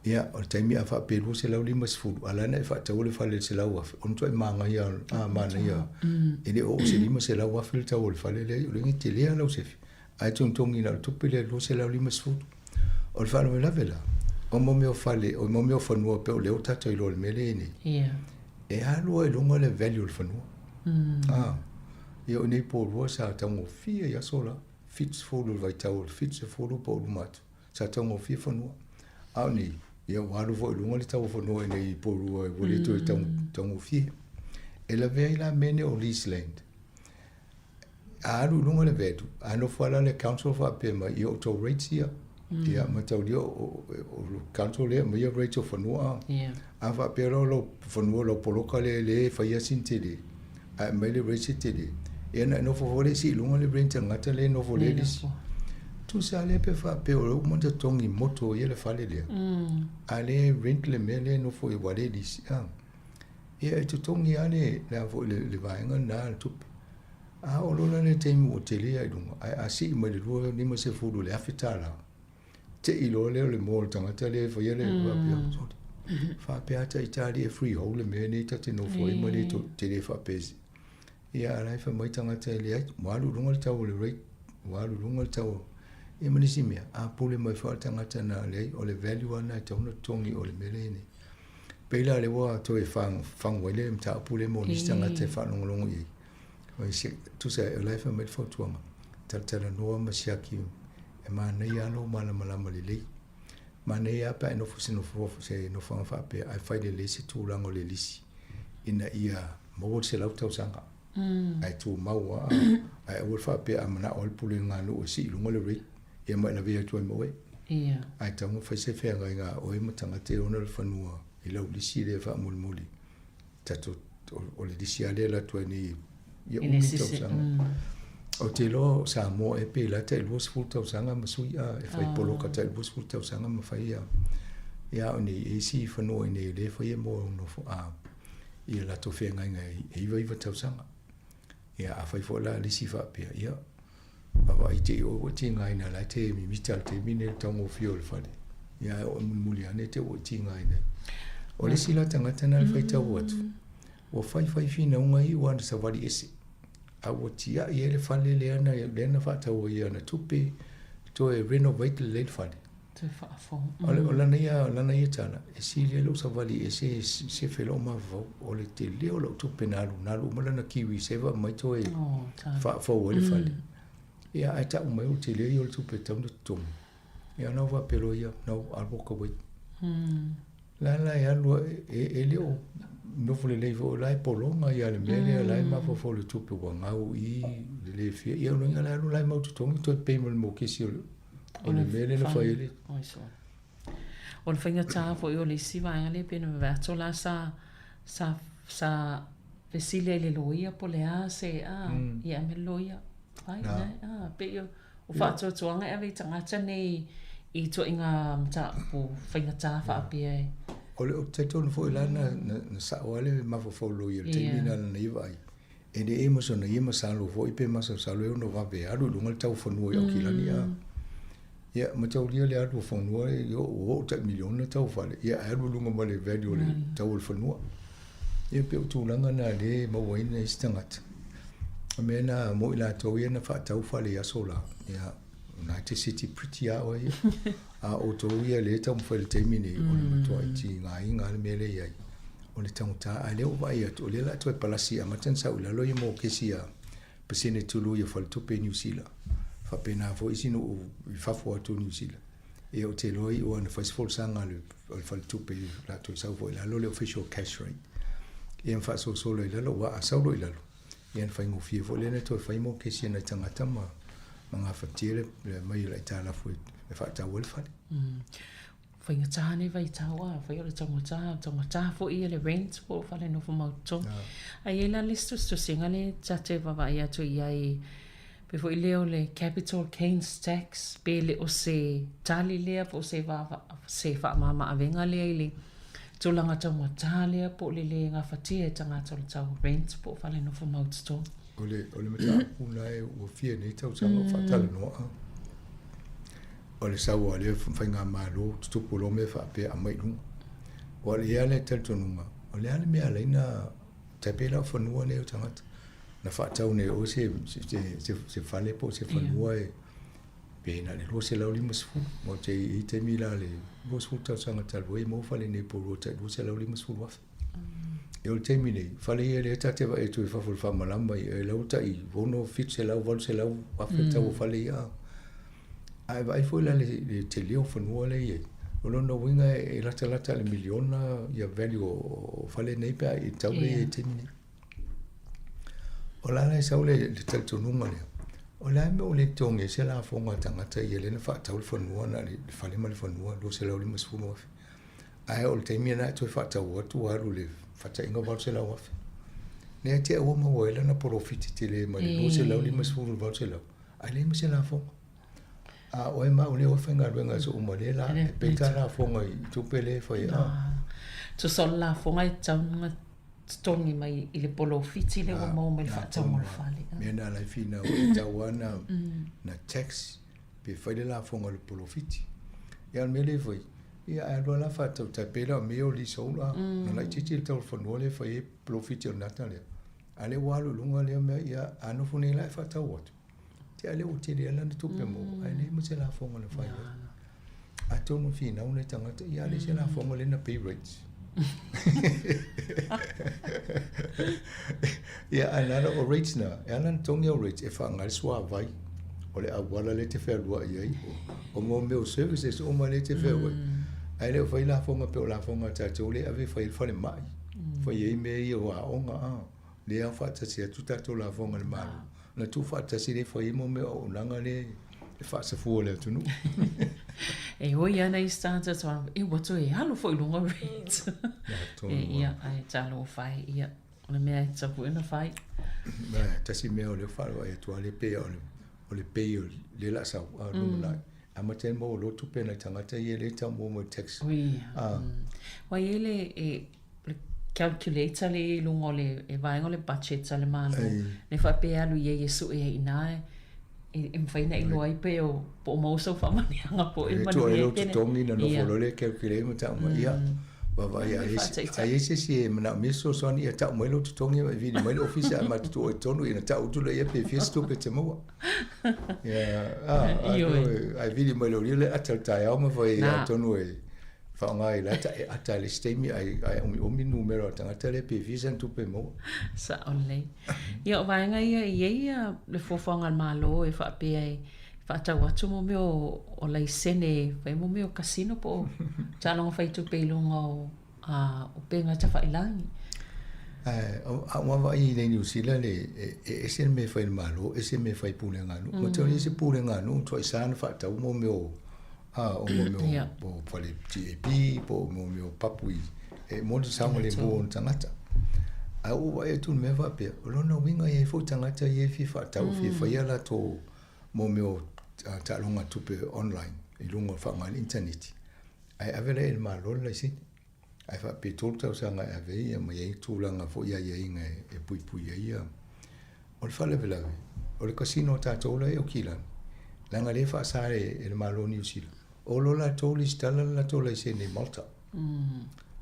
Ia, o le taimi a faapea 250, a la na e faataua le fale i le $100,000, o le matuai manaia, a, manaia. E le o oo i se $500,000 le tau o le fale lea, o le tele lava lau sefe. Ae togitogi na o le tupe lea 250. O le faalavelave la, o mo mea o fale, o mo mea o fanua pei o lea ua tatou iloa i le mea lea e i ai nei. Yeah. E alu lava i luga le value o le fanua. Ah, ia o nei Porirua sa taugofie i aso la, 70 i le vaitau o le 70 po o luma atu, sa taugofie fanua. A o nei, ia ua alu foi i luga le tau o fanua i nei Porirua ua le toe taugofie. E lavea ai la mea nei o lease land. A alu i luga le value, a nofo lava la le council faapea mai, ia o tou rates ia. Ia mataulia o le council lea e aumaia rates o fanua. A faapea loa lou fanua lau poloka lea lea e faia sina tele, ae aumai le rates e tele, ia ona e nofo foi lea sii i luga le rent a le tagata lea e nofo lea lisi. Tusa lava lea pe faapea o lea ua uma ona totogi moto ia le fale lea, a o lea e rent le mea lea e nofo ai aua o lea e lisi. Ia e totogi lava le, le a foi le, le vaega lena le tupe. A oo loa la le taimi ua tele ai i luga, ae a sii mai le $50 i le $1,000, tei loa lea o le moa o le tagata lea e faia le faapea, sole, faapea ata Itali e freehold le mea lenei ta te nofo ai ma le te le faapea. Ia a o la e fai mai tagata e leai, ua alu i luga le tau o le rate, ua alu i luga le tau o, ia ma nisi mea, a pule mai foi le tagata na, leai, o le value lava lena e tatau ona totogi o le mea lea e i ai nei. Pei la lea ua toe fagu ai le mataupu lea mo nisi tagata e faalogologo i ai. Tusa o la e fai mai le fautuaga, talatalanoa ma siaki e manaia lava lou malamalama lelei. Manaia lava pe a e nofo i se nofoaga faapea ae fai lelei se tulaga o le lisi ina ia maua le 100 tausaga ae tumau lava ae aua le faapea a manao lava le pulega a nuu e sii i luga le rate ia ma e lavea atu ai ma oe. Ia. Ae tatau ona fai se feagaiga a oe ma tagata e ona le fanua i lau lisi lea faamolemole. Tatou, o le lisi lava lea e alu atu ai nei ia umi tausaga. Ou te iloa o Samoa ea pe la tai 20 tausaga ma sui a e fai poloka tai 20 tausaga ma fai ia. Ia a o nei e isi fanua i nei lea e faia mo nofo a ia latou feagaiga e 99 tausaga. Ia a fai foi la lisi faapea ia Vaavaai te i oe ua tigaina la e te mimita i le taimi nei i le taugofie o le fale. Ia ae oo mulimuli ane te ua tigaina ai. O le isi la tagata na le faitau atu, ua faifai finauga iu ana savali ese, a ua tiai ai le fale lea na, lea na faatau ai ana tupe, toe renovate lelei le fale. Toe faafou. O, le, o lana ia, lana ia tala, e sili ai lou savali ese e sefe lou mafaufau, o le tele o lau tupe na alu, na alu uma lana kiwi seva mai toe oh, faafou ai le fale. Ia, ae tau mai o le tele ia o le tupe e tatau ona totogi. Ia, ona ou faapea loa ia, no, I'll walk away. La la e alu e, e le o nofo lelei foi, o la e pologa ia le mea lea, la e mafaufau i le tupe ua gau i le le fia. Ia, o lona uiga la e alu la e mau totogi toe pay ma le mokesi o le, o le mea lea na fai ai le. O le faigata foi o le isi vaega lea pei ona vaavaai atu la sa sa sa fesili ai i le loia po o le a se a ia ame le loia ai na a pei o O faatuatuaga e ave i tagata nei i ituaiga mataupu faigata faapea e. O le, ou te talitonu foi la na, na, na sao lava le mafaufau loia i le taimi na lana ia vaai. E le e ma sona ia masalo foi pe masalosalo e ono vave alu i luga le tau fanua i Aukilani a. Ia, mataulia le alu o fanua e ua oo tai miliona tau fale, ia ae alu i luga ma le value o le tau o le fanua. Ia pei o tulaga na lea e maua ai nai isi tagata. O mea na mo i latou ia na faatau fale i aso la, ia, United City Pretty a oe ia. A outou ia lea e taumafai i le taimi nei, o le matuai tigaina lava le mea lea e i ai. O le taugata, a o lea ua vaai atu, o lea o le a toe palasi e amata ona sau i lalo ia mokesi a pasene tulu ia faletupe i Niu Sila. Faapena foi isi nuu i fafo atu o Niu Sila. Ia ou te iloa iu ana fai se folasaga a le faletupe o le a toe sau foi i lalo le official cash rate. Ia ma faasolosolo ai i lalo, aua a sau loa i lalo, ia ona faigofie foi lea ona toe fai mokesi a nai tagata ma gafatia le aumai o le aitalafu e faatau ai le fale. Faigata nei vaitau a fai o le taugata, taugata foi ia le rent po o fale nofo mautotogi. Ae i ai la le isi tusitusiga lea ta te vaavaai atu i ai pei foi lea o le capital gains tax pe le o se tali lea po o se se faamama-avega lea i le tulaga taugata lea po o le le gafatia e tagata o le tau rent po o fale nofo mautotogi. O le, o le mataupu na e ua fia nei tausaga o faatalanoa. O le sau a lea faigamalo tutupu loa mea faapea aumai i luga. Ua i ai le talitonuga, o le a le mea e ala ai ona tai pei la o fanua nei o tagata. Na faatau nei oe se, se, se, se fale po o se fanua e pe na o le 250. Matou te i ai taimi la le 20 tausaga talu ai maua fale nei po o tai 250,000. E o le taimi nei, fale ia lea ta te vaai atu i fafo i le faamalama ia, e lau tai 6, 700, 800 afe le tau o fale ia. Ae vaai foi la le, le tele o fanua lea e i ai. O lona uiga e latalata i le miliona ia value o fale nei pe a i tau lea e i ai i le taimi nei. O la la e sau le, le talitonuga lea, o le a le mea ua le totogi ai se lafoga a tagata ia lea na faatau le fanua na o le fale ma le fanua 250,000. Ae o le taimi lena e toe faatau atu ua alu i le faataiga 800,000. Lea te ua maua ai lana polofiti tele mai le 250 i le 800, ae leai ma se lafoga. A oe ma au lea ua faigaluega aso uma lea la e pay ta lafoga i tupe lea e fai ai. Tusa o le lafoga e tatau ona totogi mai i le polofiti lea ua maua mai le faatauga o le fale. Mea na ala ai finau e tatau lava ona tax pe fai le lafoga i le polofiti. Ia o le mea lea e fai, ia ae alu lava la faatau tai pei la o mea ia o leasehold a, na laitiiti le tau o le fanua lea e fai ai polofiti o le nata lea, a lea ua alu i luga lea mea, ia a nofo nei la e faatau atu, te a lea ua tele ai lana tupe maua, ae leai ma se lafoga na fai ai. Atonu e finau nai tagata, ia a leai se lafoga lea na pay rates. Ia, ae na o rates na, e ala ona togi au rates e faaaoga ai le suavai, o le auala lea e te fealuai ai, o mo mea o services uma lea e te fealuai. Ae le o fai lafoga pei o lafoga a tatou lea e ave e fai ai le falemai, fai ai mea ia o aoga, a, lea e faatasi atu tatou lafoga i le Malo. Na tuufaatasi lea e fai ai mo mea o auaunaga lea e faasafua i le atunuu. E oi ana isi tagata tau, e ua toe alu foi i luga rate. E, ia, ae talofa e, ia, o le mea e tatau foi ona fai. Tasi mea o lea ua faaloai atu lava lea pei o le, o le pay o lea o le a sau, a o le lumanai. Amata ai ona maua loa tupe a nai tagata ia lea e tau maua mai le tax. Ui, Ua i ai le, e, le calculator lea e i ai i luga o le e vaega o le budget a le Malo, lea faapea e alu i ai e sue ai i ina e, e mafai ona iloa ai pe o po o maua sau faamanuiaga po o e manuia ai. E tuu ai lou totogi ona nofo loa lea calculate ma tau mai, ia, Vaavaai a i a i ai se isi e manaomia se fesoasoani ia tau mai lou totogi ma e vili mai le ofisa ae matou tuu ai i totonu ia ona tau atu lea pe fia se tupe e te maua. Ia, a, ae vili mai loa le ata o le taeao ma fai atonu e faaaoga ai le ata e ata i le isi taimi ae ae omiomi le numera o le tagata lea pe fia sana tupe e maua. Sao lelei. Ia o vaega ia e i ai le fuafuaga a le Malo e faapea e faatau atu mo mea o laisene e fai mo mea o casino po o taaloga faitupe i luga o upega tafailagi. Ae a ou vaavaai i inei i Niu Sila le e ese le mea e fai e le Malo, ese le mea e fai e pulega a nuu. Matou e ese pulega a nuu matuai sa ona faatau mo mea o a o mo mea o fale GAP po o mo mea o papu i e mo le saogalemu o ona tagata. Ae ua ou vaai atu i le mea faapea, o lona uiga e i ai foi tagata ia e fia faatau, fia fai a latou mo mea o taaloga tupe online i luga o faaaoga ai le initaneti, ae ave la i le Malo le laisene. Ae faapea e 3 tausaga e ave ai ma i ai tulaga foi aiaiga e puipui ai ia. O le faalavelave, o le casino a tatou la e i Aukilani, leaga lea e faasa e le Malo o Niu Sila, o lo latou lesitala le latou laisene i Malta.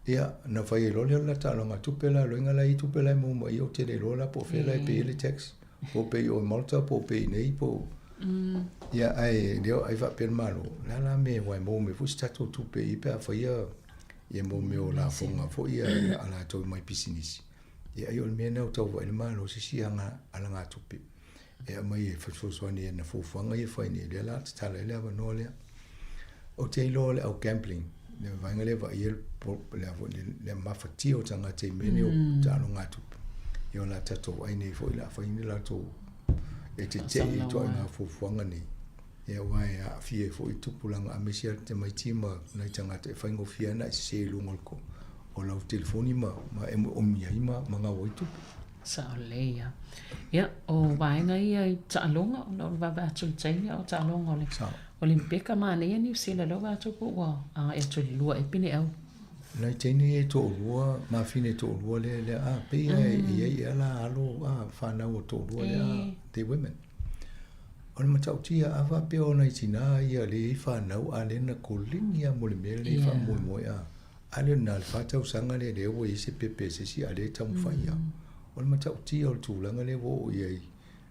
Ia, na fai ai loa lea o le la taaloga tupe la, loiga la e i ai tupe la e maua mai i i, ou te le iloa la po o fea la e pay ai le tax, po o pay i o i Malta po o pay i inei po o... Ia, ae leo ai faapea le Malo, o le a la mea aua e maua mai foi se tatou tupe i i pe a faia ia mo mea o lafoga foi ia a latou mai pisinisi. Ia ai o le mea lena ua tau vaai le Malo se isi alagatupe e aumai e fesoasoani i ana fuafuaga ia e fai nei, lea la tatala ai le avanoa lea. Ou te iloa o le au gambling, le vaega lea e vaaia le, le mafatia o tagata i mea nei o taalogatupe. Ia o la tatou vaai nei foi o le a fai ni latou e tetee i ituaiga fuafuaga nei. Ia aua e aafia ai foi tupulaga aemaise lava tamaiti ma nai tagata e faigofie lava ona e sese i luga o lau telefoni ma e omi ai ma gau ai tupe. Sao lelei ia. Ia, o vaega ia i taaloga, ona o le vaavaai atu i le taimi a o taaloga o le Olimpeka manaia Niu Sila lea ua vaai atu po ua agai atu i le 2 ea pineau. Nai teine ia e toalua, mafine e toalua lea, lea, a, pei lava e i ai ea la alo, a, fanau o toalua lea, a, they women. O le matautia, a faapea o nai tinā ia lea e i ai fanau, a lea na koleni lava mo le mea lenei faamoemoe, a, a lea na o le fa tausaga lea lea ua i ai se pepe a se isi, a lea e taumafai lava. O le matautia o le tulaga lea ua oo i ai,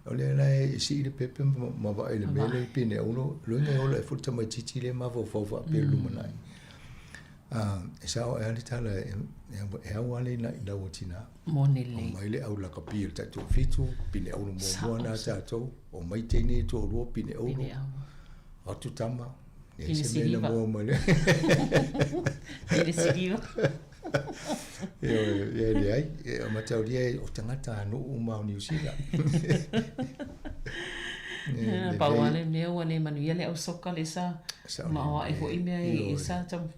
O lea la e sii le pepe ma vaai i le mea lea i Pineaulo, loiga e ola ai foi le tamaitiiti lea e mafaufau faapea i le lumanai. E sao ae lava le tala, e au lava le inai i lau tina. Moni lelei. Omai le au lakapi i le taitoafitu, Pineaulo muamua na tatou, omai teine e toalua Pineaulo, avatu tama, leai se mea na maua mai le. Pine siliva. Ioe, e leai, e mataulia o tagata nuu uma o Niu Sila. Pau lava le mea ua le manuia le au soka lea sa maoae foi mea e sa tau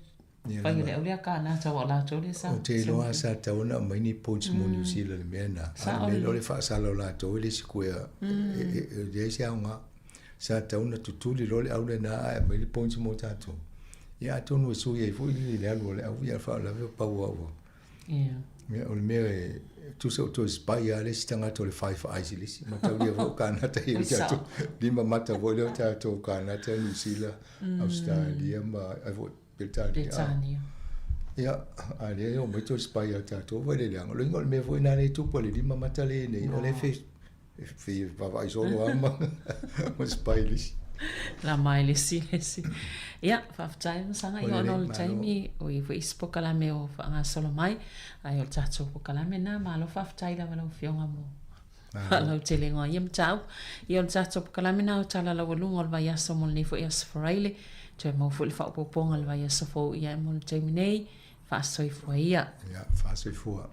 fai e le au lea Kānata aua o latou lea sa. Ou te iloa sa tatau ona aumai ni points mo Niu Sila i le mea lena. A o le mea lea o le faasala o latou e le sikuea, e leai se aoga. Sa tatau ona tutuli loa le au lena ae aumai le points mo tatou. Ia atonu e sui ai foi le alu o le au, ia faalavelave o pau lava ua. Ia o le mea e tusa ua toe spy lava le isi tagata o le Five Eyes i le isi. Mataulia foi o Kanata i le tatou lima mata foi lea o tatou Kanata, Niu Sila, Ausetalia ma ai foi Peretania. Peretania. Ia, a lea e omai toe spy ia tatou vai le leaga. Loiga o le mea foi lena lea e tupu ai le lima mata lea nei, o lea e E fia vaavaai solo lava ma, ma spy i le isi. La mai le isi, le isi. Ia, faafetai Masaga, ia ona o le taimi, o i foi isi polokalame o faagasolo mai, ae o le tatou polokalame lena, malo faafetai lava lau Afioga mo faalautelega o ia mataupu. Ia o le tatou polokalame lena o Tala Laualuga o le vaiaso mo lenei foi aso Faraile, toe maua foi le faaopoopoga i le vaiaso fou, ia mo le taimi nei, faasoifua ia. Ia, faasoifua.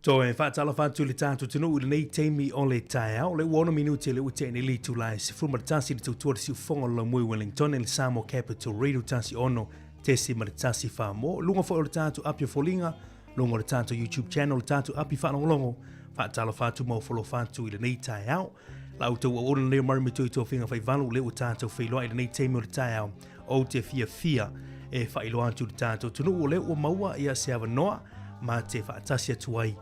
Toe faatalofa atu i le tatou atunuu i lenei taimi o le taeao. O lea ua 6 minute lea ua tea nei le itula e 11 i le tautua le siufofoga o le laumua i Wellington i le Samoa Capital Radio 16.1 Samoa. Luga foi o le tatou api o foliga, luga o le tatou YouTube channel, le tatou api faalogologo. Faatalofa atu ma ofo alofa atu i lenei taeao. La outou auauna lenei o Murray Mutui i tofiga faivalu, lea ua tatou feiloai i lenei taimi o le taeao. Ou te fiafia e faailoa atu i le tatou atunuu o lea ua maua ia se avanoa ma te faatasi atu ai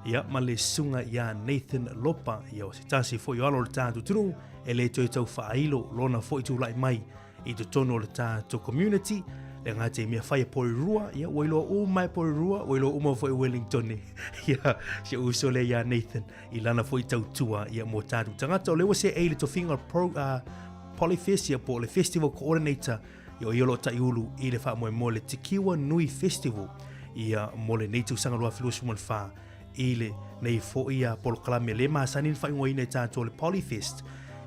ia ma le susuga ia Nathan Lopa, ia o se tasi foi o alo o le tatou atunuu e le toe tau faailo lona foi tulai mai i totonu o le tatou community le gata i mea fai e Porirua, ia ua iloa uma e Porirua, ua iloa uma foi e Wellington ia si ou uso lea ia Nathan i lana foi tautua ia mo tatou tagata. O lea ua seei i le tofiga pro, Polyfest ia po o le Festival Coordinator ia o ia o lo o taiulu i le faamoemoe le Tikiwa Nui Festival ia mo lenei tausaga 2024 i lenei foi polokalame le masani na faaigoaina e tatou o le Polyfest.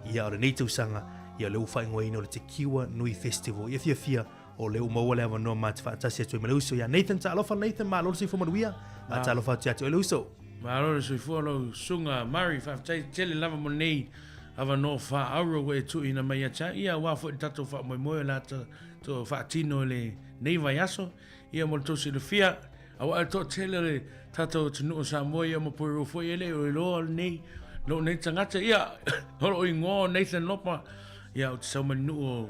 Ia, o lenei tausaga, ia o lea ua faaigoaina o le Te Kiwa Nui Festival. Ia fiafia, o lea ua maua le avanoa ma te faatasi atu ai ma le uso ia Nathan. Talofa Nathan, malo le soifua manuia. Faatalofa atu ia te oe le uso. Malo le soifua lau susuga Murray, faafetai tele lava mo lenei avanoa faaauro ua e tuuina mai ia te au, ia aua foi le tatou faamoemoe o le a tatou faatino i lenei vaiaso. Ia mo le tou silafia, aua o le toatele o le tatou atunuu o Samoa ia ma Poerua foi e le o iloa lenei lou nei tagata, ia o lou igoa o Nathan Lopa, ia ou te sau mai le nuu o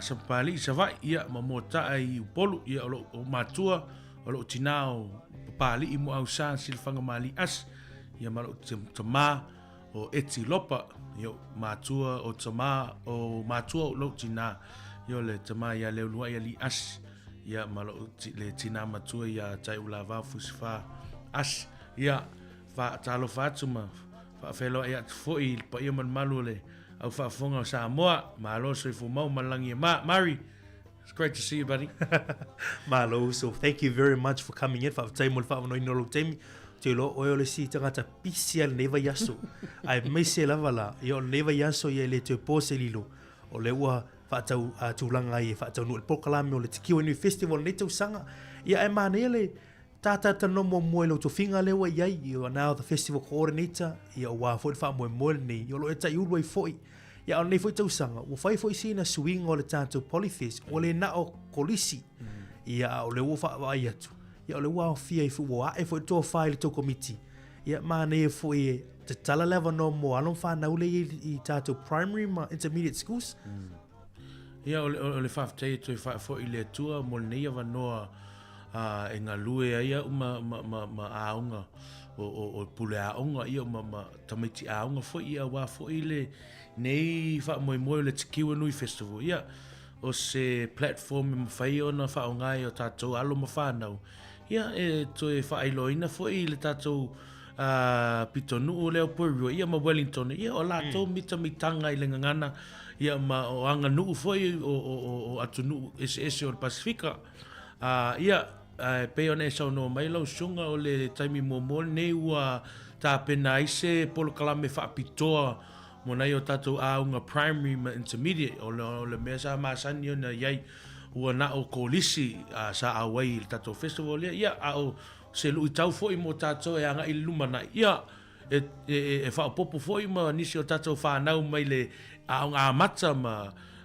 Sapapalii Savaii, ia ma Moataa i Upolu, ia o lou matua, o lou tinā o Papalii Muausā Silafaga Mali Asi, ia ma lou tamā o Eti Lopa, ia o matua o tamā, o matua o lou tinā, ia o le tamā ia Leuluai Alii Asi, ia ma lou le tinā matua ia Taiulavao Fusifa Asi, ia faatalofa atu ma faafeiloai atu foi i le paia ma le malu o le au faafofoga o Samoa, malo le soifua mau ma le lagi e mā. Murray, It's great to see you, buddy. Malo uso. Thank you very much for coming in. Faafetai mo le faavanoaina o lou taimi. Ou te iloa oe o le isi tagata pisi lava i lenei vaiaso. Aemaise lava la, ia o lenei vaiaso ia e le toe po se lilo, o lea ua faatau tulaga ai e faataunuu i le polokalame o le Te Kiwa Nui Festival i lenei tausaga. Ia ae manaia le Tātatanoa muamua i lou tofiga lea ua i ai, you are now the festival coordinator, ia aua foi le faamoemoe lenei, ia o lo o e taiulu ai foi. Ia a o lenei foi tausaga, ua fai foi sina suiga o le tatou Polyfest, ua le na o kolisi, ia a o lea ua vaavaai atu, ia o lea ua aofia ai foi, ua ae foi le tofa i le tou komiti, ia manaia foi e tatala le avanoa mo alo ma fanau lea e i ai i tatou primary ma intermediate schools. Ia o le, o le faafetai e toe faafoi i le Atua mo lenei avanoa ā, e galue ai au ma, ma, ma, ma aoga o, o, o pule aoga, ia, ma, ma tamaiti aoga foi, ia, aua foi le, nei faamoemoe o le Te Kiwa Nui Festival, ia, o se platform e mafai ona faaaoga e o tatou alo ma fanau, ia, e toe faailoaina foi i le tatou ā, pitonuu lea o Porirua, ia, ma Wellington, ia, o latou mitamitaga i le gagana, ia, ma o aganuu foi o, o, o, o atunuu eseese o le Pasifika. Ā, ia, e pei ona e saunoa mai lau susuga, o le taimi muamua lenei ua tapena ai se polokalame faapitoa mo nai o tatou āuga primary ma intermediate, o le, o le mea sa masani ona i ai, ua na o kolisi sa auai i le tatou festival lea, ia, a o se luitau foi mo tatou e agai i le lumanai, ia, e, e, e faaopoopo foi ma nisi o tatou fanau mai le aoga amata ma,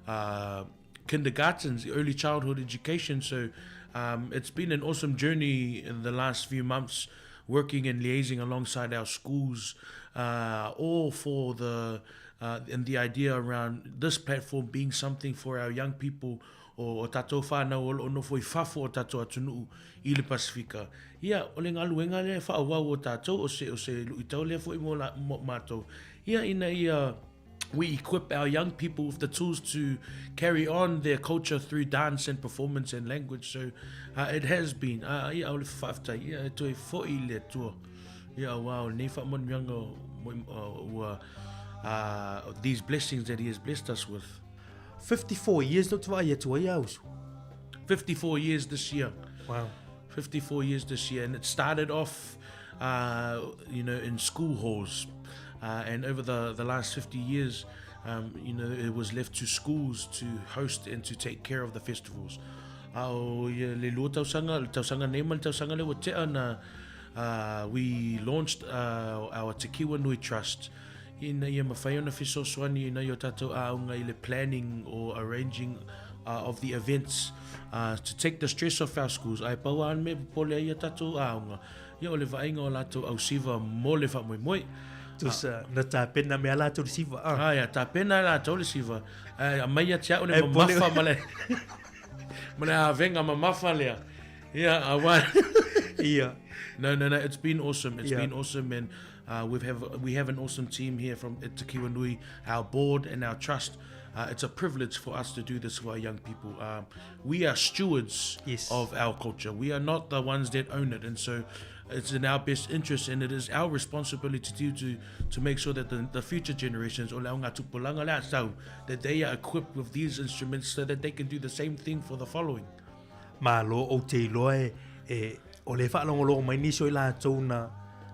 ā, kindergartens, early childhood education. So um, it's been an awesome journey in the last few months working and liaising alongside our schools, uh, all for the uh, and the idea around this platform being something for our young people o, o tātou whānau o lo o nofo i fafo o tātou atunuu i le Pasifika. Ia, o le galuega lea e whaawau o tātou, o se, o se luitau lea foi mo, la, mo mātou. Ia, ina ia we equip our young people with the tools to carry on their culture through dance and performance and language. So uh, it has been, uh, ia, o le whaafetai, ia, e toe foi i le Atua. Ia, aua, o lenei faamanuiaga ua, uh, these blessings that he has blessed us with. 54 years lea ou te vaai atu ai a uso. 54 years this year. Wow. 54 years this year, and it started off, uh, you know, in school halls, uh, and over the, the last 50 years, um, you know, it was left to schools to host and to take care of the festivals. A o ia le lua tausaga, le tausaga nei ma le tausaga lea ua tea na, uh, we launched uh, our Te Kiwa Nui Trust ina ia mawhai ona fesoasoani i nai o tātou āonga i le planning or arranging uh, of the events uh, to take the stress off our schools. Ai pau a me popole ai ia tātou āonga. Ia o le vaaiga o lātou au siva mo le faamoemoe. Tusa, na tāpena mea lātou le siva. Ah. Ah, ia, tāpena e lātou le siva. Ai, aumai ia te au le mamafa ma le, ma le avenga mamafa lea. Ia, aua. Ia. No, no, no, it's been awesome. It's yeah. been awesome and uh, we've have, we have an awesome team here from Te Kiwa Nui, our board and our trust. Uh, it's a privilege for us to do this for our young people. Um, we are stewards yes. of our culture. We are not the ones that own it. And so it's in our best interest and it is our responsibility to do to, to make sure that the, the future generations, o le aunga tupulanga le asau, that they are equipped with these instruments so that they can do the same thing for the following. Malo ou te iloa e, e o le faalogologo mai nisi o i latou na,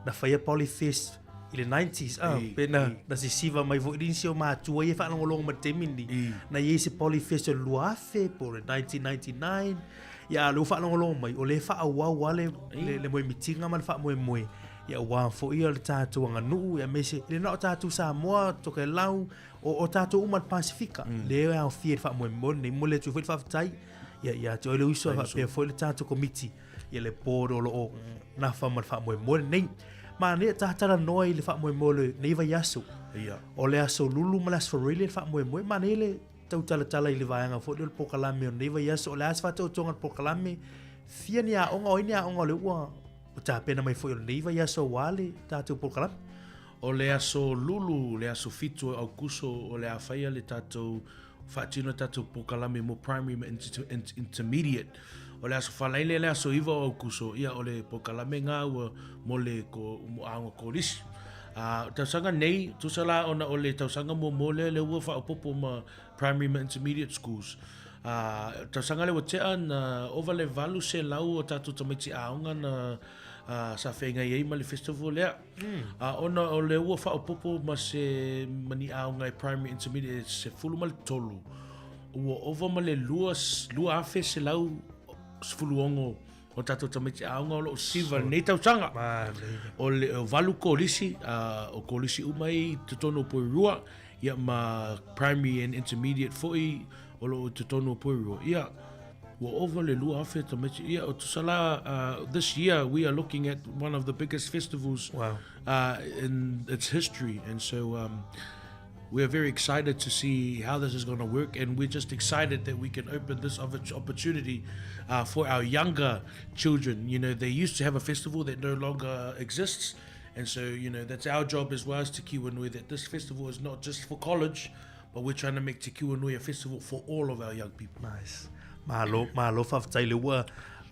na faia Polyfest. i le 90s, ah, pe na, na sisiva mai foi nisi o matua ia e faalogologo mai i le taimi lenei, na i ai se Polyfest o le 2000 po o le 1999, ia a o lea ua faalogologo mai, o lea e faaauau lava le, le, le moemitiga ma le faamoemoe, ia aua foi le tatou aganuu, aemaise, e le na o tatou Samoa, Tokelau, o, o tatou uma i le Pasefika, lea e aofia i le faamoemoe lenei. Momoli atu ai foi le faafetai ia, ia te oe le uso, faapea foi le tatou komiti, ia le board o lo o nafa ma le faamoemoe lenei. Manaia ta talanoa i le faamoemoe o lenei vaiaso. Ia. O le aso Lulu ma le aso Farile le faamoemoe. Manaia le tautalatala i le vaega foi lea o le polokalame o lenei vaiaso. O le a se faataotoga o le polokalame? Fia ni aoga, o ai ni aoga o lea ua tapena mai foi o lenei vaiaso aua le tatou polokalame? O le aso Lulu, le aso 7 o Aukuso, o le a faia le tatou faatino le tatou polokalame mo primary ma intermediate. O le aso Faraile le aso 9 o Aukuso, ia o le polokalame ngā ua mo le ko, mo aoga kolisi. A, tausaga nei, tusa la ona o le tausaga muamua lea lea ua faaopoopo ma primary ma intermediate schools. A, tausaga lea ua tea na ova le 800 o tatou tamaiti aoga na a, sa feagai ai ma le festival lea. A ona o lea ua faaopoopo ma se ma ni aoga e primary intermediate e 13, ua ova ma le 2,116 o tatou tamaiti aoga o lo o siva i lenei tausaga. O le 8 kolisi, o kolisi uma ia i totonu o Porirua, ia ma primary and intermediate foi o lo o i totonu o Porirua. Ia, ua ova le 2,000 tamaiti. Ia, o tusa la, this year we are looking at one of the biggest festivals wow. in its history. And so we are very excited to see how this is going to work, and we're just excited that we can open this opportunity for our younger children. You know, they used to have a festival that no longer exists, and so, you know, that's our job as well as Te Kiwa that this festival is not just for college, but we're trying to make Te Kiwa Nui a festival for all of our young people. Nice. Malo, malo faafetai le ua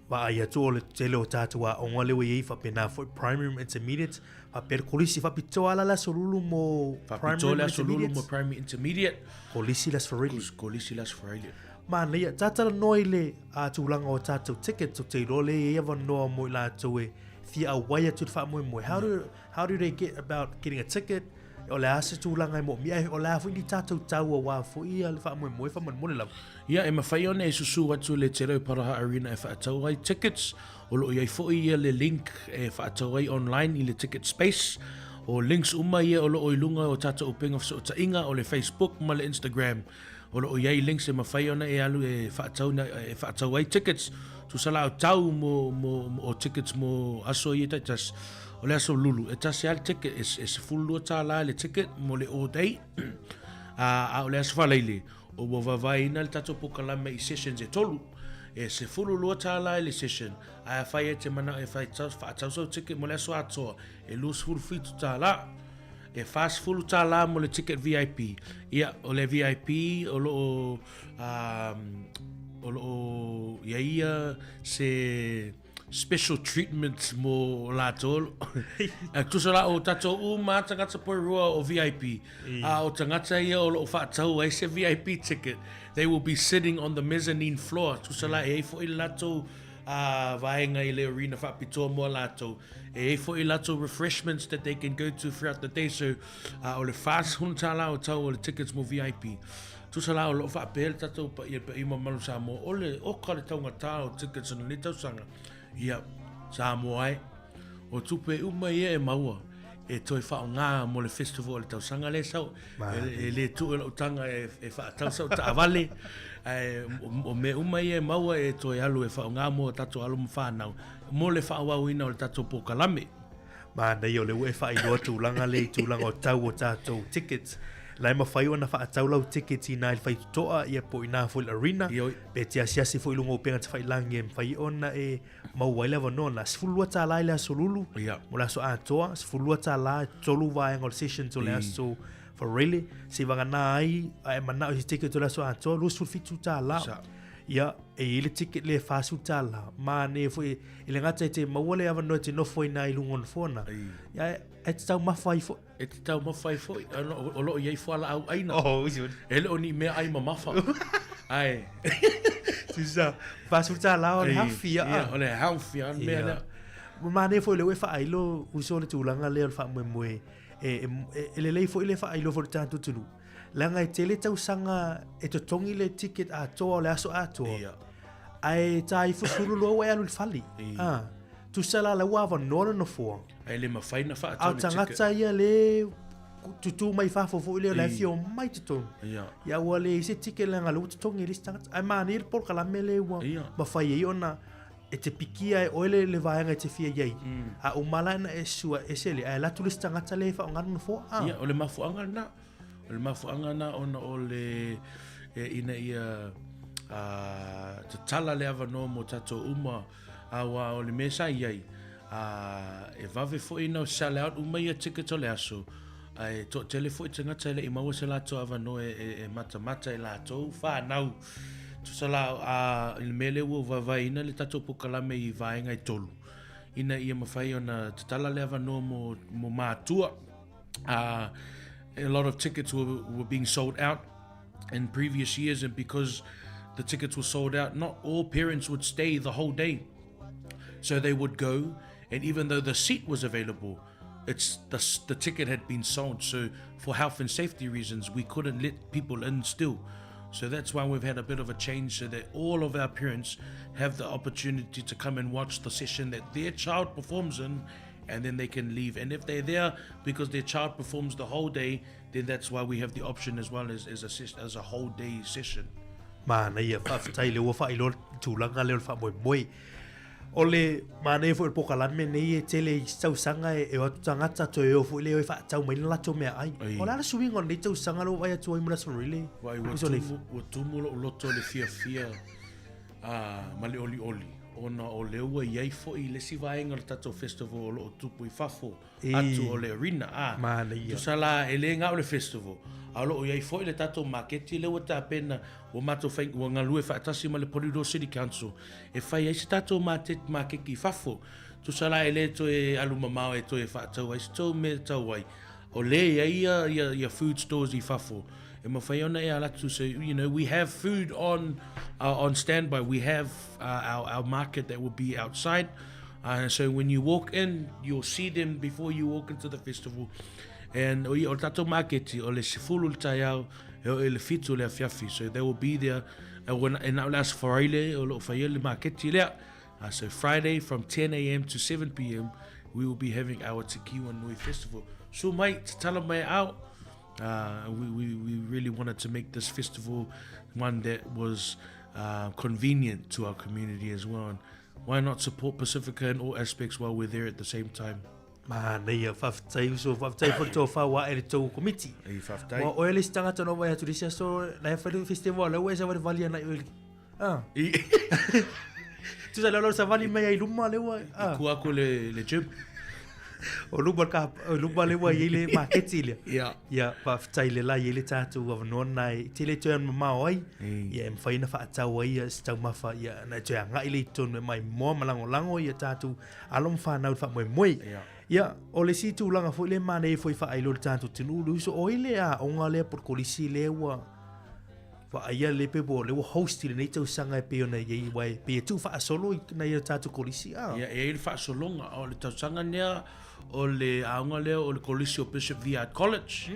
vaai atu o le tele o tatou aoga lea ua i ai faapena foi primary ma intermediate faapea le kolisi faapitoa la le aso lulu mo primary le aso lulu mo primary intermediate kolisi le aso Faraile kolisi le aso Faraile manaia tatalanoa i le a tulaga o tatou tickets ou te iloa lea e i ai avanoa mo i latou e fia auai atu i le faamoemoe how do, how do they get about getting a ticket O le a se tulaga e moomia ai, o le a foi ni tatou tau aua foi ia le faamoemoe faamolemole lava. Ia, e mafai ona e susu atu i le Te Rauparaha Arena e faatau ai tickets. O lo o i ai foi ia le link e faatau ai online i le ticket space. O links uma ia o lo o i luga o tatou upega fesootaiga o le Facebook ma le Instagram. O lo o i ai links e mafai ona e alu e faatau, e faatau ai tickets. Tusa la o tau mo, mo, o tickets mo aso ia taitasi. O le aso lulu, e tasi lava le ticket, e, e $12 le ticket mo le all day. A, a o le aso Faraile, o ua vaevaeina le tatou polokalame i sessions e tolu. E $12 i le session, ae afai e te manao e fai faatau sau ticket mo le aso atoa, e $27. E $40 mo le ticket VIP. Ia, o le VIP o lo o, um, o lo o i ai ia se special treatment mo latou. E tusa la o tatou uma tagata poerua o VIP. A o tagata ia o lo o faatau ai se VIP ticket, they will be sitting on the mezzanine floor. Tusa la e ai foi le latou uh, vaega i le arena faapitoa mo latou. E i ai foi latou refreshments that they can go to throughout the day, so uh, o le $40 o tau o le tickets mo VIP. Tusa la o loo faapea le tatou paia paia mamalu Samoa, o le oka le taugatā o tickets o lenei tausaga, ia, Samoa e, o tupe uma ia e maua, e toe faaaoga mo le festival o le tausaga lea e sau, e, e le tuu e lau taga e, e faatau sau taavale, ae o mea uma ia e maua e toe alu e faaaoga mo tatou alo ma fanau, mo le faaauauina o le tatou polokalame. Manaia o lea ua e faailoa tulaga lea i tulaga o tau o tatou tickets. La e mafai ona faatau lau ticket i ina i le faitotoa ia po o ina foi i le arena. Ioe. Pe te asiasi foi i luga o upega tafailagi e mafai ona e maua ai le avanoa lena. $12 i le aso lulu Ia. mo le aso atoa, $12 e tolu vaega o le sessions o le aso Faraile. Seivagana ai a e manao i se ticket o le aso atoa, $27. Sa. Ia, e i ai le ticket lea e $40. Manaia foi, e le gata e te maua le avanoa e te nofo ai i luga o nofoa na. Ia, e te taumafa ai foi. E te taumafa ai foi, o lo o i ai fualaau aina. Oh, e le o ni meaai mamafa. Ae. Tusa, $40 o le hafi ia. Ia, o le hafi ia, mea lea. Manaia foi o lea ua e faailo uso le tulaga lea o le faamoemoe. E, e, e lelei foi le faailoa foi le tatou atunuu. Leaga e tele tausaga e totogi le ticket atoa o le aso atoa. Ia. Ae ta ifo 12 ua e alu i le fale. Ia. Ah. Tusa la la ua avanoa le nofoa. Ae le mafai na A faatau o le ticket. tagata ia le tutū mai fafo foi lea o la e fia omai totonu. Ia. Ia ua leai se ticket leaga lea ua totogi e le isi tagata. Ae manaia le polokalame lea ua mafai ai ona e te pikia e oe le, le vaega e te fia i ai. A uma la ona e sua ese le, ae alu atu le isi tagata lea e faaaoga le nofoa. Ah. Ia, o le mafuaaga lena. O le mafuaaga lena ona o le e, ina ia a, tatala le avanoa mo tatou uma aua o le mea sa i ai a, e vave foi ona sell out uma ia tickets o le aso ae toatele foi tagata e le i maua se latou avanoa e, e, e matamata e latou whanau. Tusa la, a, i le mea lea ua vaevaeina le tatou polokalame i vaega e tolu, ina ia mafai ona tatala le avanoa mo, mo mātua. A lot of tickets were being sold out in previous years, and because the tickets were sold out, not all parents would stay the whole day. So they would go, and even though the seat was available, it's the, the ticket had been sold. So for health and safety reasons, we couldn't let people in still. So that's why we've had a bit of a change so that all of our parents have the opportunity to come and watch the session that their child performs in, and then they can leave. And if they're there because their child performs the whole day, then that's why we have the option as well as, as, a, as a whole day session. Manaia, faafetai lea ua faailoa le tulaga lea o le faamoemoe. O le manaia foi o le polokalame nei e tele i isi tausaga e, e o atu tagata toe o foi lea e faatau mai le latou meaai. Ai. O le a le suiga o lenei tausaga lea ua vaai atu ai mo le Aso Faraile? Vaai, ua Uso Leif. tumu, ua tumu lou loto i le fiafia ma le olioli, ona o lea ua i ai foi le isi vaega o le tatou festival o lo o tupu i fafo atu o le arena. A, Manaia. tusa la, e le na o le festival, a o lo o i ai foi le tatou maketi lea ua tapena, ua matou fai, ua galue faatasi ma le Porirua City Council, e fai ai se tatou maketi i fafo. Tusa la e le toe alu mamao e toe faatau ai se tou mea tau ai. O lea e i ai ia, ia, ia food stores i fafo. E mafai ona e ala atu, so, you know, we have food on standby. We have our market that will be outside. So when you walk in, you'll see them before you walk into the festival. And o ia, o le tatou maketi, o le 10 le taeao, e oo i le 7 le afiafi. So they will be there. E e na o le Aso Faraile o lo o faia le maketi lea. So Friday from 10 a.m. to 7 p.m., we will be having our Te Kiwa Nui Festival. So mai, tatala mai out. We really wanted to make this festival one that was convenient to our community as well. And why not support Pacifica in all aspects while we're there at the same time? Manaia, faafetai uso, faafetai foi le tofa ua ae i le tou komiti. Ei, faafetai. Ua oe le isi tagata na vaai atu i le isi aso, la e fai le festival, la ua e savalivali ana i oe i le... Ah. Tusa lea o le savali mai ai i luma lea ua... Ah. I kua aku le, le gym. O luma le ka, o luma lea ua i ai le maketi lea. Ia. Ia, faafetai le la i ai le tatou avanoa lena e tele toe ana mamao ai. Ia, e mafai ona faatau ai ia se taumafa, ia, na e toe agai lea i totonu e maimoa ma lagolago ia tatou alo ma fanau i le faamoemoe. Ia. Ia, o le isi tulaga foi lea e manaia foi faailoa i le tatou atunuu, le uso, o ai le aoga lea po o le kolisi lea ua vaaia le pe po o lea ua host i lenei tausaga e pei ona i ai, aua e pei e tuufaasolo i nai o tatou kolisi, a? Ia, e i ai le faasologa, o le tausaga lea, o le aoga lea o le kolisi o Bishop Viard College.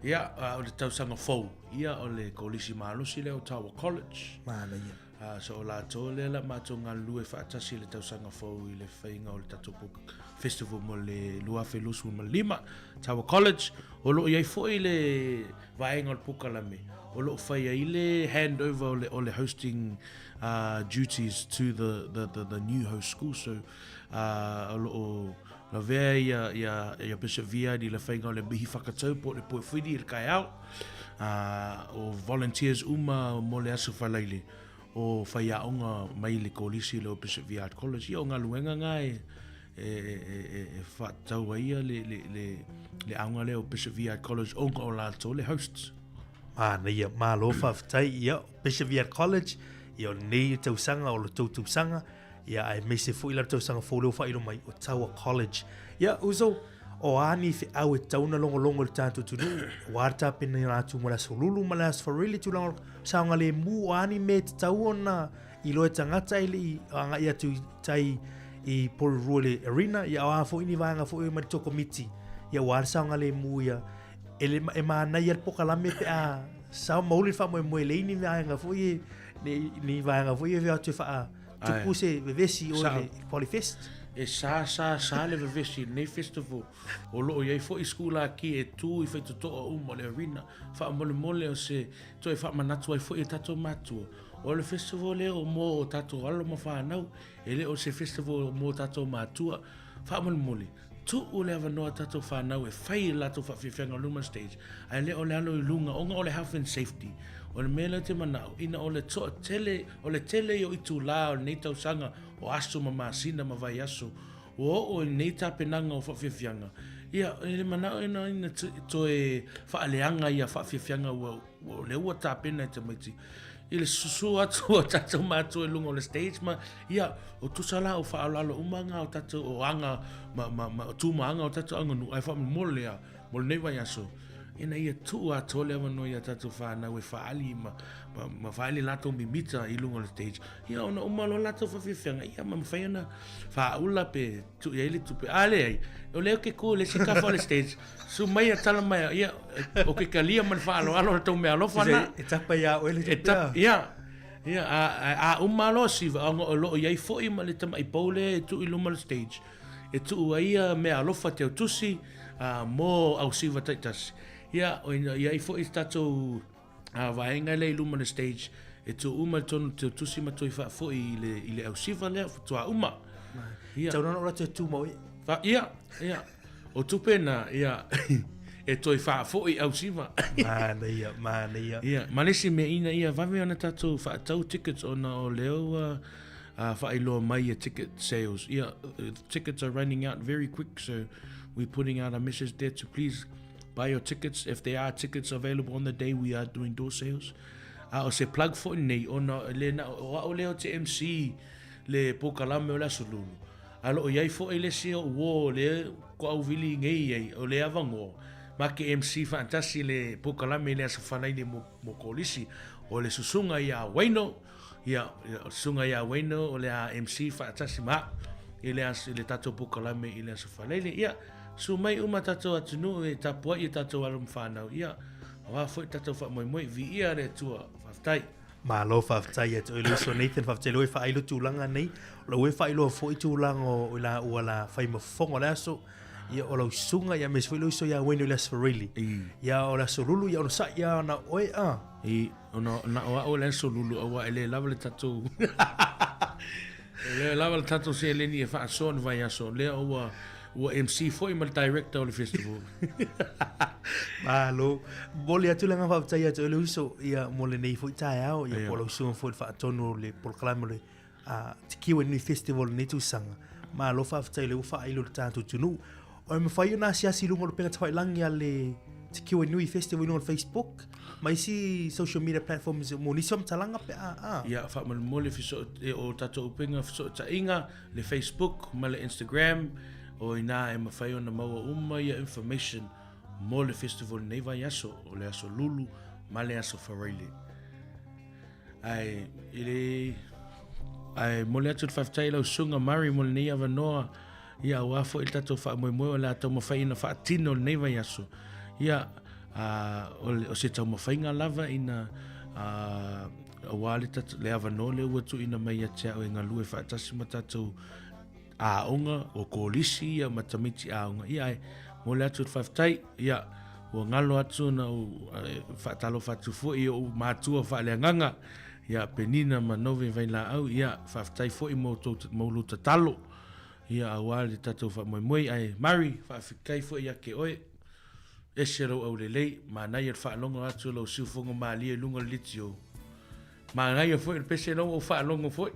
Ia, a o le tausaga fou, ia, o le kolisi malosi lea o Tawa College. Manaia. So o latou lea la matou galulue faatasi i le tausaga fou i le faiga o le tatou book festival mo le 2025. Tawa College, o lo o i ai foi le vaega o le polokalame, o lo o fai ai le handover o le, o le hosting duties to the, the, the, the new host school. So o lo o lavea ia, ia, ia Bishop Viard i le faiga o le mihi whakatau po o le poewhiri i le kaeao. O volunteers uma mo le Aso Faraile o whaiaonga mai le kolisi le o Bishop Viard College. Ia o galuega ngā e, e, e, e, e whaatau ai ia le, le, le, le aonga lea o Bishop Viard College onga o latou le hosts. Manaia, malo faafetai, ia, Bishop Viard College, ia o lenei tausaga o le tou tausaga, ia aemaise foi la le tausaga fou lea ua faailoa mai o Tawa College. Ia, uso, o a ni feau e tatau ona logologo i le tatou atunuu, aua le tapenaina atu mo le Aso Lulu ma le Aso Faraile, tulaga o le saogalemu, o a ni mea e tatau ona iloa e tagata e le i agai atu i tai i Porirua i le arena, ia o a foi ni vaega foi mai le tou komiti. Ia aua le saogalemu ia e le e manaia le pokalame pe a sao mauli le faamoemoe e leai ni vaega foi e ni, ni vaega foi e atu e faa tupu se vevesi o le Polyfest. E sa sa sa le vevesi i lenei festival. O lo o i ai foi sikulaki e tu i faitotoa uma o le arena. Faamolemole o se toe faamanatu ai foi e tatou matua. O le festival lea o mo o tatou alo ma fanau, e le o se festival mo tatou matua. Faamolemole, tuu le avanoa tatou fanau e fai le latou faafiafiaga i luma stage, ae le o le alo i luga ona o le health and safety. O le mea lea ou te manao, ina o le toatele, o le tele ia o itulā o lenei tausaga o aso ma masina ma vaiaso, ua oo i lenei tapenaga o faafiafiaga, ia, e le manao ina ina toe faaleaga ia faafiafiaga ua, o lea ua tapena e tamaiti i le susu atu o tatou matua i luga o le stage ma, ia, o tusa la o faaaloalo uma nga o tatou o aga ma, ma, ma o tu ma aga o tatou aganuu, ae faamolemole lava mo lenei vaiaso, ina ia tuu atoa le avanoa i a tatou fanau e faaali ma, ma, ma faaali latou mimita i luga o le stage, ia ona uma loa latou faafiafiaga, ia ma mafai ona faaula pe tuu i ai le tupe. A leai, o lea ou te tu i le isi tafa o le stage, Su mai a tala mai, ia, o ke kalia ma le faaaloalo le tou meaalofa na. E tapa iā oe le tupe a. Ia, ia, a, a, a uma loa siva, ona o lo o i ai foi ma le tama'i pou lea e tuu i luma o le stage, e tuu ai ia meaalofa teutusi, a, mo ausiva taitasi. Ia, o i ai foi se tatou a vaega lea i luma o le stage e tuu uma i totonu o le teutusi ma toe faafoi i le, i le ausiva lea faatoa uma. Ia. Tau nana o latou tu mau ia. Fa, ia, ia. O tupe na, ia, e toe faafoi ausiva. Manaia, manaia. Ia, ma le isi mea ina ia vave ona tatou faatau tickets ona o lea ua uh, faailoa mai ia ticket sales. Ia, tickets are running out very quick, so we're putting out a message there to please Buy your tickets, if there are tickets available on the day, we are doing door sales. A o se plug foi nei, ona e le na o au lea o te MC le polokalame o le Aso Lulu. A lo o i ai foi le isi o uo le ko au vili nei ai, o le avanoa, ma ke MC faatasi le polokalame i le Aso Faraile mo, mo Kolisi. O le susuga ia Waino, Ia, o le susuga ia Wayno o le a MC faatasi ma au i le aso, i le tatou polokalame i le Aso Faraile. Ia, susu mai uma tatou atunuu e tapuai i tatou alo ma fanau. Ia, aua foi le tatou faamoemoe, viia le Atua. Faafetai. Malo faafetai ia te oe le uso Nathan, faafetai lea ua e faailo tulaga nei, o la ua e faailoa foi tulaga o i la ua la fai ma fofoga o le aso, ia o lau susuga ia aemaise foi le uso ia Wayne o le Aso Faraile. Ia o le Aso Lulu ia onosai ia na oe a. Ona na o a'u le aso lulu auā e le lava le tatou e le lava le tatou seleni e faasoa ni vaiaso lea ua ua MC foi ma le director o le festival. Malo. Momoli atu le agaga faafetai ia te oe le uso ia mo lenei foi taeao ia po o lau susuga foi i le faatonu o le polokalame o le a Te Kiwa Nui Festival i lenei tausaga. Malo faafetai o lea ua faailo i le tatou atunuu. O e mafai ona asiasi i luga o le upega tafailagi a le Te Kiwa Nui Festival i luga o le Facebook ma isi social media platforms mo nisi faamatalaga pe a a. Ia, faamolemole fesoo, e, o tatou upega fesootaiga, le Facebook ma le Instagram, o inā e mafai ona maua uma ia information mo le festival i lenei vaiaso, o le Aso Lulu ma le Aso Faraile. Ae e le ae momoli atu le faafetai i lau susuga Murray mo lenei avanoa ia aua foi le tatou faamoemoe o le a taumafai ina faatino lenei vaiaso. Ia a, o, le, o se taumafaiga lava ina a, aua le, tatou, le avanoa lea ua tuuina mai ia te au e galue faatasi ma tatou aoga o kolisi ia ma tamaiti aoga. Ia ae momoli atu le faafetai, ia ua galo atu ona ou faatalofa atu foi i ou matua faaleagaga, ia Penina ma Nove Vailaau, ia faafetai foi mo tou mo lou tatalo, ia aua le tatou faamoemoe. Ae Murray, faafetai foi ia te oe, ese lou aulelei, manaia le faalogo atu o lou siufogo malie i luga o le litio. Manaia foi le pese la ua ou faalogo foi.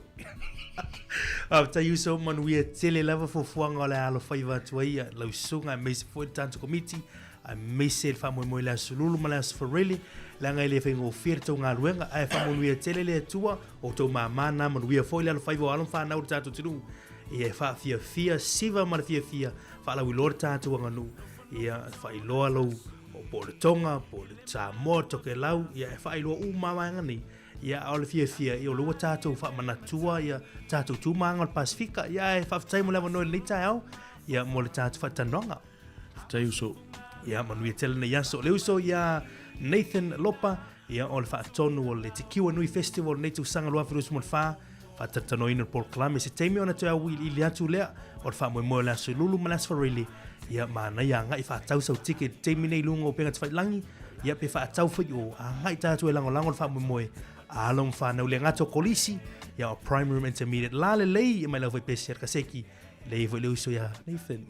Faafetai uso, manuia tele lava fuafuaga o le a alofaiva atu ai lau susuga aemaise foi le tatou komiti aemaise le faamoemoe i le Aso Lulu ma le Aso Faraile leaga e le faigofie le tou galuega ae faamanuia tele le Atua o outou mama na manuia foi le alofaiva o alo ma fanau o le tatou atunuu ia e faafiafia siva ma le fiafia faalauiloa le tatou aganuu ia faailoa lou po o le Tonga, po o le Samoa, Tokelau, ia e faailoa uma lava vaega nei. Ia, a o le fiafia, ia o lea ua tatou faamanatua ia tatou tu ma aga o le Pasefika. Ia, ae faafetai mo le avanoa i lenei taeao, ia mo le tatou faatalanoaga. Faafetai uso. Ia, manuia tele lenei aso. Le uso ia Nathan Lopa, ia o le faatonu o le Te Kiwa Nui Festival lenei tausaga 2024, faatalatanoina le polokalame se taimi ona toe auiliili atu lea o le faamoemoe o le aso Lulu ma le aso Faraile, ia manaia agai faatau sau ticket i le taimi nei i luga o upega tafailagi, ia pe faatau foi o agai tatou e lagolago le faamoemoe a alo ma fanau le gata o kolisi, ia o primary ma intermediate la lelei mai lau foi pesi a le kaseki lei foi le uso ia Nathan.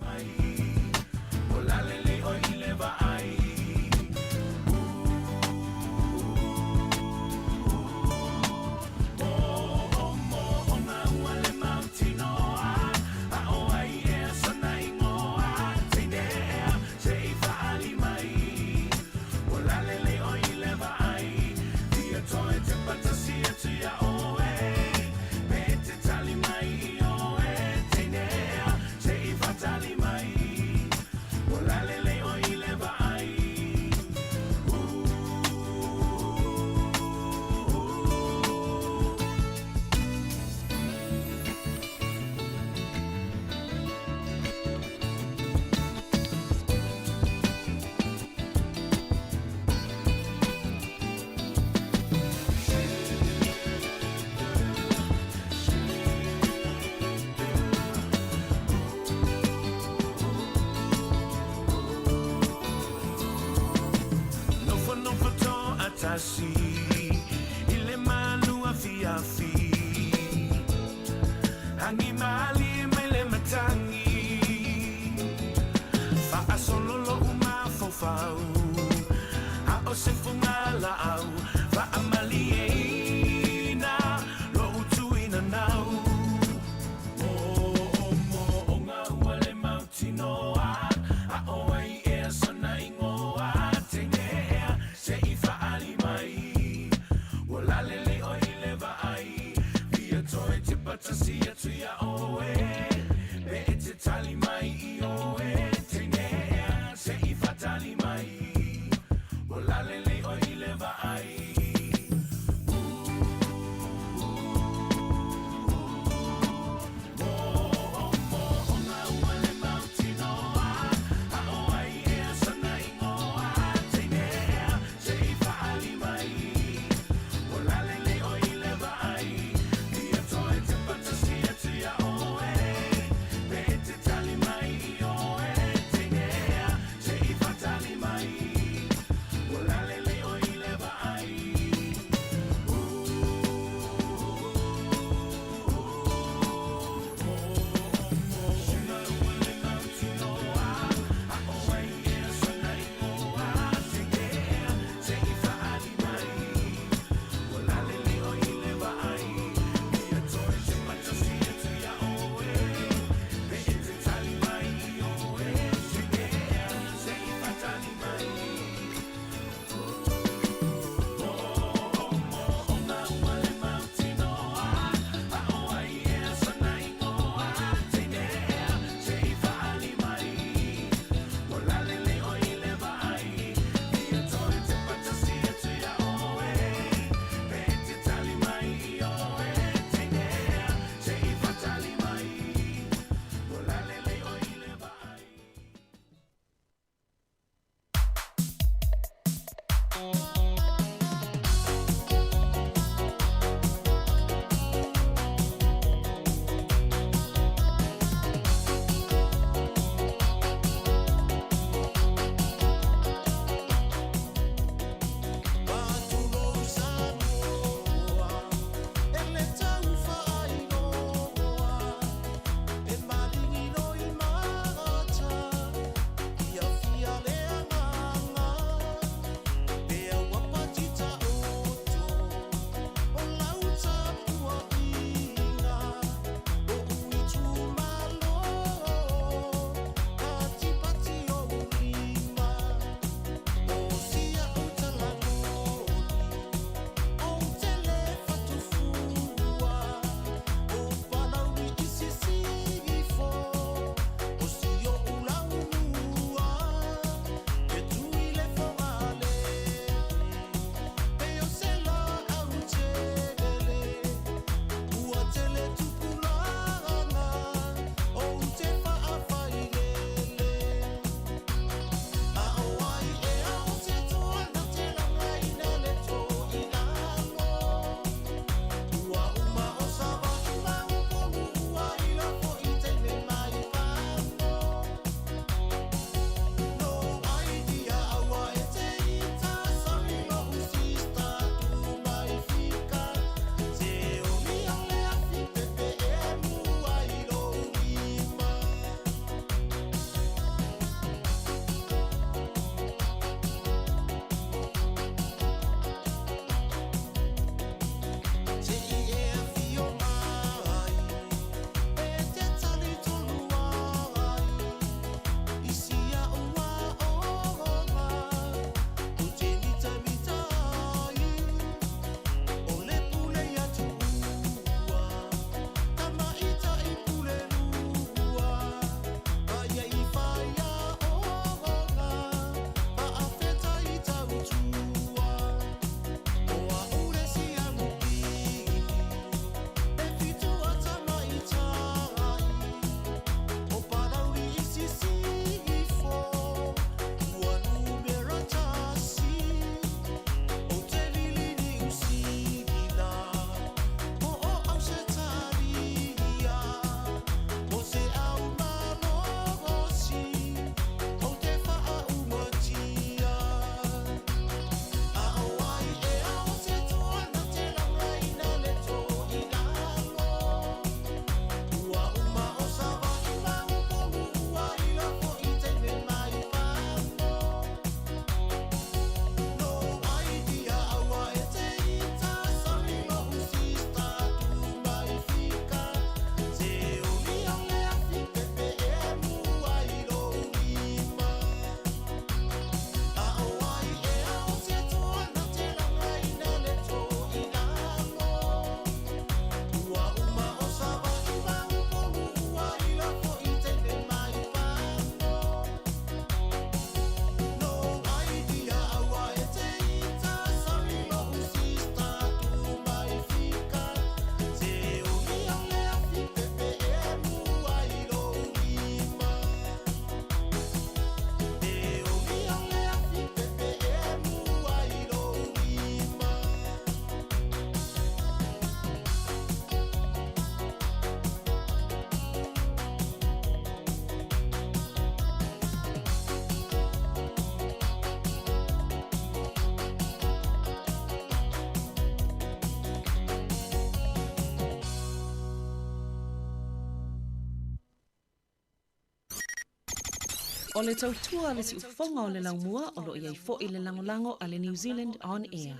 O le tautua a le siufofoga o le laumua o lo o i ai foi le lagolago a le New Zealand On Air.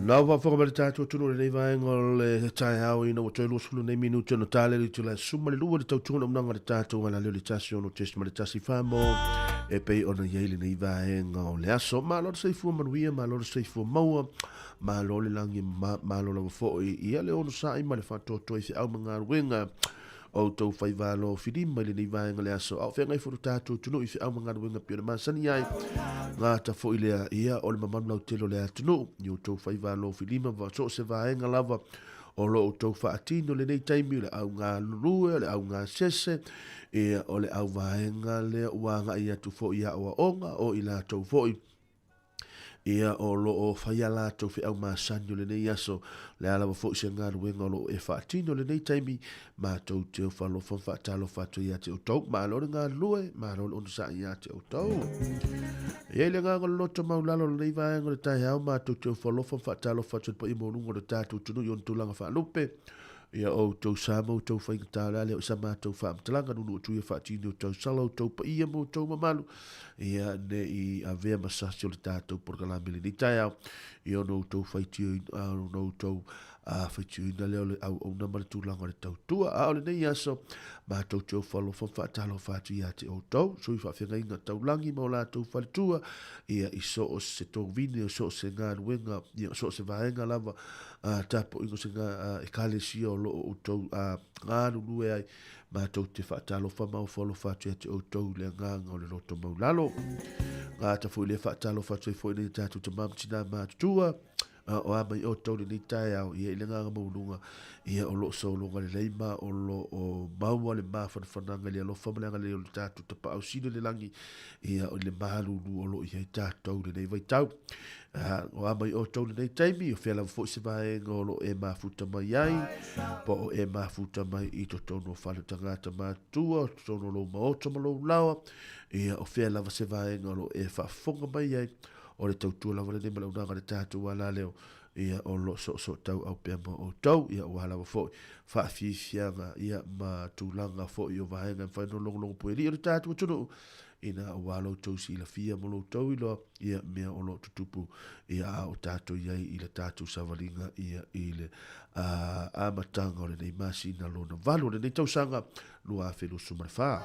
Lau faafofoga mai le tatou atunuu i lenei vaega o le taeao ina ua toe 20 nei minute ona tale le itula e 12 le tautuga na unaga le tatou alaleo le 16.14 mo e pei ona i ai lenei vaega o le aso. Malo le soifua manuia, malo le soifua maua, malo le lagi ma, malo lava foi ia le onosai ma le faatoatoa i feau ma galuega o outou faiva alofilima i lenei vaega le aso. A o feagai foi lo tatou atunuu i feau ma galuega pei ona masani ai, gata foi lea ia o le mamalu lautele o le atunuu i outou faiva alofilima ma so o se vaega lava o lo outou faatino i lenei taimi, o le au galulue, o le au gasese, ia o le au vaega lea ua agai atu foi i aoaoga o i latou foi Ia, o lo o fai a latou feau masani o lenei aso, le a lava foi se galuega o lo o e faatino i lenei taimi, matou te ofo alofa ma faatalofa atu ia te outou. Malo le galulue, malo le onosai ia te outou. E i ai le agaga o le loto maulalo o lenei vaega o le taeao, matou te ofo alofa ma faatalofa atu i le paia maualuga o le tatou atunuu i ona tulaga faalupe. Ia outou sa ma outou faigata o le a lea o sa matou faamatalaga nunu atu ia faatini outou sala outou paia ma outou mamalu ia ne i avea ma sasi o le tatou polokalame lenei taeao ia ona outou faitioina ona outou faitioina lea o le auauna ma le tulaga o le tautua. A o lenei aso matou te ofo alofa ma faatalofa atu ia te outou sui faafeagaiga taulagi ma o latou faletua ia i so o se tovine o so o se galuega ia so o se vaega lava a tapuaiga o se ekalesia o lo o outou galulue ai, matou te faatalofa ma ofoalofa atu ia te outou i le agaga o le loto maulalo. Gata foi lea faatalofa atu ai foi nei tatou tama ma tina matutua, o a mai outou lenei taeao, ia i le agaga maualuga, ia o lo o sologa lelei ma o lo o maua le mafanafanaga i le alofa ma le agalelei o le tatou Tapaau Sili o le lagi, ia o le malulu o lo o i ai tatou i lenei vaitau. O a mai outou lenei taimi, o fea lava foi se vaega o lo o e mafuta mai ai, po o e mafuta mai i totonu o fale o tagata matutua, o totonu o lou maota ma lou laoa, ia o fea lava se vaega o lo o e faafofoga mai ai, o le tautua lava lenei ma le auaunaga a le tatou alaleo, ia o lo o soosootauau pea ma outou, ia aua lava foi faafiafiaga ia ma tulaga foi o vaega e mafai ona logologo puelii o le tatou atunuu, ina ua lo outou silafia ma lo outou iloa ia mea o lo o tutupu ia a o tatou i ai i le tatou savaliga ia i le amataga o lenei masina lona valu o lenei tausaga 2024.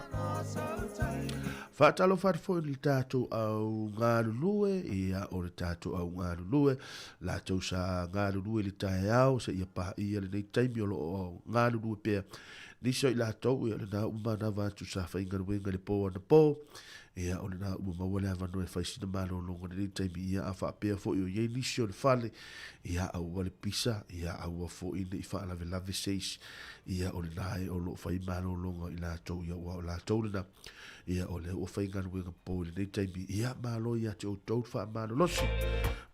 Faatalofa atu foi i le tatou au galulue, ia o le tatou au galulue, latou sa galulue i le taeao seia paia lenei taimi o lo o galulue pea. Nisi o i latou, ia o lena ua manava atu sa faigaluega i le po anapo, ia o lena ua maua le avanoa e fai sina malologa i lenei taimi, ia a faapea foi o i ai nisi o le fale, ia aua le pisa, ia aua foi ne i faalavelave se isi, ia o lena e o lo o fai malologa i latou, ia aua o latou lena, ia o lea ua faigaluega po i lenei taimi, ia malo ia te outou le faamalolosi,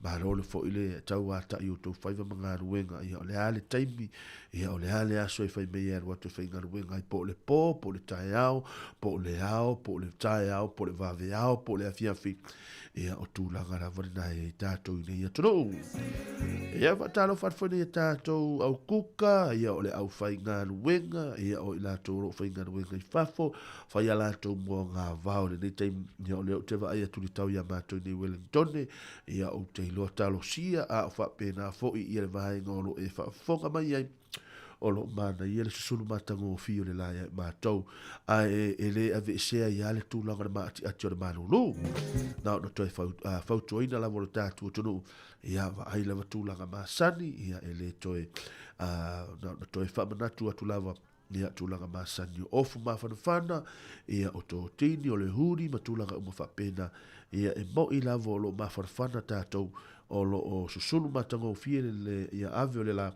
malo le foi le tauata'i i outou faiva ma galuega, ia o le a le taimi, Ia, o le a le aso e fai mai ai e alu atu e faigaluega ai, po o le po, po o le taeao, po o le ao, po o le taeao, po o le vaveao, po o le afiafi. Ia, o tulaga lava lena e i ai tatou i nei atunuu. Ia, faatalofa atu foi nei a tatou au kuka, ia, o le aufaigaluega, ia, o i latou o lo o faigaluega i fafo, fai a latou moagavao i lenei taimi. Ia, o lea ou te vaai atu i le tau iā matou i nei Wellingtone, Ia ou te iloa talosia, a o faapena foi ia le vaega o lo o e faafofoga mai ai, o lo o manaia le susulu matagofie o le la ia i matou, ae e le aveesea ai lava le tulaga o le maatiati o le malulu. Na ona toe fautuaina lava o le tatou atunuu, ia vaai lava tulaga masani, ia e le toe, na ona toe faamanatu atu lava, ia tulaga masani o ofu mafanafana, ia o totini, o le huli ma tulaga uma faapena, ia e mo'i lava o lo o mafanafana tatou, o lo o susulu matagofie le ia ave o le la,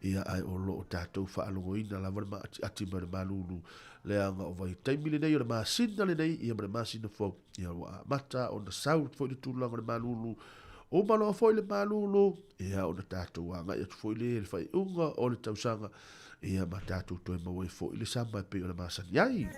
ia ae o lo o tatou faalogoina lava le maatiati mai o le malulu, leaga o vaitaimi lenei o le masina lenei, ia ma le masina fou, ia ua amata ona sau foi le tulaga o le malulu. Uma loa foi le malūlū, ia ona tatou agai atu foi lea i le faaiuga o le tausaga, ia ma tatou toe maua ai foi le sama e pei ona masani ai.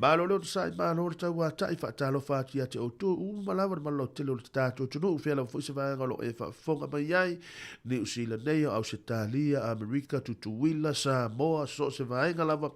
Malo le onosai, malo le tauata'i, faatalofa atu ia te outou uma lava le malolautele o le tatou atunuu, fea lava foi se vaega o lo o e faafofoga mai ai, Niu Sila nei, o Ausetalia, Amerika, Tutuila, Samoa, so o se vaega lava,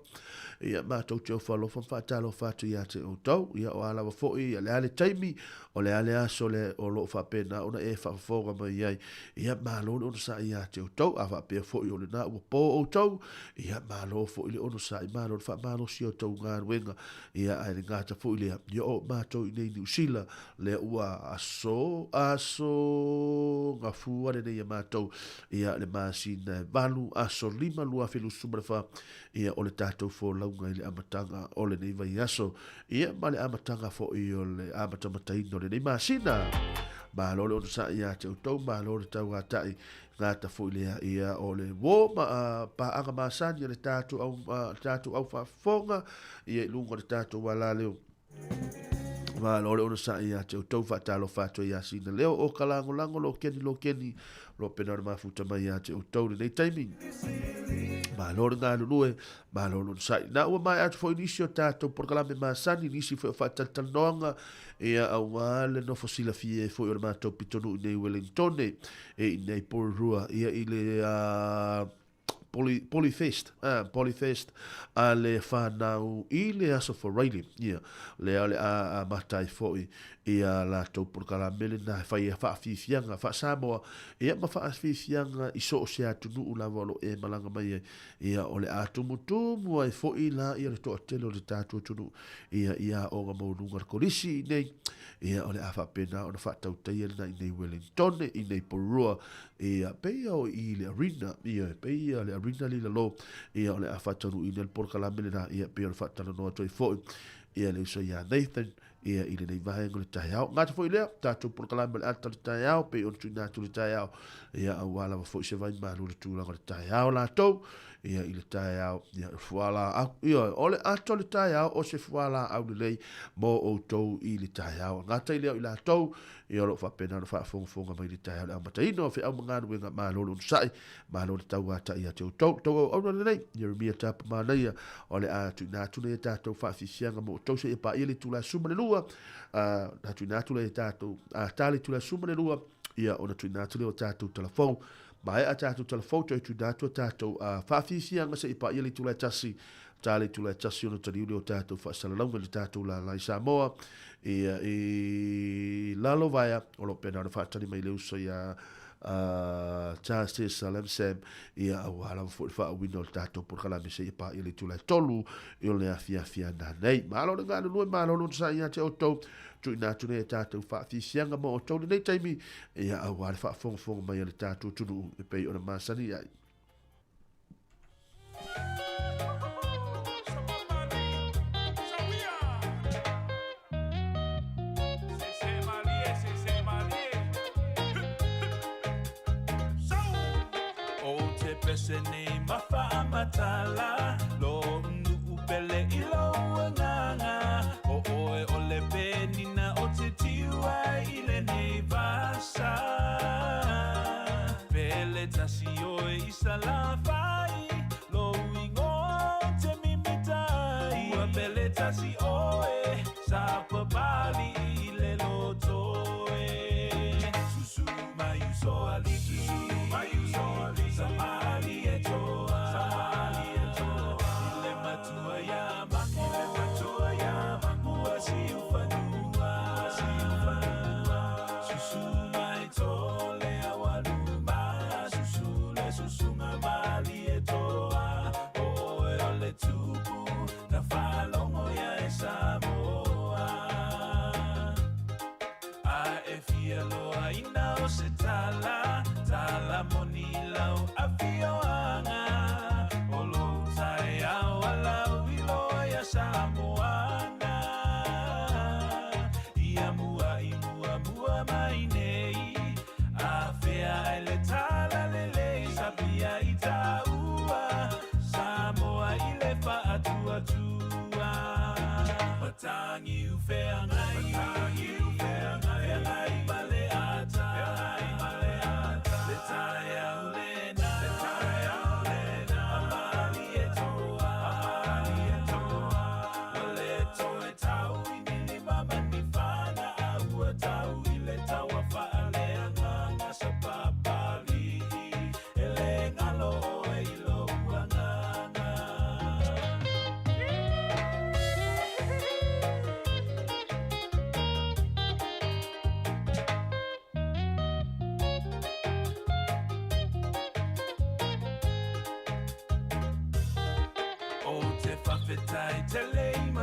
ia matou te ofo alofa ma faatalofa atu ia te outou, ia o a lava foi, ia le a le taimi, O le a le aso le o lo o faapena ona e faafofoga mai ai, ia malo le onosai ia te outou, a faapea foi o lena ua po outou, ia malo foi le onosai, malo le faamalosi o outou galuega, ia ae le gata foi lea, ia o matou i nei Niu Sila, lea ua aso, aso gafua lenei ia matou, ia le masina e 8, aso 5, 2024, ia o le tatou folauga i le amataga o lenei vaiaso, Ia, ma le amataga foi o le amatamataina o lenei masina. Malo le onosai ia te outou, malo le tauata'i, gata foi lea, ia, o le uō ma paaga masani a le tatou au, a le tatou au faafofoga, ia i luga o le tatou alaleo. Malo le onosai ia te outou, faatalofa atu ai ia Sina Leo o ka lagolago lo keni lo keni, lo pena o le mafuta mai ia te outou lenei taimi. Malo le galulue, Malo le onosai. Na ua maea atu foi nisi o tatou polokalame masani, nisi foi o faatalatalanoaga, ia aua le nofo silafia ai foi o le matou pitonuu i nei Wellingtone, e i nei Porirua, ia i le Poly, Polyfest, Polyfest a le whanau i le aso Friday, ia, lea o le a amata ai foi ia latou polokalame lena e fai ai faafiafiaga faa-Samoa, ia ma faafiafiaga i so o se atunuu lava o lo o e malaga mai ai. Ia, o le a tumutumu ai foi la ia le toatele o le tatou atunuu, ia, i aoga maualuga a le Kolisi i inei, ia, o le a faapena ona faatautaia lena i inei Wellingtone, i inei Porirua, ia, pei o i le arena, ia, pei le arena le i lalo, ia, o le a faataunuuina le polokalame lena, ia, pei ona faatalanoa atu ai foi, ia, le uso ia Nathan, ia i lenei vaega o le taeao. Gata foi lea, tatou polokalame o le ata o le taeao, pei ona tuuina atu le taeao, ia aua lava foi se vaimalu o le tulaga o le taeao latou, ia i le taeao, ia fualaau, ia o le ata o le taeao o se fualaau lelei mo outou i le taeao. Gata i lea o i latou, ia o lo o faapena ona faafogafoga mai i le taeao le amataina o feau ma galuega, malo le onosai, Malo le tauata'i ia te outou. Tou auauna lenei, Ieremia Tapa Manaia, o le a tuuina atu nei a tatou faafiafiaga mo outou seia paia le itula e 12, a, na tuuina atu lea i tatou, a ta le itula e 12, ia ona tuuina atu lea o tatou talafou. Maea tatou talafou, toe tuuina atu a tatou faafiafiaga seia paia le itula e 1, ta le itula e 1 ona taliu lea o tatou faasalalauga i le tatou lala i Samoa, ia i lalo vaea, o lo o pena ona faatali mai le uso ia a Charles T. Salam Sam, ia aua lava foi le faauiina o le tatou polokalame seia paia le itula e 3 i o le afiafi ana nei. Malo le galulue, malo le onosai ia te outou, tuuina atu nei e tatou faafiafiaga mo outou lenei taimi, ia aua le faafogafoga mai a le tatou atunuu e pei ona masani ai.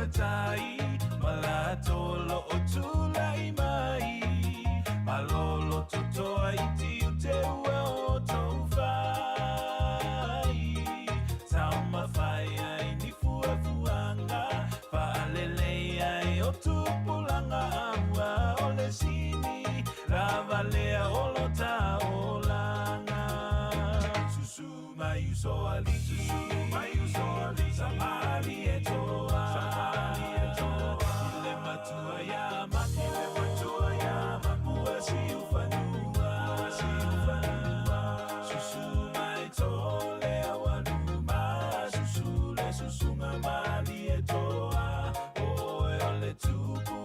matai ma latou o lo o tulai mai. Malolo totoa i tiute ua outou fai. Taumafai ai ni fuafuaga, faalelei ai o tupulaga aua o le sini lava lea o lo ta olaga. Susu mai usoalii, susu mai usoalii, Samalietoa, Samalietoa, i le matua ia Mako, i le matua ia Mako, ua siufanua, ua siufanua, susu mai tole aualuma, susu le susuga Malietoa, o oe o le tupu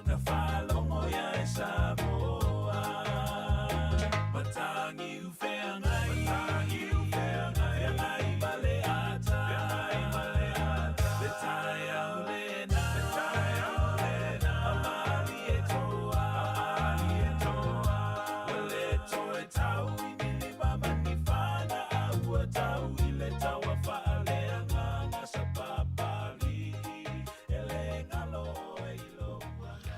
na faalogo ia e Samoa. Matagi Feagai, feagai ma le ata, feagai ma le ata, le taeao lena, le taeao lena, a Malietoa, a Malietoa, ua le toe tau i ni lima ma ni fana, a ua tau i le taua faaleagaga sa Papalii, e le galo oe i lou agaga.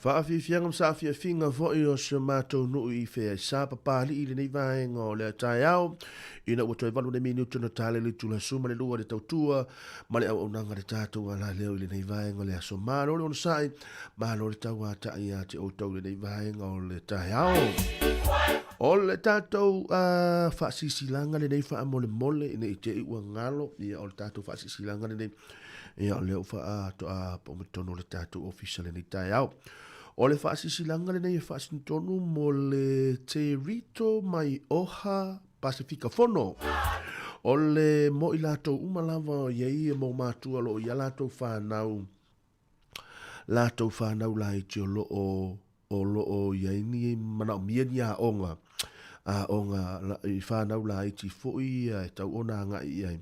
Faafiafiaga ma saafiafiga foi o si o matou nuu i Feaisa, Papalii i lenei vaega o lea taeao, ina ua toe 8 nei minute ona tale le itula 12 i le tautua ma le auaunaga a le tatou alaleo i lenei vaega o le aso. Malo le onosai, malo le tauatai ia te outou i lenei vaega o le taeao. O le tatou faasisilaga lenei faamolemole ina i te i ua galo, ia o le tatou faasisilaga lenei Ia, o lea ua faatoa pau mai totonu o le tatou ofisa lenei taeao. O le faasisilaga lenei e faasinotonu mo le Te Rito mai Oha Pasifika Fono. O le mo i latou uma lava o i ai e mau matua o lo o i a latou whānau, latou whānau laiti o lo o o lo o i ai ni manaomia ni aoga, aoga i whānau laiti foi ia e tau ona agai i ai.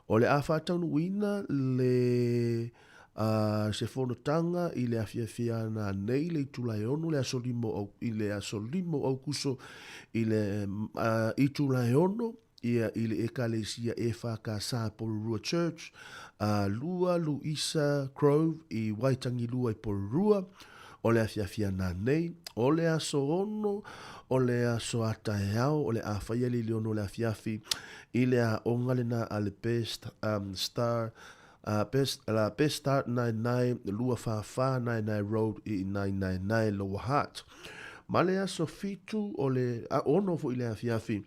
O le a whātaunuuina le a se fonotaga i le afiafi ana nei le itula e ono le aso lima o i le aso 5 o Aukuso i le itula e ono ia i le Ekalesia EFKS Porirua Church, a Lua Luisa Grove i Waitangilua i Porirua, o le afiafi ana nei, o le aso 6, o le aso a taeao, o le a whaia le 6 o le afiafi i le aoga lena a le Best um, Star uh, Best, la Best Start 99 244 99 Road i 999 Lower Hutt. Ma le aso 7 o le a, ono foi le afiafi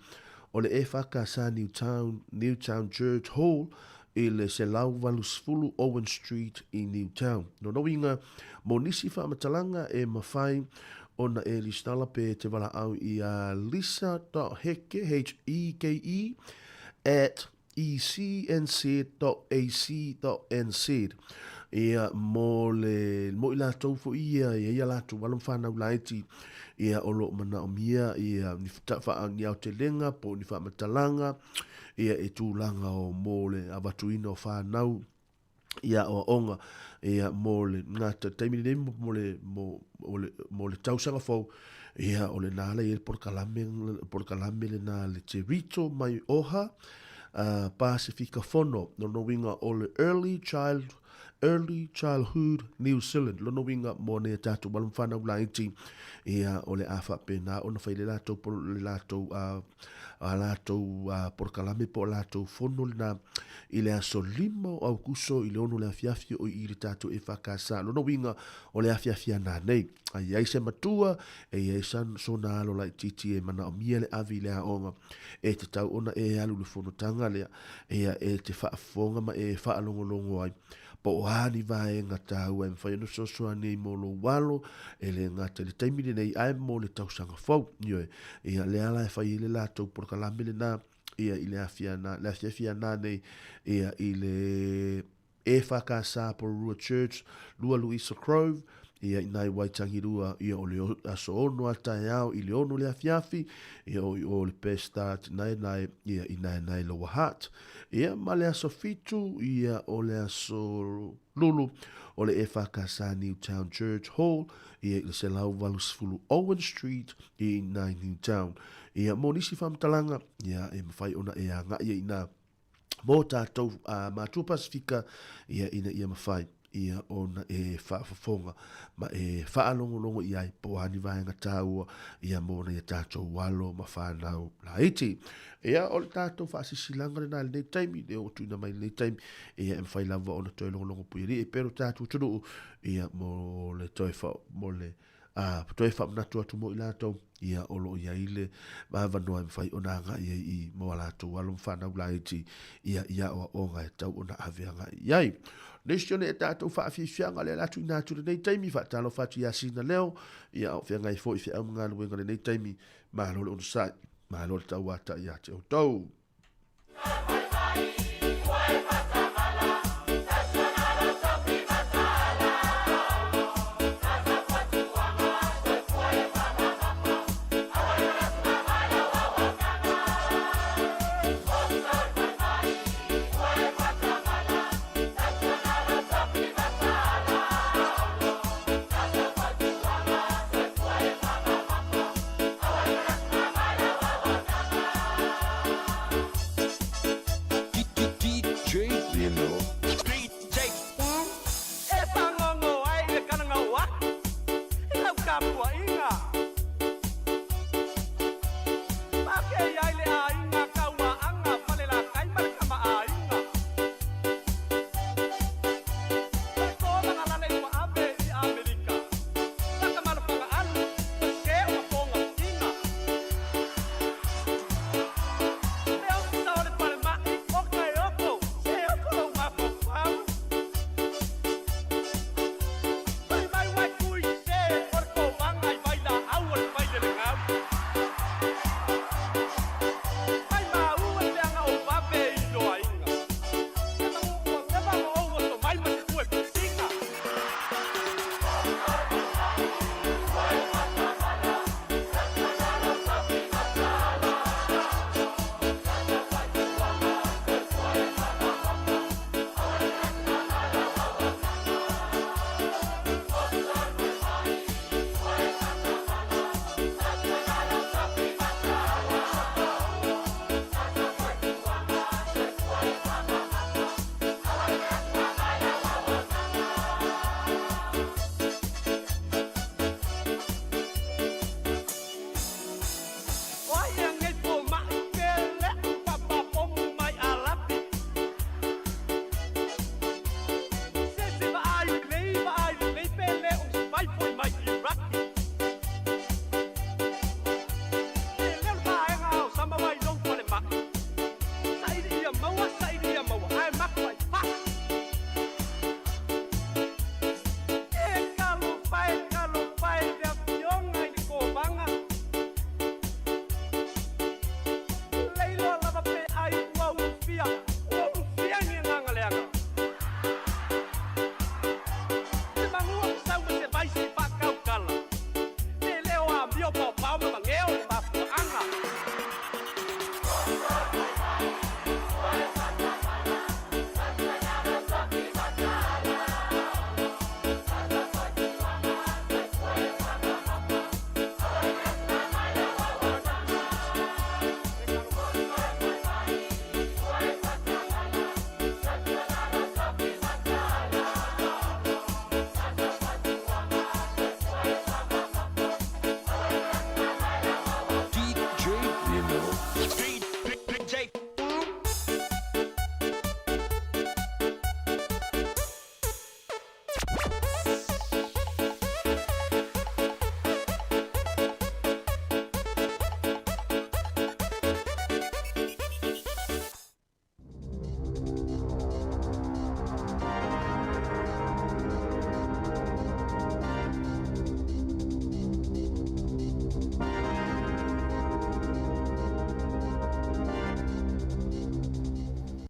o le EFKS Newtown, Newtown Church Hall i le 180 Owen Street i Newtown. Lona uiga, mo nisi faamatalaga e mafai ona e lisitala pe te valaau i a lisa.heke, H-E-K-E, at ecnz.ac.nz ia mo le mo i latou foi ia e ia latou alo ma whanau laiti ia o lo o manaomia ia ni ni aotelega po o ni faamatalaga ia e tulaga o mo le avatuina o whanau ia aoaoga ia mo le gata taimi lenei mo le mo mo le mo le tausaga fou ia o lena la i ai le polokalame polokalame lena le Te Rito mai Oha Pasifika Fono lona uiga o le Early Child Early Childhood New Zealand lona uiga mo nei a tatou alo ma fanau laiti ia o le a faapena ona fai le latou le latou a latou polokalame po o latou fono lena i le aso 5 o Aukuso i le 6 o le afiafi o i i le tatou EFKS. Lona uiga o le afiafi ana nei. A i ai se matua, e i ai sona alo laitiiti e manaomia le ave i le aoga, e tatau ona e alu i le fonotaga lea, ia e te faafofoga ma e faalogologo ai po o a ni vaega taua e mafai ona fesoasoani ai mo lou alo, e le gata i le taimi lenei ae mo le tausaga fou. Ioe, ia lea la e fai ai le latou polokalame lena, ia i le afiafi ana nei, ia i le EFKS Porirua Church, Lua Luisa Grove, ia i nai Waitangirua, ia o le aso 6 a taeao i le 6 le afiafi, ia o i o le Best Start Naenae, ia i Naenae Lower Hutt. Ia ma le aso 7, ia o le aso Lulu, o le EFKS Newtown Church Hall, ia i le 180 Owen Street i nai Newtown. Ia mo nisi faamatalaga, ia e mafai ona e agai ai i ina mō tātou mātua Pasifika, ia, ina ia mafai. ia ona e faafofoga ma e faalogologo i ai po o a ni vaega taua ia mo nai a tatou alo ma fanau laiti. Ia, o le tatou faasisilaga lena i lenei taimi, lea ua tuuina mai i lenei taimi, ia e mafai lava ona toe logologo puialii e pei o le tatou atunuu, ia mo le toe fa, mo le a toe faamanatu atu mo i latou, ia o lo o i ai le avanoa e mafai ona agai ai i mo a latou alo ma fanau laiti, ia i aoaoga e tatau ona ave agai i ai. Nisi o nei tatou faafiafiaga lea o le a tuuina atu i lenei taimi, faatalofa atu ia Sina Leo, ia a o feagai foi feau ma galuega i lenei taimi, malo le onosai, malo le tauatai ia te outou. E pāgogo ai le kalagaoa i lau tapuaiga. Pakei ai le aiga Kauaʻaga, Falelatai ma le Kamaʻāina. Faitō magalale i ua ave i ʻAmelika. Laka alu, ua ke ua pōga piʻina. Le ofisa o le falemai o Kaeoko, se oko lou mafaufau. Fai mai wai kui te o le kovaga i vailaau o le failele gau. Mai maua le peaga o vave i loaiga. Se magu ua leva ma ou oto mai ma te tue pisiga. O ai ea nei fomai pe leʻu papa pomu mai Alapi. Se se vaai lelei vaai lelei pe leʻu sifai foi mai Iraki. E leo le vaega o sama wai lou falemai. Saili ia maua saili ia maua ae maku ai faa. E talofa e talofa e le afioga i le kovaga. Leiloa lava pe ai ua ulufia, ua ulufia ni agaga leaga. Se magua masau ma se vaisi i faakaukala. Le leo amio paopao ma mageo le mafuaaga.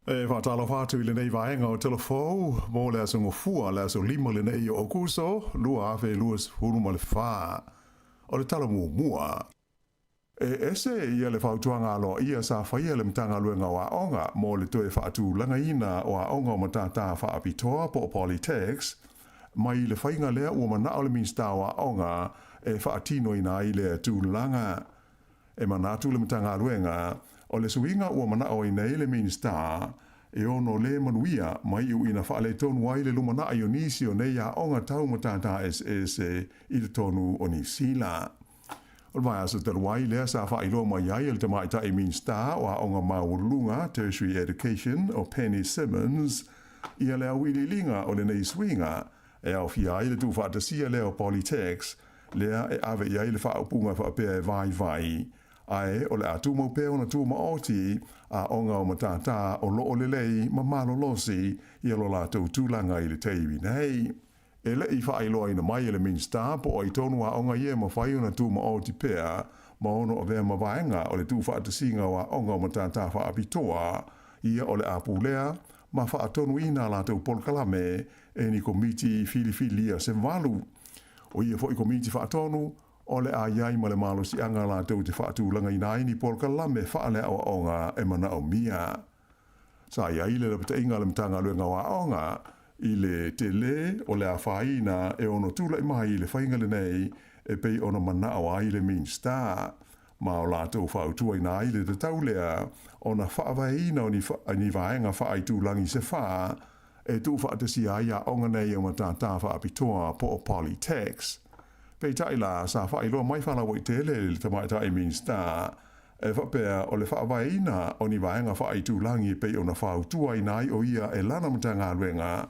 E faatalofa atu i lenei vaega o Telefou mo le aso Gafua, le aso 5 lenei o Aokuso 2024. O le tala muamua. E ese ia le fautuaga aloaia sa faia e le Matagaluega o Aoga mo le toe faatulagaina o aoga o matata faapitoa po o Polytechs mai le faiga lea ua manao le Minisita o Aoga e faatinoina ai lea tulaga. E manatu le Matagaluega, o le suiga ua manao ai nei le Minisita e ono le manuia ma iʻu ina faaletonu ai le lumanaʻi o nisi o nei aoga tau matata eseese i totonu o Niu Sila. O le vaiaso talu ai lea sa faailoa mai ai e le Tamaitai Minista o Aoga Maualuluga, Tertiary Education, o Penny Simmonds, ia le auiliiliga o lenei suiga e aofia ai le tuufaatasia lea o Polytechs, lea e ave i ai le faaupuga faapea e vaivai, ae o le a tumau pea ona tumaoti aoga o matata o loo lelei ma malolosi ia lo latou tulaga i le taimi nei. E le i faailoaina mai e le Minisita po o ai tonu aoga ia e mafai ona tumaoti pea ma ono avea ma vaega o le tuufaatasiga o aoga o matata faapitoa ia o le a pulea ma faatonuina a latou polokalame e ni komiti filifilia se valu. O ia foi komiti faatonu, o le a i ai ma le malosiaga latou te faatulagaina ai ni polokalame faaleaoaoga e manaomia. Sa i ai le lapataiga a le Matagaluega o Aoga i le tele o le afaina e ono tulai mai i le faiga lenei e pei ona manao ai le Minisita ma o latou fautuaina ai le tatau lea ona faavaeina o ni vaega faaitulagi se fa e tuufaatasia ai aoga nei o matata faapitoa po o Polytechs. Peitai la, sa faailoa mai faalauaitele i le Tamaitai Minisita e faapea o le faavaeina o ni vaega faaitulagi e pei ona fautuaina ai o ia e lana Matagaluega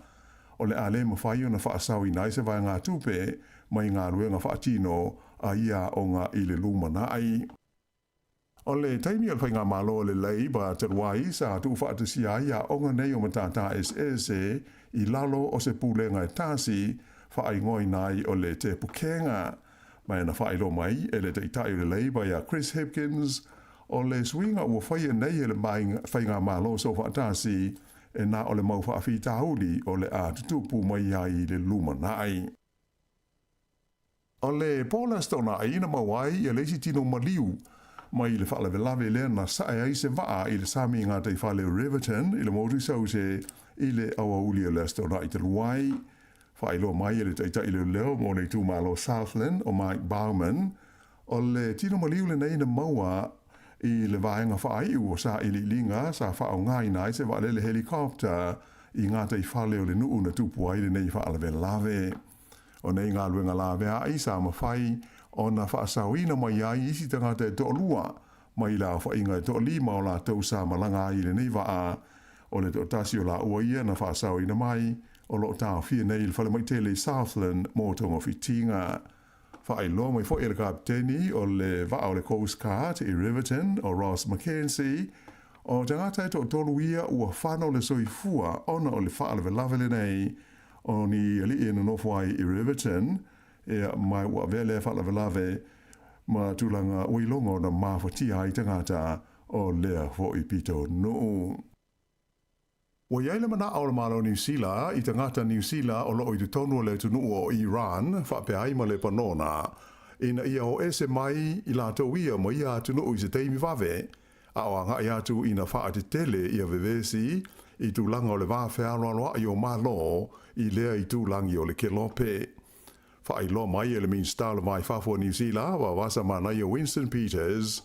o le a le mafai ona faasaoina ai se vaegatupe mai galuega faatino a ia aoga i le lumanai. O le taimi o le Faigamalo a le Labour talu ai sa tuufaatasia ai aoga nei o matata eseese i lalo o se pulega e tasi faaigoaina ai o le Te Pukenga. Ma e na faailoa mai e le Taitai o le Labour ia Chris Hipkins, o le suiga ua faia nei e le Faigamalo Soofaatasi e na o le mau faafitauli o le a tutupu mai ai i le lumanai. O le po le Aso Toonai na maua ai ia le isi tino maliu mai le faalavelave lea na sae ai se vaa i le sami i gataifale o Riverton i le motu i Saute i le aoauli o le Aso Toonai talu ai. Faailoa mai e le Taitai Leoleo mo le itumalo Southland o Mike Bauman, o le tino maliu lenei na maua i le vaega faaiu o sailiiliga sa faaaogaina ai se vaalele helicopter i gataifale o le nuu na tupu ai lenei faalavelave. O nei galuega laveai sa mafai ona faasaoina mai ai isi tagata e toalua mai le aofaiga e toalima o latou sa malaga ai i lenei vaa. O le toatasi o laua ia na faasaoina mai, o lo o taofia nei i le falemai tele i Southland mo togafitiga. Faailoa mai foi e le kapeteni o le vaa o le Coast Guard i Riverton, o Ross McKenzie, o tagata e toatolu ia ua fano le soifua ona o le faalavelave lenei o ni alii e nonofo ai i Riverton, ea, ma ua avea lea faalavelave ma tulaga ua iloga ona mafatia ai tagata o lea foi pitonuu. Ua i ai le manao o le Malo o Niu Sila i tagata Niu Sila o loo i totonu o le atunuu o Iran faapea ai ma Lepanona ina ia o ese mai i latou ia ma ia atunuu i se taimi vave a o agai atu ina faatetele ia vevesi i tulaga o le va fealoaloai o Malo i lea itulagi o le Kelope. Faailoa mai e le Minisita o le Va i Fafo o Niu Sila, Vavasa Manaia Winston Peters,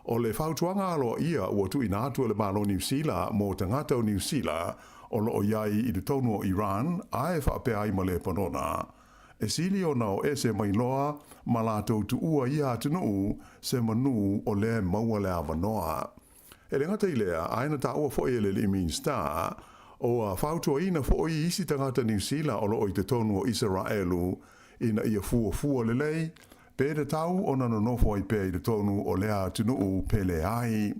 o le fautuaga aloaia ua tuuina atu e le Malo o Niu Sila mo tagata o Niu Sila o lo o i ai i totonu o Iran ae faapea ai ma Lepanona, e sili ona o ese mai loa ma latou tuua ia atunuu se manu o lea e maua le avanoa. E le gata i lea, ae na taua foi e le alii Minisita, ua fautuaina foi isi tagata Niu Sila o lo o i totonu o Isaraelu ina ia fuafua lelei pe tatau ona nonofo ai pea i totonu o lea atunuu pe leai.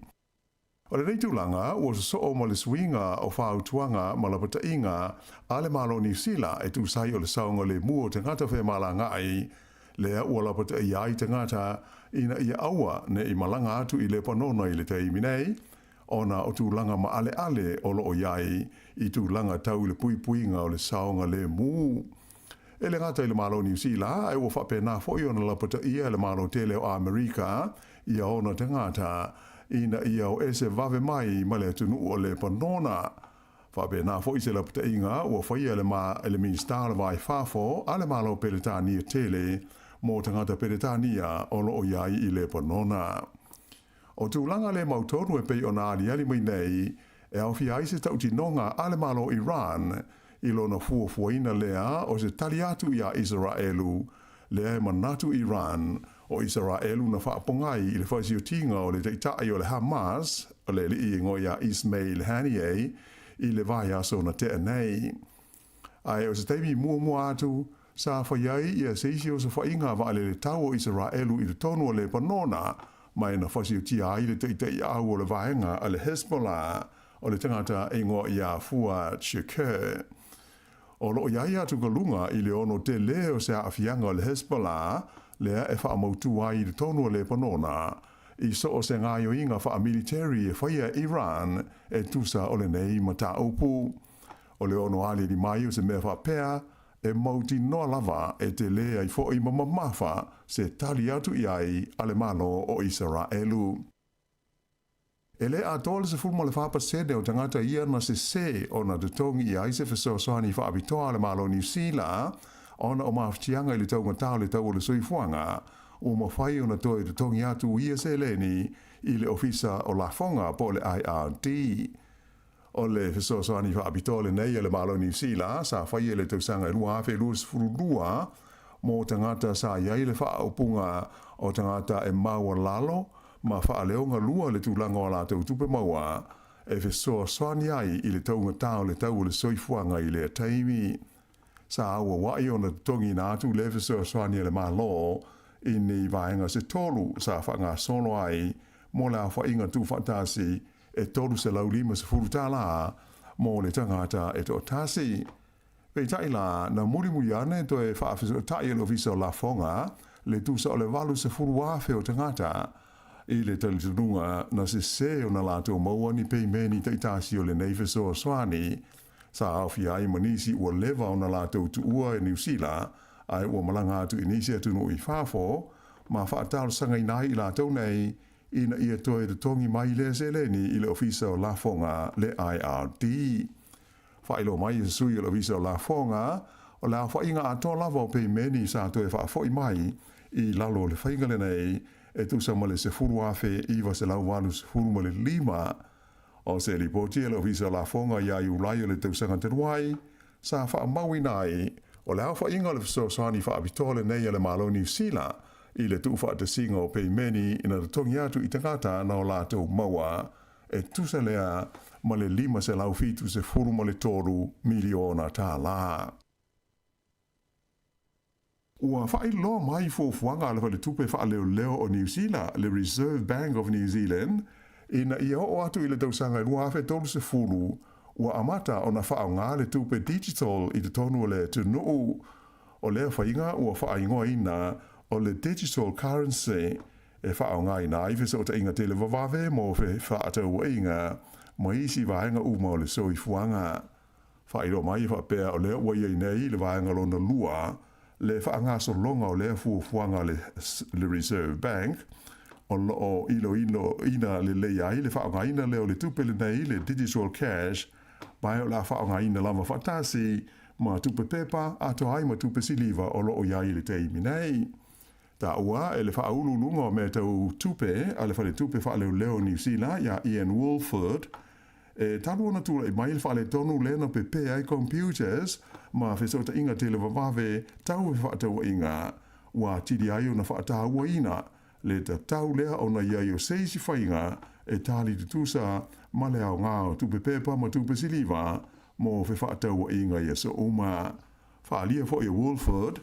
O lenei tulaga, ua sosoo ma le suiga o fautuaga ma lapataiga a le Malo o Niu Sila e tusa ai o le saogalemu o tagata femalagaai, lea ua lapataia ai tagata ina ia aua ne i malaga atu i Lepanona i le taimi nei, ona o tulaga maaleale o lo o i ai i tulaga tau i le puipuiga o le saogalemu. E le gata i le Malo o Niu Sila, ae ua faapena foi ona lapataia e le Malo tele o Amerika ia ona tagata ina ia o ese vave mai ma le atunuu o Lepanona. Faapena foi se lapataiga ua faia e le Minisita o le Va i Fafo a le Malo Peretania tele mo tagata Peretania o lo o i ai i Lepanona. O tulaga le mautonu e pei ona aliali mai nei, e aofia ai se tautinoga a le Malo o Iran i lona fuafuaina lea o se tali atu iā Isaraelu, lea e manatu Iran, o Isaraelu na faapogai i le faasiotiga o le taitai o le Hamas, o le alii igoa ia Ismail Haniyeh, i le vaiaso na tea nei. Ae o se taimi muamua atu, sa fai ai ia se isi osofaiga vaalele tau o Isaraelu i totonu o Lepanona, ma e na fasiotia ai le taitaiau o le vaega a le Hezbollah, o le tagata e igoa ia Fuad Shukr. O lo o i ai atugaluga i le ono tele o se aafiaga o le Hezbollah, lea e faamautu ai i totonu o Lepanona, i so o se gaoioiga faamiliteri e faia e Iran e tusa o lenei mataupu. O le ono aliali mai o se mea faapea, e mautinoa lava e tele ai foi ma mamafa se tali atu i ai a le Malo o Isaraelu. E le atoa le 14% o tagata ia na sesē ona totogi i ai se fesoasoani faapitoa a le Malo o Niu Sila ona o mafatiaga i le taugatā o le tau o le soifuaga, ua mafai ona toe totogi atu ia seleni i le Ofisa o Lafoga po o le IRD. O le fesoasoani faapitoa lenei a le Malo o Niu Sila sa faia i le tausaga e 2022 mō tagata sa i ai le faaupuga o tagata e maualalo ma faaleogalua le tulaga o a latou tupe maua e fesoasoani ai i le taugatā o le tau o le soifuaga i lea taimi. Sa auauai ona totogiina atu le fesoasoani a le Malo i ni vaega se tolu sa faagasolo ai mo le aofaiga tuufaatasi e $350 mo le tagata e toatasi. Peitai la, na mulimuli ane toe faafesootai e le Ofisa o Lafoga le tusa o le 80,000 o tagata i le talitonuga na sesē ona latou maua ni peimeni taitasi o lenei fesoasoani sa aofia ai ma nisi ua leva ona latou tuua e Niu Sila ae ua malaga atu i nisi atunuu i fafo ma faatalosagaina ai i latou nei ina ia toe totogi mai lea seleni i le Ofisa o Lafoga le IRD. Faailoa mai e se sui o le Ofisa o Lafoga, o le aofaiga atoa lava o peimeni sa toe faafoi mai i lalo o le faiga lenei e tusa ma le 10,985. O se lipoti a le Ofisa o Lafoga ia Iulai o le tausaga talu ai, sa faamauina ai, o le aofaiga o le fesoasoani faapitoa lenei a le Malo o Niu Sila i le tuufaatasiga o peimeni ina totogi atu i tagata na o latou maua e tusa lea ma le $573 miliona tālā. Ua faailoa mai fuafuaga a le Faletupe Faaleoleo o Niu Sila, le Reserve Bank of New Zealand, ina ia oo atu i le tausaga e 2030, ua amata ona faaaoga le tupe digital i totonu o le atunuu. O lea faiga ua faaigoaina o le digital currency e faaaogaina ai fesootaiga televavave mo fefaatauaiga ma isi vaega uma o le soifuaga. Faailoa mai e faapea o lea ua i ai nei le vaega lona lua le faagasologa o lea fuafuaga a le Reserve Bank o lo o iloiloina lelei ai le faaaogaina lea o le tupe lenei, le digital cash, ma o le a faaaogaina lava faatasi ma tupe pepa atoa ai ma tupe siliva o lo o i ai i le taimi nei. Taua e le faauluuluga o mea tau tupe a le Faletupe Faaleoleo o Niu Sila iā Ian Woolford, e talu ona tulai mai le faaletonu lea na pepē ai computers ma fesootaiga televavave tau fefaatauaiga, ua atili ai ona faatauaina le tatau lea ona i ai o se isi faiga e tali tutusa ma le aoga o tupe pepa ma tupe siliva mo fefaatauaiga i aso uma. Faaalia foi e Woolford,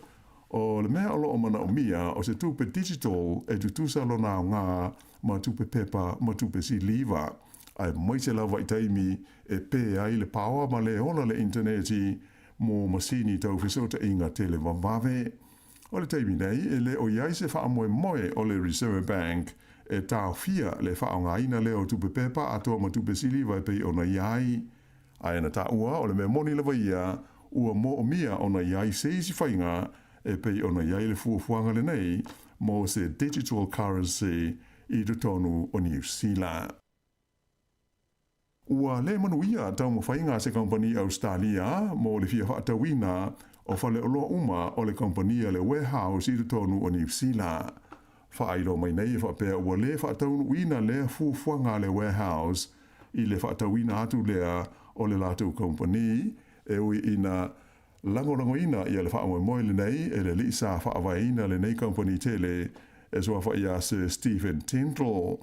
o le mea o lo o manaomia o se tupe digital e tutusa lona aoga ma tupe pepa ma tupe siliva, aemaise lava i taimi e pē ai le paoa ma le ola le initaneti mo masini tau fesootaiga televavave. O le taimi nei, e le o i ai se faamoemoe o le Reserve Bank e taofia le faaaogaina lea o tupe pepa atoa ma tupe siliva e pei ona i ai. Ae na taua o le mea moni lava ia, ua moomia ona i ai se isi faiga e pei ona i ai le fuafuaga lenei mo se digital currency i totonu o Niu Sila. Ua le manuia taumafaiga a se kamupani Ausetalia mo le fia faatauina o faleoloa uma o le kamupani a le Warehouse i totonu o Niu Sila. Faailoa mai nei e faapea ua le faataunuuina lea fuafuaga a le Warehouse. i le faatauina atu lea o le latou kamupani, e ui ina lagolagoina ia le faamoemoe lenei e le alii sa faavaeina lenei kamupani tele e suafa ia Sir Stephen Tindall.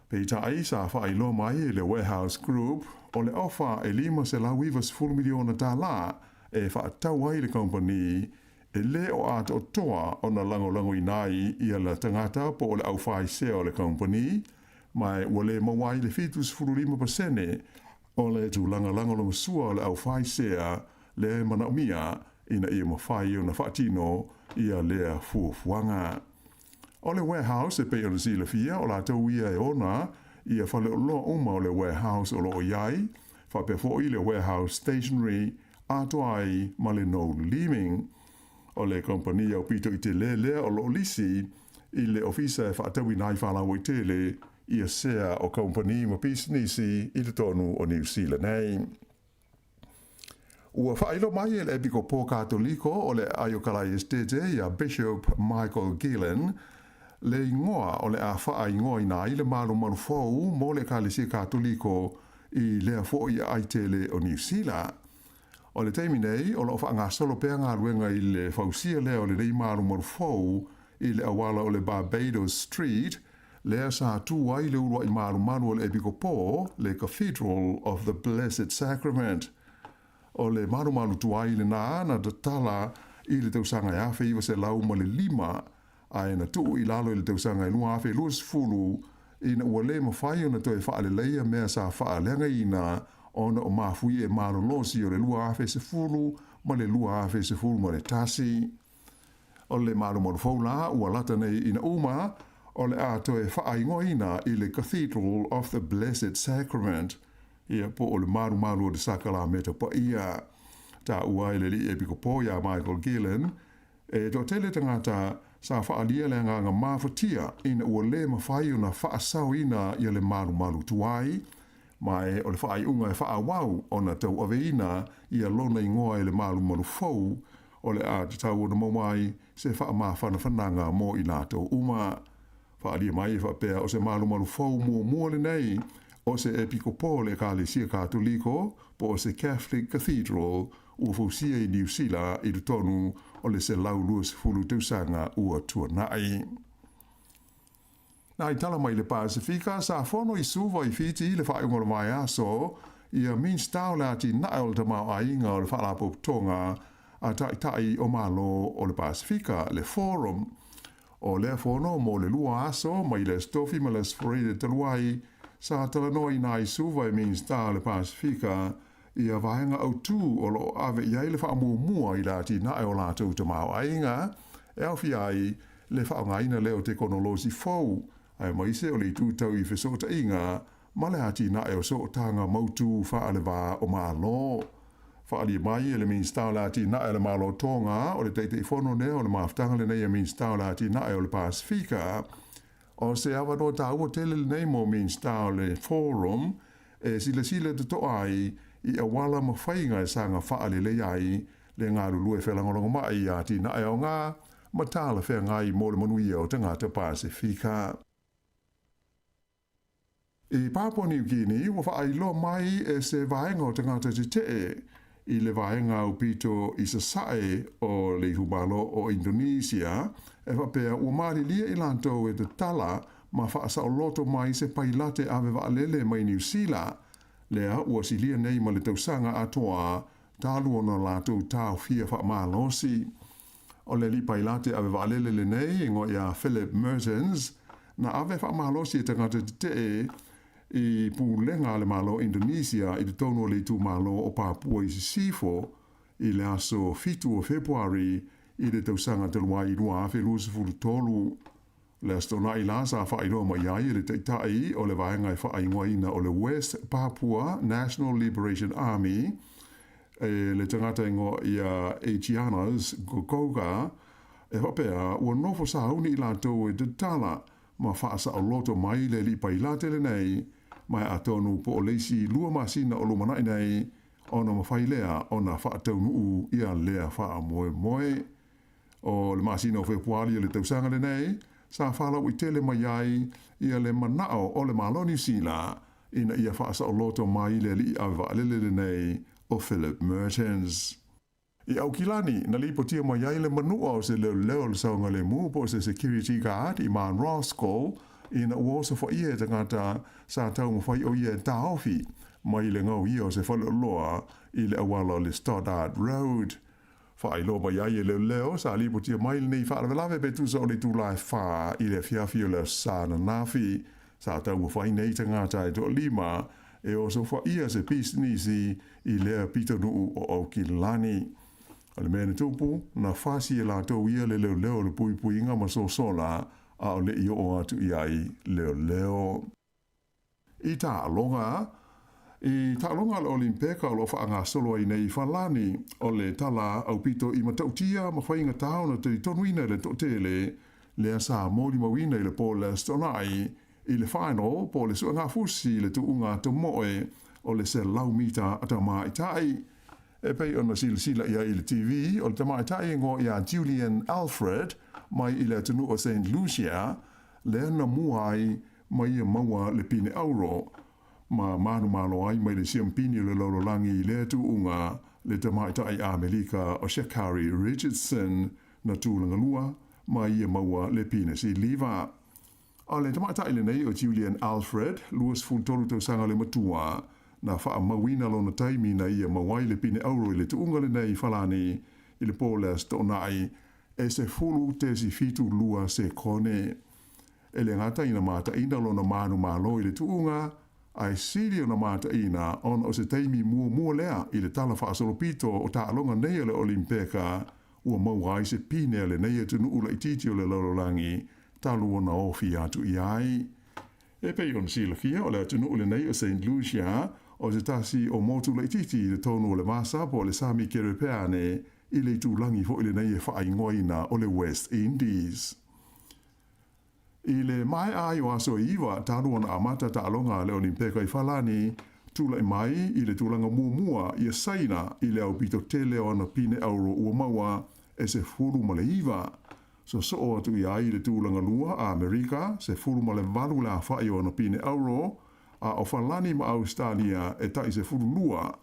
Peitai, sa faailoa mai e le Warehouse Group o le ofa e $590 miliona tala e faatau ai le kamupani e le o atoatoa ona lagolagoina ai ia le tagata po o le aufaisea o le kamupani, ma ua le maua ai le 75% o le tulaga lagolagosua o le aufaisea lea e manaomia ina ia mafai ona faatino ia lea fuafuaga. O le Warehouse e pei ona silafia, o latou ia e ona ia faleoloa uma o le Warehouse o lo o i ai, faapea foi le Warehouse Stationery atoa ai ma le Noel Leeming. O le kamupani aupito i tele lea o lo o lisi i le ofisa e faatauina ai faalauaitele ia sea o kamupani ma pisinisi i totonu o Niu Sila nei. Ua faailoa mai e le Epikopo Katoliko o le Aiokalaiestete ia Bishop Michael Gillen le igoa o le a faaigoaina ai le malumalu fou mo le Ekalesia Katoliko i lea foi aai tele o Niu Sila. O le taimi nei, o lo o faagasolo pea galuega i le fausia lea o lenei malumalu fou i le auala o le Barbados Street, lea sa tu ai le uluai malumalu o le Epikopo, le Cathedral of the Blessed Sacrament. O le malumalu tuai lenā na tatala i le tausaga e 1905, ae na tuu i lalo i le tausaga e 2020 ina ua le mafai ona toe faaleleia mea sa faaleagaina ona o mafuie malolosi o le 2010 ma le 2011. O le malumalu fou la ua lata nei ina uma, o le a toe faaigoaina i le Cathedral of the Blessed Sacrament, ia po o le malumalu o le Sakalameta Paia. Taua ai le alii epikopo iā Michael Gillen, E toatele tagata sa faaalia le agaga mafatia ina ua le mafai ona faasaoina ia le malumalu tuai, ma e o le faaiuga e faaauau ona tauaveina ia lona igoa i le malumalu fou, o le a tatau ona maua ai se faamafanafanaga mo i latou uma. Faaalia mai e faapea o se malumalu fou muamua lenei o se Epikopo o le Ekalesia Katoliko po o se Catholic Cathedral ua fausia i Niu Sila i totonu o le 120 tausaga ua tuanai. Nā i tala mai le Pasifika, sa fono i Suva i Fiti i le faaiuga o le vaiaso ia Minista o le Atinae o le Tamaoaiga o le Faalapotopotoga a Taitai o Malo o le Pasifika, le Forum. O lea fono mo le lua aso mai le Aso Tofi ma le Aso Faraile talu ai, sa talanoaina ai Suva e Minista o le Pasifika ia vaega autū o lo o ave i ai le faamuamua i le atinae o latou tamaoaiga e aofia ai le faaaogaina lea o tekonolosi fou, aemaise o le itu tau i fesootaiga ma le atinae o sootaga mautu faaleva o Malo. Faaalia mai e le Minisita o le Atinae o le Malo Tonga o le Taitaifono lea o le mafutaga lenei a Minisita o le Atinae o le Pasifika, o se avanoa taua tele lenei mo Minisita o le Forum e silasila totoa ai i auala ma faiga e saga faalelei ai le galulue felagolagomai i atinae aoga ma talafeagai mo le manuia o tagata Pasifika. I Papua Niu Kini, ua faailoa mai e se vaega o tagata tetee i le vaega aupito i sasae o le itumalo o Indonesia, e faapea ua malilie i latou e tatala ma faasaoloto mai se pailate ave vaalele mai Niu Sila, lea ua silia nei ma le tausaga atoa talu ona latou taofia faamalosi. O le alii pailate ave vaalele lenei, e igoa ia Philip Mertens, na ave faamalosi e tagata tetee i pulega a le Malo o Indonesia i totonu o le itumalo o Papua i Sisifo i le aso 7 o Fepuari i le tausaga talu ai 2023. Le Aso Toonai la sa faailoa mai ai e le taitai o le vaega e faaigoaina o le West Papua National Liberation Army, e le tagata igoa ia Egianus Gogoga, e faapea ua nofo sauni i latou e tatala ma faasaoloto mai le alii pailate lenei, ma atonu po o le isi 2 masina o lumanai nei ona mafai lea ona faataunuu ia lea faamoemoe. O le masina o Fepuari o le tausaga lenei, sa faalauaitele mai ai ia le manao o le Malo o Niu Sila ina ia faasaoloto mai le alii ave vaalele lenei o Philip Mertens. I Aukilani, na lipotia mai ai le manua o se leoleo o le saogalemu po o se security guard Iman Roscoe ina ua osofaia e tagata sa taumafai o ia e taofi mai le gauia o se faleoloa i le auala o le Stoddard Road. Faailoa mai ai e leoleo sa lipotia mai lenei faalavelave pe tusa o le itula e 4 i le afiafi o le Aso Sa ananafi. Sa taumafai nei tagata e toalima e osofaia se pisinisi i lea pitonuu o Aukilani. O le mea na tupu, na fasi e latou ia le leoleo o le puipuiga ma sosola a o le i oo atu i ai leoleo. I taaloga, I taaloga a le Olimpeka o lo o faagasolo ai nei i Falani, o le tala aupito i matautia ma faigata ona talitonuina e le toatele, lea sa molimauina i le po le Aso Toonai i le final po o le suegafusi i le tuuga tomoe o le 100 mita a tamaitai. E pei ona silasila i ai i le TV, o le tamaitai e igoa ia Julien Alfred mai i le atunuu o Saint Lucia, lea na mua ai ma ia maua le pine auro, ma manumalo ai mai le siampini o le lalolagi i lea tuuga le tamaitai Amelika o Sha'Carri Richardson na tulaga lua ma ia maua le pine siliva. O le tamaitai lenei o Julian Alfred, 23 tausaga le matua, na faamauina lona taimi na ia maua ai le pine auro i le tuuga lenei i Falani i le po le Aso Toonai e 10.72 sekone. E le gata ina mataina lona manumalo i le tuuga, ae sili ona mataina ona o se taimi muamua lea i le tala faasolopito o taaloga nei a le Olimpeka ua maua ai se pine a lenei atunuu laitiiti o le lalolagi talu ona ofi atu i ai. E pei ona silafia, o le atunuu lenei o Saint Lucia, o se tasi o motu laitiiti i totonu o le vasa po o le sami Kerepeane i le itulagi foi lenei e faaigoaina o le West Indies. I le maea ai o aso e 9 talu ona amata taaloga a le Olimpeka i Falani, tulai mai i le tulaga muamua ia Saina i le aupito tele o ana pine auro ua maua e 19. Sosoo atu i ai i le tulaga lua a Amerika, 18 le afa'i o ana pine auro, a o Falani ma Ausetalia e tai 12.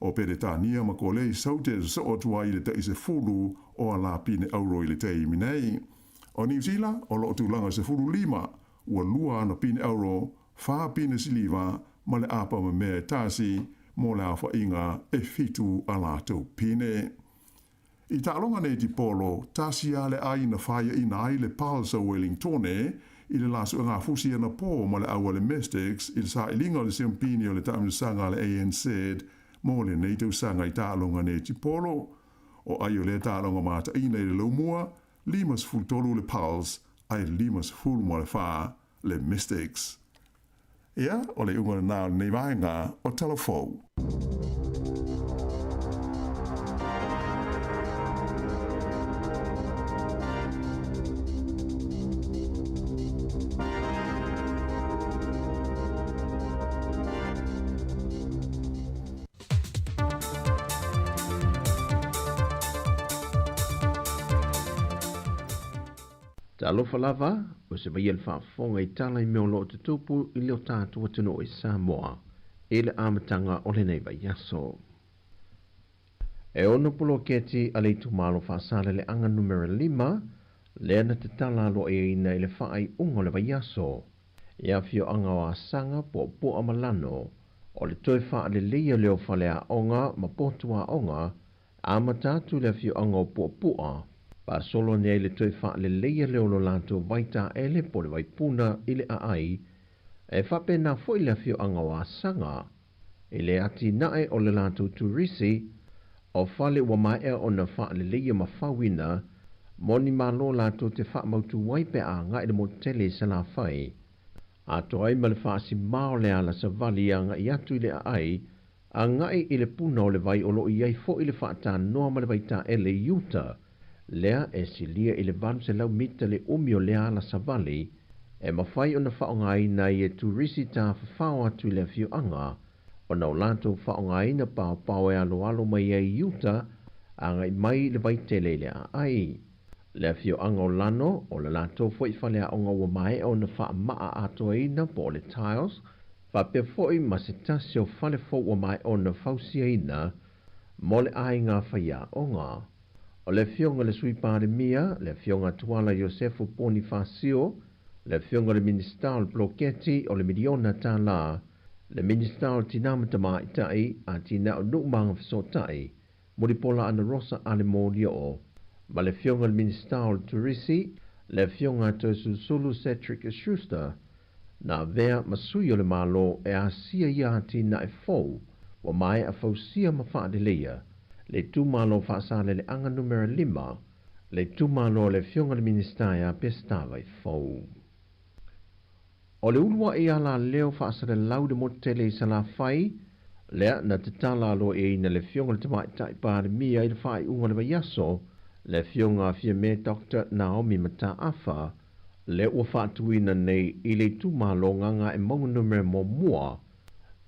O Peretania ma Kolei Saute e sosoo atu ai i le tai 10 o ala pine auro i le taimi nei. O Niu Sila, o lo o tulaga 15, ua lua ana pine auro, fa pine siliva ma le apa mamea e tasi mo le aofa'iga e fitu a latou pine. I taaloga nei tipolo, tasi lava le ai na faiaina ai le Pulse o Wellingtone i le la suegafusi anapo ma le au a le Mystics i le sailiga o le siampini o le taamilosaga a le ANZ mo lenei tausaga i taaloga nei tipolo. O ai o lea taaloga mataina i le laumua, 53 le Pulse ae 54 le Mystics. Ia, o le iuga lena o lenei vaega o Tala Fou. Talofa lava, ua se vaia le faafofoga i tala i mea o lo o tutupu i le o tatou atunuu i Samoa i le amataga o lenei vaiaso. E ono poloketi a le itumalo Faasaleleaga numera 5 lea na tatala aloaiaina i le faaiuga o le vaiaso i afioaga o Asaga, Puapua ma Lano, o le toe faaleleia lea o faleaoga ma potuaoga Amata atu le afioaga o Puapua, faasolo ane ai le toe faaleleia lea o lo latou vaitaele po o le vaipuna i le aai, e faapena foi le afioaga o Asaga i le atinae o le latou turisi, o fale ua maea ona faaleleia ma fauina mo ni malo latou te faamautu ai pe a agai le motu tele i Salafai, atoa ai ma le faasimā o le ala savali e agai atu i le aai Agai i le puna o le vai o lo o i ai foi le faatanoa ma le vaitaele i uta, lea e silia i le 800 mita le umi o lea ala savali, e mafai ona faaaogaina ai e turisi tafafao atu i le afioaga, ona o latou faaaogaina paopao e aloalo mai ai i uta, agai mai i le vaitele i le aai. Le afioaga o Lano, o le latou foi faleaoga ua maea ona faamaa atoaina po o le tiles, Faapea foi ma se tasi o fale fou ua maea ona fausiaina mo le aiga faiaoga. O le Afioga i le Sui Palemia, le Afioga Tuala Iosefu Ponifasio, le Afioga i le Minisita o le Poloketi o le Miliona Tala, le Minisita o Tina ma Tamaitai, Atinae o Nuu ma Agafesootai, Mulipola Anarosa Ale Molioo, ma le Afioga i le Minisita o le Turisi, le Afioga Toeolesulusulu Cedric Schuster, na avea ma sui o le Malo e asia ia atinae fou ua maea fausia ma faaleleia le itumalo Faasaleleaga Numera 5, le itumalo o le Afioga i le Minisita ia Peseta Vaifou. O le uluai alaleo faasalelau i le motu tele i Salafai, lea na tatala aloaiaina e le Afioga i le Tamaitai Palemia i le faaiuga o le vaiaso, le Afioga a Fiame Doctor Naomi Mataafa, lea ua faatuina nei i le itumalo Gagaemauga Numera 1,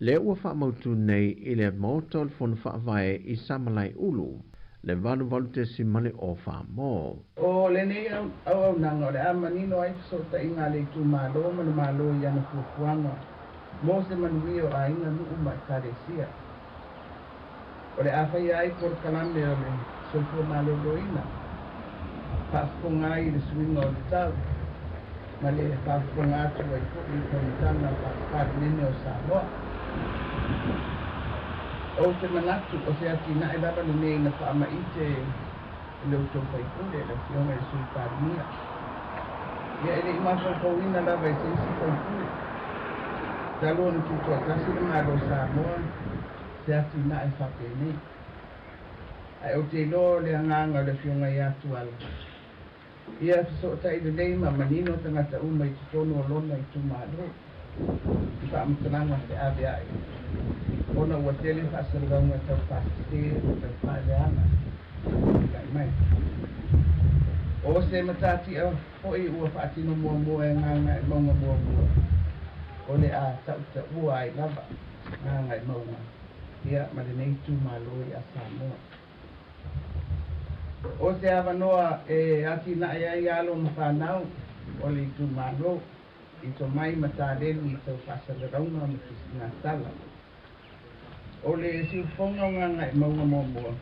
lea ua faamautu nei i le Maota o le Fono Faavae i Samalaeulu, le 88.04 mo. O lenei auaunaga o le a manino ai fesootaiga a le itumalo ma le Malo i ana fuafuaga mo se manuia o aiga, nuu ma ekalesia. O le a faia ai polokalame o le soifua maloloina, faafofoga ai i le suiga o le tau, ma le faafofoga atu ai foi i fonotaga faa-Palemene o Samoa. Ou te manatu o se atinae lava lenei na faamaite e le outou sui usufono, le Afioga i le Sui Palemia. Ia e le i mafaufauina lava e se isi sui usufono, talu ona tutoatasi le Malo o Samoa, se atinae faapenei. Ae ou te iloa o le agaga o le Afioga ia Tuala, ia fesootai lelei ma manino tagata uma i totonu o lona itumalo i faamatalaga feaveai, ona ua tele faasalalauga tau faasese ma tau faaleaga tulai mai. O se matatia foi ua faatino muamua e Gagaemauga muamua, o le a tautaua ai lava Gagaemauga ia ma lenei itumalo ia Samoa. O se avanoa e atinae ai alo ma fanau o le itumalo i tomai ma taleni i tau faasalalauga ma tusiga tala. O le siufofoga o Gagaemauga muamua,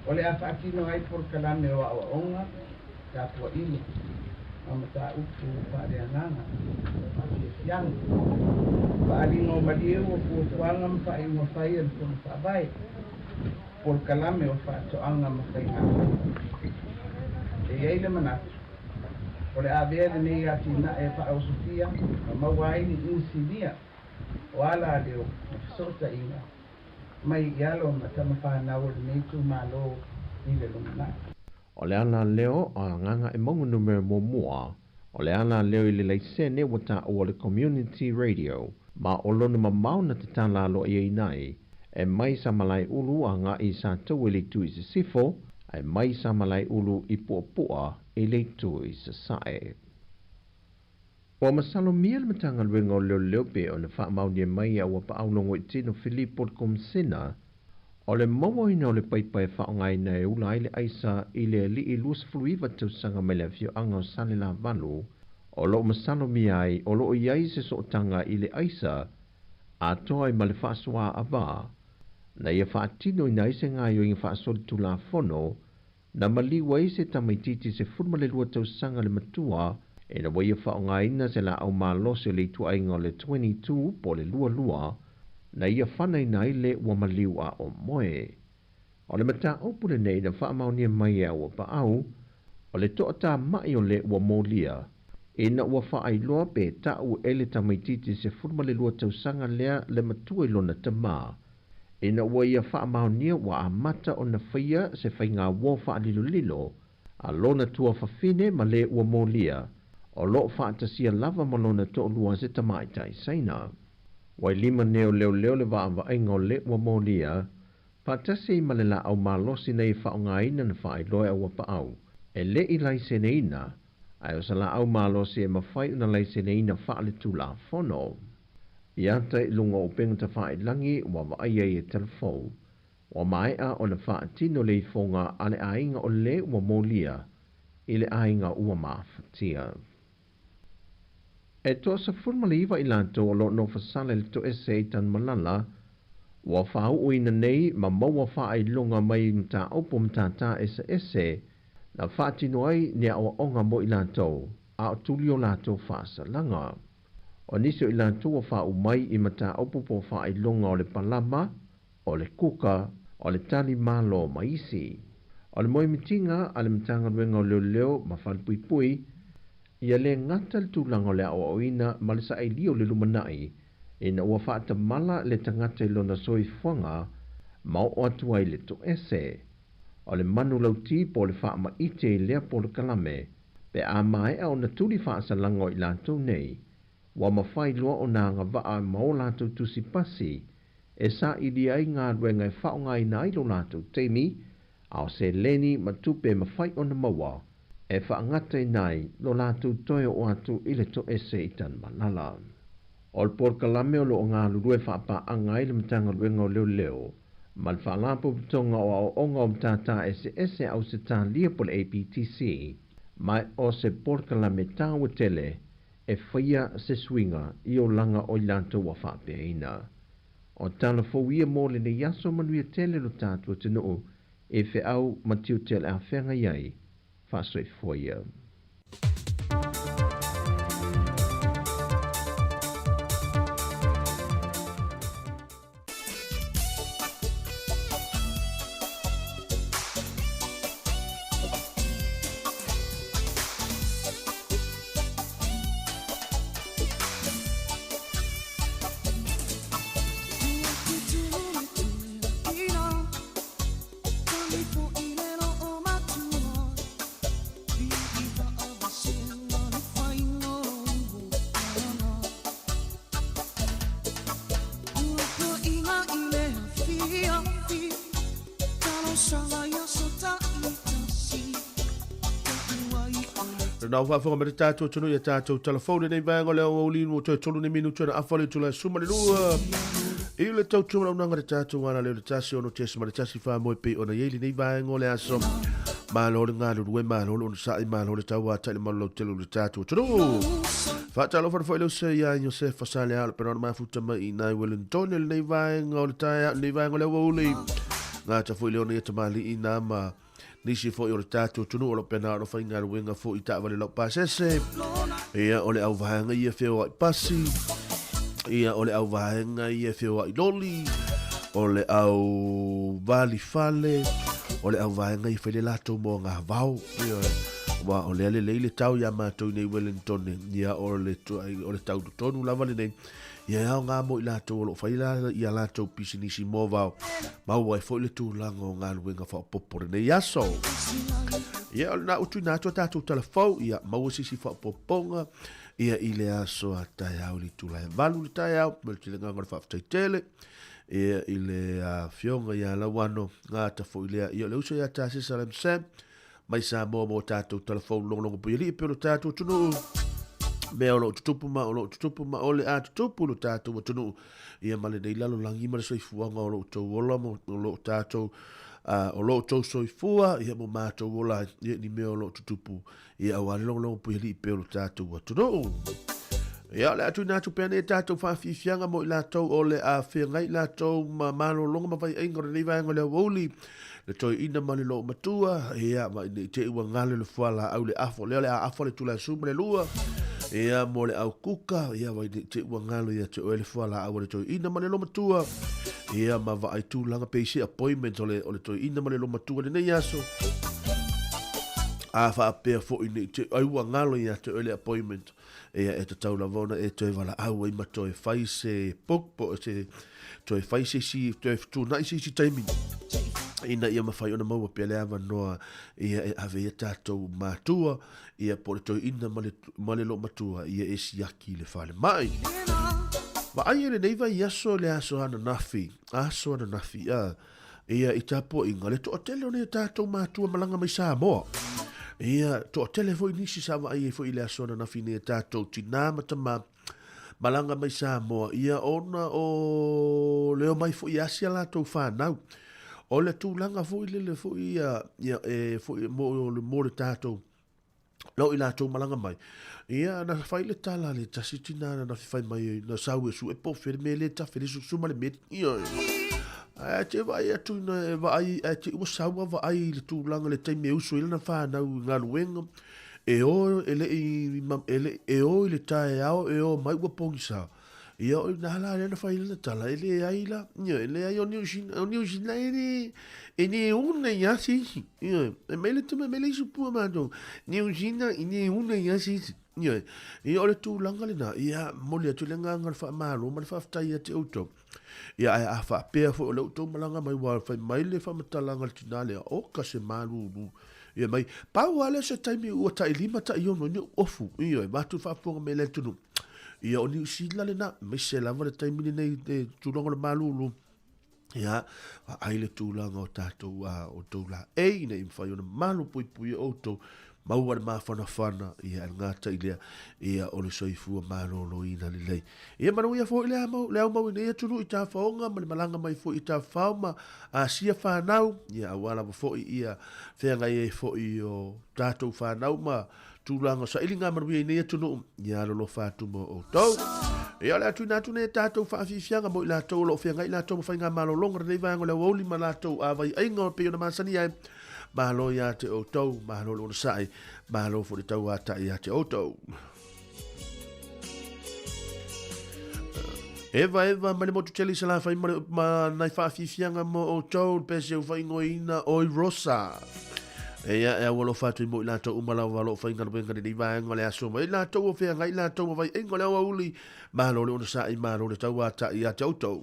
o le a faatino ai polokalame o aoaoga, tapuaiga ma mataupu faaleagaga o faafiafiaga. Faaaliga o maliu o fuafuaga ma faaiuga fai a le Fono Faavae, polokalame o faatoaga ma faigafaiva. E i ai le manatu, o le a avea lenei atinae e faaosofia ma maua ai ni inisinia o alaleo ma fesootaiga mai i alo ma tama fanau o lenei itumalo i le lumanai. O le alaleo a Gagaemauga Numera 1, o le alaleo i le laisene ua taua o le Community Radio, ma o lona mamao na tatala aloaiaina ai, e mai Samalaeulu agai i Sataua i le itu i sisifo, ae mai Samalaeulu i Puapua i le itu i sasae. Ua masalomia le Matagaluega o Leoleo pei ona faamaonia mai e Auapaau Logoitino Filipo le Komisina, o le mauaina o le paipa e faaaogaina e ula ai le aisa i le alii 29 tausaga mai le afioaga o Salelavalu, o lo o masalomia ai o lo o i ai se sootaga i le aisa atoa ai ma le faasoa ava na ia faatinoina ai se gaoioiga faasolitulafono na maliu ai se tamaitiiti 12 tausaga le matua ina ua ia faaaogaina se laau malosi o le ituaiga o le 22 po o le 22 na ia fanaina ai le ua maliu a o moe. O le mataupu lenei na faamaonia mai e Auapaau, o le toatamai o le ua molia, ina ua faailoa pe tau e le tamaitiiti 12 tausaga lea le matua i lona tamā, ina ua ia faamaonia ua amata ona faia se faiga uo faalilolilo a lona tuafafine ma le ua molia, o lo o faatasia lava ma lona toalua se tamaitai Saina. Ua i lima nei o leoleo le vaavaaiga o le ua molia, faatasi ai ma le laau malosi na ia faaaogaina na faailoa e Auapaau, e le i laiseneina, ae o se laau malosi e mafai ona laiseneina faaletulafono. I ata i luga o upega tafailagi ua vaai ai e Talafou, ua maea ona faatino le ifoga a le aiga o le ua molia i le aiga ua mafatia. E toa-19 i latou o lo o nofosala i le toese i Tanumalala, ua faauuina nei ma maua faailoga mai mataupu matata eseese na faatino ai ni aoaoga mo i latou, a o tuli o latou faasalaga. O nisi o i latou ua faauu mai i mataupu po o faailoga o le palama, o le kuka, o le tali malo ma isi. O le moemitiga a le Matagaluega o Leoleo ma Falepuipui, ia le gata le tulaga o le aoaoina ma le saili o le lumanai ina ua faatamala le tagata i lona soifuaga ma oo atu ai le toese. O le manulauti po o le faamaite i lea polokalame pe a maea ona tuli faasalaga o i latou nei, ua mafai loa ona agavaa ma o latou tusi pasi e saili ai galuega e faaaogaina ai lo latou taimi, a o seleni ma tupe e mafai ona maua e faagataina ai lo latou toe oo atu i le toese i Tanumalala. O le polokalame o lo o galulue faapaaga ai le Matagaluega o Leoleo ma le Faalapotopotoga o Aoaoga o Matata Eseese a Ausetalia po o le APTC, ma o se polokalame taua tele e faia se suiga i olaga o i latou ua faapeaina. O tala fou ia mo lenei aso manuia tele lo tatou atunuu e feau ma tiute o le a feagai ai. Faasoifua ia. Nā whaafonga me te tātou tonu i a tātou telefone nei vaenga o le aoauli ua toe tolu ni minutu na awha le tula suma le lua. I le tau tuma launanga le tātou ana leo le tasi ono tesi ma le tasi wha moe pe ona iei lenei vaenga o le aso. Malo le galulue, malo le onosai, malo le tauātai le malu lautele o le tātou atunuu. Faatalofa atu foi le uso ia Iosefa Saleao le pena ona mafuta mai i nai Wellington i lenei vaenga o le taeao, lenei vaenga o le aoauli. Gata foi le ona ia tamalii na ma nisi foi o le tatou atunuu o lo o pena ona faigaluega foi i taavale laupasese. Ia, o le auvaega ia feoai pasi. Ia, o le auvaega ia feoai loli. O le au vali fale. O le auvaega ia fai le latou moagavao. Ia, aua o lea lelei le tau iā matou i nei Wellington. Ia, o le, o le tau totonu lava lenei. Ia e aoga mo i latou o lo o fai la ia latou pisinisi moavao, maua ai foi le tulaga o galuega faaopoopo lenei aso. Ia o lena ua tuuina atu a tatou tala fou, ia maua se isi faaopoopoga ia i le aso a taeao i le itula e 8 le taeao. Ma le tele agaga o le faafetai tele ia i le afioga ia Lauano Gata foi lea. Ia o le uso ia Tasesa Lamsam mai Samoa mo tatou tala fou logologo puialii pei o lo tatou atunuu mea o lo o tutupu ma o lo o tutupu ma o le a tutupu lo tatou atunuu ia ma lenei lalolagi ma le soifuaga o lo o tou ola mo o lo o tatou o lo o tou soifua ia mo matou ola ia ni mea o lo o tutupu ia aua le logologo puialii pei o lo tatou atunuu. Ia, o le a tuuina atu pea nei tatou faafiafiaga mo i latou o le a feagai latou ma malologa ma vaiaiga o lenei vaega o le aoauli. Le toeaina ma le loomatua, ia, ma ina i te i ua galo le fualaau le afo, lea o le a afa le itula e 12, ia, mo le au kuka, ia, ma ina i te i ua galo ia te oe le fualaau a le toeaina ma le loomatua, ia, ma vaai tulaga pe i se appointment o le, o le toeaina ma le loomatua lenei aso. A faapea foi nei te ai ua galo ia te oe le appointment, ia, e tatau lava ona e toe valaau ai ma toe fai se book po o se toe fai se isi, toe fetuunai se isi taimi ina ia mafai ona maua pea le avanoa ia e ave ai a tatou matua ia po o le toeaina ma le, ma le loomatua ia e siaki i le falemai. Vaai e lenei vaiaso le aso ananafi, aso ananafi, a, ia i tapuaiga le toatele o nei tatou matua malaga mai Samoa. Ia, toatele foi nisi sa vaai ai foi i le aso ananafi nei tatou tinā ma tamā malaga mai Samoa, ia ona o le omai foi e asi a latou fanau. O le tulaga foi lele foi ia, ia e foi mo, mo le tatou. Lau i latou malaga mai, ia, na fai le tala le tasi tina na na fai mai, na sau e su e pofe le mea le tafe le susu ma le mea, ia, ae te vaai atu ina e vaai, ae te ua sau a vaai i le tulaga le taimi e usu ai lana whanau i galuega, e o, e le i, e le, e o i le taeao, e o mai ua pogisa. Ia o ina la lea na fai lana tala, e leai la, ia, e leai o Niu Sila, o Niu Sila e le, e le una ia se isi, ia, e mai le tama, mai le isi pua matou, Niu Sila e le una ia se isi, ia, ia o le tulaga lena, ia, momoli atu le agaga o le faamalo ma le faafetai ia te outou. Ia, ae a faapea foi o lea ua outou malaga mai, ua fai mai le faamatalaga a le tina lea, oka se malulu, ia mai, pau lava lea o se taimi ua tai lima tai ono ina ofu, ia, vaeatu le faafofoga mai a le atunuu. Ia, o Niu Sila lena, aemaise lava le taimi lenei i le tulaga o le malulu. Ia, vaai le tulaga o tatou a outou laei ina ia mafai ona malupuipuia outou, maua le mafanafana, ia, e le gata i lea, ia, o le soifua maloloina lelei. Ia manuia foi le amau, le aumau i nei atunuu i tafaoga ma le malaga mai foi i tafao ma Asia fanau, ia, aua lava foi ia feagai ai foi o tatou fanau ma tulaga o sailiga manuia i nei atunuu, ia alolofa atu mo outou. Ia o le a tuuina atu nei tatou faafiafiaga mo i latou o lo o feagai latou ma faiga malologa lenei vaega o le aoauli ma latou avaiaiga o pei ona masani ai. Malo ia te outou, malo le onosai, malo foi le tauatai ia te outou. Eva Eva mai le motu tele i Salafai ma, le, ma nai faafiafiaga mo outou le pese ua faaigoaina oi Rosa. Ia, e aualofa atu i mo i latou uma lava o lo o faigaluega i lenei vaega o le aso ma i latou o feagai latou ma vaiaiga o le aoauli. Malo le onosai, malo le tauatai ia te outou.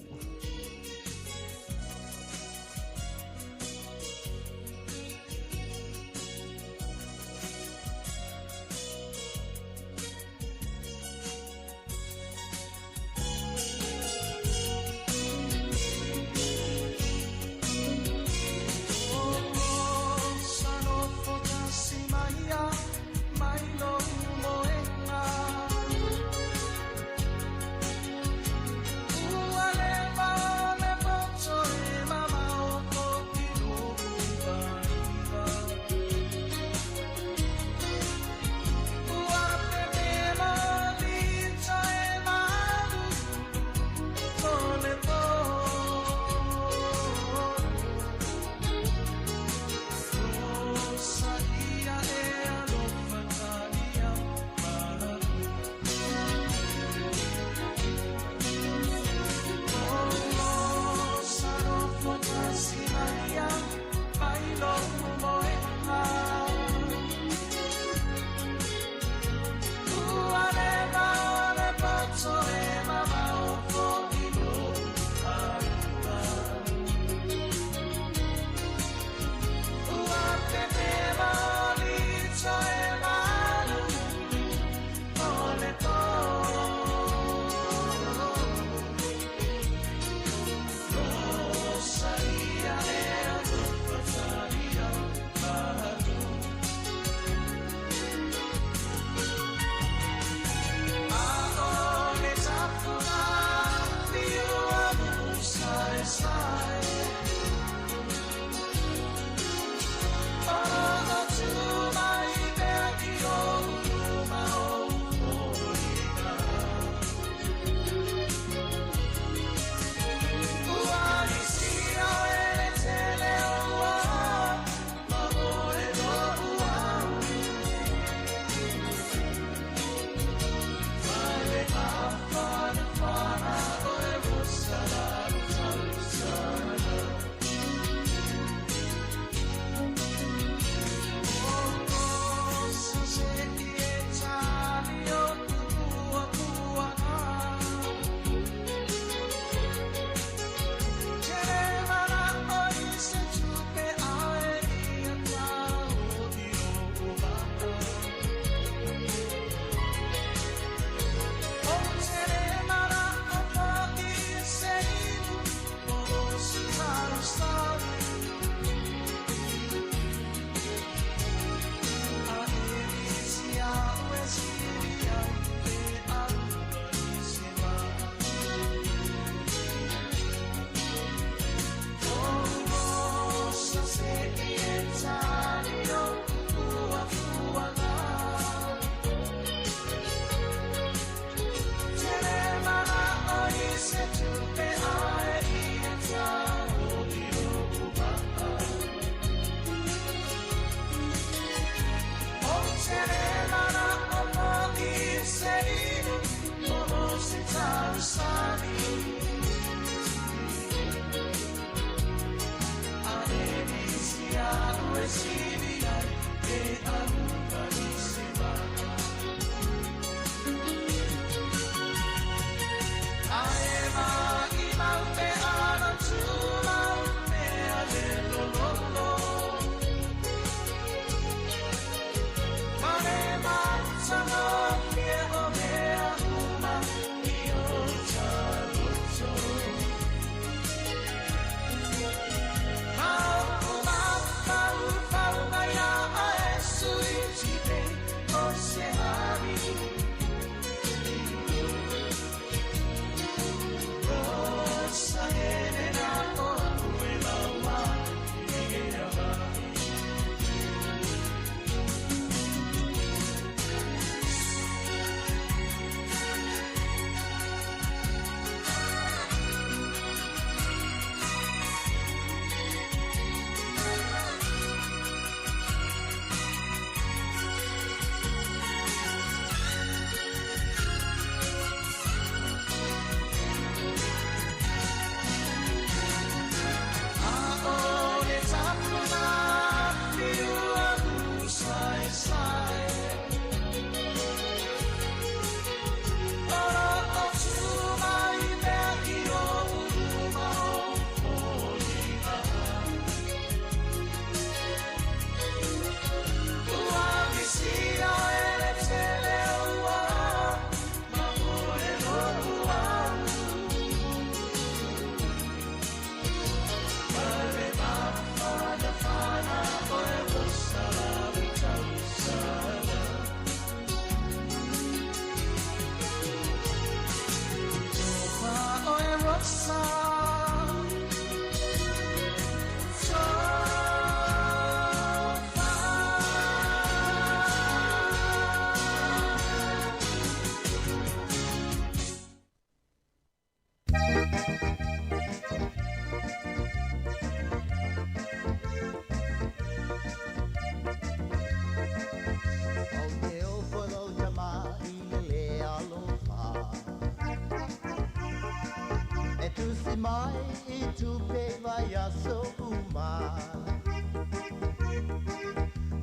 mai i tupe vaiaso uma.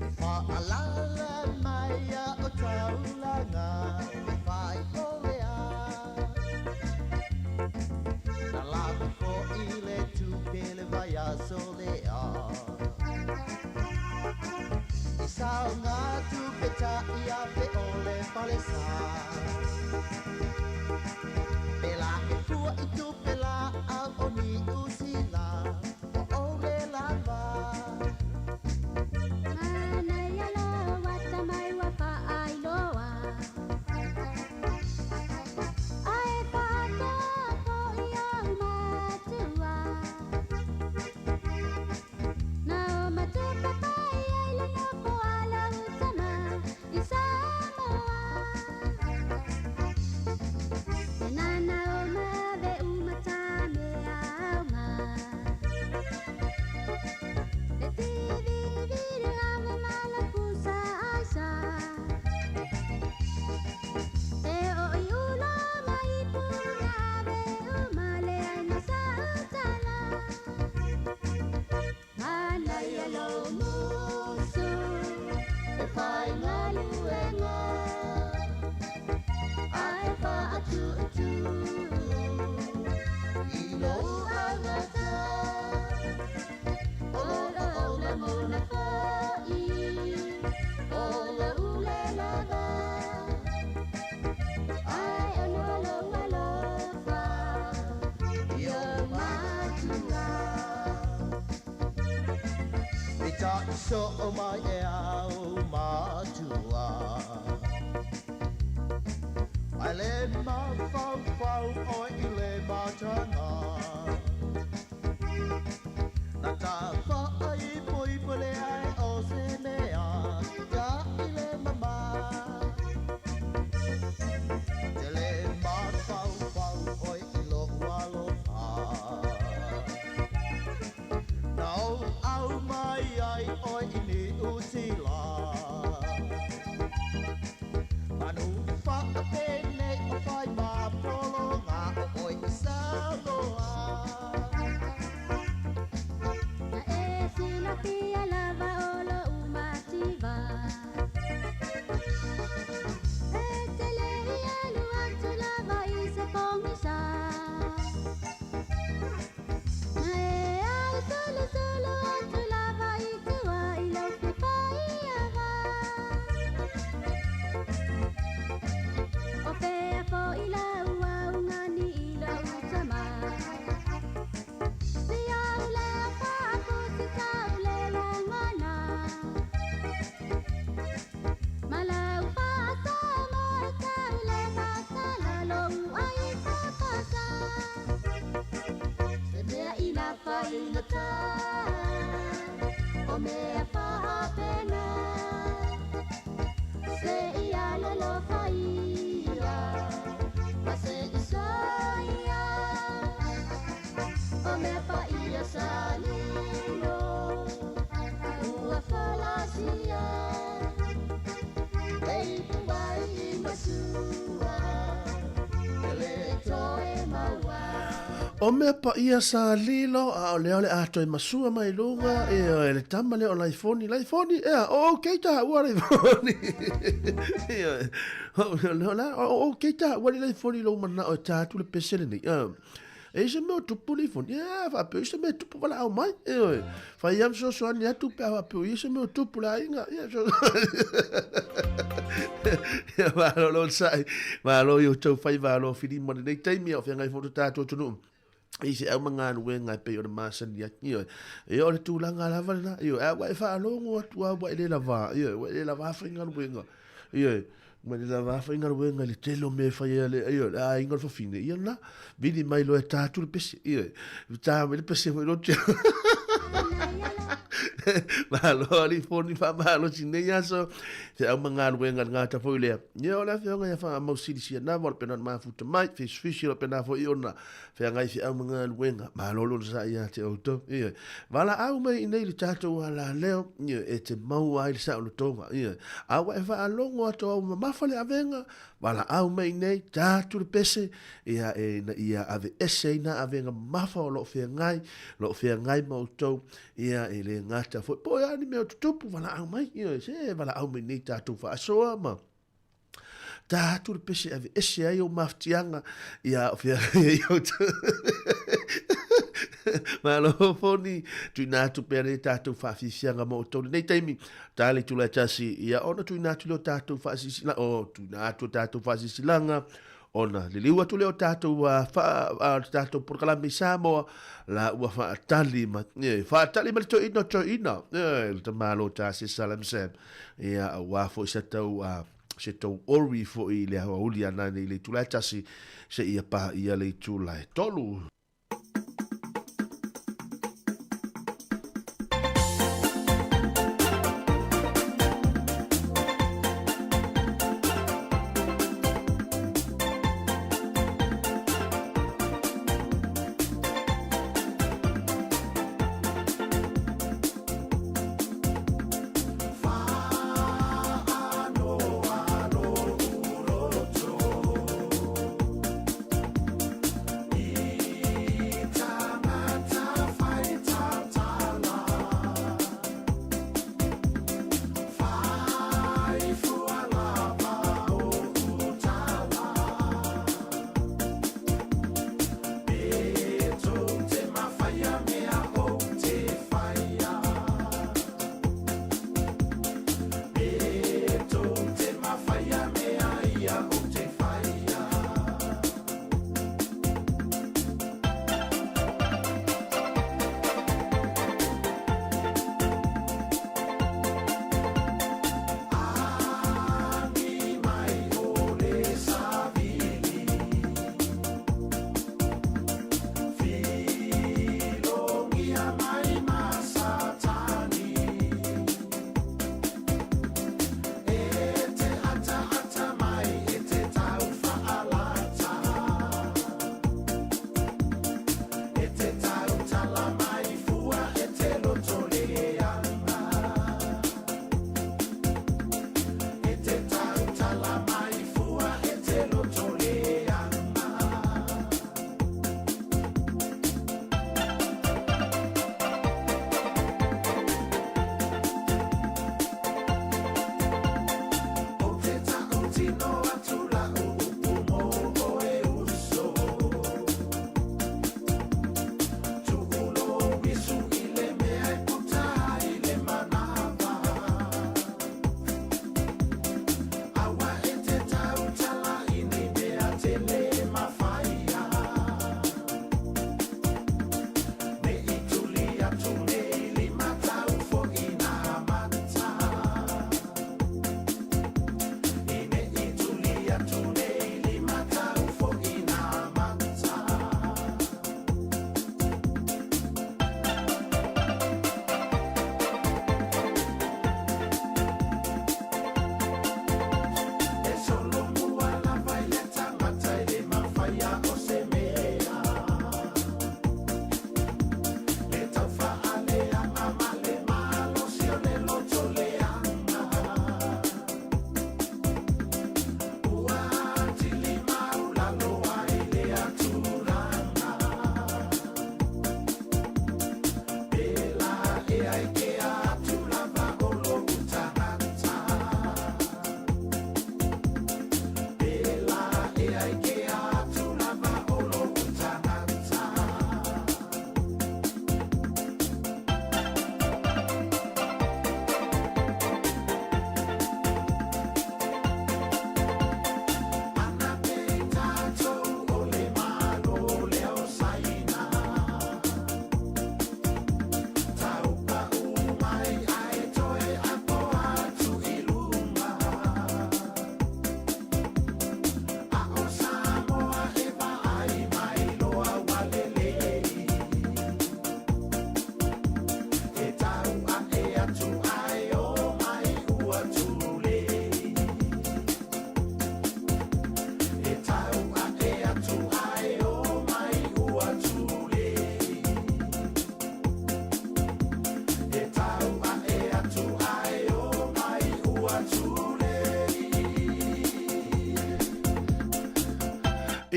E whaalala mai a o taulanga e whai ole a. Na laku fo i le tupe le vaiaso le a. I sao ngā tupe ta i a fe ole falesa. Pela e fua i tupe la au o ni usila o ole lava. Manaia loa tamai ua faailoa. Ae faatoa foi au matua. Na o matupa pai ai le nofo a lau tama i Samoa. E nana o mave umata me aunga. Le tiviviri ave mala pusa aisa. E o i ulo mai puna ave umale ai masa utala. Manaia lo musu e whai ngaluenga. Ai wha atu atu i lo angata. Ola ola mona whai, ola ule lava. Ai ono alo alofa, i o matua. I ta so o mai e au matua. Ai le mawhau whau o i le matanga. Na ta whaai poi pole ai o se mea, ka i le mama. Te le mawhau whau o i lo alofa. Na o au mai ai o i ni usila. Manu whaapene o whai mapolonga o oi i Samoa. Na e silafia lava o lo umativa. E te le i alu atu lava i se pongisa. Na e au solo solo atu lava i tua i lau fifai ava. O pea fo i lau au ngani i lau tama. Si au lea whaaku si tau le langona. Ma lau whaasa mo e tau le matala lou ai whapasa. Se mea ina whaingata, o mea whaapena. Se ia lolo whaia, ma se isaia. O mea paia salilo, ua falasia. Ei puai i masua, e le toe maua. O mea paia sa lilo, a o lea o le atoe masua mai luga, e o e le tama lea o Laifoni. Laifoni, ea, o o keita ua Laifoni. E o, o lea o la, o o keita ua le Laifoni lo mana o tātu le pese le nei. E se mea o tupu Laifoni, ea, whaapeo, i se mea tupu wala au mai, e o e. Whai am so so ani atu pe whaapeo, i se mea o tupu la inga, ia, so. Ia, malo lo sai, malo i o tau whai malo whiri mo nei taimi o whengai foto tātou tunu. I se au mangānu e pei o le masani atu, ioe. E o le tūlanga lava lena, ioe. A ua e whaalongo atu a ua e le lava, ioe. Ua e le lava whaingaluenga, ioe. Ua e le lava whaingaluenga le telo me whai a le, ioe, le a inga le whawhine. Ia na, vili mai loe tātu le pese, ioe. Tā me le pese hoi rote. Malo alii Foni faamalosi i lenei aso, feau ma galuega le gata foi lea. Ia o le afioga ia Faamausili Sianava o le pena mafuta mai, fisifisi o le pena foi ona feagai feau ma galuega. Malo le onosai ia te outou. Ioe. Valaau mai i nei le tatou alaleo, ioe, e te maua ai le saolotoga. Ioe. A ua e faalogo atu au mamafa le avega, valaau mai i nei, ta atu le pese, ia, e, ina ia aveese ai nā avega mamafa o lo o feagai, lo o feagai ma outou, ia, e le gata foi. Po o a ni mea o tutupu, valaau mai, ioe, se valaau mai nei tatou faasoa ma ta atu le pese e aveese ai ou mafatiaga, ia o feagai ai outou. Malo Foni, tuuina atu pea le tatou faafiafiaga mo outou lenei taimi, ta le itula e tasi, ia ona tuuina atu lea o tatou faasilasila, o tuuina atu o tatou faasilasilaga, ona liliu atu lea o tatou uh, fa, uh, tatou polokalame i Samoa, la ua faatali ma, e, faatali ma le toeaina o toeaina, e, le tamalo ta se Salam Sam, ia aua foi sa tau uh, se tou ori foi i le aoauli ana nei le itula e tasi, se ia pā ia le itula e tolu.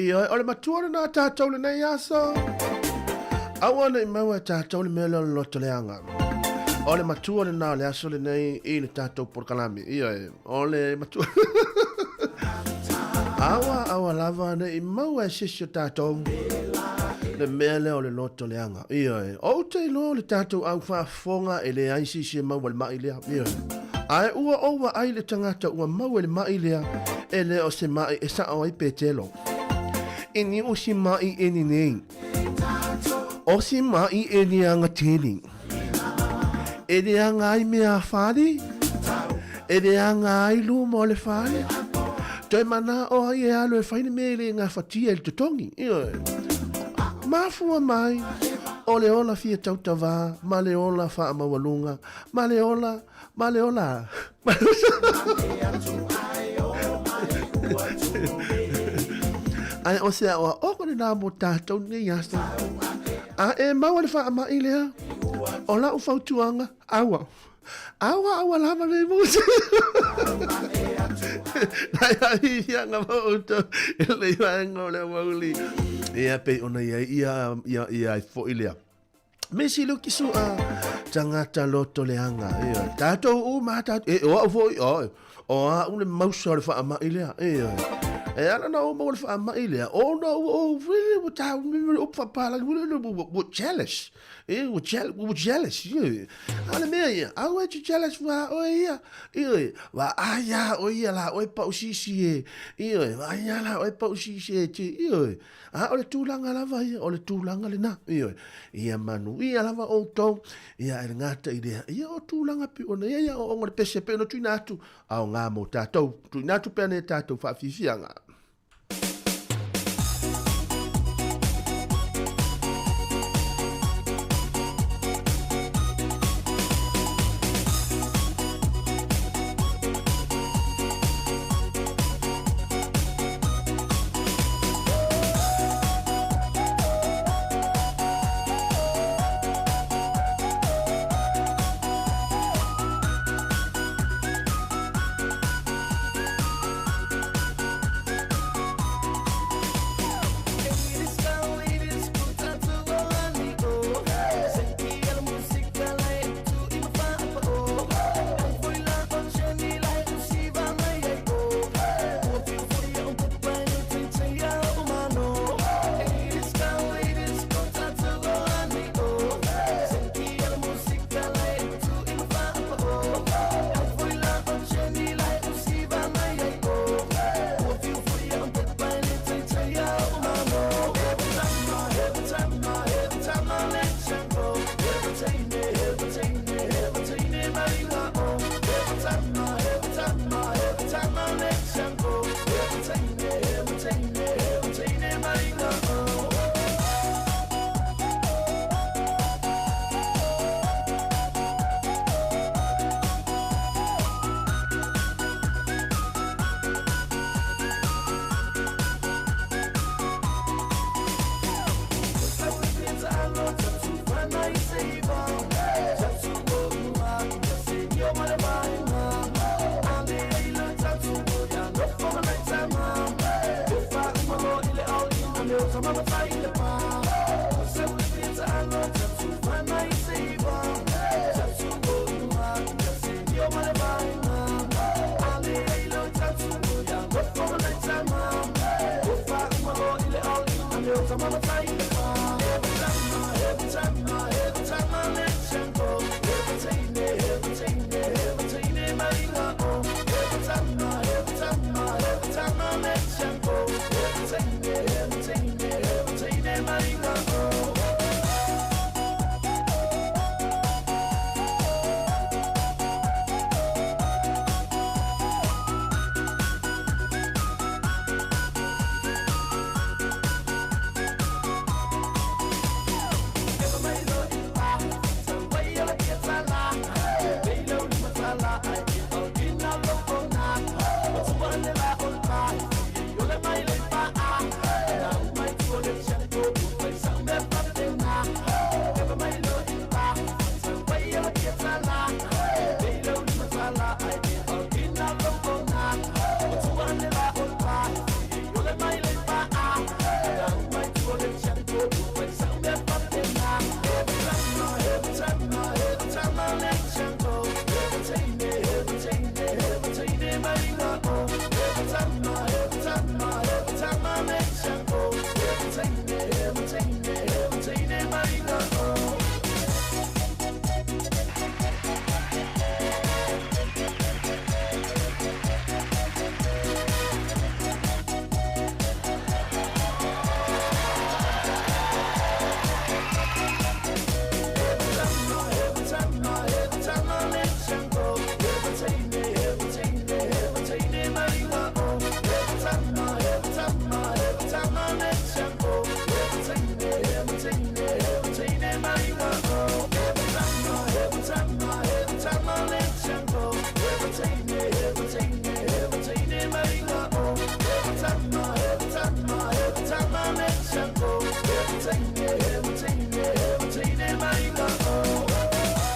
Ioe, o le matua lena a tatou lenei aso. Aua ne i maua e tatou le mea lea o le loto leaga. O le matua lena o le aso lenei i le tatou polokalame. Ioe, o le matua. Aua, aua lava ne i maua e se isi o tatou le mea lea o le loto leaga. Ioe, ou te iloa o le tatou au faafofoga e leai se isi e maua i le ma'i lea. Ioe. Ae ua ou vaai i le tagata ua maua i le ma'i lea, e le o se ma'i e sa'o ai Petelo. Ini o si ma'i eni nei. O si ma'i eni anga tele. E leaga ai mea a fale, e leaga ai luma o le fale. Toe mana'o ai e alu e fai le mea e le gafatia i le totogi. Ioe. Mafua mai o le ola fia tautavā ma le ola faamaualuga ma le ola, ma le ola. Ae o se aoaoga lenā mo tātou nei aso. A e maua le faama'i lea, o la'u fautuaga, aua. Aua, aua lava nei musi. Nai a hihianga mo outou i lenei vaega o le aoauli. Ia, pei ona i ai ia, ia, ia ai fo'i lea. Misi luki sua, tagata loto leaga. Ioe. Tatou uma lava tatou, e, o au foi, oi, o au le mausa o le faamai lea. Ioe. E ala ona ou maua le faamai lea, ona ua ou, ua ta, upu faapalagi, ua jealous. E, ua jealous, ua jealous. Ioe. A o le mea ia, aua e te jealous vaā oe ia. Ioe, vaai lava oe ia la oe pausisi e. Ioe, vaai lava la oe pausisi e te, ioe. A o le tulaga lava ia, o le tulaga lena, ioe. Ia manuia lava outou, ia e le gata i lea, ia o tulaga pei ona i ai aoaoga o le pese pei ona tuuina atu, aoga mo tatou, tuuina atu pea nei tatou faafiafiaga.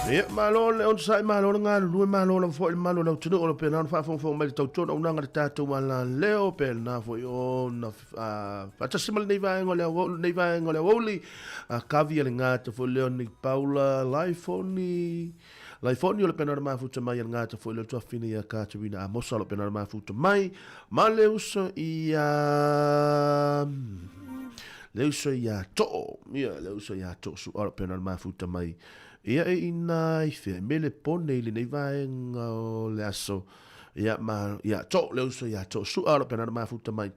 Ia, malo le onosai, malo le galulue, malo lava foi le malu o le atunuu o lo o pena ona faafogafoga mai le tautua auaunaga a le tatou alaleo, pena foi ona faatasi ma lenei vaega o le aoauli, lenei vaega o le aoauli, a kavi a le gata foi lea o Nick Paula, Laifoni, Laifoni o le pena ona mafuta mai a le gata foi lea o le tuafafine ia Katerina Amosa o lo pena ona mafuta mai, ma le uso ia le uso ia Too, ia le uso ia Too Su'a o lo pena ona mafuta mai. Ia e ina i fea, mele pone i lenei vaega o le aso, ia ma, ia to, le uso ia to, sua o lo pena na mafuta mai,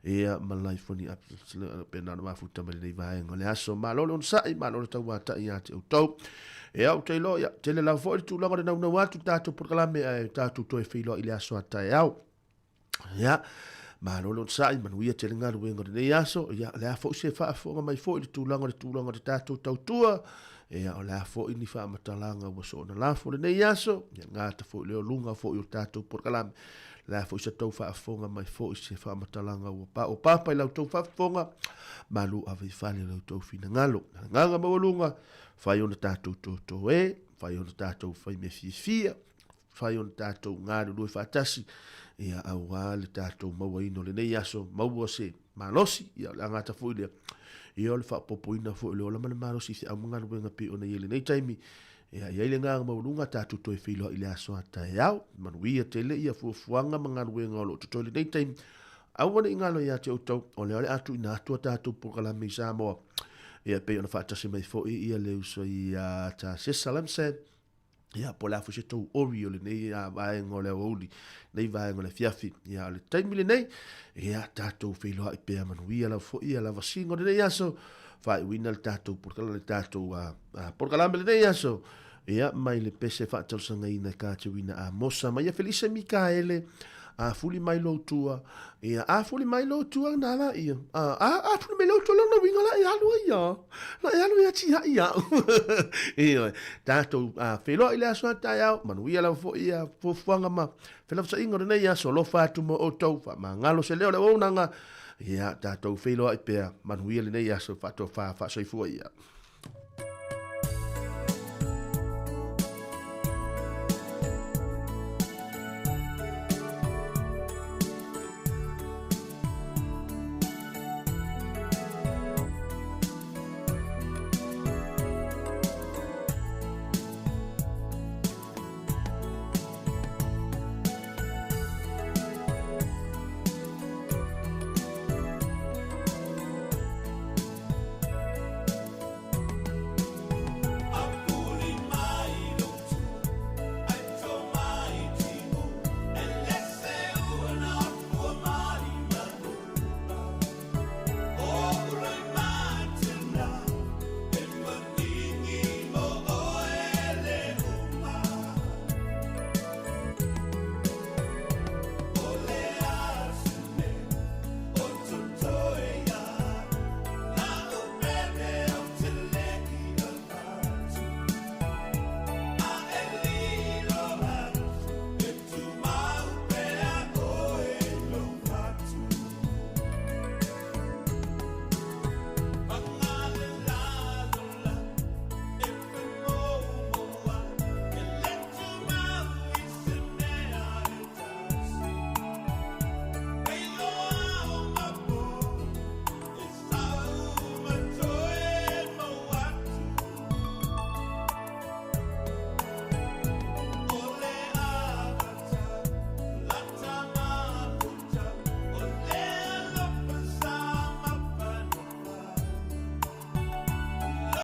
ia ma laifoni ap, lo pena na mafuta mai lenei vaega o le aso, malo le onosai, malo le tauatai ia te outou. Ia ou te iloa, ia, tele lava foi le tulaga o le naunau atu tatou polokalame ae tatou toe feiloai i le aso a taeao. Ia, malo le onosai, manuia tele galuega o lenei aso. Ia, o le a foi se faafofoga mai foi i le tulaga o le tulaga o le tatou tautua. Ia, o le a foi ni faamatalaga ua soona lafo lenei aso. Ia, gata foi lea o luga foi o le tatou polokalame. O le a foi sa tou faafofoga mai foi se faamatalaga ua paopapa i la outou faafofoga. Malu ave i fale lo outou finagalo. Agaga maualuga, fai ona tatou toto e, fai ona tatou fai mea fiafia. Fai ona tatou galulue faatasi, ia, aua le tatou mauaina o lenei aso, maua se malosi, ia, o le agata foi lea, ia, o le faaopoopoina foi o le ola ma le malosi i feau ma galuega pei ona i ai lenei taimi, ia, i ai le agaga maualuga, tatou toe feiloai i le aso a taeao, manuia tele ia fuafuaga ma galuega o lo o totoe i lenei taimi, aua ne i galo ia te outou, o lea o le a tuuina atu a tatou polokalame i Samoa, ia, pei ona faatasi mai foi ia le uso ia Tasesa Lamson, Ia, po o le a foi se tou ori o lenei vaega o le aoauli, lenei vaega o le afiafi. Ia, o le taimi lenei, ia, tatou feiloai pea manuia lava foi ia lavasiga o lenei aso, faaiuina le tatou polokalame, le tatou polokalame lenei aso, ia, mai le pese faatalosagaina e Katerina Amosa, mai ia Felise Mikaele, a fuli mai lou tua, ia, a fuli mai lou tua na la ia, a, a, a fuli mai lou tua lona uiga la e alu ai ia, la e alu ia tiai ia. Ioe, tatou feiloai i le aso a taeao, manuia lava foi ia fuafuaga ma felafosaiga o lenei aso, alofa atu mo outou, faamagalo se leo o le auaunaga, ia, tatou feiloai pea, manuia lenei aso, faatofa, faasoifua ia.